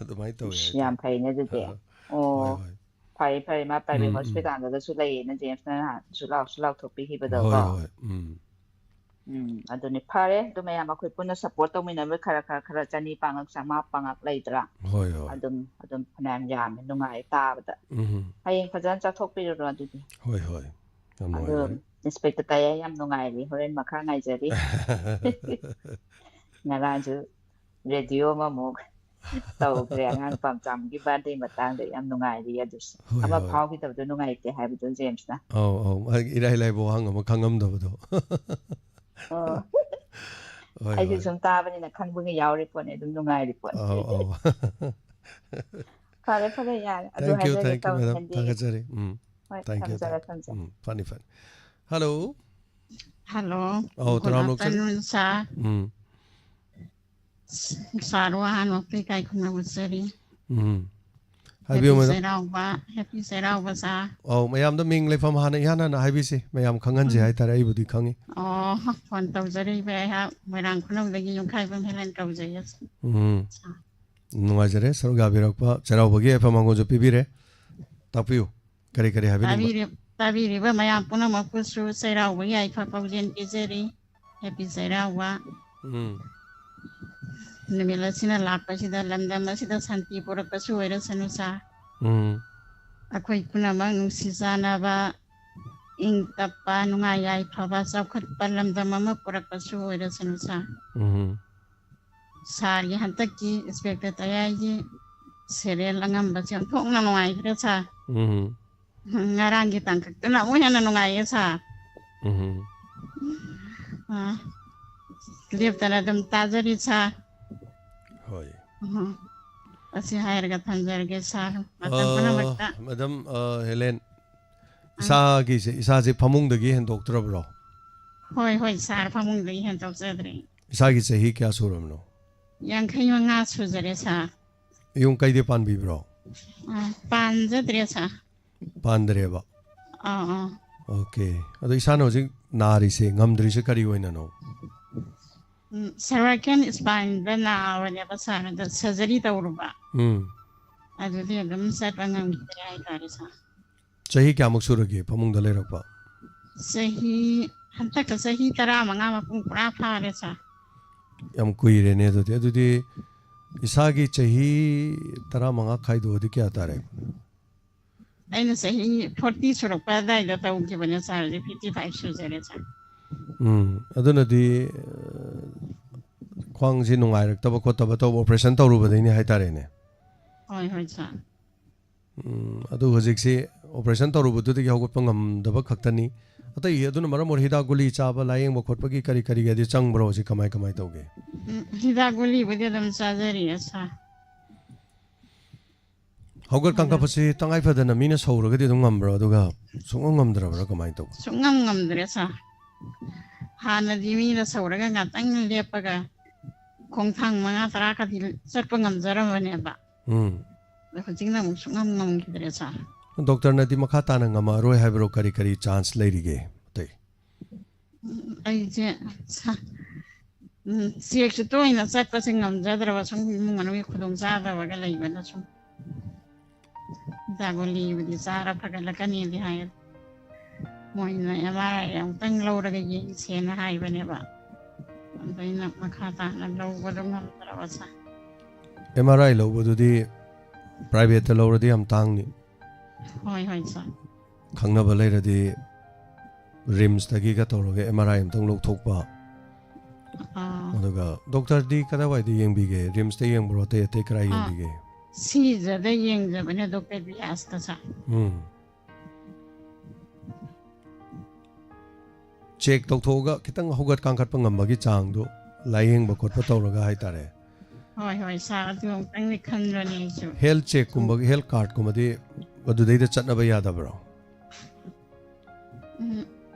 ꯑꯗꯨꯃꯥꯏꯅ ꯇꯧꯋꯦ ꯏꯁ, ꯌꯥꯝ ꯍꯥꯏꯇꯥꯔꯦ꯫ ꯐꯩꯅꯦ ꯑꯗꯨꯗꯤ꯫ ꯑ, ꯑꯣ, ꯍꯣꯏ, ꯍꯣꯏ꯫ ꯐꯔꯦ, ꯐꯔꯦ, ꯃꯥ private ꯎꯝ, ꯎꯝ꯫ Hospital ꯗꯒꯁꯨ ꯂꯩꯌꯦꯅ James ꯅ ꯅꯍꯥꯟ ꯁꯨ ꯂꯥꯎ, ꯁꯨ ꯂꯥꯎ ꯊꯣꯛꯄꯤꯈꯤꯕꯗꯣ ꯍꯣꯏ, ꯀꯣ꯫ ꯍꯣꯏ, ꯎꯝ꯫ ꯎꯝ, ꯑꯗꯨꯅꯤ꯫ ꯐꯔꯦ, ꯑꯗꯨ ꯃꯌꯥꯝ ꯑꯩꯈꯣꯏ ꯄꯨꯟꯅ ꯁꯞꯄꯣꯔꯠ ꯇꯧꯃꯤꯟꯅꯕ, ꯈꯔ ꯈꯔ ꯈꯔ ꯆꯅꯤ ꯄꯥꯡꯉꯛ, ꯆꯥꯝꯃꯉꯥ ꯄꯥꯡꯉꯛ ꯂꯩꯗ꯭ꯔꯥ? ꯍꯣꯏ, ꯍꯣꯏ꯫ ꯑꯗꯨꯝ, ꯑꯗꯨꯝ ꯐꯅꯌꯥꯝ ꯌꯥꯝꯃꯦ, ꯅꯨꯡꯉꯥꯏ ꯇꯥꯕꯗ꯫ ꯎꯝ꯫ ꯍꯌꯦꯡ ꯐꯖꯅ ꯆꯠꯊꯣꯛꯄꯤꯔꯨꯔꯣ ꯑꯗꯨꯗꯤ꯫ ꯍꯣꯏ, ꯍꯣꯏ꯫ ꯌꯥꯝ ꯑꯗꯨ ꯅꯨꯡꯉꯥꯏꯖꯔꯦ꯫ ꯏꯟꯁꯄꯦꯛꯇꯔ ꯇꯌꯥꯏ, ꯌꯥꯝ ꯅꯨꯡꯉꯥꯏꯔꯤ, ꯍꯣꯔꯦꯟ ꯃꯈꯥ ꯉꯥꯏꯖꯔꯤ꯫ ꯉꯔꯥꯡꯁꯨ ꯔꯦꯗꯤꯑꯣ ꯑꯃꯃꯨꯛ ꯇꯧꯈ꯭ꯔꯦ, ꯑꯉꯥꯡ ꯄꯥꯝꯆꯥꯝꯒꯤ ꯕꯥꯔꯗꯦ ꯃꯇꯥꯡꯗ꯫ ꯌꯥꯝ ꯅꯨꯡꯉꯥꯏꯔꯤ ꯑꯗꯨꯁꯨ꯫ ꯍꯣꯏ, ꯑꯃ ꯍꯣꯏ꯫ ꯐꯥꯎꯈꯤꯗꯕꯗꯣ ꯅꯨꯡꯉꯥꯏꯇꯦ ꯍꯥꯏꯕꯗꯣ ꯖꯦꯝꯁꯅ꯫ ꯑꯧ, ꯑꯧ꯫ ꯃꯥꯒꯤ ꯏꯔꯥꯏ ꯂꯥꯏꯕ ꯋꯥꯍꯪ ꯑꯃ ꯈꯪꯉꯝꯗꯕꯗꯣ꯫ ꯑꯣ꯫ ꯍꯣꯏ, ꯑꯩꯁꯨ ꯍꯣꯏ꯫ ꯁꯨꯝ ꯇꯥꯕꯅꯤꯅ ꯈꯪꯕꯒ ꯌꯥꯎꯔꯤ ꯄꯣꯠꯅꯤ, ꯑꯗꯨꯝ ꯅꯨꯡꯉꯥꯏꯔꯤ ꯄꯣꯠꯅꯤ꯫ ꯑꯧ, ꯑꯧ꯫ ꯐꯔꯦ, ꯐꯔꯦ, ꯌꯥꯔꯦ꯫ ꯑꯗꯨ Thank you, ꯍꯥꯏꯖꯒꯦ thank you, ꯇꯧꯅꯤ, madam. ꯍꯦꯟꯗꯤ꯫ ꯊꯥꯒꯠꯆꯔꯤ꯫ ꯎꯝ꯫ ꯍꯣꯏ, Thank you, ꯊꯝꯖꯔꯦ, thank you. ꯊꯝꯖꯔꯦ꯫ ꯎꯝ, ꯐꯅꯤ, ꯐꯅꯤ꯫ Hello. Hello. ꯑꯧ, Good ꯇꯔꯥꯝꯅ ꯑꯣꯛꯆꯔꯤ꯫ afternoon, sir. ꯎꯝ꯫ Sir, ꯋꯥꯍꯟ ꯋꯥꯐ꯭ꯔꯤ ꯀꯥꯏ ꯈꯨꯝꯅ ꯎꯠꯆꯔꯤ꯫ ꯎꯝ꯫ ꯍꯥꯏꯕꯤꯌꯨ, Happy madam. ꯆꯩꯔꯥꯎꯕ, happy ꯆꯩꯔꯥꯎꯕ, sir. ꯑꯧ, ꯃꯌꯥꯝꯗ ꯃꯤꯡ ꯂꯩꯐꯝ ꯍꯥꯟꯅ ꯏꯍꯥꯟ ꯍꯥꯟꯅ ꯍꯥꯏꯕꯤꯁꯤ꯫ ꯃꯌꯥꯝ ꯈꯪꯍꯟꯁꯤ ꯎꯝ꯫ ꯍꯥꯏꯇꯥꯔꯦ, ꯑꯩꯕꯨꯗꯤ ꯈꯪꯉꯤ꯫ ꯑꯣ, phone ꯇꯧꯖꯔꯛꯏꯕ ꯑꯩꯍꯥꯛ ꯃꯣꯏꯔꯥꯡ ꯈꯨꯅꯧꯗꯒꯤ ꯌꯨꯝꯈꯥꯏꯕꯝ ꯍꯦꯂꯦꯟ ꯀꯧꯖꯩ꯫ ꯎꯝ꯫ ꯅꯨꯡꯉꯥꯏꯖꯔꯦ, ꯁꯔꯨꯛ ꯌꯥꯕꯤꯔꯛꯄ, ꯆꯩꯔꯥꯎꯕꯒꯤ ꯌꯥꯏꯐ ꯃꯪꯒꯣꯜꯁꯨ ꯄꯤꯕꯤꯔꯦ꯫ ꯇꯥꯛꯄꯤꯌꯨ, ꯀꯔꯤ ꯀꯔꯤ ꯍꯥꯏꯕꯤꯅꯤꯡꯕ? ꯇꯥꯕꯤꯔꯤ-, ꯇꯥꯕꯤꯔꯤꯕ ꯃꯌꯥꯝ ꯄꯨꯝꯅꯃꯛꯄꯨꯁꯨ ꯆꯩꯔꯥꯎꯕꯒꯤ ꯌꯥꯏꯐ ꯄꯥꯎꯖꯦꯜ ꯄꯤꯖꯔꯤ꯫ Happy ꯆꯩꯔꯥꯎꯕ꯫ ꯎꯝ꯫ ꯅꯨꯃꯤꯠ ꯑꯁꯤꯅ ꯂꯥꯛꯄꯁꯤꯗ ꯂꯝꯗꯝ ꯑꯁꯤꯗ ꯁꯥꯟꯇꯤ ꯄꯨꯔꯛꯄꯁꯨ ꯑꯣꯏꯔꯁꯅꯨ, sir꯫ ꯎꯝ꯫ ꯑꯩꯈꯣꯏ ꯄꯨꯝꯅꯃꯛ ꯅꯨꯡꯁꯤ ꯆꯥꯟꯅꯕ, ꯏꯪ ꯇꯞꯄ, ꯅꯨꯡꯉꯥꯏ ꯌꯥꯏꯐꯕ, ꯆꯥꯎꯈꯠꯄ ꯂꯝꯗꯝ ꯑꯃ ꯄꯨꯔꯛꯄꯁꯨ ꯑꯣꯏꯔꯁꯅꯨ, sir꯫ ꯎꯝ꯫ Sirꯒꯤ ꯍꯟꯗꯛꯀꯤ Inspector ꯇꯌꯥꯏꯒꯤ serial ꯑꯉꯝꯕꯁꯦ ꯑꯣꯟꯊꯣꯛꯅ ꯅꯨꯡꯉꯥꯏꯈ꯭ꯔꯦ, sir꯫ ꯎꯝ꯫ ꯉꯔꯥꯡꯒꯤ ꯇꯥꯡꯀꯛꯇꯨꯅ ꯑꯃꯨꯛ ꯍꯦꯟꯅ ꯅꯨꯡꯉꯥꯏꯌꯦ, sir꯫ ꯎꯝ꯫ ꯑꯥ, ꯂꯦꯞꯇꯅ ꯑꯗꯨꯝ ꯇꯥꯖꯔꯤ, sir꯫ ꯍꯣꯏ꯫ ꯎꯝ꯫ ꯑꯁꯤ ꯍꯥꯏꯔꯒ ꯊꯝꯖꯔꯒꯦ, sir꯫ ꯃꯇꯝ ꯄꯨꯝꯅꯃꯛꯇ꯫ ꯑ, madam, ꯑ, ꯍꯦꯂꯦꯟ, ꯏꯁꯥꯒꯤꯁꯦ, ꯏꯁꯥꯁꯦ ꯐꯃꯨꯡꯗꯒꯤ ꯍꯦꯟꯗꯣꯛꯇ꯭ꯔꯕ꯭ꯔꯣ? ꯍꯣꯏ, ꯍꯣꯏ, sir, ꯐꯃꯨꯡꯗꯒꯤ ꯍꯦꯟꯗꯣꯛꯆꯗ꯭ꯔꯦ꯫ ꯏꯁꯥꯒꯤ ꯆꯍꯤ ꯀꯌꯥ ꯁꯨꯔꯕꯅꯣ? ꯌꯥꯡꯈꯩ ꯃꯉꯥ ꯁꯨꯖꯔꯦ, sir꯫ ꯌꯨꯝ ꯀꯩꯗꯤ ꯄꯥꯟꯕꯤꯕ꯭ꯔꯣ? ꯑ, ꯄꯥꯟꯖꯗ꯭ꯔꯦ, sir꯫ ꯄꯥꯟꯗ꯭ꯔꯦꯕ? ꯑꯥ, ꯑꯥ꯫ Okay꯫ ꯑꯗꯣ ꯏꯁꯥꯅ ꯍꯧꯖꯤꯛ ꯅꯥꯔꯤꯁꯦ, ꯉꯝꯗ꯭ꯔꯤꯁꯦ ꯀꯔꯤ ꯑꯣꯏꯅꯅꯣ? ꯎꯝ, cervical spineꯗ ꯅꯥꯕꯅꯦꯕ, sir, ꯑꯗꯣ surgery ꯇꯧꯔꯨꯕ꯫ ꯎꯝ꯫ ꯑꯗꯨꯗꯤ ꯑꯗꯨꯝ ꯆꯠꯄ ꯉꯝꯈꯤꯗ꯭ꯔꯦ ꯍꯥꯏꯇꯥꯔꯦ, sir꯫ ꯆꯍꯤ ꯀꯌꯥꯃꯨꯛ ꯁꯨꯔꯒꯦ ꯐꯃꯨꯡꯗ ꯂꯩꯔꯛꯄ? ꯆꯍꯤ ꯍꯟꯗꯛꯀ ꯆꯍꯤ ꯇꯔꯥꯃꯉꯥ ꯃꯄꯨꯡ ꯄꯨꯔꯥ ꯐꯥꯔꯦ, ꯁꯥꯔ꯫ ꯌꯥꯝ ꯀꯨꯏꯔꯦꯅꯦ ꯑꯗꯨꯗꯤ꯫ ꯑꯗꯨꯗꯤ ꯏꯁꯥꯒꯤ ꯆꯍꯤ ꯇꯔꯥꯃꯉꯥ ꯈꯥꯏꯗꯣꯛꯑꯗꯤ ꯀꯌꯥ ꯇꯥꯔꯦ? ꯑꯩꯅ ꯆꯍꯤ ꯐꯣꯔꯇꯤ ꯁꯨꯔꯛꯄ ꯑꯗꯥꯏꯗ ꯇꯧꯈꯤꯕꯅꯦ, ꯁꯥꯔ꯫ ꯍꯧꯖꯤꯛ ꯐꯤꯐꯇꯤ ꯐꯥꯏꯚ ꯁꯨꯖꯔꯦ, ꯁꯥꯔ꯫ ꯎꯝ, ꯑꯗꯨꯅꯗꯤ, ꯑ, ꯈ꯭ꯋꯥꯡꯁꯤ ꯅꯨꯡꯉꯥꯏꯔꯛꯇꯕ ꯈꯣꯠꯇꯕ ꯇꯧꯕ, ꯑꯣꯄꯔꯦꯁꯟ ꯇꯧꯔꯨꯕꯗꯩꯅꯦ ꯍꯥꯏꯇꯥꯔꯦꯅꯦ꯫ ꯍꯣꯏ, ꯍꯣꯏ, ꯁꯥꯔ꯫ ꯎꯝ, ꯑꯗꯨ ꯍꯧꯖꯤꯛꯁꯤ ꯑꯣꯄꯔꯦꯁꯟ ꯇꯧꯔꯨꯕꯗꯨꯗꯒꯤ ꯍꯧꯒꯠꯄ ꯉꯝꯗꯕ ꯈꯛꯇꯅꯤ꯫ ꯑꯇꯩ ꯑꯗꯨꯅ ꯃꯔꯝ ꯑꯣꯏꯔ ꯍꯤꯗꯥꯛ ꯒꯨꯂꯤ ꯆꯥꯕ, ꯂꯥꯌꯦꯡꯕ ꯈꯣꯠꯄꯒꯤ ꯀꯔꯤ ꯀꯔꯤꯒꯗꯤ ꯆꯪꯕ꯭ꯔꯣ? ꯍꯧꯖꯤꯛ ꯀꯃꯥꯏ ꯀꯃꯥꯏ ꯇꯧꯒꯦ? ꯎꯝ, ꯍꯤꯗꯥꯛ ꯒꯨꯂꯤꯕꯨꯗꯤ ꯑꯗꯨꯝ ꯆꯥꯖꯔꯤꯌꯦ, ꯁꯥꯔ꯫ ꯍꯧꯒꯠ ꯀꯥꯡꯈꯠꯄꯁꯤ ꯇꯉꯥꯏ ꯐꯗꯅ ꯃꯤꯅ ꯁꯧꯔꯒꯗꯤ ꯑꯗꯨꯝ ꯉꯝꯕ꯭ꯔꯣ? ꯑꯗꯨꯒ ꯁꯨꯡꯉꯝ ꯉꯝꯗ꯭ꯔꯕ꯭ꯔꯥ? ꯀꯃꯥꯏꯅ ꯇꯧꯕ? ꯁꯨꯡꯉꯝ ꯉꯝꯗ꯭ꯔꯦ, ꯁꯥꯔ꯫ ꯍꯥꯟꯅꯗꯤ ꯃꯤꯅ ꯁꯧꯔꯒ ꯉꯥꯛꯇꯪ ꯂꯦꯞꯄꯒ ꯈꯣꯡꯊꯥꯡ ꯃꯉꯥ ꯇꯔꯥ ꯈꯗꯤ ꯆꯠꯄ ꯉꯝꯖꯔꯝꯕꯅꯦꯕ꯫ ꯎꯝ꯫ ꯑꯗꯣ ꯍꯧꯖꯤꯛꯅ ꯑꯃꯨꯛ ꯁꯨꯡꯉꯝ ꯉꯝꯈꯤꯗ꯭ꯔꯦ, ꯁꯥꯔ꯫ ꯗꯣꯛꯇꯔꯅꯗꯤ ꯃꯈꯥ ꯇꯥꯅ ꯉꯝꯃꯛꯑꯔꯣꯏ ꯍꯥꯏꯕ꯭ꯔꯣ? ꯀꯔꯤ ꯀꯔꯤ ꯆꯥꯟꯁ ꯂꯩꯔꯤꯒꯦ? ꯑꯇꯩ? ꯎꯝ, ꯑꯩꯁꯦ, ꯁꯥꯔ, ꯎꯝ, ꯆꯦꯛꯁꯨ ꯇꯣꯏꯅ ꯆꯠꯄꯁꯦ ꯉꯝꯖꯗ꯭ꯔꯕ, ꯁꯨꯝ ꯏꯃꯨꯡ ꯃꯅꯨꯡꯒꯤ ꯈꯨꯗꯣꯡ ꯆꯥꯗꯕꯒ ꯂꯩꯕꯅ ꯁꯨꯝ꯫ ꯍꯤꯗꯥꯛ ꯒꯨꯂꯤꯕꯨꯗꯤ ꯆꯥꯔ ꯐꯒꯠꯂꯛꯀꯅꯤꯗꯤ ꯍꯥꯏ꯫ ꯃꯣꯏꯅ ꯑꯦꯝ ꯑꯥꯔ ꯑꯥꯏ ꯑꯃꯨꯛꯇꯪ ꯂꯧꯔꯒ ꯌꯦꯡꯁꯦꯅ ꯍꯥꯏꯕꯅꯦꯕ꯫ ꯑꯗꯣ ꯑꯩꯅ ꯃꯈꯥ ꯇꯥꯅ ꯂꯧꯕꯗꯣ ꯉꯝꯗ꯭ꯔꯕ, ꯁꯥꯔ꯫ ꯑꯦꯝ ꯑꯥꯔ ꯑꯥꯏ ꯂꯧꯕꯗꯨꯗꯤ ꯄ꯭ꯔꯥꯏꯚꯦꯠꯇ ꯂꯧꯔꯗꯤ ꯌꯥꯝ ꯇꯥꯡꯅꯤ꯫ ꯍꯣꯏ, ꯍꯣꯏ, ꯁꯥꯔ꯫ ꯈꯪꯅꯕ ꯂꯩꯔꯗꯤ ꯔꯤꯝꯁꯇꯒꯤꯒ ꯇꯧꯔꯒ ꯑꯦꯝ ꯑꯥꯔ ꯑꯥꯏ ꯑꯝꯇꯪ ꯂꯧꯊꯣꯛꯄ꯫ ꯑꯥ, ꯑꯗꯨꯒ ꯗꯣꯛꯇꯔꯗꯤ ꯀꯗꯥꯏꯋꯥꯏꯗ ꯌꯦꯡꯕꯤꯒꯦ? ꯔꯤꯝꯁꯇ ꯌꯦꯡꯕ꯭ꯔꯣ? ꯑꯇꯩ ꯑꯇꯩ ꯀꯗꯥꯏ ꯑꯥ꯫ ꯌꯦꯡꯕꯤꯒꯦ? ꯁꯤꯖꯗ ꯌꯦꯡꯖꯕꯅꯦ, ꯗꯣꯛꯇꯔ ꯕꯤꯌꯥꯁꯇ, ꯁꯥꯔ꯫ ꯎꯝ꯫ ꯆꯦꯛ ꯇꯧꯊꯣꯛꯑꯒ ꯈꯤꯇꯪ ꯍꯧꯒꯠ ꯀꯥꯡꯈꯠꯄ ꯉꯝꯕꯒꯤ ꯆꯥꯡꯗꯣ ꯂꯥꯏꯌꯦꯡꯕ ꯈꯣꯠꯄ ꯇꯧꯔꯒ ꯍꯥꯏꯇꯥꯔꯦ꯫ ꯍꯣꯏ, ꯍꯣꯏ, ꯁꯥꯔ, ꯑꯗꯨ ꯑꯃꯨꯛꯇꯪꯗꯤ ꯈꯟꯕꯅꯦ ꯑꯩꯁꯨ꯫ ꯍꯦꯜꯊ ꯆꯦꯛꯀꯨꯝꯕꯒꯤ, ꯍꯦꯜꯊ ꯀꯥꯔꯗꯀꯨꯝꯕꯗꯤ ꯑꯗꯨꯗꯩꯗ ꯆꯠꯅꯕ ꯌꯥꯗꯕ꯭ꯔꯣ? ꯎꯝ,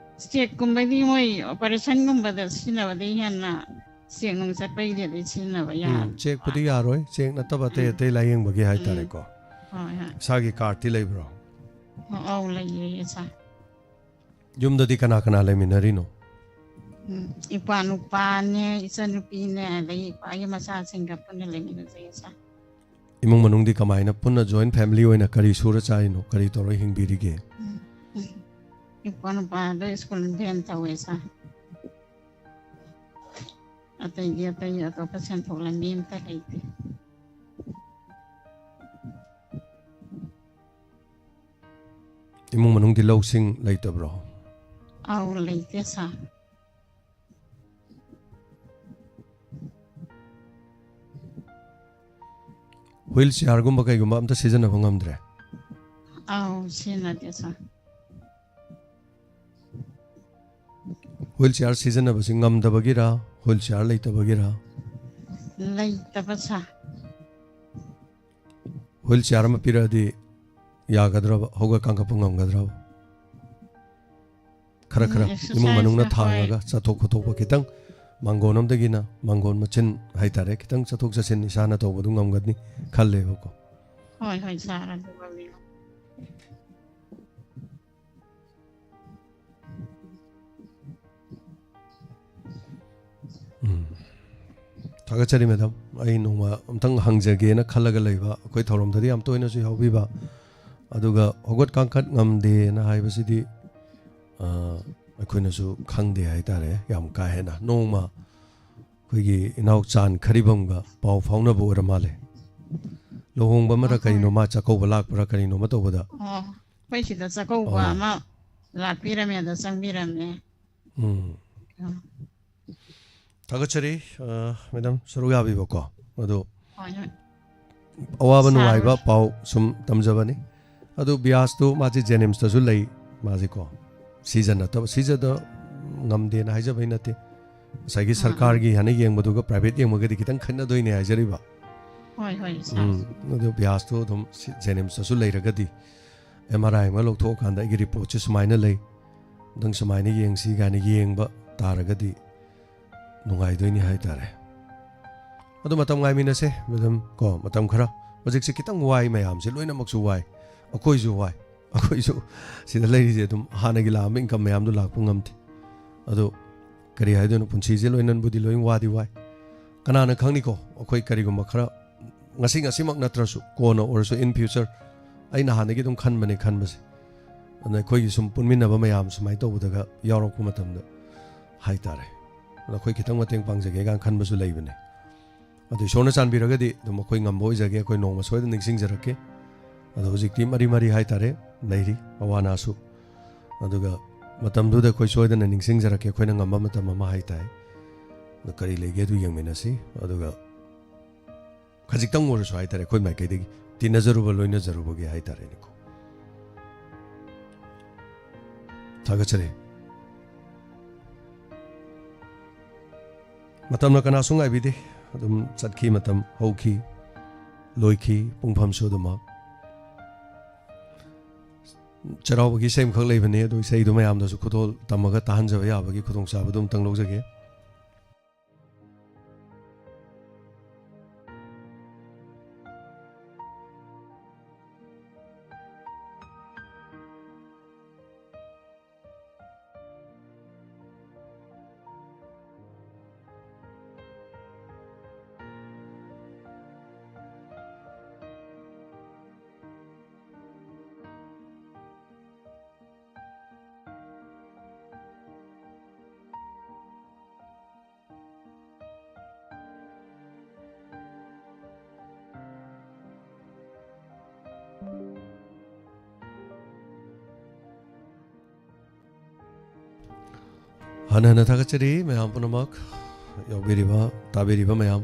ꯆꯦꯛꯀꯨꯝꯕꯗꯤ ꯃꯣꯏ ꯑꯣꯄꯔꯦꯁꯟꯒꯨꯝꯕꯗ ꯁꯤꯖꯤꯟꯅꯕꯗꯤ ꯍꯦꯟꯅ ꯆꯦꯛ ꯅꯨꯡ ꯆꯠꯄꯒꯤꯗꯤ ꯑꯗꯨꯗꯤ ꯁꯤꯖꯤꯟꯅꯕ ꯎꯝ, ꯌꯥꯔꯣꯏ꯫ ꯆꯦꯛꯄꯨꯗꯤ ꯌꯥꯔꯣꯏ, ꯆꯦꯛ ꯅꯠꯇꯕ ꯑꯇꯩ ꯑꯇꯩ ꯂꯥꯏꯌꯦꯡꯕꯒꯤ ꯍꯥꯏꯇꯥꯔꯦꯀꯣ꯫ ꯍꯣꯏ, ꯍꯣꯏ꯫ ꯏꯁꯥꯒꯤ ꯀꯥꯔꯗꯇꯤ ꯂꯩꯕ꯭ꯔꯣ? ꯑꯧ, ꯂꯩꯌꯦ, ꯁꯥꯔ꯫ ꯌꯨꯝꯗꯗꯤ ꯀꯅꯥ ꯀꯅꯥ ꯂꯩꯃꯤꯟꯅꯔꯤꯅꯣ? ꯎꯝ, ꯏꯄꯥ ꯅꯨꯄꯥꯅꯦ, ꯏꯆꯟꯅꯨꯄꯤꯅꯦ, ꯑꯗꯩ ꯏꯄꯥꯒꯤ ꯃꯆꯥꯁꯤꯡꯒ ꯄꯨꯟꯅ ꯂꯩꯃꯤꯟꯅꯖꯩ, ꯁꯥꯔ꯫ ꯏꯃꯨꯡ ꯃꯅꯨꯡꯗꯤ ꯀꯃꯥꯏꯅ ꯄꯨꯟꯅ ꯖꯣꯏꯟ ꯐꯦꯃꯤꯂꯤ ꯑꯣꯏꯅ ꯀꯔꯤ ꯁꯨꯔ ꯆꯥꯔꯤꯅꯣ? ꯀꯔꯤ ꯇꯧꯔ ꯍꯤꯡꯕꯤꯔꯤꯒꯦ? ꯎꯝ, ꯎꯝ꯫ ꯏꯄ꯭ꯋꯥ ꯅꯨꯄꯥꯗꯣ ꯁ꯭ꯀꯨꯜ ꯚꯦꯟ ꯇꯧꯋꯦ ꯁꯥꯔ꯫ ꯑꯇꯩꯗꯤ ꯑꯇꯩ ꯑꯇꯣꯞꯄ ꯁꯦꯟꯊꯣꯛ ꯂꯝꯕꯤ ꯑꯝꯇ ꯂꯩꯇꯦ꯫ ꯏꯃꯨꯡ ꯃꯅꯨꯡꯗꯤ ꯂꯧꯁꯤꯡ ꯂꯩꯇꯕ꯭ꯔꯣ? ꯑꯧ, ꯂꯩꯇꯦ ꯁꯥꯔ꯫ ꯍ꯭ꯋꯤꯜ ꯆꯤꯌꯥꯔꯒꯨꯝꯕ ꯀꯩꯒꯨꯝꯕ ꯑꯝꯇ ꯁꯤꯖꯤꯟꯅꯕ ꯉꯝꯗ꯭ꯔꯦ? ꯑꯧ, ꯁꯤꯖꯤꯟꯅꯗꯦ ꯁꯥꯔ꯫ ꯍ꯭ꯋꯤꯜ ꯆꯤꯌꯥꯔ ꯁꯤꯖꯤꯟꯅꯕꯁꯤ ꯉꯝꯗꯕꯒꯤꯔ, ꯍ꯭ꯋꯤꯜ ꯆꯤꯌꯥꯔ ꯂꯩꯇꯕꯒꯤꯔ? ꯂꯩꯇꯕ ꯁꯥꯔ꯫ ꯍ꯭ꯋꯤꯜ ꯆꯤꯌꯥꯔ ꯑꯃ ꯄꯤꯔꯛꯑꯗꯤ ꯌꯥꯒꯗ꯭ꯔꯕ? ꯍꯧꯒꯠ ꯀꯥꯡꯈꯠꯄ ꯉꯝꯒꯗ꯭ꯔꯕ? ꯈꯔ ꯈꯔ ꯎꯝ, ꯏꯃꯨꯡ ꯃꯅꯨꯡꯅ exercise ꯍꯣꯏ꯫ ꯊꯥꯡꯉꯒ ꯆꯠꯊꯣꯛ ꯈꯣꯠꯇꯣꯛꯄ ꯈꯤꯇꯪ, ꯃꯥꯡꯒꯣꯟ ꯑꯝꯗꯒꯤꯅ ꯃꯥꯡꯒꯣꯟ ꯃꯆꯤꯟ ꯍꯥꯏꯇꯥꯔꯦ, ꯈꯤꯇꯪ ꯆꯠꯊꯣꯛ ꯆꯠꯁꯤꯟ ꯏꯁꯥꯅ ꯇꯧꯕꯗꯨ ꯉꯝꯒꯅꯤ ꯈꯜꯂꯦꯕꯀꯣ꯫ ꯍꯣꯏ, ꯍꯣꯏ, ꯁꯥꯔ, ꯑꯗꯨꯒ ꯃꯤ-, ꯎꯝ꯫ ꯊꯥꯒꯠꯆꯔꯤ ꯃꯦꯗꯥꯝ꯫ ꯑꯩ ꯅꯣꯡꯃ ꯑꯝꯇꯪ ꯍꯪꯖꯒꯦꯅ ꯈꯜꯂꯒ ꯂꯩꯕ, ꯑꯩꯈꯣꯏ ꯊꯧꯔꯝꯗꯗꯤ ꯌꯥꯝ ꯇꯣꯏꯅꯁꯨ ꯌꯥꯎꯕꯤꯕ, ꯑꯗꯨꯒ ꯍꯧꯒꯠ ꯀꯥꯡꯈꯠ ꯉꯝꯗꯦꯅ ꯍꯥꯏꯕꯁꯤꯗꯤ, ꯑ, ꯑꯩꯈꯣꯏꯅꯁꯨ ꯈꯪꯗꯦ ꯍꯥꯏꯇꯥꯔꯦ ꯌꯥꯝ ꯀꯥ ꯍꯦꯟꯅ꯫ ꯅꯣꯡꯃ ꯑꯩꯈꯣꯏꯒꯤ ꯏꯅꯥꯎ ꯆꯥꯟ ꯈꯔꯤꯕꯝꯒ ꯄꯥꯎ ꯐꯥꯎꯅꯕ ꯑꯣꯏꯔ ꯃꯥꯜꯂꯦ꯫ ꯂꯨꯍꯣꯡꯕ ꯑꯃꯔ ꯑꯍꯣꯏ꯫ ꯀꯔꯤꯅꯣ, ꯃꯥ ꯆꯥꯛꯀꯧꯕ ꯂꯥꯛꯄ꯭ꯔꯥ ꯀꯔꯤꯅꯣꯃ ꯇꯧꯕꯗ꯫ ꯑꯣ, ꯑꯩꯈꯣꯏ ꯁꯤꯗ ꯆꯥꯛꯀꯧꯕ ꯑꯣ꯫ ꯑꯃ ꯂꯥꯛꯄꯤꯔꯝꯃꯦ, ꯑꯗ ꯆꯪꯕꯤꯔꯝꯃꯦ꯫ ꯎꯝ꯫ ꯑ, ꯊꯥꯒꯠꯆꯔꯤ, ꯑ, ꯃꯦꯗꯥꯝ, ꯁꯔꯨꯛ ꯌꯥꯕꯤꯕꯀꯣ꯫ ꯑꯗꯣ ꯍꯣꯏ, ꯍꯣꯏ꯫ ꯑꯋꯥꯕ ꯁꯥꯔ ꯅꯨꯡꯉꯥꯏꯕ ꯍꯣꯏ꯫ ꯄꯥꯎ ꯁꯨꯝ ꯇꯝꯖꯕꯅꯤ꯫ ꯑꯗꯨ ꯕꯤꯌꯥꯁꯇꯨ ꯃꯥꯁꯦ ꯖꯦꯅꯤꯝꯁꯇꯁꯨ ꯂꯩ, ꯃꯥꯁꯦꯀꯣ꯫ ꯁꯤꯖ ꯅꯠꯇꯕ, ꯁꯤꯖꯗ ꯉꯝꯗꯦꯅ ꯍꯥꯏꯖꯕꯩ ꯅꯠꯇꯦ꯫ ꯉꯁꯥꯏꯒꯤ ꯑꯥ, ꯑꯥ꯫ ꯁꯔꯀꯥꯔꯒꯤ ꯍꯥꯏꯅ ꯌꯦꯡꯕꯗꯨꯒ ꯄ꯭ꯔꯥꯏꯚꯦꯠ ꯌꯦꯡꯕꯒꯗꯤ ꯈꯤꯇꯪ ꯈꯦꯠꯅꯗꯣꯏꯅꯦ ꯍꯥꯏꯖꯔꯤꯕ꯫ ꯍꯣꯏ, ꯍꯣꯏ, ꯁꯥꯔ꯫ ꯎꯝ, ꯑꯗꯨ ꯕꯤꯌꯥꯁꯇꯣ ꯑꯗꯨꯝ ꯁꯤ-, ꯖꯦꯅꯤꯝꯁꯇꯁꯨ ꯂꯩꯔꯒꯗꯤ, ꯑꯦꯝ ꯑꯥꯔ ꯑꯥꯏ ꯑꯃ ꯂꯧꯊꯣꯛꯑꯀꯥꯟꯗ ꯑꯩꯒꯤ ꯔꯤꯄꯣꯔꯠꯁꯦ ꯁꯨꯃꯥꯏꯅ ꯂꯩ, ꯅꯪ ꯁꯨꯃꯥꯏꯅ ꯌꯦꯡꯁꯤ ꯀꯥꯏꯅ ꯌꯦꯡꯕ ꯇꯥꯔꯒꯗꯤ ꯅꯨꯡꯉꯥꯏꯗꯣꯏꯅꯤ ꯍꯥꯏꯇꯥꯔꯦ꯫ ꯑꯗꯨ ꯃꯇꯝ ꯉꯥꯏꯃꯤꯟꯅꯁꯦ, ꯃꯦꯗꯥꯝ, ꯀꯣ, ꯃꯇꯝ ꯈꯔ꯫ ꯍꯧꯖꯤꯛꯁꯦ ꯈꯤꯇꯪ ꯋꯥꯏ, ꯃꯌꯥꯝꯁꯦ ꯂꯣꯏꯅꯃꯛꯁꯨ ꯋꯥꯏ, ꯑꯩꯈꯣꯏꯁꯨ ꯋꯥꯏ꯫ ꯑꯩꯈꯣꯏꯁꯨ ꯁꯤꯗ ꯂꯩꯔꯤꯁꯦ ꯑꯗꯨꯝ ꯍꯥꯟꯅꯒꯤ ꯂꯥꯛꯑꯝꯕ ꯏꯟꯀꯝ ꯃꯌꯥꯝꯗꯣ ꯂꯥꯛꯄ ꯉꯝꯗꯦ꯫ ꯑꯗꯣ ꯀꯔꯤ ꯍꯥꯏꯗꯣꯏꯅꯣ, ꯄꯨꯟꯁꯤꯁꯦ ꯂꯣꯏꯅꯕꯨꯗꯤ ꯂꯣꯏ ꯋꯥꯗꯤ ꯋꯥꯏ꯫ ꯀꯅꯥꯅ ꯈꯪꯅꯤꯀꯣ, ꯑꯩꯈꯣꯏ ꯀꯔꯤꯒꯨꯝꯕ ꯈꯔ ꯉꯁꯤ ꯉꯁꯤꯃꯛ ꯅꯠꯇ꯭ꯔꯁꯨ ꯀꯣꯟꯅ ꯑꯣꯏꯔꯁꯨ, in future, ꯑꯩꯅ ꯍꯥꯟꯅꯗꯒꯤ ꯑꯗꯨꯝ ꯈꯟꯕꯅꯦ ꯈꯟꯕꯁꯦ꯫ ꯑꯗꯨꯅ ꯑꯩꯈꯣꯏꯒꯤ ꯁꯨꯝ ꯄꯨꯟꯃꯤꯟꯅꯕ ꯃꯌꯥꯝ ꯁꯨꯃꯥꯏꯅ ꯇꯧꯕꯗꯒ ꯌꯥꯎꯔꯛꯄ ꯃꯇꯝꯗ ꯍꯥꯏꯇꯥꯔꯦ, ꯑꯗ ꯑꯩꯈꯣꯏ ꯈꯤꯇꯪ ꯃꯇꯦꯡ ꯄꯥꯡꯖꯒꯦ ꯀꯥꯏꯅ ꯈꯟꯕꯁꯨ ꯂꯩꯕꯅꯦ꯫ ꯑꯗꯣ ꯏꯁꯣꯔꯅ ꯆꯥꯟꯕꯤꯔꯒꯗꯤ ꯑꯗꯨꯝ ꯑꯩꯈꯣꯏ ꯉꯝꯕ ꯑꯣꯏꯖꯒꯦ, ꯑꯩꯈꯣꯏ ꯅꯣꯡꯃ ꯁꯣꯏꯗꯅ ꯅꯤꯡꯁꯤꯡꯖꯔꯛꯀꯦ꯫ ꯑꯗꯣ ꯍꯧꯖꯤꯛꯇꯤ ꯃꯔꯤ ꯃꯔꯤ ꯍꯥꯏꯇꯥꯔꯦ ꯂꯩꯔꯤ ꯑꯋꯥ ꯑꯅꯥꯁꯨ꯫ ꯑꯗꯨꯒ ꯃꯇꯝꯗꯨꯗ ꯑꯩꯈꯣꯏ ꯁꯣꯏꯗꯅ ꯅꯤꯡꯁꯤꯡꯖꯔꯛꯀꯦ, ꯑꯩꯈꯣꯏꯅ ꯉꯝꯕ ꯃꯇꯝ ꯑꯃ ꯍꯥꯏꯇꯥꯔꯦ꯫ ꯑꯗꯣ ꯀꯔꯤ ꯂꯩꯒꯦ ꯑꯗꯨ ꯌꯦꯡꯃꯤꯟꯅꯁꯤ꯫ ꯑꯗꯨꯒ ꯈꯖꯤꯛꯇꯪ ꯑꯣꯏꯔꯁꯨ ꯍꯥꯏꯇꯥꯔꯦ, ꯑꯩꯈꯣꯏ ꯃꯥꯏꯀꯩꯗꯒꯤ ꯇꯤꯟꯅꯖꯔꯨꯕ, ꯂꯣꯏꯅꯖꯔꯨꯕꯒꯤ ꯍꯥꯏꯇꯥꯔꯦꯅꯦꯀꯣ꯫ ꯊꯥꯒꯠꯆꯔꯤ꯫ ꯃꯇꯝꯅ ꯀꯅꯥꯁꯨ ꯉꯥꯏꯕꯤꯗꯦ, ꯑꯗꯨꯝ ꯆꯠꯈꯤ, ꯃꯇꯝ ꯍꯧꯈꯤ, ꯂꯣꯏꯈꯤ, ꯄꯨꯡꯐꯝꯁꯨ ꯑꯗꯨꯃꯛ꯫ ꯆꯩꯔꯥꯎꯕꯒꯤ ꯏꯁꯩ ꯑꯃꯈꯛ ꯂꯩꯕꯅꯦ, ꯑꯗꯨ ꯏꯁꯩꯗꯨ ꯃꯌꯥꯝꯗꯁꯨ ꯈꯨꯗꯣꯜ ꯇꯝꯃꯒ ꯇꯥꯍꯟꯖꯕ ꯌꯥꯕꯒꯤ ꯈꯨꯗꯣꯡꯆꯥꯕꯗꯨ ꯑꯃꯇꯪ ꯂꯧꯖꯒꯦ꯫ ꯍꯟꯅ ꯍꯟꯅ ꯊꯥꯒꯠꯆꯔꯤ ꯃꯌꯥꯝ ꯄꯨꯝꯅꯃꯛ, ꯌꯥꯎꯕꯤꯔꯤꯕ, ꯇꯥꯕꯤꯔꯤꯕ ꯃꯌꯥꯝ꯫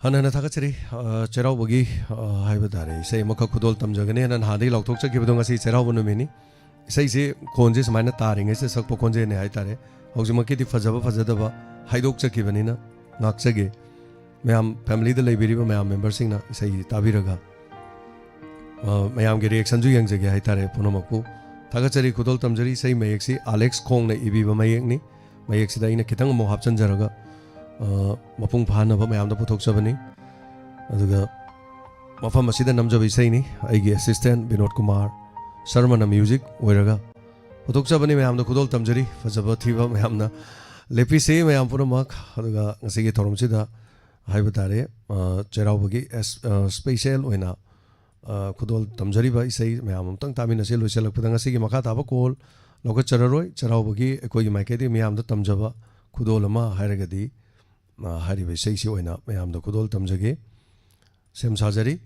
ꯍꯟꯅ ꯍꯟꯅ ꯊꯥꯒꯠꯆꯔꯤ꯫ ꯑ, ꯆꯩꯔꯥꯎꯕꯒꯤ, ꯑ, ꯍꯥꯏꯕ ꯇꯥꯔꯦ, ꯏꯁꯩ ꯑꯃꯈꯛ ꯈꯨꯗꯣꯜ ꯇꯝꯖꯒꯅꯤ ꯍꯥꯏꯅ ꯅꯍꯥꯟꯗꯒꯤ ꯂꯥꯎꯊꯣꯛꯆꯈꯤꯕꯗꯣ ꯉꯁꯤ ꯆꯩꯔꯥꯎꯕ ꯅꯨꯃꯤꯠꯅꯤ꯫ ꯏꯁꯩꯁꯤ ꯈꯣꯟꯁꯦ ꯁꯨꯃꯥꯏꯅ ꯇꯥꯔꯤꯉꯩꯁꯤꯗ ꯁꯛꯄ ꯈꯣꯟꯖꯦꯜꯅꯤ ꯍꯥꯏꯇꯥꯔꯦ꯫ ꯍꯧꯖꯤꯛꯃꯛꯀꯤꯗꯤ ꯐꯖꯕ ꯐꯖꯗꯕ ꯍꯥꯏꯗꯣꯛꯆꯈꯤꯕꯅꯤꯅ ꯉꯥꯛꯆꯒꯦ꯫ ꯃꯌꯥꯝ, ꯐꯦꯃꯤꯂꯤꯗ ꯂꯩꯕꯤꯔꯤꯕ ꯃꯌꯥꯝ ꯃꯦꯝꯕꯔꯁꯤꯡꯅ ꯏꯁꯩ ꯇꯥꯕꯤꯔꯒ, ꯑ, ꯃꯌꯥꯝꯒꯤ ꯔꯤꯌꯦꯛꯁꯟꯁꯨ ꯌꯦꯡꯖꯒꯦ ꯍꯥꯏꯇꯥꯔꯦ꯫ ꯄꯨꯝꯅꯃꯛꯄꯨ ꯊꯥꯒꯠꯆꯔꯤ, ꯈꯨꯗꯣꯜ ꯇꯝꯖꯔꯤ꯫ ꯏꯁꯩ ꯃꯌꯦꯛꯁꯤ ꯑꯂꯦꯛꯁ ꯈꯣꯡꯅ ꯏꯕꯤꯕ ꯃꯌꯦꯛꯅꯤ꯫ ꯃꯌꯦꯛꯁꯤꯗ ꯑꯩꯅ ꯈꯤꯇꯪ ꯑꯃꯨꯛ ꯍꯥꯞꯆꯤꯟꯖꯔꯒ, ꯑ, ꯃꯄꯨꯡ ꯐꯥꯅꯕ ꯃꯌꯥꯝꯗ ꯄꯨꯊꯣꯛꯆꯕꯅꯤ꯫ ꯑꯗꯨꯒ ꯃꯐꯝ ꯑꯁꯤꯗ ꯅꯝꯖꯕ ꯏꯁꯩꯅꯤ꯫ ꯑꯩꯒꯤ ꯑꯦꯁꯤꯁꯇꯦꯟ ꯕꯤꯅꯣꯗ ꯀꯨꯃꯥꯔ ꯁꯔꯃꯅ ꯃ꯭ꯌꯨꯖꯤꯛ ꯑꯣꯏꯔꯒ ꯄꯨꯊꯣꯛꯆꯕꯅꯤ꯫ ꯃꯌꯥꯝꯗ ꯈꯨꯗꯣꯜ ꯇꯝꯖꯔꯤ꯫ ꯐꯖꯕ ꯊꯤꯕ ꯃꯌꯥꯝꯅ ꯂꯦꯞꯄꯤꯁꯤ, ꯃꯌꯥꯝ ꯄꯨꯝꯅꯃꯛ꯫ ꯑꯗꯨꯒ ꯉꯁꯤꯒꯤ ꯊꯧꯔꯝꯁꯤꯗ ꯍꯥꯏꯕ ꯇꯥꯔꯦ, ꯑ, ꯆꯩꯔꯥꯎꯕꯒꯤ ꯑꯦꯁ-, ꯑ, ꯁ꯭ꯄꯦꯁꯦꯜ ꯑꯣꯏꯅ, ꯑ, ꯈꯨꯗꯣꯜ ꯇꯝꯖꯔꯤꯕ ꯏꯁꯩ ꯃꯌꯥꯝ ꯑꯃꯨꯛꯇꯪ ꯇꯥꯃꯤꯟꯅꯁꯤ꯫ ꯂꯣꯏꯁꯤꯜꯂꯛꯄꯗ ꯉꯁꯤꯒꯤ ꯃꯈꯥ ꯇꯥꯕ ꯀꯣꯜ ꯂꯧꯈꯠꯆꯔꯔꯣꯏ꯫ ꯆꯩꯔꯥꯎꯕꯒꯤ ꯑꯩꯈꯣꯏꯒꯤ ꯃꯥꯏꯀꯩꯗꯒꯤ ꯃꯌꯥꯝꯗ ꯇꯝꯖꯕ ꯈꯨꯗꯣꯜ ꯑꯃ ꯍꯥꯏꯔꯒꯗꯤ, ꯑ, ꯍꯥꯏꯔꯤꯕ ꯏꯁꯩꯁꯤ ꯑꯣꯏꯅ ꯃꯌꯥꯝꯗ ꯈꯨꯗꯣꯜ ꯇꯝꯖꯒꯦ꯫ ꯁꯦꯝ ꯁꯥꯖꯔꯤ꯫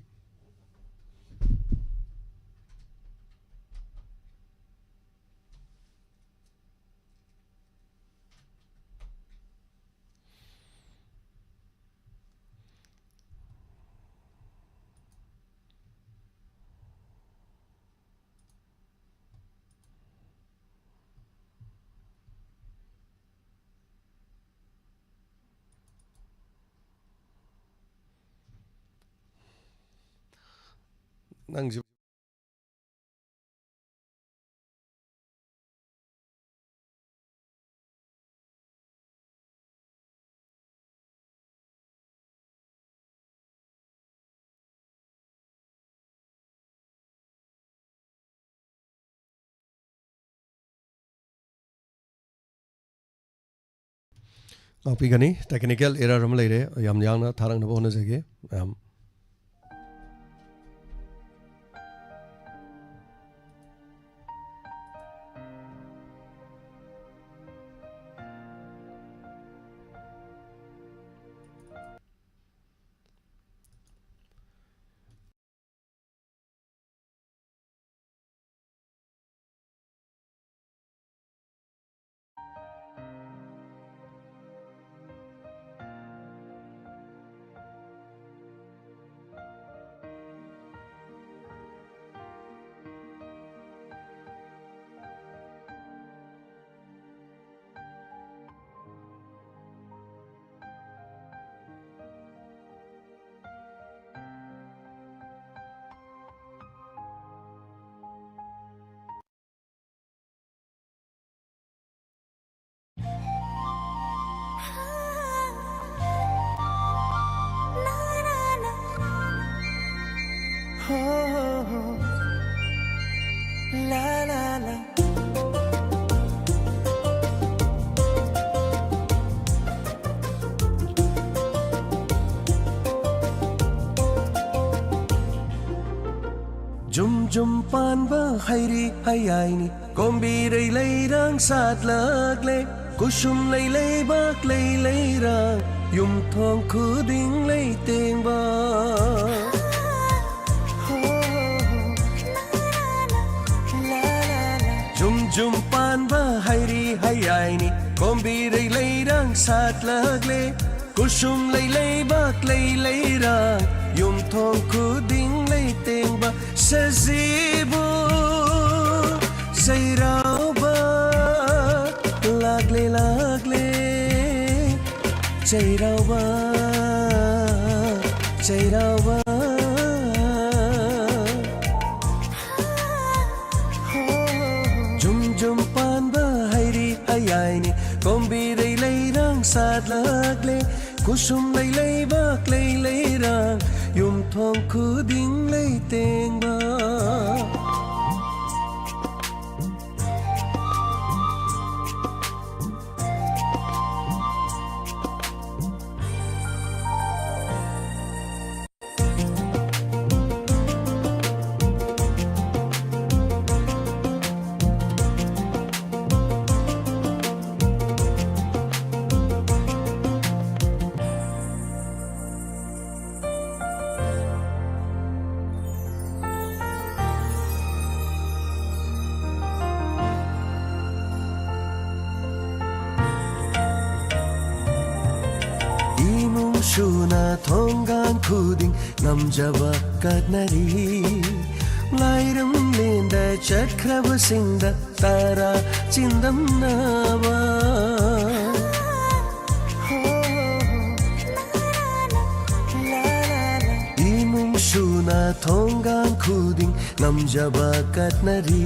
ꯅꯪꯁꯨ ꯉꯥꯛꯄꯤꯒꯅꯤ꯫ Technical error ꯑꯃ ꯂꯩꯔꯦ, ꯌꯥꯝ ꯌꯥꯡꯅ ꯊꯥꯔꯛꯅꯕ ꯍꯣꯠꯅꯖꯒꯦ ꯃꯌꯥꯝ꯫ La la la. ꯖꯨꯝ ꯖꯨꯝ ꯄꯥꯟꯕ ꯍꯩꯔꯤ ꯍꯩꯌꯥꯏꯅꯤ, ꯀꯣꯝꯕꯤꯔꯩ ꯂꯩꯔꯥꯡ ꯁꯥꯠꯂꯛꯂꯦ꯫ ꯀꯨꯁꯨꯝ ꯂꯩ ꯂꯩꯕꯥꯛ ꯂꯩ ꯂꯩꯔꯥꯡ, ꯌꯨꯝꯊꯣꯡ ꯈꯨꯗꯤꯡ ꯂꯩ ꯇꯦꯡꯕ꯫ ꯖꯨꯝ ꯖꯨꯝ ꯄꯥꯟꯕ ꯍꯩꯔꯤ ꯍꯩꯌꯥꯏꯅꯤ, ꯀꯣꯝꯕꯤꯔꯩ ꯂꯩꯔꯥꯡ ꯁꯥꯠꯂꯛꯂꯦ꯫ ꯀꯨꯁꯨꯝ ꯂꯩ ꯂꯩꯕꯥꯛ ꯂꯩ ꯂꯩꯔꯥꯡ, ꯌꯨꯝꯊꯣꯡ ꯈꯨꯗꯤꯡ ꯂꯩ ꯇꯦꯡꯕ꯫ ꯁꯖꯤꯕꯨ ꯆꯩꯔꯥꯎꯕ ꯂꯥꯛꯂꯦ ꯂꯥꯛꯂꯦ꯫ ꯆꯩꯔꯥꯎꯕ, ꯆꯩꯔꯥꯎꯕ꯫ ꯖꯨꯝ ꯖꯨꯝ ꯄꯥꯟꯕ ꯍꯩꯔꯤ ꯍꯩꯌꯥꯏꯅꯤ, ꯀꯣꯝꯕꯤꯔꯩ ꯂꯩꯔꯥꯡ ꯁꯥꯠꯂꯛꯂꯦ꯫ ꯀꯨꯁꯨꯝ ꯂꯩ ꯂꯩꯕꯥꯛ ꯂꯩ ꯂꯩꯔꯥꯡ, ꯌꯨꯝꯊꯣꯡ ꯈꯨꯗꯤꯡ ꯂꯩ ꯇꯦꯡꯕ꯫ ꯏꯃꯨꯡ ꯁꯨꯅ ꯊꯣꯡꯒꯥꯟ ꯈꯨꯗꯤꯡ ꯉꯝꯖꯕ ꯀꯠꯅꯔꯤ꯫ ꯂꯥꯏꯔꯝꯂꯦꯟꯗ ꯆꯠꯈ꯭ꯔꯕꯁꯤꯡꯗ ꯇꯔꯥ ꯆꯤꯟꯗꯝꯅꯕ꯫ ꯏꯃꯨꯡ ꯁꯨꯅ ꯊꯣꯡꯒꯥꯟ ꯈꯨꯗꯤꯡ ꯉꯝꯖꯕ ꯀꯠꯅꯔꯤ꯫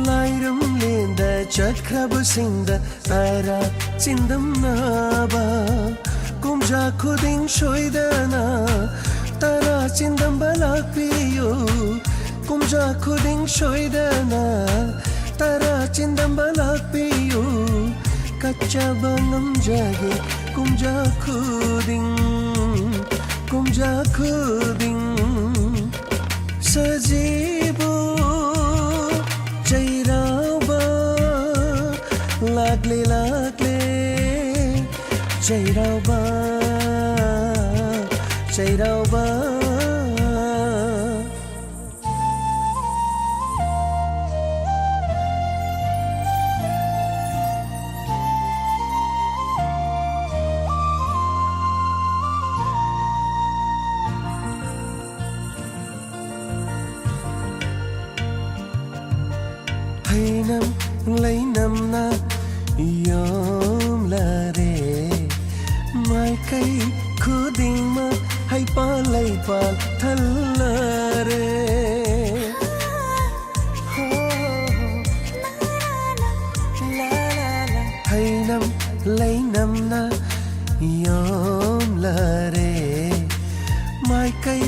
ꯂꯥꯏꯔꯝꯂꯦꯟꯗ ꯆꯠꯈ꯭ꯔꯕꯁꯤꯡꯗ ꯇꯔꯥ ꯆꯤꯟꯗꯝꯅꯕ꯫ ꯀꯨꯝꯖꯥ ꯈꯨꯗꯤꯡ ꯁꯣꯏꯗꯅ ꯇꯔꯥ ꯆꯤꯟꯗꯝꯕ ꯂꯥꯛꯄꯤꯌꯨ, ꯀꯨꯝꯖꯥ ꯈꯨꯗꯤꯡ ꯁꯣꯏꯗꯅ꯫ ꯇꯔꯥ ꯆꯤꯟꯗꯝꯕ ꯂꯥꯛꯄꯤꯌꯨ, ꯀꯠꯆꯕ ꯉꯝꯖꯒꯦ ꯀꯨꯝꯖꯥ ꯈꯨꯗꯤꯡ, ꯀꯨꯝꯖꯥ ꯈꯨꯗꯤꯡ꯫ ꯁꯖꯤꯕꯨ ꯆꯩꯔꯥꯎꯕ ꯂꯥꯛꯂꯦ, ꯂꯥꯛꯂꯦ꯫ ꯆꯩꯔꯥꯎꯕ, ꯆꯩꯔꯥꯎꯕ꯫ ꯍꯩꯅꯝ ꯂꯩꯅꯝꯅ ꯌꯣꯝꯂꯔꯦ, ꯃꯥꯏꯀꯩ ꯈꯨꯗꯤꯡꯃꯛ ꯍꯩꯄꯥꯜ ꯂꯩꯄꯥꯜ ꯊꯜꯂꯔꯦ꯫ ꯍꯩꯅꯝ ꯂꯩꯅꯝꯅ ꯌꯣꯝꯂꯔꯦ, ꯃꯥꯏꯀꯩ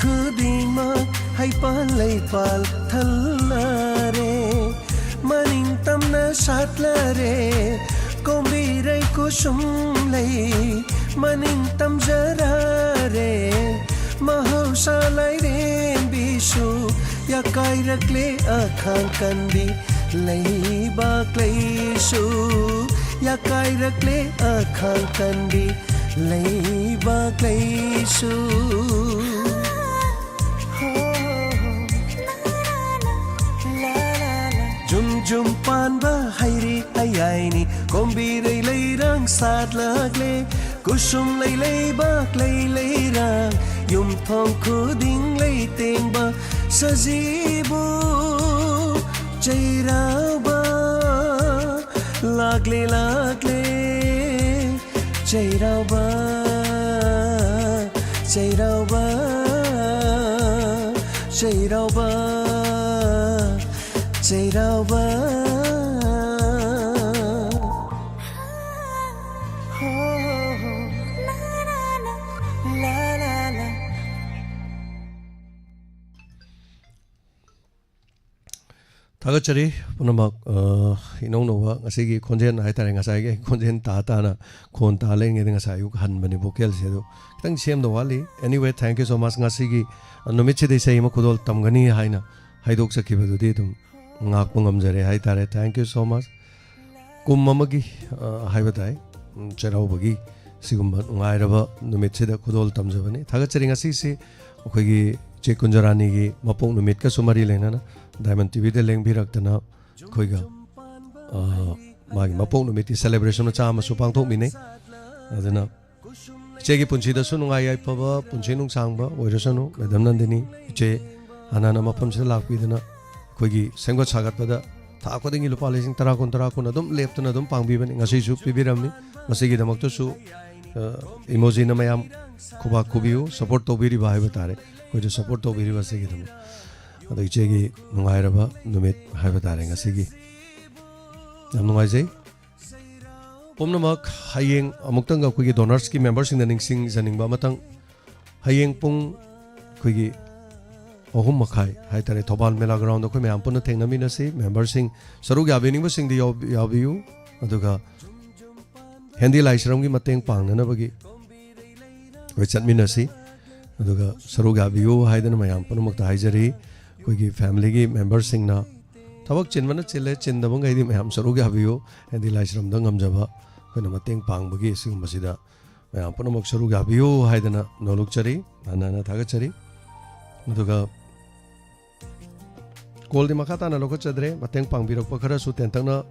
ꯈꯨꯗꯤꯡꯃꯛ ꯍꯩꯄꯥꯜ ꯂꯩꯄꯥꯜ ꯊꯜꯂꯔꯦ꯫ ꯃꯅꯤꯡ ꯇꯝꯅ ꯁꯥꯠꯂꯔꯦ ꯀꯣꯝꯕꯤꯔꯩ ꯀꯨꯁꯨꯝ ꯂꯩ, ꯃꯅꯤꯡ ꯇꯝꯖꯔꯔꯦ ꯃꯍꯧꯁꯥ ꯂꯥꯏꯔꯦꯝꯕꯤꯁꯨ꯫ ꯌꯥꯀꯥꯏꯔꯛꯂꯦ ꯑꯈꯥꯡ ꯀꯟꯕꯤ ꯂꯩꯕꯥꯛ ꯂꯩꯁꯨ, ꯌꯥꯀꯥꯏꯔꯛꯂꯦ ꯑꯈꯥꯡ ꯀꯟꯕꯤ ꯂꯩꯕꯥꯛ ꯂꯩꯁꯨ꯫ ꯖꯨꯝ ꯖꯨꯝ ꯄꯥꯟꯕ ꯍꯩꯔꯤ ꯍꯌꯥꯏꯅꯤ, ꯀꯣꯝꯕꯤꯔꯩ ꯂꯩꯔꯥꯡ ꯁꯥꯠꯂꯛꯂꯦ꯫ ꯀꯨꯁꯨꯝ ꯂꯩ ꯂꯩꯕꯥꯛ ꯂꯩ ꯂꯩꯔꯥꯡ, ꯌꯨꯝꯊꯣꯡ ꯈꯨꯗꯤꯡ ꯂꯩ ꯇꯦꯡꯕ ꯁꯖꯤꯕꯨ ꯆꯩꯔꯥꯎꯕ꯫ ꯂꯥꯛꯂꯦ, ꯂꯥꯛꯂꯦ, ꯆꯩꯔꯥꯎꯕ, ꯆꯩꯔꯥꯎꯕ, ꯆꯩꯔꯥꯎꯕ, ꯆꯩꯔꯥꯎꯕ꯫ ꯊꯥꯒꯠꯆꯔꯤ ꯄꯨꯝꯅꯃꯛ꯫ ꯑ, ꯏꯅꯧ ꯅꯧꯕ ꯉꯁꯤꯒꯤ ꯈꯣꯟꯖꯦꯜ ꯍꯥꯏꯇꯥꯔꯦ, ꯉꯁꯥꯏꯒꯤ ꯑꯩ ꯈꯣꯟꯖꯦꯜ ꯇꯥ ꯇꯥꯅ, ꯈꯣꯟ ꯇꯥ ꯂꯩꯔꯤꯉꯩꯗ ꯉꯁꯥꯏ ꯑꯌꯨꯛ ꯍꯟꯕꯅꯤ vocalꯁꯦ, ꯑꯗꯨ ꯈꯤꯇꯪ ꯁꯦꯝꯗꯧ ꯋꯥꯠꯂꯤ꯫ Anyway, thank you so much꯫ ꯉꯁꯤꯒꯤ, ꯑ, ꯅꯨꯃꯤꯠꯁꯤꯗ ꯏꯁꯩ ꯑꯃ ꯈꯨꯗꯣꯜ ꯇꯝꯒꯅꯤ ꯍꯥꯏꯅ ꯍꯥꯏꯗꯣꯛꯆꯈꯤꯕꯗꯨꯗꯤ ꯑꯗꯨꯝ ꯉꯥꯛꯄ ꯉꯝꯖꯔꯦ ꯍꯥꯏꯇꯥꯔꯦ꯫ Thank you so much꯫ ꯀꯨꯝ ꯑꯃꯒꯤ, ꯑ, ꯍꯥꯏꯕ ꯇꯥꯏ, ꯎꯝ, ꯆꯩꯔꯥꯎꯕꯒꯤ ꯁꯤꯒꯨꯝꯕ ꯅꯨꯡꯉꯥꯏꯔꯕ ꯅꯨꯃꯤꯠꯁꯤꯗ ꯈꯨꯗꯣꯜ ꯇꯝꯖꯕꯅꯤ꯫ ꯊꯥꯒꯠꯆꯔꯤ꯫ ꯉꯁꯤꯁꯤ ꯑꯩꯈꯣꯏꯒꯤ ꯏꯆꯦ ꯀꯨꯟꯖꯔꯥꯅꯤꯒꯤ ꯃꯄꯣꯛ ꯅꯨꯃꯤꯠꯀꯁꯨ ꯃꯔꯤ ꯂꯩꯅꯅ Diamond TVꯗ ꯂꯦꯡꯕꯤꯔꯛꯇꯅ ꯑꯩꯈꯣꯏꯒ, ꯑ, ꯃꯥꯒꯤ ꯃꯄꯣꯛ ꯅꯨꯃꯤꯠꯀꯤ celebration ꯃꯆꯥ ꯑꯃꯁꯨ ꯄꯥꯡꯊꯣꯛꯃꯤꯟꯅꯩ꯫ ꯑꯗꯨꯅ ꯏꯆꯦꯒꯤ ꯄꯨꯟꯁꯤꯗꯁꯨ ꯅꯨꯡꯉꯥꯏ ꯌꯥꯏꯐꯕ, ꯄꯨꯟꯁꯤ ꯅꯨꯡꯁꯥꯡꯕ ꯑꯣꯏꯔꯁꯅꯨ꯫ ꯃꯦꯗꯝ ꯅꯟꯗꯤꯅꯤ ꯏꯆꯦ ꯍꯥꯟꯅ ꯍꯥꯟꯅ ꯃꯐꯝꯁꯤꯗ ꯂꯥꯛꯄꯤꯗꯅ ꯑꯩꯈꯣꯏꯒꯤ ꯁꯦꯝꯒꯠ ꯁꯥꯒꯠꯄꯗ ꯊꯥ ꯈꯨꯗꯤꯡꯒꯤ ꯂꯨꯄꯥ ꯂꯤꯁꯤꯡ ꯇꯔꯥ, ꯀꯨꯟ, ꯇꯔꯥ, ꯀꯨꯟ ꯑꯗꯨꯝ ꯂꯦꯞꯇꯅ ꯑꯗꯨꯝ ꯄꯥꯡꯕꯤꯕꯅꯤ꯫ ꯉꯁꯤꯁꯨ ꯄꯤꯕꯤꯔꯝꯃꯤ꯫ ꯃꯁꯤꯒꯤꯗꯃꯛꯇꯁꯨ, ꯑ, ꯏꯃꯣꯖꯤꯅ ꯃꯌꯥꯝ ꯈꯨꯕꯥꯛ ꯈꯨꯕꯤꯌꯨ, support ꯇꯧꯕꯤꯔꯤꯕ ꯍꯥꯏꯕ ꯇꯥꯔꯦ, ꯑꯩꯈꯣꯏꯗ support ꯇꯧꯕꯤꯔꯤꯕ ꯑꯁꯤꯒꯤꯗꯃꯛ꯫ ꯑꯗꯣ ꯏꯆꯦꯒꯤ ꯅꯨꯡꯉꯥꯏꯔꯕ ꯅꯨꯃꯤꯠ ꯍꯥꯏꯕ ꯇꯥꯔꯦ ꯉꯁꯤꯒꯤ꯫ ꯌꯥꯝ ꯅꯨꯡꯉꯥꯏꯖꯩ꯫ ꯄꯨꯝꯅꯃꯛ ꯍꯌꯦꯡ ꯑꯃꯨꯛꯇꯪꯒ ꯑꯩꯈꯣꯏꯒꯤ donorsꯀꯤ memberꯁꯤꯡꯗ ꯅꯤꯡꯁꯤꯡꯖꯅꯤꯡꯕ ꯑꯃꯇꯪ, ꯍꯌꯦꯡ ꯄꯨꯡ ꯑꯩꯈꯣꯏꯒꯤ ꯑꯍꯨꯝ ꯃꯈꯥꯏ ꯍꯥꯏꯇꯥꯔꯦ, ꯊꯧꯕꯥꯜ ꯃꯦꯂꯥ groundꯗ ꯑꯩꯈꯣꯏ ꯃꯌꯥꯝ ꯄꯨꯟꯅ ꯊꯦꯡꯅꯃꯤꯟꯅꯁꯤ꯫ Memberꯁꯤꯡ ꯁꯔꯨꯛ ꯌꯥꯕꯤꯅꯤꯡꯕꯁꯤꯡꯗꯤ ꯌꯥꯎ-, ꯌꯥꯕꯤꯌꯨ꯫ ꯑꯗꯨꯒ ꯍꯦꯟꯗꯤ ꯂꯥꯏꯁ꯭ꯔꯝꯒꯤ ꯃꯇꯦꯡ ꯄꯥꯡꯅꯅꯕꯒꯤ ꯑꯩꯈꯣꯏ ꯆꯠꯃꯤꯟꯅꯁꯤ꯫ ꯑꯗꯨꯒ ꯁꯔꯨꯛ ꯌꯥꯕꯤꯌꯨ ꯍꯥꯏꯗꯅ ꯃꯌꯥꯝ ꯄꯨꯝꯅꯃꯛꯇ ꯍꯥꯏꯖꯔꯤ꯫ ꯑꯩꯈꯣꯏꯒꯤ familyꯒꯤ memberꯁꯤꯡꯅ ꯊꯕꯛ ꯆꯤꯟꯕꯅ ꯆꯤꯜꯂꯦ, ꯆꯤꯟꯗꯕꯉꯩꯗꯤ ꯃꯌꯥꯝ ꯁꯔꯨꯛ ꯌꯥꯕꯤꯌꯨ꯫ ꯍꯦꯟꯗꯤ ꯂꯥꯏꯁ꯭ꯔꯝꯗ ꯉꯝꯖꯕ ꯑꯩꯈꯣꯏꯅ ꯃꯇꯦꯡ ꯄꯥꯡꯕꯒꯤ ꯁꯤꯒꯨꯝꯕꯁꯤꯗ ꯃꯌꯥꯝ ꯄꯨꯝꯅꯃꯛ ꯁꯔꯨꯛ ꯌꯥꯕꯤꯌꯨ ꯍꯥꯏꯗꯅ ꯅꯣꯂꯨꯛꯆꯔꯤ꯫ ꯍꯟꯅ ꯍꯟꯅ ꯊꯥꯒꯠꯆꯔꯤ꯫ ꯑꯗꯨꯒ callꯗꯤ ꯃꯈꯥ ꯇꯥꯅ ꯂꯧꯈꯠꯆꯗ꯭ꯔꯦ꯫ ꯃꯇꯦꯡ ꯄꯥꯡꯕꯤꯔꯛꯄ ꯈꯔꯁꯨ ꯇꯦꯟꯇꯛꯅ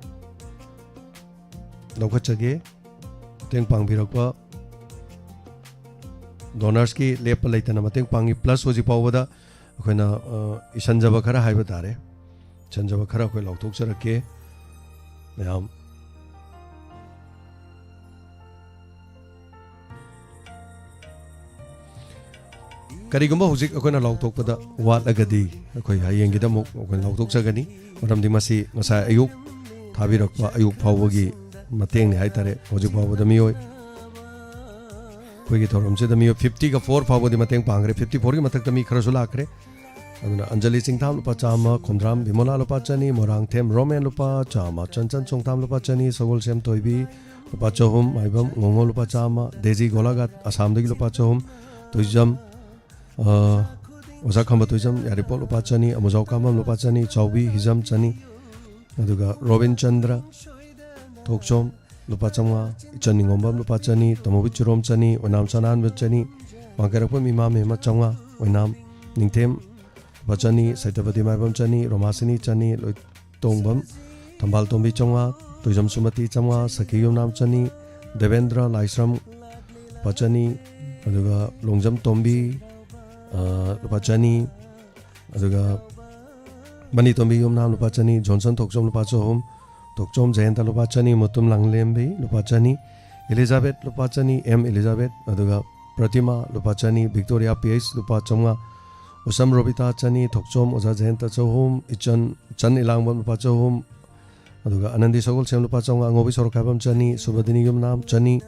ꯂꯧꯈꯠꯆꯒꯦ꯫ ꯃꯇꯦꯡ ꯄꯥꯡꯕꯤꯔꯛꯄ donorsꯀꯤ ꯂꯦꯞꯄ ꯂꯩꯇꯅ ꯃꯇꯦꯡ ꯄꯥꯡꯉꯤ꯫ Plus ꯍꯧꯖꯤꯛ ꯐꯥꯎꯕꯗ ꯑꯩꯈꯣꯏꯅ, ꯑ, ꯏꯁꯟꯖꯕ ꯈꯔ ꯍꯥꯏꯕ ꯇꯥꯔꯦ꯫ ꯏꯁꯟꯖꯕ ꯈꯔ ꯑꯩꯈꯣꯏ ꯂꯥꯎꯊꯣꯛꯆꯔꯛꯀꯦ ꯃꯌꯥꯝ꯫ ꯀꯔꯤꯒꯨꯝꯕ ꯍꯧꯖꯤꯛ ꯑꯩꯈꯣꯏꯅ ꯂꯥꯎꯊꯣꯛꯄꯗ ꯋꯥꯠꯂꯒꯗꯤ ꯑꯩꯈꯣꯏ ꯍꯌꯦꯡꯒꯤꯗꯃꯛ ꯑꯩꯈꯣꯏ ꯂꯥꯎꯊꯣꯛꯆꯒꯅꯤ꯫ ꯃꯔꯝꯗꯤ ꯃꯁꯤ ꯉꯁꯥꯏ ꯑꯌꯨꯛ ꯊꯥꯕꯤꯔꯛꯄ ꯑꯌꯨꯛ ꯐꯥꯎꯕꯒꯤ ꯃꯇꯦꯡꯅꯤ ꯍꯥꯏꯇꯥꯔꯦ꯫ ꯍꯧꯖꯤꯛ ꯐꯥꯎꯕꯗ ꯃꯤꯑꯣꯏ, ꯑꯩꯈꯣꯏꯒꯤ ꯊꯧꯔꯝꯁꯤꯗ ꯃꯤꯑꯣꯏ fiftyꯒ four ꯐꯥꯎꯕꯗꯤ ꯃꯇꯦꯡ ꯄꯥꯡꯈ꯭ꯔꯦ꯫ Fifty fourꯒꯤ ꯃꯊꯛꯇ ꯃꯤ ꯈꯔꯁꯨ ꯂꯥꯛꯈ꯭ꯔꯦ꯫ ꯑꯗꯨꯅ ꯑꯟꯖꯂꯤ ꯆꯤꯡꯊꯥꯝ ꯂꯨꯄꯥ ꯆꯥꯝꯃ, ꯈꯣꯝꯗ꯭ꯔꯥꯝ ꯕꯤꯃꯣꯂꯥ ꯂꯨꯄꯥ ꯆꯅꯤ, ꯃꯣꯏꯔꯥꯡꯊꯦꯝ ꯔꯣꯃꯦꯟ ꯂꯨꯄꯥ ꯆꯥꯝꯃ, ꯆꯟꯆꯟ ꯆꯣꯡꯊꯥꯝ ꯂꯨꯄꯥ ꯆꯅꯤ, ꯁꯒꯣꯜꯁꯦꯝ ꯊꯣꯏꯕꯤ ꯂꯨꯄꯥ ꯆꯍꯨꯝ, ꯃꯥꯏꯕꯝ ꯉꯣꯉꯣ ꯂꯨꯄꯥ ꯆꯥꯝꯃ, ꯗꯦꯖꯤ ꯒꯣꯂꯥꯘꯥꯠ ꯑꯁꯥꯝꯗꯒꯤ ꯂꯨꯄꯥ ꯆꯍꯨꯝ, ꯇꯣꯏꯖꯝ, ꯑ, ꯑꯣꯖꯥ ꯈꯝꯕ ꯇꯣꯏꯖꯝ ꯌꯥꯏꯔꯤꯄꯣꯛ ꯂꯨꯄꯥ ꯆꯅꯤ, ꯑꯃꯨꯖꯥꯎ ꯀꯥꯃꯝ ꯂꯨꯄꯥ ꯆꯅꯤ, ꯆꯥꯎꯕꯤ ꯍꯤꯖꯝ ꯆꯅꯤ, ꯑꯗꯨꯒ ꯔꯣꯕꯤꯟ ꯆꯟꯗ꯭ꯔ ꯊꯣꯛꯆꯣꯝ ꯂꯨꯄꯥ ꯆꯥꯝꯃꯉꯥ, ꯏꯆꯟ ꯅꯤꯉꯣꯝꯕꯝ ꯂꯨꯄꯥ ꯆꯅꯤ, ꯇꯣꯝꯕꯣꯕꯤ ꯆꯤꯔꯣꯝ ꯆꯅꯤ, ꯑꯣꯏꯅꯥꯝ ꯁꯅꯥꯍꯟꯕ ꯆꯅꯤ, ꯋꯥꯡꯈꯩꯔꯛꯄꯝ ꯏꯃꯥ ꯃꯦꯝꯃ ꯆꯥꯝꯃꯉꯥ, ꯑꯣꯏꯅꯥꯝ ꯅꯤꯡꯊꯦꯝ ꯂꯨꯄꯥ ꯆꯅꯤ, ꯁꯩꯇꯄꯇꯤ ꯃꯥꯏꯕꯝ ꯆꯅꯤ, ꯔꯣꯃꯥꯁꯤꯅꯤ ꯆꯅꯤ, ꯂꯣꯏꯇꯣꯡꯕꯝ ꯊꯝꯕꯥꯜ ꯇꯣꯝꯕꯤ ꯆꯥꯝꯃꯉꯥ, ꯇꯣꯏꯖꯝ ꯁꯨꯃꯇꯤ ꯆꯥꯝꯃꯉꯥ, ꯁꯈꯤ ꯌꯨꯝꯅꯥꯝ ꯆꯅꯤ, ꯗꯦꯕꯦꯟꯗ꯭ꯔ ꯂꯥꯏꯁ꯭ꯔꯝ ꯂꯨꯄꯥ ꯆꯅꯤ, ꯑꯗꯨꯒ ꯂꯣꯡꯖꯝ ꯇꯣꯝꯕꯤ, ꯑ, ꯂꯨꯄꯥ ꯆꯅꯤ, ꯑꯗꯨꯒ ꯃꯅꯤ ꯇꯣꯝꯕꯤ ꯌꯨꯝꯅꯥꯝ ꯂꯨꯄꯥ ꯆꯅꯤ, ꯖꯣꯟꯁꯟ ꯊꯣꯛꯆꯣꯝ ꯂꯨꯄꯥ ꯆꯍꯨꯝ, ꯊꯣꯛꯆꯣꯝ ꯖꯌꯦꯟꯇ ꯂꯨꯄꯥ ꯆꯅꯤ, ꯃꯨꯇꯨꯝ ꯂꯥꯡꯂꯦꯝꯕꯤ ꯂꯨꯄꯥ ꯆꯅꯤ, ꯏꯂꯤꯖꯥꯕꯦꯠ ꯂꯨꯄꯥ ꯆꯅꯤ, ꯑꯦꯝ ꯏꯂꯤꯖꯥꯕꯦꯠ, ꯑꯗꯨꯒ ꯄ꯭ꯔꯇꯤꯃꯥ ꯂꯨꯄꯥ ꯆꯅꯤ, ꯚꯤꯛꯇꯣꯔꯤꯌꯥ ꯄꯤ ꯑꯩꯆ ꯂꯨꯄꯥ ꯆꯥꯝꯃꯉꯥ, ꯎꯁꯝ ꯔꯣꯕꯤꯇꯥ ꯆꯅꯤ, ꯊꯣꯛꯆꯣꯝ ꯑꯣꯖꯥ ꯖꯌꯦꯟꯇ ꯆꯍꯨꯝ, ꯏꯆꯟ, ꯏꯆꯟ ꯏꯂꯥꯡꯕꯝ ꯂꯨꯄꯥ ꯆꯍꯨꯝ, ꯑꯗꯨꯒ ꯑꯅꯟꯗꯤ ꯁꯒꯣꯜꯁꯦꯝ ꯂꯨꯄꯥ ꯆꯥꯝꯃꯉꯥ, ꯑꯉꯧꯕꯤ ꯁꯣꯔꯣꯛꯈꯥꯏꯕꯝ ꯆꯅꯤ, ꯁꯨꯕꯗꯤꯅꯤ ꯌꯨꯝꯅꯥꯝ ꯆꯅꯤ,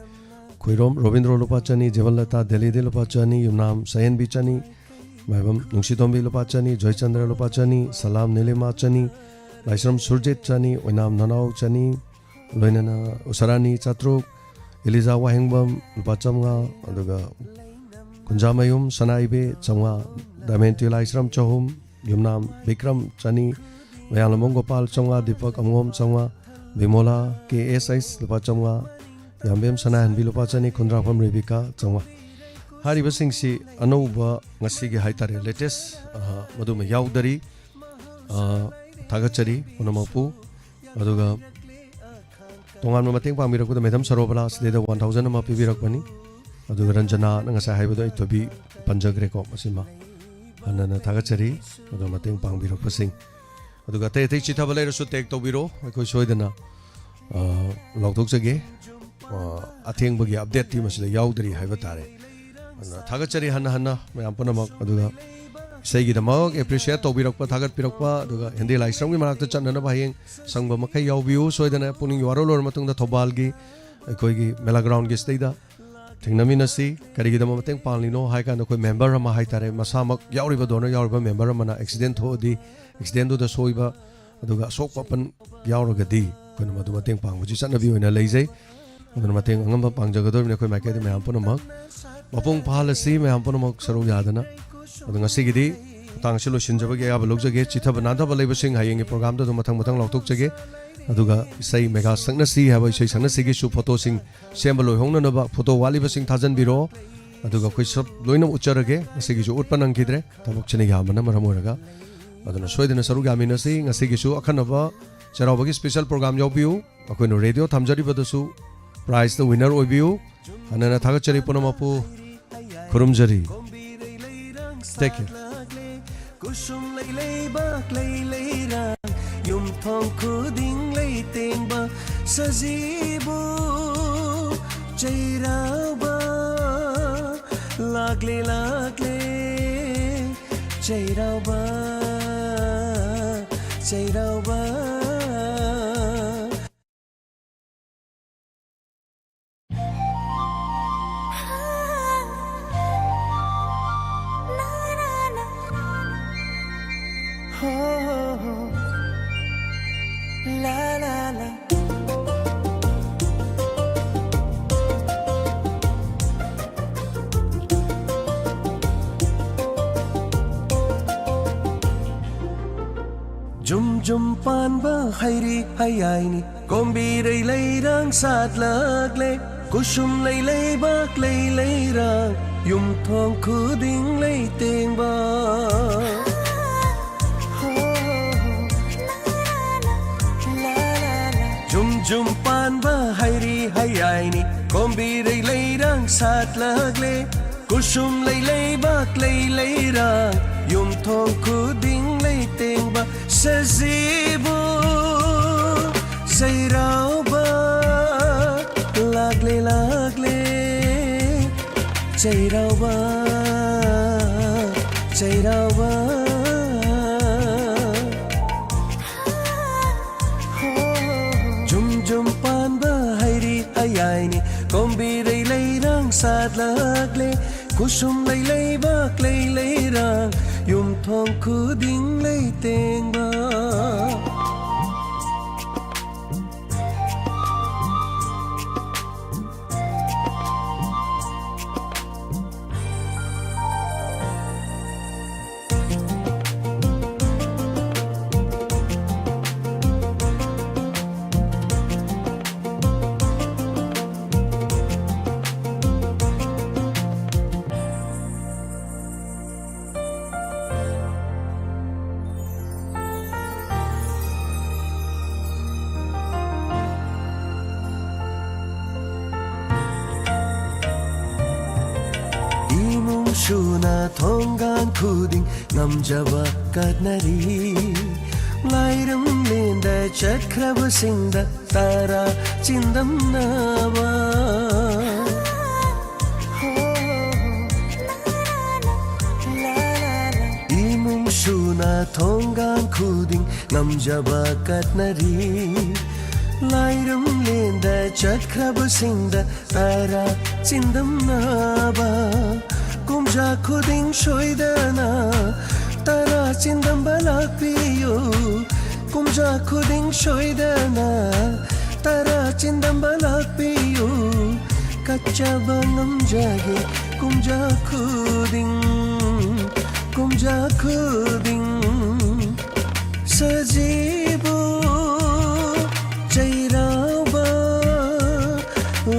ꯈꯣꯏꯔꯣꯝ ꯔꯣꯕꯤꯟꯗ꯭ꯔꯣ ꯂꯨꯄꯥ ꯆꯅꯤ, ꯖꯤꯕꯟꯂꯇꯥ ꯗꯦꯜꯂꯤꯗꯤ ꯂꯨꯄꯥ ꯆꯅꯤ, ꯌꯨꯝꯅꯥꯝ ꯁꯍꯦꯟꯕꯤ ꯆꯅꯤ, ꯃꯥꯏꯕꯝ ꯅꯨꯡꯁꯤꯇꯣꯝꯕꯤ ꯂꯨꯄꯥ ꯆꯅꯤ, ꯖꯣꯏꯆꯟꯗ꯭ꯔ ꯂꯨꯄꯥ ꯆꯅꯤ, ꯁꯂꯥꯝ ꯅꯤꯂꯤꯃꯥ ꯆꯅꯤ, ꯂꯥꯏꯁ꯭ꯔꯝ ꯁꯨꯔꯖꯤꯠ ꯆꯅꯤ, ꯑꯣꯏꯅꯥꯝ ꯅꯅꯥꯎ ꯆꯅꯤ, ꯂꯣꯏꯅꯅ ꯎꯁꯥꯔꯥꯅꯤ ꯆꯥꯇ꯭ꯔꯨꯛ, ꯏꯂꯤꯖꯥ ꯋꯥꯍꯦꯡꯕꯝ ꯂꯨꯄꯥ ꯆꯥꯝꯃꯉꯥ, ꯑꯗꯨꯒ ꯀꯨꯟꯖꯥꯃꯌꯨꯝ ꯁꯅꯥꯏꯕꯦ ꯆꯥꯝꯃꯉꯥ, ꯗꯥꯃꯦꯟꯇꯤ ꯂꯥꯏꯁ꯭ꯔꯝ ꯆꯍꯨꯝ, ꯌꯨꯝꯅꯥꯝ ꯕꯤꯀ꯭ꯔꯝ ꯆꯅꯤ, ꯃꯌꯥꯡꯂꯝꯕꯝ ꯒꯣꯄꯥꯜ ꯆꯥꯝꯃꯉꯥ, ꯗꯤꯄꯛ ꯑꯉꯣꯝ ꯆꯥꯝꯃꯉꯥ, ꯕꯤꯃꯣꯂꯥ ꯀꯦ ꯑꯦꯁ ꯑꯩꯆ ꯂꯨꯄꯥ ꯆꯥꯝꯃꯉꯥ, ꯌꯥꯝꯕꯦꯝ ꯁꯅꯥꯍꯟꯕꯤ ꯂꯨꯄꯥ ꯆꯅꯤ, ꯈꯨꯟꯗ꯭ꯔꯥꯛꯄꯝ ꯔꯦꯕꯤꯀꯥ ꯆꯥꯝꯃꯉꯥ꯫ ꯍꯥꯏꯔꯤꯕꯁꯤꯡꯁꯤ ꯑꯅꯧꯕ ꯉꯁꯤꯒꯤ ꯍꯥꯏꯇꯥꯔꯦ, latest, ꯑ, ꯃꯗꯨꯃ ꯌꯥꯎꯗꯔꯤ꯫ ꯑ, ꯊꯥꯒꯠꯆꯔꯤ ꯄꯨꯝꯅꯃꯛꯄꯨ꯫ ꯑꯗꯨꯒ ꯇꯣꯉꯥꯟꯕ ꯃꯇꯦꯡ ꯄꯥꯡꯕꯤꯔꯛꯄꯗ ꯃꯦꯗꯥꯝ ꯁꯔꯣꯕꯂꯥ ꯁꯤꯗꯩꯗ ꯋꯥꯟ ꯊꯥꯎꯖꯟ ꯑꯃ ꯄꯤꯕꯤꯔꯛꯄꯅꯤ꯫ ꯑꯗꯨꯒ ꯔꯟꯖꯅꯥꯅ ꯉꯁꯥꯏ ꯍꯥꯏꯕꯗꯣ ꯑꯩ ꯊꯣꯏꯕꯤ ꯄꯟꯖꯈ꯭ꯔꯦꯀꯣ, ꯃꯁꯤꯃ ꯍꯟꯅ ꯍꯟꯅ ꯊꯥꯒꯠꯆꯔꯤ꯫ ꯑꯗꯨꯒ ꯃꯇꯦꯡ ꯄꯥꯡꯕꯤꯔꯛꯄꯁꯤꯡ, ꯑꯗꯨꯒ ꯑꯇꯩ ꯑꯇꯩ ꯆꯤꯊꯕ ꯂꯩꯔꯁꯨ tag ꯇꯧꯕꯤꯔꯣ, ꯑꯩꯈꯣꯏ ꯁꯣꯏꯗꯅ, ꯑ, ꯂꯥꯎꯊꯣꯛꯆꯒꯦ꯫ ꯑ, ꯑꯊꯦꯡꯕꯒꯤ update ꯇꯤ ꯃꯁꯤꯗ ꯌꯥꯎꯗ꯭ꯔꯤ ꯍꯥꯏꯕ ꯇꯥꯔꯦ꯫ ꯑꯗꯨꯅ ꯊꯥꯒꯠꯆꯔꯤ ꯍꯟꯅ ꯍꯟꯅ ꯃꯌꯥꯝ ꯄꯨꯝꯅꯃꯛ꯫ ꯑꯗꯨꯒ ꯏꯁꯩꯒꯤꯗꯃꯛ appreciate ꯇꯧꯕꯤꯔꯛꯄ, ꯊꯥꯒꯠꯄꯤꯔꯛꯄ, ꯑꯗꯨꯒ ꯍꯦꯟꯗꯦ ꯂꯥꯏꯁ꯭ꯔꯝꯒꯤ ꯃꯅꯥꯛꯇ ꯆꯠꯅꯅꯕ ꯍꯌꯦꯡ ꯁꯪꯕ ꯃꯈꯩ ꯌꯥꯎꯕꯤꯌꯨ ꯁꯣꯏꯗꯅ꯫ ꯄꯨꯛꯅꯤꯡꯒꯤ ꯋꯥꯔꯣꯜ ꯂꯣꯏꯔ ꯃꯇꯨꯡꯗ ꯊꯧꯕꯥꯜꯒꯤ ꯑꯩꯈꯣꯏꯒꯤ ꯃꯦꯂꯥ ground ꯒꯤ ꯁꯤꯗꯩꯗ ꯊꯦꯡꯅꯃꯤꯟꯅꯁꯤ꯫ ꯀꯔꯤꯒꯤꯗꯃꯛ ꯃꯇꯦꯡ ꯄꯥꯡꯂꯤꯅꯣ ꯍꯥꯏ ꯀꯥꯟꯗ, ꯑꯩꯈꯣꯏ ꯃꯦꯝꯕꯔ ꯑꯃ ꯍꯥꯏ ꯇꯥꯔꯦ, ꯃꯁꯥꯃꯛ ꯌꯥꯎꯔꯤꯕ, ꯗꯣꯅꯔ ꯌꯥꯎꯔꯤꯕ ꯃꯦꯝꯕꯔ ꯑꯃꯅ ꯑꯦꯛꯁꯤꯗꯦꯟ ꯊꯣꯛꯑꯗꯤ, ꯑꯦꯛꯁꯤꯗꯦꯟꯗꯨꯗ ꯁꯣꯏꯕ, ꯑꯗꯨꯒ ꯑꯁꯣꯛꯄ ꯑꯄꯟ ꯌꯥꯎꯔꯒꯗꯤ ꯑꯩꯈꯣꯏꯅ ꯃꯗꯨ ꯃꯇꯦꯡ ꯄꯥꯡꯕꯁꯤ ꯆꯠꯅꯕꯤ ꯑꯣꯏꯅ ꯂꯩꯖꯩ꯫ ꯑꯗꯨꯅ ꯃꯇꯦꯡ ꯑꯉꯝꯕ ꯄꯥꯡꯖꯒꯗꯧꯔꯤꯕꯅꯤ ꯑꯩꯈꯣꯏ ꯃꯥꯏꯀꯩꯗ ꯃꯌꯥꯝ ꯄꯨꯝꯅꯃꯛ꯫ ꯃꯄꯨꯡ ꯐꯥꯍꯜꯂꯁꯤ ꯃꯌꯥꯝ ꯄꯨꯝꯅꯃꯛ ꯁꯔꯨꯛ ꯌꯥꯗꯅ꯫ ꯑꯗꯣ ꯉꯁꯤꯒꯤꯗꯤ ꯃꯇꯥꯡ ꯑꯁꯤ ꯂꯣꯏꯁꯤꯟꯖꯕꯒꯤ ꯑꯌꯥꯕ ꯂꯧꯖꯒꯦ꯫ ꯆꯤꯊꯕ ꯅꯥꯟꯊꯕ ꯂꯩꯕꯁꯤꯡ ꯍꯌꯦꯡꯒꯤ ꯄ꯭ꯔꯣꯒ꯭ꯔꯥꯝꯗ ꯑꯗꯨꯝ ꯃꯊꯪ ꯃꯊꯪ ꯂꯥꯎꯊꯣꯛꯆꯒꯦ꯫ ꯑꯗꯨꯒ ꯏꯁꯩ ꯃꯦꯒꯥ ꯁꯛꯅꯁꯤ ꯍꯥꯏꯕ ꯏꯁꯩ ꯁꯛꯅꯁꯤꯒꯤꯁꯨ ꯐꯣꯇꯣꯁꯤꯡ ꯁꯦꯝꯕ ꯂꯣꯏꯍꯧꯅꯅꯕ ꯐꯣꯇꯣ ꯋꯥꯠꯂꯤꯕꯁꯤꯡ ꯊꯥꯖꯟꯕꯤꯔꯛꯑꯣ꯫ ꯑꯗꯨꯒ ꯑꯩꯈꯣꯏ ꯁꯔꯨꯛ ꯂꯣꯏꯅ ꯎꯠꯆꯔꯒꯦ꯫ ꯉꯁꯤꯒꯤꯁꯨ ꯎꯠꯄ ꯅꯪꯈꯤꯗ꯭ꯔꯦ, ꯊꯕꯛꯁꯤꯅ ꯌꯥꯝꯕꯅ ꯃꯔꯝ ꯑꯣꯏꯔꯒ꯫ ꯑꯗꯨꯅ ꯁꯣꯏꯗꯅ ꯁꯔꯨꯛ ꯌꯥꯃꯤꯟꯅꯁꯤ꯫ ꯉꯁꯤꯒꯤꯁꯨ ꯑꯈꯟꯅꯕ ꯆꯩꯔꯥꯎꯕꯒꯤ ꯁ꯭ꯄꯦꯁꯦꯜ ꯄ꯭ꯔꯣꯒ꯭ꯔꯥꯝ ꯌꯥꯎꯕꯤꯌꯨ꯫ ꯑꯩꯈꯣꯏꯅ ꯔꯦꯗꯤꯑꯣ ꯊꯝꯖꯔꯤꯕꯗꯁꯨ ꯄ꯭ꯔꯥꯏꯖꯇ ꯋꯤꯟꯅꯔ ꯑꯣꯏꯕꯤꯌꯨ꯫ ꯍꯟꯅ ꯍꯟꯅ ꯊꯥꯒꯠꯆꯔꯤ ꯄꯨꯝꯅꯃꯛꯄꯨ꯫ ꯈꯨꯔꯨꯝꯖꯔꯤ꯫ Take care. ꯀꯨꯁꯨꯝ ꯂꯩ ꯂꯩꯕꯥꯛ ꯂꯩ ꯂꯩꯔꯥꯡ, ꯌꯨꯝꯊꯣꯡ ꯈꯨꯗꯤꯡ ꯂꯩ ꯇꯦꯡꯕ, ꯁꯖꯤꯕꯨ ꯆꯩꯔꯥꯎꯕ ꯂꯥꯛꯂꯦ ꯂꯥꯛꯂꯦ, ꯆꯩꯔꯥꯎꯕ ꯆꯩꯔꯥꯎꯕ꯫ ꯖꯨꯝ ꯖꯨꯝ ꯄꯥꯟꯕ ꯍꯩꯔꯤ ꯍꯩꯌꯥꯏꯅꯤ, ꯀꯣꯝꯕꯤꯔꯩ ꯂꯩꯔꯥꯡ ꯁꯥꯠꯂꯛꯂꯦ, ꯀꯨꯁꯨꯝ ꯂꯩ ꯂꯩꯕꯥꯛ ꯂꯩ ꯂꯩꯔꯥꯡ, ꯌꯨꯝꯊꯣꯡ ꯈꯨꯗꯤꯡ ꯂꯩ ꯇꯦꯡꯕ꯫ ꯖꯨꯝ ꯖꯨꯝ ꯄꯥꯟꯕ ꯍꯩꯔꯤ ꯍꯩꯌꯥꯏꯅꯤ, ꯀꯣꯝꯕꯤꯔꯩ ꯂꯩꯔꯥꯡ ꯁꯥꯠꯂꯛꯂꯦ, ꯀꯨꯁꯨꯝ ꯂꯩ ꯂꯩꯕꯥꯛ ꯂꯩ ꯂꯩꯔꯥꯡ, ꯌꯨꯝꯊꯣꯡ ꯈꯨꯗꯤꯡ ꯂꯩ ꯇꯦꯡꯕ, ꯁꯖꯤꯕꯨ ꯆꯩꯔꯥꯎꯕ ꯂꯥꯛꯂꯦ ꯂꯥꯛꯂꯦ, ꯆꯩꯔꯥꯎꯕ ꯆꯩꯔꯥꯎꯕ꯫ ꯖꯨꯝ ꯖꯨꯝ ꯄꯥꯟꯕ ꯍꯩꯔꯤ ꯍꯩꯌꯥꯏꯅꯤ, ꯀꯣꯝꯕꯤꯔꯩ ꯂꯩꯔꯥꯡ ꯁꯥꯠꯂꯛꯂꯦ꯫ ꯈꯨꯁꯨꯝ ꯂꯩ ꯂꯩꯕꯥꯛ ꯂꯩ ꯂꯩꯔꯥꯡ, ꯌꯨꯝꯊꯣꯡ ꯈꯨꯗꯤꯡ ꯂꯩꯇꯦꯡꯕ꯫ ꯏꯃꯨꯡ ꯁꯨꯅ ꯊꯣꯡꯒꯥꯟ ꯈꯨꯗꯤꯡ ꯉꯝꯖꯕ ꯀꯠꯅꯔꯤ꯫ ꯂꯥꯏꯔꯝꯂꯦꯟꯗ ꯆꯠꯈ꯭ꯔꯕꯁꯤꯡꯗ ꯇꯔꯥ ꯆꯤꯟꯗꯝꯅꯕ꯫ ꯏꯃꯨꯡ ꯁꯨꯅ ꯊꯣꯡꯒꯥꯟ ꯈꯨꯗꯤꯡ ꯉꯝꯖꯕ ꯀꯠꯅꯔꯤ꯫ ꯂꯥꯏꯔꯝꯂꯦꯟꯗ ꯆꯠꯈ꯭ꯔꯕꯁꯤꯡꯗ ꯇꯔꯥ ꯆꯤꯟꯗꯝꯅꯕ꯫ ꯀꯨꯝꯖꯥ ꯈꯨꯗꯤꯡ ꯁꯣꯏꯗꯅ ꯇꯔꯥ ꯆꯤꯟꯗꯝꯕ ꯂꯥꯛꯄꯤꯌꯨ꯫ ꯀꯨꯝꯖꯥ ꯈꯨꯗꯤꯡ ꯁꯣꯏꯗꯅ ꯇꯔꯥ ꯆꯤꯟꯗꯝꯕ ꯂꯥꯛꯄꯤꯌꯨ꯫ ꯀꯠꯆꯕ ꯉꯝꯖꯒꯦ ꯀꯨꯝꯖꯥ ꯈꯨꯗꯤꯡ, ꯀꯨꯝꯖꯥ ꯈꯨꯗꯤꯡ꯫ ꯁꯖꯤꯕꯨ ꯆꯩꯔꯥꯎꯕ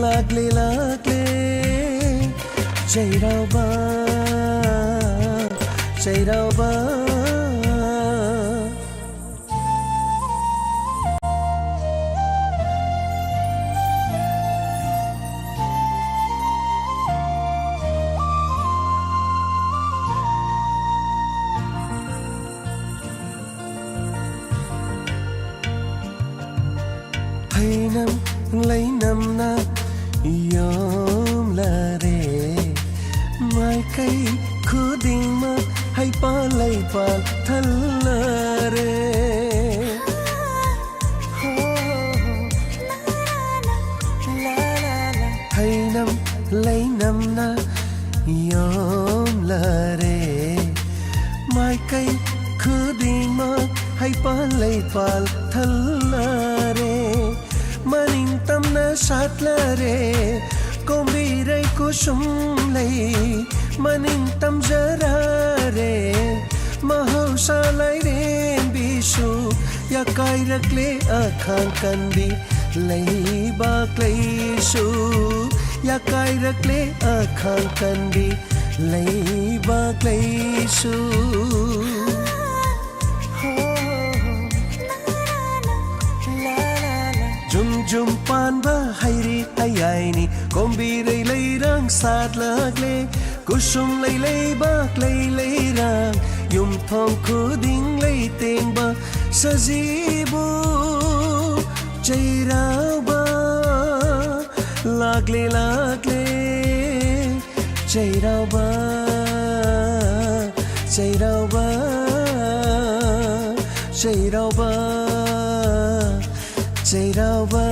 ꯂꯥꯛꯂꯦ, ꯂꯥꯛꯂꯦ꯫ ꯆꯩꯔꯥꯎꯕ, ꯆꯩꯔꯥꯎꯕ꯫ ꯍꯩꯅꯝ ꯂꯩꯅꯝꯅ ꯌꯣꯝꯂꯔꯦ꯫ ꯃꯥꯏꯀꯩ ꯈꯨꯗꯤꯡꯃꯛ ꯍꯩꯄꯥꯜ ꯂꯩꯄꯥꯜ ꯊꯜꯂꯔꯦ꯫ ꯍꯩꯅꯝ ꯂꯩꯅꯝꯅ ꯌꯣꯝꯂꯔꯦ꯫ ꯃꯥꯏꯀꯩ ꯈꯨꯗꯤꯡꯃꯛ ꯍꯩꯄꯥꯜ ꯂꯩꯄꯥꯜ ꯊꯜꯂꯔꯦ꯫ ꯃꯅꯤꯡ ꯇꯝꯅ ꯁꯥꯠꯂꯔꯦ꯫ ꯀꯣꯝꯕꯤꯔꯩ ꯀꯨꯁꯨꯝ ꯂꯩ ꯃꯅꯤꯡ ꯇꯝꯖꯔꯔꯦ꯫ ꯃꯍꯧꯁꯥ ꯂꯥꯏꯔꯦꯝꯕꯤꯁꯨ ꯌꯥꯀꯥꯏꯔꯛꯂꯦ꯫ ꯑꯈꯥꯡ ꯀꯟꯕꯤ ꯂꯩꯕꯥꯛ ꯂꯩꯁꯨ ꯌꯥꯀꯥꯏꯔꯛꯂꯦ꯫ ꯑꯈꯥꯡ ꯀꯟꯕꯤ ꯂꯩꯕꯥꯛ ꯂꯩꯁꯨ꯫ ꯖꯨꯝ ꯖꯨꯝ ꯄꯥꯟꯕ ꯍꯩꯔꯤ ꯍꯌꯥꯏꯅꯤ꯫ ꯀꯣꯝꯕꯤꯔꯩ ꯂꯩꯔꯥꯡ ꯁꯥꯠꯂꯛꯂꯦ꯫ ꯀꯨꯁꯨꯝ ꯂꯩ ꯂꯩꯕꯥꯛ ꯂꯩ ꯂꯩꯔꯥꯡ ꯌꯨꯝꯊꯣꯡ ꯈꯨꯗꯤꯡ ꯂꯩ ꯇꯦꯡꯕ ꯁꯖꯤꯕꯨ ꯆꯩꯔꯥꯎꯕ ꯂꯥꯛꯂꯦ ꯂꯥꯛꯂꯦ꯫ ꯆꯩꯔꯥꯎꯕ ꯆꯩꯔꯥꯎꯕ ꯆꯩꯔꯥꯎꯕ ꯆꯩꯔꯥꯎꯕ꯫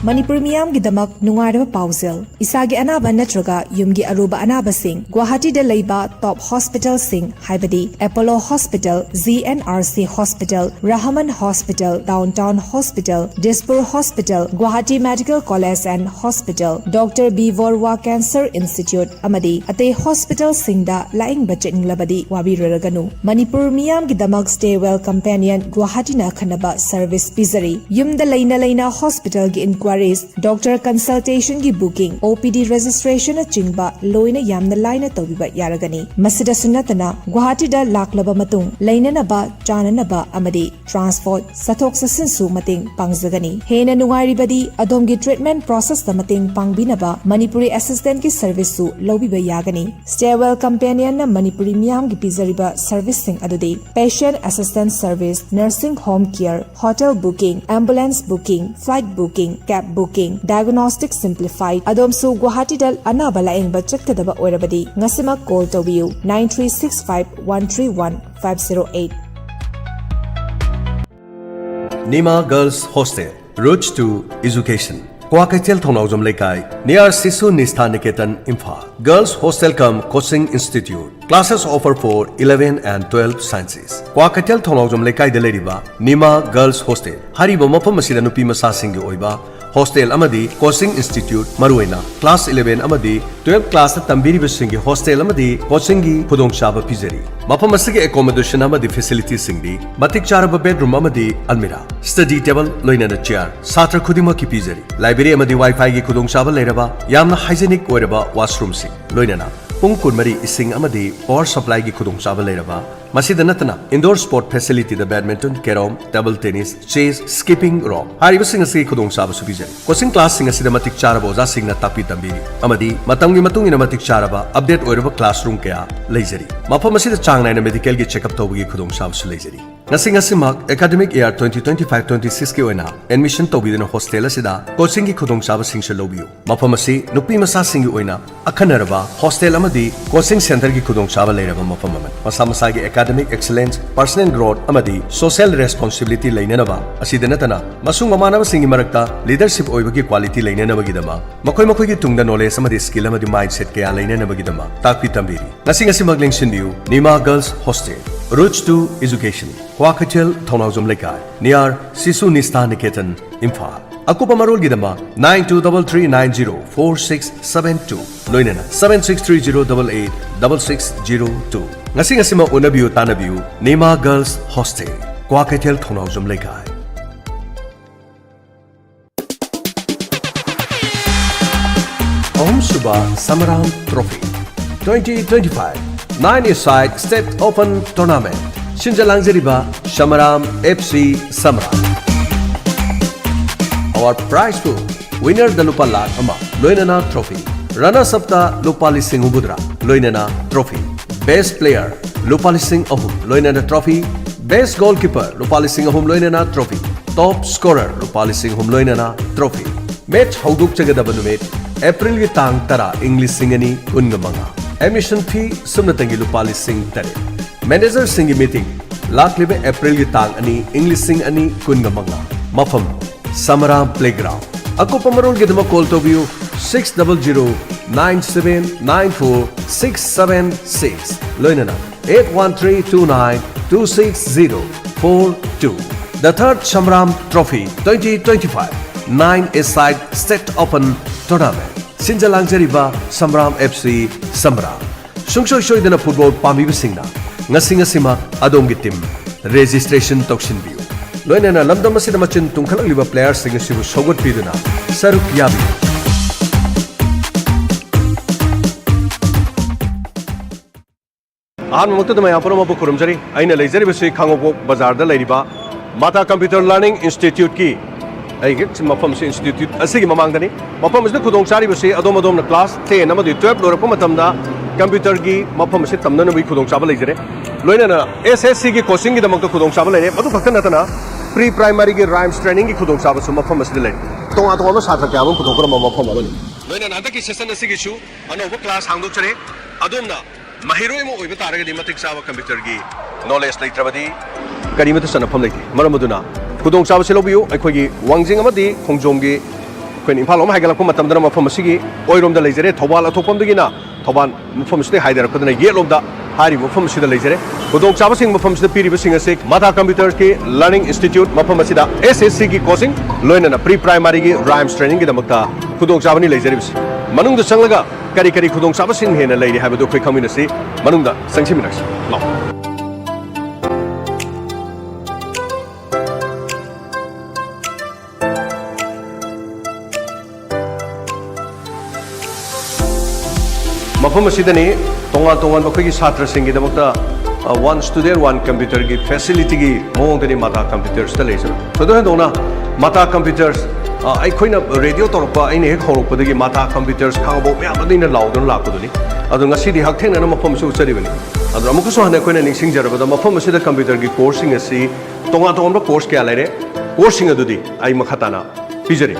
ꯃꯅꯤꯄꯨꯔ ꯃꯤꯌꯥꯝꯒꯤꯗꯃꯛ ꯅꯨꯡꯉꯥꯏꯔꯕ ꯄꯥꯎꯖꯦꯜ꯫ ꯏꯁꯥꯒꯤ ꯑꯅꯥꯕ ꯅꯠꯇ꯭ꯔꯒ ꯌꯨꯝꯒꯤ ꯑꯔꯨꯕ ꯑꯅꯥꯕꯁꯤꯡ ꯒꯨꯋꯥꯍꯥꯇꯤꯗ ꯂꯩꯕ ꯇꯣꯞ ꯍꯣꯁꯄꯤꯇꯥꯜꯁꯤꯡ ꯍꯥꯏꯕꯗꯤ Apollo hospital, G N R C hospital, Rahman hospital, Downtown hospital, Dispur hospital, Guwahati medical college and hospital, doctor B Borooah cancer institute ꯑꯃꯗꯤ ꯑꯇꯩ ꯍꯣꯁꯄꯤꯇꯥꯜꯁꯤꯡꯗ ꯂꯥꯌꯦꯡꯕ ꯆꯠꯅꯤꯡꯂꯕꯗꯤ ꯋꯥꯕꯤꯔꯨꯔꯒꯅꯨ꯫ ꯃꯅꯤꯄꯨꯔ ꯃꯤꯌꯥꯝꯒꯤꯗꯃꯛ Stay Well Companion ꯒꯨꯋꯥꯍꯥꯇꯤꯅ ꯑꯈꯟꯅꯕ ꯁꯔꯚꯤꯁ ꯄꯤꯖꯔꯤ꯫ ꯌꯨꯝꯗ ꯂꯩꯅ ꯂꯩꯅ ꯍꯣꯁꯄꯤꯇꯥꯜꯒꯤ ꯏꯟꯀ꯭ꯋꯥꯏꯔꯤꯁ, ꯗꯣꯛꯇꯔ ꯀꯟꯁꯜꯇꯦꯁꯟꯒꯤ ꯕꯨꯀꯤꯡ, ꯑꯣ ꯄꯤ ꯗꯤ ꯔꯦꯖꯤꯁꯇ꯭ꯔꯦꯁꯟꯅꯆꯤꯡꯕ ꯂꯣꯏꯅ ꯌꯥꯝꯅ ꯂꯥꯏꯅ ꯇꯧꯕꯤꯕ ꯌꯥꯔꯒꯅꯤ꯫ ꯃꯁꯤꯗꯁꯨ ꯅꯠꯇꯅ, ꯒꯨꯋꯥꯍꯥꯇꯤꯗ ꯂꯥꯛꯂꯕ ꯃꯇꯨꯡ ꯂꯩꯅꯅꯕ, ꯆꯥꯅꯅꯕ ꯑꯃꯗꯤ ꯇ꯭ꯔꯥꯟꯁꯄꯣꯔꯠ, ꯆꯠꯊꯣꯛ ꯆꯠꯁꯤꯟꯁꯨ ꯃꯇꯦꯡ ꯄꯥꯡꯖꯒꯅꯤ꯫ ꯍꯦꯟꯅ ꯅꯨꯡꯉꯥꯏꯔꯤꯕꯗꯤ, ꯑꯗꯣꯝꯒꯤ ꯇ꯭ꯔꯤꯠꯃꯦꯟ ꯄ꯭ꯔꯣꯁꯦꯁꯇ ꯃꯇꯦꯡ ꯄꯥꯡꯕꯤꯅꯕ ꯃꯅꯤꯄꯨꯔꯤ ꯑꯦꯁꯤꯁꯇꯦꯟꯠꯀꯤ ꯁꯔꯚꯤꯁꯁꯨ ꯂꯧꯕꯤꯕ ꯌꯥꯒꯅꯤ꯫ Stay Well Companion ꯅ ꯃꯅꯤꯄꯨꯔꯤ ꯃꯤꯌꯥꯝꯒꯤ ꯄꯤꯖꯔꯤꯕ ꯁꯔꯚꯤꯁꯁꯤꯡ ꯑꯗꯨꯗꯤ: patient assistance service, nursing home care, hotel booking, ambulance booking, flight booking, cab Booking, Diagnostic Simplified. ꯑꯗꯣꯝꯁꯨ ꯒꯨꯋꯥꯍꯥꯇꯤꯗ ꯑꯅꯥꯕ ꯂꯥꯌꯦꯡꯕ ꯆꯠꯀꯗꯕ ꯑꯣꯏꯔꯕꯗꯤ ꯉꯁꯤꯃꯛ call ꯇꯧꯕꯤꯌꯨ, nine three six five one three one five zero eight. Nima Girls Hostel, Roots to Education. Kwakeithel ꯊꯣꯡꯅꯥꯎꯖꯝ ꯂꯩꯀꯥꯏ, near Sishu Nishtha Niketan, Imphal. Girls Hostel cum Coaching Institute. Classes offer for eleven and twelve sciences. Kwakeithel ꯊꯣꯡꯅꯥꯎꯖꯝ ꯂꯩꯀꯥꯏꯗ ꯂꯩꯔꯤꯕ Nima Girls Hostel ꯍꯥꯏꯔꯤꯕ ꯃꯐꯝ ꯑꯁꯤꯗ ꯅꯨꯄꯤ ꯃꯆꯥꯁꯤꯡꯒꯤ ꯑꯣꯏꯕ hostel ꯑꯃꯗꯤ coaching institute, ꯃꯔꯨꯑꯣꯏꯅ class eleven ꯑꯃꯗꯤ twelve class ꯇ ꯇꯝꯕꯤꯔꯤꯕꯁꯤꯡꯒꯤ hostel ꯑꯃꯗꯤ coaching ꯒꯤ ꯈꯨꯗꯣꯡꯆꯥꯕ ꯄꯤꯖꯔꯤ꯫ ꯃꯐꯝ ꯑꯁꯤꯒꯤ accommodation ꯑꯃꯗꯤ facility ꯁꯤꯡꯗꯤ ꯃꯇꯤꯛ ꯆꯥꯔꯕ bedroom ꯑꯃꯗꯤ almirah, study table ꯂꯣꯏꯅꯅ chair ꯁꯥꯇ꯭ꯔ ꯈꯨꯗꯤꯡꯃꯛꯀꯤ ꯄꯤꯖꯔꯤ꯫ Library ꯑꯃꯗꯤ Wi-Fi ꯒꯤ ꯈꯨꯗꯣꯡꯆꯥꯕ ꯂꯩꯔꯕ ꯌꯥꯝꯅ hygienic ꯑꯣꯏꯔꯕ washroom ꯁꯤꯡ ꯂꯣꯏꯅꯅ ꯄꯨꯡ ꯀꯨꯟꯃꯔꯤ ꯏꯁꯤꯡ ꯑꯃꯗꯤ power supply ꯒꯤ ꯈꯨꯗꯣꯡꯆꯥꯕ ꯂꯩꯔꯕ, ꯃꯁꯤꯗ ꯅꯠꯇꯅ indoor sport facility ꯗ badminton, carrom, table tennis, chess, skipping rope ꯍꯥꯏꯔꯤꯕꯁꯤꯡ ꯑꯁꯤꯒꯤ ꯈꯨꯗꯣꯡꯆꯥꯕꯁꯨ ꯄꯤꯖꯔꯤ꯫ Coaching class ꯁꯤꯡ ꯑꯁꯤꯗ ꯃꯇꯤꯛ ꯆꯥꯔꯕ ꯑꯣꯖꯥꯁꯤꯡꯅ ꯇꯥꯛꯄꯤ ꯇꯝꯕꯤꯔꯤ ꯑꯃꯗꯤ ꯃꯇꯝꯒꯤ ꯃꯇꯨꯡ ꯏꯟꯅ ꯃꯇꯤꯛ ꯆꯥꯔꯕ update ꯑꯣꯏꯔꯕ classroom ꯀꯌꯥ ꯂꯩꯖꯔꯤ꯫ ꯃꯐꯝ ꯑꯁꯤꯗ ꯆꯥꯡ ꯅꯥꯏꯅ medical ꯒꯤ checkup ꯇꯧꯕꯒꯤ ꯈꯨꯗꯣꯡꯆꯥꯕꯁꯨ ꯂꯩꯖꯔꯤ꯫ ꯉꯁꯤ ꯉꯁꯤꯃꯛ academic year twenty twenty-five twenty-six ꯀꯤ ꯑꯣꯏꯅ admission ꯇꯧꯕꯤꯗꯨꯅ hostel ꯑꯁꯤꯗ coaching ꯒꯤ ꯈꯨꯗꯣꯡꯆꯥꯕꯁꯤꯡꯁꯨ ꯂꯧꯕꯤꯌꯨ꯫ ꯃꯐꯝ ꯑꯁꯤ ꯅꯨꯄꯤ ꯃꯆꯥꯁꯤꯡꯒꯤ ꯑꯣꯏꯅ ꯑꯈꯟꯅꯔꯕ hostel ꯑꯃꯗꯤ coaching center ꯒꯤ ꯈꯨꯗꯣꯡꯆꯥꯕ ꯂꯩꯔꯕ ꯃꯐꯝ ꯑꯃꯅꯤ꯫ ꯃꯁꯥ ꯃꯁꯥꯒꯤ academic excellence, personal growth ꯑꯃꯗꯤ social responsibility ꯂꯩꯅꯅꯕ, ꯑꯁꯤꯗ ꯅꯠꯇꯅ ꯃꯁꯨꯡ ꯃꯃꯥꯟꯅꯕꯁꯤꯡꯒꯤ ꯃꯔꯛꯇ leadership ꯑꯣꯏꯕꯒꯤ quality ꯂꯩꯅꯅꯕꯒꯤꯗꯃꯛ, ꯃꯈꯣꯏ ꯃꯈꯣꯏꯒꯤ ꯇꯨꯡꯗ knowledge ꯑꯃꯗꯤ skill ꯑꯃꯗꯤ mindset ꯀꯌꯥ ꯂꯩꯅꯅꯕꯒꯤꯗꯃꯛ ꯇꯥꯛꯄꯤ ꯇꯝꯕꯤꯔꯤ꯫ ꯉꯁꯤ ꯉꯁꯤꯃꯛ ꯂꯦꯡꯁꯤꯟꯕꯤꯌꯨ, Nima Girls Hostel, Roots to Education, Kwakeithel Thounaojam ꯂꯩꯀꯥꯏ, near Sishu Nishtha Niketan, Imphal. ꯑꯀꯨꯞꯄ ꯃꯔꯣꯜꯒꯤꯗꯃꯛ nine two double three nine zero four six seven two, ꯂꯣꯏꯅꯅ seven six three zero double eight double six zero two꯫ ꯉꯁꯤ ꯉꯁꯤꯃꯛ ꯎꯅꯕꯤꯌꯨ, ꯇꯥꯟꯅꯕꯤꯌꯨ, Nima Girls Hostel, Kwakeithel Thounaojam ꯂꯩꯀꯥꯏ꯫ ꯑꯍꯨꯝꯁꯨꯕ Samaram trophy twenty twenty-five nine a side State Open Tournament, ꯁꯤꯟꯖ ꯂꯥꯡꯖꯔꯤꯕ Samaram F C Samaram. Our prize pool: winner ꯗ ꯂꯨꯄꯥ ꯂꯥꯈ ꯑꯃ, ꯂꯣꯏꯅꯅ trophy, runners up ꯇ ꯂꯨꯄꯥ ꯂꯤꯁꯤꯡ ꯍꯨꯝꯐꯨꯇꯔꯥ, ꯂꯣꯏꯅꯅ trophy, best player ꯂꯨꯄꯥ ꯂꯤꯁꯤꯡ ꯑꯍꯨꯝ, ꯂꯣꯏꯅꯅ trophy, Best Goalkeeper ꯂꯨꯄꯥ ꯂꯤꯁꯤꯡ ꯑꯍꯨꯝ ꯂꯣꯏꯅꯅ trophy, Top Scorer ꯂꯨꯄꯥ ꯂꯤꯁꯤꯡ ꯑꯍꯨꯝ ꯂꯣꯏꯅꯅ trophy꯫ Match ꯍꯧꯗꯣꯛꯆꯒꯗꯕ ꯅꯨꯃꯤꯠ April ꯒꯤ ꯇꯥꯡ ꯇꯔꯥ, ꯏꯪ ꯂꯤꯁꯤꯡ ꯑꯅꯤ ꯀꯨꯟꯒ ꯃꯉꯥ꯫ Admission fee ꯁꯨꯞꯅꯇꯪꯒꯤ ꯂꯨꯄꯥ ꯂꯤꯁꯤꯡ ꯇꯔꯦꯠ꯫ Manager ꯁꯤꯡꯒꯤ meeting ꯂꯥꯛꯂꯤꯕ April ꯒꯤ ꯇꯥꯡ ꯑꯅꯤ, ꯏꯪ ꯂꯤꯁꯤꯡ ꯑꯅꯤ ꯀꯨꯟꯒ ꯃꯉꯥ꯫ ꯃꯐꯝ: ꯁꯃꯔꯥꯝ Playground꯫ ꯑꯀꯨꯞꯄ ꯃꯔꯣꯜꯒꯤꯗꯃꯛ call ꯇꯧꯕꯤꯌꯨ six double zero nine seven nine four six seven six, ꯂꯣꯏꯅꯅ eight one three two nine two six zero four two꯫ The Third Samram Trophy twenty twenty-five nine-a-side state open tournament꯫ ꯁꯤꯟꯖ ꯂꯥꯡꯖꯔꯤꯕ ꯁꯝꯔꯥꯝ F C ꯁꯝꯔꯥꯝ꯫ ꯁꯨꯡꯁꯣꯏ ꯁꯣꯏꯗꯅ football ꯄꯥꯝꯕꯤꯕꯁꯤꯡꯅ ꯉꯁꯤ ꯉꯁꯤꯃꯛ ꯑꯗꯣꯝꯒꯤ team registration ꯇꯧꯁꯤꯟꯕꯤꯌꯨ꯫ ꯂꯣꯏꯅꯅ ꯂꯝꯗꯝ ꯑꯁꯤꯗ ꯃꯆꯤꯟ ꯇꯨꯝꯈꯠꯂꯛꯂꯤꯕ playerꯁꯤꯡ ꯑꯁꯤꯕꯨ ꯁꯧꯒꯠꯄꯤꯗꯨꯅ ꯁꯔꯨꯛ ꯌꯥꯕꯤꯌꯨ꯫ ꯑꯍꯥꯟꯕꯃꯛꯇꯗ ꯃꯌꯥꯝ ꯄꯨꯝꯅꯃꯛꯄꯨ ꯈꯨꯔꯨꯝꯖꯔꯤ꯫ ꯑꯩꯅ ꯂꯩꯖꯔꯤꯕꯁꯤ ꯈꯥꯉꯕꯣꯛ ꯕꯖꯥꯔꯗ ꯂꯩꯔꯤꯕ Mata Computer Learning Instituteꯀꯤ, ꯑꯩꯒꯤ ꯃꯐꯝꯁꯤ institute ꯑꯁꯤꯒꯤ ꯃꯃꯥꯡꯗꯅꯤ꯫ ꯃꯐꯝ ꯑꯁꯤꯗ ꯈꯨꯗꯣꯡ ꯆꯥꯔꯤꯕꯁꯤ ꯑꯗꯣꯝ ꯑꯗꯣꯝꯅ class ten ꯑꯃꯗꯤ twelve ꯂꯣꯏꯔꯛꯄ ꯃꯇꯝꯗ computerꯒꯤ ꯃꯐꯝ ꯑꯁꯤ ꯇꯝꯅꯅꯕꯒꯤ ꯈꯨꯗꯣꯡꯆꯥꯕ ꯂꯩꯖꯔꯦ꯫ ꯂꯣꯏꯅꯅ S S Cꯒꯤ coachingꯒꯤꯗꯃꯛꯇ ꯈꯨꯗꯣꯡꯆꯥꯕ ꯂꯩꯔꯦ꯫ ꯃꯗꯨ ꯈꯛꯇ ꯅꯠꯇꯅ pre primaryꯒꯤ rhymes trainingꯒꯤ ꯈꯨꯗꯣꯡꯆꯥꯕꯁꯨ ꯃꯐꯝ ꯑꯁꯤꯗ ꯂꯩꯔꯦ꯫ ꯇꯣꯉꯥꯟ ꯇꯣꯉꯥꯟꯕ ꯁꯥꯇ꯭ꯔ ꯀꯌꯥ ꯑꯃ ꯄꯨꯊꯣꯛꯀꯗꯕ ꯃꯐꯝ ꯑꯃꯅꯤ꯫ ꯂꯣꯏꯅꯅ ꯍꯟꯗꯛꯀꯤ session ꯑꯁꯤꯒꯤꯁꯨ ꯑꯅꯧꯕ class ꯍꯥꯡꯗꯣꯛꯆꯔꯦ꯫ ꯑꯗꯣꯝꯅ ꯃꯍꯩꯔꯣꯏ ꯑꯃ ꯑꯣꯏꯕ ꯇꯥꯔꯒꯗꯤ ꯃꯇꯤꯛ ꯆꯥꯕ computerꯒꯤ knowledge ꯂꯩꯇ꯭ꯔꯕꯗꯤ ꯀꯔꯤꯃꯠꯇ ꯆꯠꯅꯐꯝ ꯂꯩꯇꯦ꯫ ꯃꯔꯝ ꯑꯗꯨꯅ ꯈꯨꯗꯣꯡꯆꯥꯕꯁꯤ ꯂꯧꯕꯤꯌꯨ꯫ ꯑꯩꯈꯣꯏꯒꯤ ꯋꯥꯡꯖꯤꯡ ꯑꯃꯗꯤ ꯈꯣꯡꯖꯣꯝꯒꯤ, ꯑꯩꯈꯣꯏꯅ ꯏꯝꯐꯥꯜ ꯂꯣꯝ ꯍꯥꯏꯒꯠꯂꯛꯄ ꯃꯇꯝꯗꯅ ꯃꯐꯝ ꯑꯁꯤꯒꯤ ꯑꯣꯏꯔꯣꯝꯗ ꯂꯩꯖꯔꯦ꯫ ꯊꯧꯕꯥꯜ ꯑꯊꯣꯛꯄꯝꯗꯒꯤꯅ ꯊꯧꯕꯥꯜ ꯃꯐꯝ ꯑꯁꯤꯗ ꯍꯥꯏꯊꯔꯛꯄꯗꯅ ꯌꯦꯠꯂꯣꯝꯗ ꯍꯥꯏꯔꯤꯕ ꯃꯐꯝ ꯑꯁꯤꯗ ꯂꯩꯖꯔꯦ꯫ ꯈꯨꯗꯣꯡꯆꯥꯕꯁꯤꯡ ꯃꯐꯝ ꯑꯁꯤꯗ ꯄꯤꯔꯤꯕꯁꯤꯡ ꯑꯁꯤ Mata Computerꯒꯤ Learning Institute, ꯃꯐꯝ ꯑꯁꯤꯗ S S Cꯒꯤ coaching, ꯂꯣꯏꯅꯅ pre primaryꯒꯤ rhymes trainingꯒꯤꯗꯃꯛꯇ ꯈꯨꯗꯣꯡꯆꯥꯕꯅꯤ ꯂꯩꯖꯔꯤꯕꯁꯤ꯫ ꯃꯅꯨꯡꯗ ꯆꯪꯂꯒ ꯀꯔꯤ ꯀꯔꯤ ꯈꯨꯗꯣꯡꯆꯥꯕꯁꯤꯡ ꯍꯦꯟꯅ ꯂꯩꯔꯤ ꯍꯥꯏꯕꯗꯨ ꯑꯩꯈꯣꯏ ꯈꯪꯃꯤꯟꯅꯁꯤ꯫ ꯃꯅꯨꯡꯗ ꯆꯪꯁꯤꯟꯃꯤꯟꯅꯁꯤ꯫ ꯂꯥꯛꯑꯣ꯫ ꯃꯐꯝ ꯑꯁꯤꯗꯅꯤ ꯇꯣꯉꯥꯟ ꯇꯣꯉꯥꯟꯕ ꯑꯩꯈꯣꯏꯒꯤ ꯁꯥꯇ꯭ꯔꯁꯤꯡꯒꯤꯗꯃꯛꯇ, ꯑ, one student one computerꯒꯤ facilityꯒꯤ ꯃꯑꯣꯡꯗꯅꯤ Mata Computersꯇ ꯂꯩꯖꯕ꯫ ꯊꯣꯏꯗꯣꯛ ꯍꯦꯟꯗꯣꯛꯅ Mata Computers, ꯑ, ꯑ, ꯑꯩꯈꯣꯏꯅ ꯔꯦꯗꯤꯑꯣ ꯇꯧꯔꯛꯄ, ꯑꯩꯅ ꯍꯦꯛ ꯍꯧꯔꯛꯄꯗꯒꯤ ꯃꯥꯇꯥ ꯀꯝꯄ꯭ꯌꯨꯇꯔꯁ ꯈꯥꯉꯕꯣꯛ ꯃꯌꯥꯝ ꯑꯗꯨ ꯑꯩꯅ ꯂꯥꯎꯗꯨꯅ ꯂꯥꯛꯄꯗꯨꯅꯤ꯫ ꯑꯗꯣ ꯉꯁꯤꯗꯤ ꯍꯛꯊꯦꯡꯅꯅ ꯃꯐꯝꯁꯨ ꯎꯠꯆꯔꯤꯕꯅꯤ꯫ ꯑꯗꯣ ꯑꯃꯨꯛꯀꯁꯨ ꯍꯟꯅ ꯑꯩꯈꯣꯏꯅ ꯅꯤꯡꯁꯤꯡꯖꯔꯕꯗ, ꯃꯐꯝ ꯑꯁꯤꯗ ꯀꯝꯄ꯭ꯌꯨꯇꯔꯒꯤ ꯀꯣꯔꯁꯁꯤꯡ ꯑꯁꯤ ꯇꯣꯉꯥꯟ ꯇꯣꯉꯥꯟꯕ ꯀꯣꯔꯁ ꯀꯌꯥ ꯂꯩꯔꯦ꯫ ꯀꯣꯔꯁꯁꯤꯡ ꯑꯗꯨꯗꯤ ꯑꯩ ꯃꯈꯥ ꯇꯥꯅ ꯄꯤꯖꯔꯤ꯫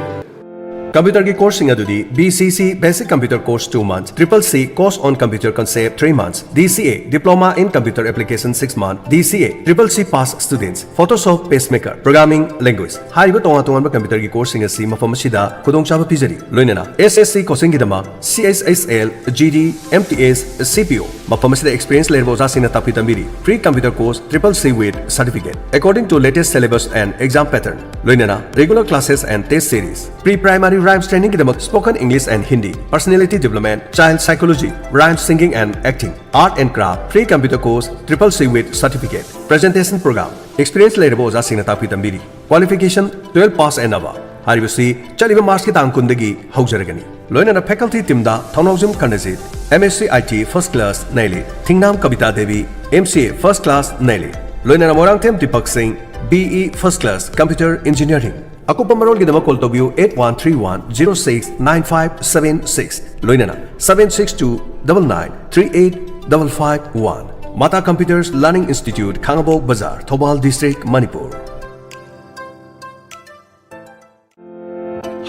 ꯀꯝꯄ꯭ꯌꯨꯇꯔꯒꯤ ꯀꯣꯔꯁꯁꯤꯡ ꯑꯗꯨꯗꯤ B C C Basic Computer Course two months, Triple C Course on Computer Concept three months, D C A Diploma in Computer Application six months, D C A Triple C Pass Students, Photoshop, PageMaker, Programming Language꯫ ꯍꯥꯏꯔꯤꯕ ꯇꯣꯉꯥꯟ ꯇꯣꯉꯥꯟꯕ ꯀꯝꯄ꯭ꯌꯨꯇꯔꯒꯤ ꯀꯣꯔꯁꯁꯤꯡ ꯑꯁꯤ ꯃꯐꯝ ꯑꯁꯤꯗ ꯈꯨꯗꯣꯡꯆꯥꯕ ꯄꯤꯖꯔꯤ꯫ ꯂꯣꯏꯅꯅ S S C ꯀꯣꯆꯤꯡꯒꯤꯗꯃꯛ C H H L, G D, M T S, C P O꯫ ꯃꯐꯝ ꯑꯁꯤꯗ ꯑꯦꯛꯁꯄꯤꯔꯤꯌꯦꯟꯁ ꯂꯩꯔꯕ ꯑꯣꯖꯥꯁꯤꯡꯅ ꯇꯥꯛꯄꯤ ꯇꯝꯕꯤꯔꯤ꯫ Free computer course triple C with certificate according to latest syllabus and exam pattern꯫ ꯂꯣꯏꯅꯅ regular classes and test series꯫ Pre primary rhymes trainingꯒꯤꯗꯃꯛ spoken English and Hindi, personality development, child psychology, rhyme singing and acting, art and craft꯫ Free computer course triple C with certificate꯫ Presentation program꯫ Experience ꯂꯩꯔꯕ ꯑꯣꯖꯥꯁꯤꯡꯅ ꯇꯥꯛꯄꯤ ꯇꯝꯕꯤꯔꯤ꯫ Qualification twelve pass and above꯫ ꯍꯥꯏꯔꯤꯕꯁꯤ ꯆꯠꯂꯤꯕ ꯃꯥꯔꯆꯀꯤ ꯇꯥꯡ ꯀꯨꯟꯗꯒꯤ ꯍꯧꯖꯔꯒꯅꯤ꯫ ꯂꯣꯏꯅꯅ faculty teamꯗ Thounaojam Karanjit, M S C I T first class ꯅꯩꯂꯦ, ꯊꯤꯡꯅꯥꯝ Kavita Devi, M C A first class ꯅꯩꯂꯦ꯫ ꯂꯣꯏꯅꯅ ꯃꯣꯏꯔꯥꯡꯊꯦꯝ ꯗꯤꯄꯛ ꯁꯤꯡ, B E first class computer engineering꯫ ꯑꯀꯨꯞꯄ ꯃꯔꯣꯜꯒꯤꯗꯃꯛ call ꯇꯧꯕꯤꯌꯨ eight one three one zero six nine five seven six, ꯂꯣꯏꯅꯅ seven six two double nine three eight double five one꯫ Mata Computers Learning Institute, ꯈꯥꯉꯕꯣꯛ ꯕꯖꯥꯔ, Thoubal District, Manipur.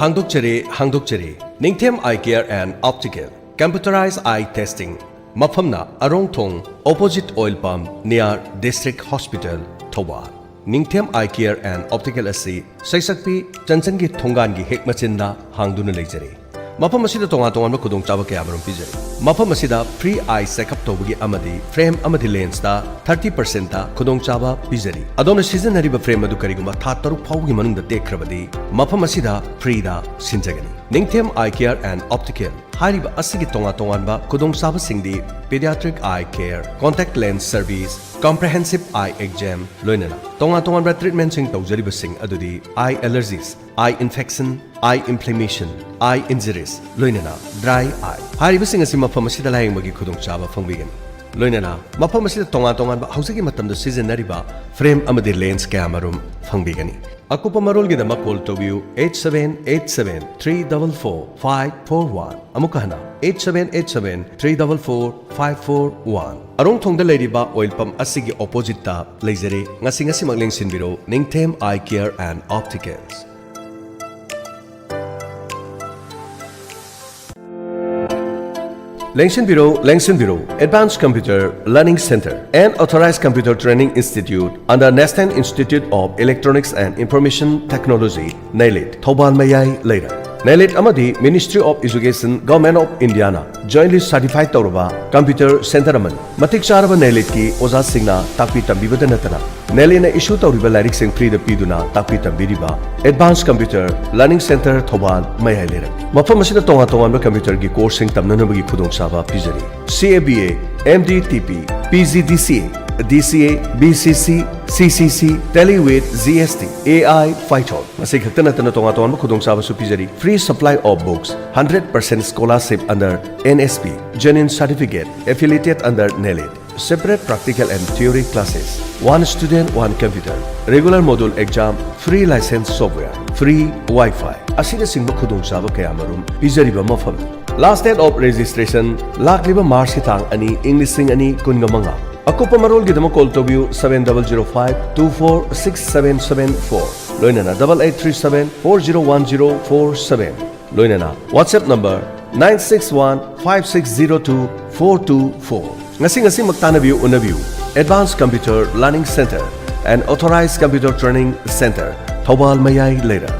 ꯍꯥꯡꯗꯣꯛꯆꯔꯦ, ꯍꯥꯡꯗꯣꯛꯆꯔꯦ꯫ ꯅꯤꯡꯊꯦꯝ Eye Care and Optical, Computerized Eye Testing꯫ ꯃꯐꯝꯅ ꯑꯔꯣꯡꯊꯣꯡ, opposite oil pump, near District Hospital, Thoubal. ꯅꯤꯡꯊꯦꯝ Eye Care and Optical ꯑꯁꯤ ꯁꯩꯁꯛꯄꯤ ꯆꯟꯆꯟꯒꯤ ꯊꯣꯡꯒꯥꯟꯒꯤ ꯍꯦꯛ ꯃꯆꯤꯟꯗ ꯍꯥꯡꯗꯨꯅ ꯂꯩꯖꯔꯦ꯫ ꯃꯐꯝ ꯑꯁꯤꯗ ꯇꯣꯉꯥꯟ ꯇꯣꯉꯥꯟꯕ ꯈꯨꯗꯣꯡꯆꯥꯕ ꯀꯌꯥꯃꯔꯨꯝ ꯄꯤꯖꯔꯤ꯫ ꯃꯐꯝ ꯑꯁꯤꯗ free eye checkup ꯇꯧꯕꯒꯤ ꯑꯃꯗꯤ frame ꯑꯃꯗꯤ lensꯇ thirty percentꯇ ꯈꯨꯗꯣꯡꯆꯥꯕ ꯄꯤꯖꯔꯤ꯫ ꯑꯗꯣꯝꯅ ꯁꯤꯖꯤꯟꯅꯔꯤꯕ frame ꯑꯗꯨ ꯀꯔꯤꯒꯨꯝꯕ ꯊꯥ ꯇꯔꯨꯛ ꯐꯥꯎꯕꯒꯤ ꯃꯅꯨꯡꯗ ꯇꯦꯛꯈ꯭ꯔꯕꯗꯤ, ꯃꯐꯝ ꯑꯁꯤꯗ freeꯗ ꯁꯤꯟꯖꯒꯅꯤ꯫ ꯅꯤꯡꯊꯦꯝ Eye Care and Optical ꯍꯥꯏꯔꯤꯕ ꯑꯁꯤꯒꯤ ꯇꯣꯉꯥꯟ ꯇꯣꯉꯥꯟꯕ ꯈꯨꯗꯣꯡꯆꯥꯕꯁꯤꯡꯗꯤ pediatric eye care, contact lens service, comprehensive eye exam, ꯂꯣꯏꯅꯅ ꯇꯣꯉꯥꯟ ꯇꯣꯉꯥꯟꯕ treatmentꯁꯤꯡ ꯇꯧꯖꯔꯤꯕꯁꯤꯡ ꯑꯗꯨꯗꯤ eye allergies, eye infection, eye inflammation, eye injuries, ꯂꯣꯏꯅꯅ dry eye ꯍꯥꯏꯔꯤꯕꯁꯤꯡ ꯑꯁꯤ ꯃꯐꯝ ꯑꯁꯤꯗ ꯂꯥꯌꯦꯡꯕꯒꯤ ꯈꯨꯗꯣꯡꯆꯥꯕ ꯐꯪꯕꯤꯒꯅꯤ꯫ ꯂꯣꯏꯅꯅ ꯃꯐꯝ ꯑꯁꯤꯗ ꯇꯣꯉꯥꯟ ꯇꯣꯉꯥꯟꯕ ꯍꯧꯖꯤꯛꯀꯤ ꯃꯇꯝꯗ ꯁꯤꯖꯤꯟꯅꯔꯤꯕ frame ꯑꯃꯗꯤ lens ꯀꯌꯥꯃꯔꯨꯝ ꯐꯪꯕꯤꯒꯅꯤ꯫ ꯑꯀꯨꯞꯄ ꯃꯔꯣꯜꯒꯤꯗꯃꯛ call ꯇꯧꯕꯤꯌꯨ eight seven eight seven three double four five four one꯫ ꯑꯃꯨꯛꯀ ꯍꯟꯅ eight seven eight seven three double four five four one꯫ ꯑꯔꯣꯡꯊꯣꯡꯗ ꯂꯩꯔꯤꯕ oil pump ꯑꯁꯤꯒꯤ oppositeꯇ ꯂꯩꯖꯔꯦ꯫ ꯉꯁꯤ ꯉꯁꯤꯃꯛ ꯂꯦꯡꯁꯤꯟꯕꯤꯔꯣ Ningthem Eye Care and Opticals꯫ ꯂꯦꯡꯁꯤꯟꯕꯤꯔꯣ, ꯂꯦꯡꯁꯤꯟꯕꯤꯔꯣ꯫ Advanced Computer Learning Center, an authorized computer training institute under National Institute of Electronics and Information Technology, ꯅꯦꯂꯤꯠ, Thoubal ꯃꯌꯥꯏ ꯂꯩꯔꯛ꯫ ꯅꯦꯂꯤꯠ ꯑꯃꯗꯤ Ministry of Education, Government of Indiaꯅ jointly certified ꯇꯧꯔꯕ computer center ꯑꯃꯅꯤ꯫ ꯃꯇꯤꯛ ꯆꯥꯔꯕ ꯅꯦꯂꯤꯠꯀꯤ ꯑꯣꯖꯥꯁꯤꯡꯅ ꯇꯥꯛꯄꯤ ꯇꯝꯕꯤꯕꯗ ꯅꯠꯇꯅ, ꯅꯦꯂꯤꯠꯅ issue ꯇꯧꯔꯤꯕ ꯂꯥꯏꯔꯤꯛꯁꯤꯡ freeꯗ ꯄꯤꯗꯨꯅ ꯇꯥꯛꯄꯤ ꯇꯝꯕꯤꯔꯤꯕ Advanced Computer Learning Center, Thoubal ꯃꯌꯥꯏ ꯂꯩꯔꯛ꯫ ꯃꯐꯝ ꯑꯁꯤꯗ ꯇꯣꯉꯥꯟ ꯇꯣꯉꯥꯟꯕ computerꯒꯤ courseꯁꯤꯡ ꯇꯝꯅꯅꯕꯒꯤ ꯈꯨꯗꯣꯡꯆꯥꯕ ꯄꯤꯖꯔꯤ꯫ C A B A, M D T P, P G D C A, D C A, B C C, C C C, Tally with G S T, A I, Python꯫ ꯃꯁꯤ ꯈꯛꯇ ꯅꯠꯇꯅ ꯇꯣꯉꯥꯟ ꯇꯣꯉꯥꯟꯕ ꯈꯨꯗꯣꯡꯆꯥꯕꯁꯨ ꯄꯤꯖꯔꯤ꯫ Free supply of books, hundred percent scholarship under N S P, genuine certificate, affiliated under ꯅꯦꯂꯤꯠ꯫ Separate practical and theory classes, one student, one computer, regular module exam, free license software, free Wi-Fi ꯑꯁꯤꯅꯆꯤꯡꯕ ꯈꯨꯗꯣꯡꯆꯥꯕ ꯀꯌꯥꯃꯔꯨꯝ ꯄꯤꯖꯔꯤꯕ ꯃꯐꯝꯅꯤ꯫ Last date of registration ꯂꯥꯛꯂꯤꯕ Marchꯀꯤ ꯇꯥꯡ ꯑꯅꯤ, ꯏꯪ ꯂꯤꯁꯤꯡ ꯑꯅꯤ ꯀꯨꯟꯒ ꯃꯉꯥ꯫ ꯑꯀꯨꯞꯄ ꯃꯔꯣꯜꯒꯤꯗꯃꯛ call ꯇꯧꯕꯤꯌꯨ seven double zero five two four six seven seven four, ꯂꯣꯏꯅꯅ double eight three seven four zero one zero four seven꯫ ꯂꯣꯏꯅꯅ WhatsApp number nine six one five six zero two four two four꯫ ꯉꯁꯤ ꯉꯁꯤꯃꯛ ꯇꯥꯟꯅꯕꯤꯌꯨ, ꯎꯅꯕꯤꯌꯨ꯫ Advanced Computer Learning Center, an authorized computer training center, Thoubal ꯃꯌꯥꯏ ꯂꯩꯔꯛ꯫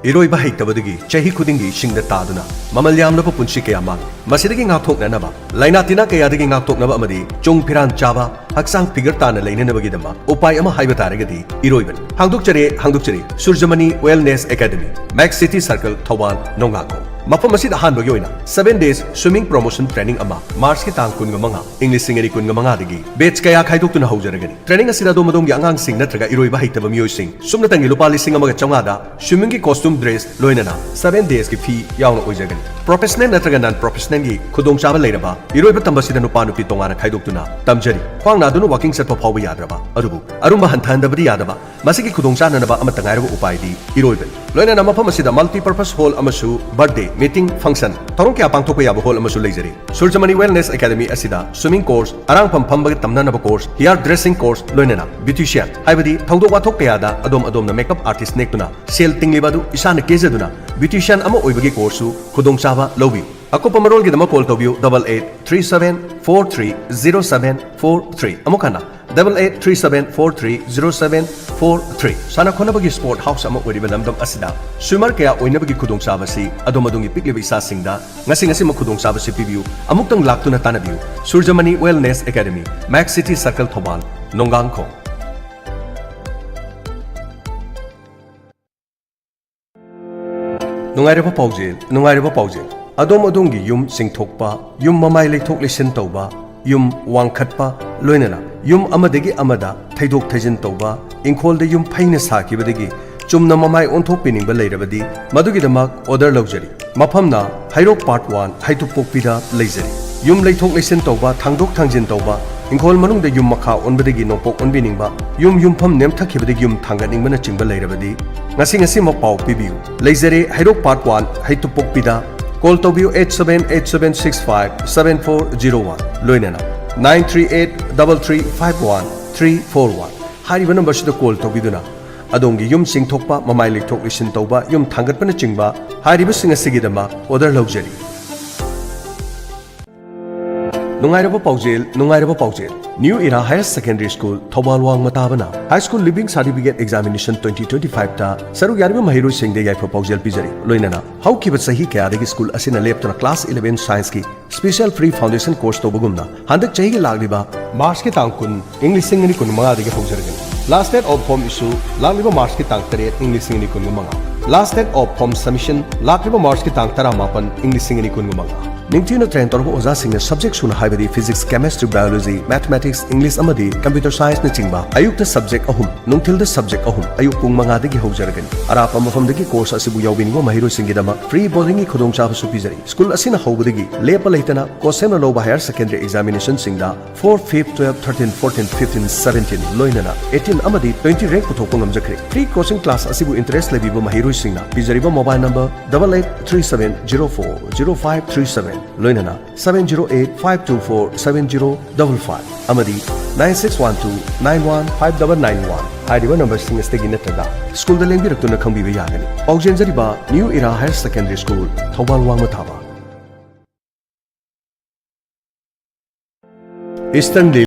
ꯏꯔꯣꯏꯕ ꯍꯩꯇꯕꯗꯒꯤ ꯆꯍꯤ ꯈꯨꯗꯤꯡꯒꯤ ꯏꯁꯤꯡꯗ ꯇꯥꯗꯨꯅ ꯃꯃꯜ ꯌꯥꯝꯂꯕ ꯄꯨꯟꯁꯤ ꯀꯌꯥ ꯃꯥꯡꯂꯤ꯫ ꯃꯁꯤꯗꯒꯤ ꯉꯥꯛꯊꯣꯛꯅꯅꯕ, ꯂꯥꯏꯅꯥ ꯇꯤꯟꯅꯥ ꯀꯌꯥꯗꯒꯤ ꯉꯥꯛꯊꯣꯛꯅꯕ ꯑꯃꯗꯤ ꯆꯨꯡ ꯐꯤꯔꯥꯟ ꯆꯥꯕ, ꯍꯛꯆꯥꯡ figure ꯇꯥꯅ ꯂꯩꯅꯅꯕꯒꯤꯗꯃꯛ ꯎꯄꯥꯏ ꯑꯃ ꯍꯥꯏꯕ ꯇꯥꯔꯒꯗꯤ ꯏꯔꯣꯏꯕꯅꯤ꯫ ꯍꯥꯡꯗꯣꯛꯆꯔꯦ, ꯍꯥꯡꯗꯣꯛꯆꯔꯦ Surjamani Wellness Academy, Max City Circle, Thoubal, ꯅꯣꯡꯉꯥꯈꯣꯡ꯫ ꯃꯐꯝ ꯑꯁꯤꯗ ꯑꯍꯥꯟꯕꯒꯤ ꯑꯣꯏꯅ seven days swimming promotion training ꯑꯃ March ꯀꯤ ꯇꯥꯡ ꯀꯨꯟꯃꯉꯥ, ꯏꯪ ꯂꯤꯁꯤꯡ ꯑꯅꯤ ꯀꯨꯟꯃꯉꯥꯗꯒꯤ batch ꯀꯌꯥ ꯈꯥꯏꯗꯣꯛꯇꯨꯅ ꯍꯧꯖꯔꯒꯅꯤ꯫ Training ꯑꯁꯤꯗ ꯑꯗꯣꯝ ꯑꯗꯣꯝꯒꯤ ꯑꯉꯥꯡꯁꯤꯡ ꯅꯠꯇ꯭ꯔꯒ ꯏꯔꯣꯏꯕ ꯍꯩꯇꯕ ꯃꯤꯑꯣꯏꯁꯤꯡ ꯁꯨꯞꯅꯇꯪꯒꯤ ꯂꯨꯄꯥ ꯂꯤꯁꯤꯡ ꯑꯃꯒ ꯆꯥꯝꯃꯉꯥꯗ swimming ꯒꯤ costume dress ꯂꯣꯏꯅꯅ seven days ꯀꯤ fee ꯌꯥꯎꯅ ꯑꯣꯏꯖꯒꯅꯤ꯫ Professional ꯅꯠꯇ꯭ꯔꯒ non professional ꯒꯤ ꯈꯨꯗꯣꯡꯆꯥꯕ ꯂꯩꯔꯕ ꯏꯔꯣꯏꯕ ꯇꯝꯕꯁꯤꯗ ꯅꯨꯄꯥ ꯅꯨꯄꯤ ꯇꯣꯉꯥꯟꯅ ꯈꯥꯏꯗꯣꯛꯇꯨꯅ ꯇꯝꯖꯔꯤ꯫ ꯈ꯭ꯋꯥꯡ ꯅꯥꯗꯨꯅ walking ꯆꯠꯄ ꯐꯥꯎꯕ ꯌꯥꯗ꯭ꯔꯕ, ꯑꯗꯨꯕꯨ ꯑꯔꯨꯝꯕ ꯍꯟꯊꯍꯟꯗꯕꯗꯤ ꯌꯥꯗꯕ, ꯃꯁꯤꯒꯤ ꯈꯨꯗꯣꯡꯆꯥꯅꯅꯕ ꯑꯃꯠꯇ ꯉꯥꯏꯔꯕ ꯎꯄꯥꯏꯗꯤ ꯏꯔꯣꯏꯕꯅꯤ꯫ ꯂꯣꯏꯅꯅ ꯃꯐꯝ ꯑꯁꯤꯗ multi purpose hall ꯑꯃꯁꯨ birthday, meeting, function, ꯊꯧꯔꯝ ꯀꯌꯥ ꯄꯥꯡꯊꯣꯛꯄ ꯌꯥꯕ hall ꯑꯃꯁꯨ ꯂꯩꯖꯔꯤ꯫ ꯁꯨꯔꯖꯃꯅꯤ Wellness Academy ꯑꯁꯤꯗ swimming course, ꯑꯔꯥꯡꯐꯝ ꯐꯝꯕꯒ ꯇꯝꯅꯅꯕ course, hair dressing course, ꯂꯣꯏꯅꯅ beautician, ꯍꯥꯏꯕꯗꯤ ꯊꯧꯗꯣꯛ ꯋꯥꯊꯣꯛ ꯀꯌꯥꯗ ꯑꯗꯣꯝ ꯑꯗꯣꯝꯅ makeup artist ꯅꯦꯛꯇꯨꯅ ꯁꯦꯜ ꯇꯤꯡꯂꯤꯕ ꯑꯗꯨ ꯏꯁꯥꯅ ꯀꯦꯖꯗꯨꯅ beautician ꯑꯃ ꯑꯣꯏꯕꯒꯤ course ꯁꯨ ꯈꯨꯗꯣꯡꯆꯥꯕ ꯂꯧꯕꯤꯌꯨ꯫ ꯑꯀꯨꯞꯄ ꯃꯔꯣꯜꯒꯤꯗꯃꯛ call ꯇꯧꯕꯤꯌꯨ double eight three seven four three zero seven four three꯫ ꯑꯃꯨꯛ ꯍꯟꯅ, double eight three seven four three zero seven four three꯫ ꯁꯥꯟꯅ ꯈꯣꯠꯅꯕꯒꯤ sport house ꯑꯃ ꯑꯣꯏꯔꯤꯕ ꯂꯝꯗꯝ ꯑꯁꯤꯗ swimmer ꯀꯌꯥ ꯑꯣꯏꯅꯕꯒꯤ ꯈꯨꯗꯣꯡꯆꯥꯕ ꯑꯁꯤ ꯑꯗꯣꯝ ꯑꯗꯣꯝꯒꯤ ꯄꯤꯛꯂꯤꯕ ꯏꯆꯥꯁꯤꯡꯗ ꯉꯁꯤ ꯉꯁꯤꯃꯛ ꯈꯨꯗꯣꯡꯆꯥꯕ ꯑꯁꯤ ꯄꯤꯕꯤꯌꯨ꯫ ꯑꯃꯨꯛꯇꯪ ꯂꯥꯛꯇꯨꯅ ꯇꯥꯟꯅꯕꯤꯌꯨ꯫ ꯁꯨꯔꯖꯃꯅꯤ Wellness Academy, Max City Circle, Thoubal, ꯅꯣꯡꯒꯥꯡꯈꯣꯡ꯫ ꯅꯨꯡꯉꯥꯏꯔꯕ ꯄꯥꯎꯖꯦꯜ, ꯅꯨꯡꯉꯥꯏꯔꯕ ꯄꯥꯎꯖꯦꯜ꯫ ꯑꯗꯣꯝ ꯑꯗꯣꯝꯒꯤ ꯌꯨꯝ ꯆꯤꯡꯊꯣꯛꯄ, ꯌꯨꯝ ꯃꯃꯥꯏ ꯂꯩꯊꯣꯛ ꯂꯩꯁꯤꯟ ꯇꯧꯕ, ꯌꯨꯝ ꯋꯥꯡꯈꯠꯄ, ꯂꯣꯏꯅꯅ ꯌꯨꯝ ꯑꯃꯗꯒꯤ ꯑꯃꯗ ꯊꯩꯗꯣꯛ ꯊꯩꯖꯤꯟ ꯇꯧꯕ, ꯏꯪꯈꯣꯜꯗ ꯌꯨꯝ ꯐꯩꯅ ꯁꯥꯈꯤꯕꯗꯒꯤ ꯆꯨꯝꯅ ꯃꯃꯥꯏ ꯑꯣꯟꯊꯣꯛꯄꯤꯅꯤꯡꯕ ꯂꯩꯔꯕꯗꯤ ꯃꯗꯨꯒꯤꯗꯃꯛ order ꯂꯧꯖꯔꯤ꯫ ꯃꯐꯝꯅ ꯍꯩꯔꯣꯛ Part One ꯍꯩꯇꯨꯞꯄꯣꯛꯄꯤꯗ ꯂꯩꯖꯔꯤ꯫ ꯌꯨꯝ ꯂꯩꯊꯣꯛ ꯂꯩꯁꯤꯟ ꯇꯧꯕ, ꯊꯥꯡꯗꯣꯛ ꯊꯥꯡꯖꯤꯟ ꯇꯧꯕ, ꯏꯪꯈꯣꯜ ꯃꯅꯨꯡꯗ ꯌꯨꯝ ꯃꯈꯥ ꯑꯣꯟꯕꯗꯒꯤ ꯅꯣꯡꯄꯣꯛ ꯑꯣꯟꯕꯤꯅꯤꯡꯕ, ꯌꯨꯝ ꯌꯨꯝꯐꯝ ꯅꯦꯝꯊꯈꯤꯕꯗꯒꯤ ꯌꯨꯝ ꯊꯥꯡꯒꯠꯅꯤꯡꯕꯅꯆꯤꯡꯕ ꯂꯩꯔꯕꯗꯤ ꯉꯁꯤ ꯉꯁꯤꯃꯛ ꯄꯥꯎ ꯄꯤꯕꯤꯌꯨ꯫ ꯂꯩꯖꯔꯦ ꯍꯩꯔꯣꯛ Part One ꯍꯩꯇꯨꯞꯄꯣꯛꯄꯤꯗ꯫ Call ꯇꯧꯕꯤꯌꯨ eight seven eight seven six five seven four zero one, ꯂꯣꯏꯅꯅ nine three eight double three five one three four one꯫ ꯍꯥꯏꯔꯤꯕ number ꯁꯤꯗ call ꯇꯧꯕꯤꯗꯨꯅ ꯑꯗꯣꯝꯒꯤ ꯌꯨꯝ ꯆꯤꯡꯊꯣꯛꯄ, ꯃꯃꯥꯏ ꯂꯩꯊꯣꯛ ꯂꯩꯁꯤꯟ ꯇꯧꯕ, ꯌꯨꯝ ꯊꯥꯡꯒꯠꯄꯅꯆꯤꯡꯕ ꯍꯥꯏꯔꯤꯕꯁꯤꯡ ꯑꯁꯤꯒꯤꯗꯃꯛ order ꯂꯧꯖꯔꯤ꯫ ꯅꯨꯡꯉꯥꯏꯔꯕ ꯄꯥꯎꯖꯦꯜ, ꯅꯨꯡꯉꯥꯏꯔꯕ ꯄꯥꯎꯖꯦꯜ꯫ New Era Higher Secondary School, Thoubal ꯋꯥꯡꯃ ꯇꯥꯕꯅ high school leaving certificate examination twenty twenty-five ꯇ ꯁꯔꯨꯛ ꯌꯥꯔꯤꯕ ꯃꯍꯩꯔꯣꯏꯁꯤꯡꯗ ꯌꯥꯏꯐ ꯄꯥꯎꯖꯦꯜ ꯄꯤꯖꯔꯤ꯫ ꯂꯣꯏꯅꯅ ꯍꯧꯈꯤꯕ ꯆꯍꯤ ꯀꯌꯥꯗꯒꯤ school ꯑꯁꯤꯅ ꯂꯦꯞꯇꯅ class eleven science ꯀꯤ special free foundation course ꯇꯧꯕꯒꯨꯝꯅ, ꯍꯟꯗꯛ ꯆꯍꯤꯒꯤ ꯂꯥꯛꯂꯤꯕ March ꯀꯤ ꯇꯥꯡ ꯀꯨꯟ, ꯏꯪ ꯂꯤꯁꯤꯡ ꯑꯅꯤ ꯀꯨꯟꯃꯉꯥꯗꯒꯤ ꯍꯧꯖꯔꯒꯅꯤ꯫ Last date of form issue ꯂꯥꯛꯂꯤꯕ March ꯀꯤ ꯇꯥꯡ ꯇꯔꯦꯠ, ꯏꯪ ꯂꯤꯁꯤꯡ ꯑꯅꯤ ꯀꯨꯟꯃꯉꯥ꯫ Last date of form submission ꯂꯥꯛꯂꯤꯕ ꯃꯥꯔꯆꯀꯤ ꯇꯥꯡ ꯇꯔꯥꯃꯥꯄꯟ, ꯏꯪ ꯂꯤꯁꯤꯡ ꯑꯅꯤ ꯀꯨꯟꯃꯉꯥ꯫ ꯅꯤꯡꯊꯤꯅ train ꯇꯧꯔꯕ ꯑꯣꯖꯥꯁꯤꯡꯅ subject ꯁꯨꯅ ꯍꯥꯏꯕꯗꯤ physics, chemistry, biology, mathematics, English ꯑꯃꯗꯤ computer scienceꯅꯆꯤꯡꯕ ꯑꯌꯨꯛꯇ subject ꯑꯍꯨꯝ, ꯅꯨꯡꯊꯤꯜꯗ subject ꯑꯍꯨꯝ, ꯑꯌꯨꯛ ꯄꯨꯡ ꯃꯉꯥꯗꯒꯤ ꯍꯧꯖꯔꯒꯅꯤ꯫ ꯑꯔꯥꯞꯄ ꯃꯐꯝꯗꯒꯤ course ꯑꯁꯤꯕꯨ ꯌꯥꯎꯕꯤꯅꯤꯡꯕ ꯃꯍꯩꯔꯣꯏꯁꯤꯡꯒꯤꯗꯃꯛ free boardingꯒꯤ ꯈꯨꯗꯣꯡꯆꯥꯕꯁꯨ ꯄꯤꯖꯔꯤ꯫ School ꯑꯁꯤꯅ ꯍꯧꯕꯗꯒꯤ ꯂꯦꯞꯄ ꯂꯩꯇꯅ course ꯁꯦꯝꯅ ꯂꯧꯕ higher secondary examinationꯁꯤꯡꯗ four, fifth, twelve, thirteen, fourteen, fifteen, seventeen ꯂꯣꯏꯅꯅ eighteen ꯑꯃꯗꯤ twenty rank ꯄꯨꯊꯣꯛꯄ ꯉꯝꯖꯈ꯭ꯔꯦ꯫ Free coaching class ꯑꯁꯤꯕꯨ interest ꯂꯩꯕꯤꯕ ꯃꯍꯩꯔꯣꯏꯁꯤꯡꯅ ꯄꯤꯖꯔꯤꯕ mobile number double eight three seven zero four zero five three seven ꯂꯣꯏꯅꯅ seven zero eight five two four seven zero double five ꯑꯃꯗꯤ nine six one two nine one five double nine one ꯍꯥꯏꯔꯤꯕ numberꯁꯤꯡ ꯑꯁꯤꯗꯒꯤ ꯅꯠꯇ꯭ꯔꯒ schoolꯗ ꯂꯦꯡꯕꯤꯔꯛꯇꯨꯅ ꯈꯪꯕꯤꯕ ꯌꯥꯒꯅꯤ꯫ ꯄꯥꯎꯖꯦꯟꯖꯔꯤꯕ New Era Higher Secondary School, Thoubal ꯋꯥꯡꯃ ꯊꯥꯕ꯫ Eastern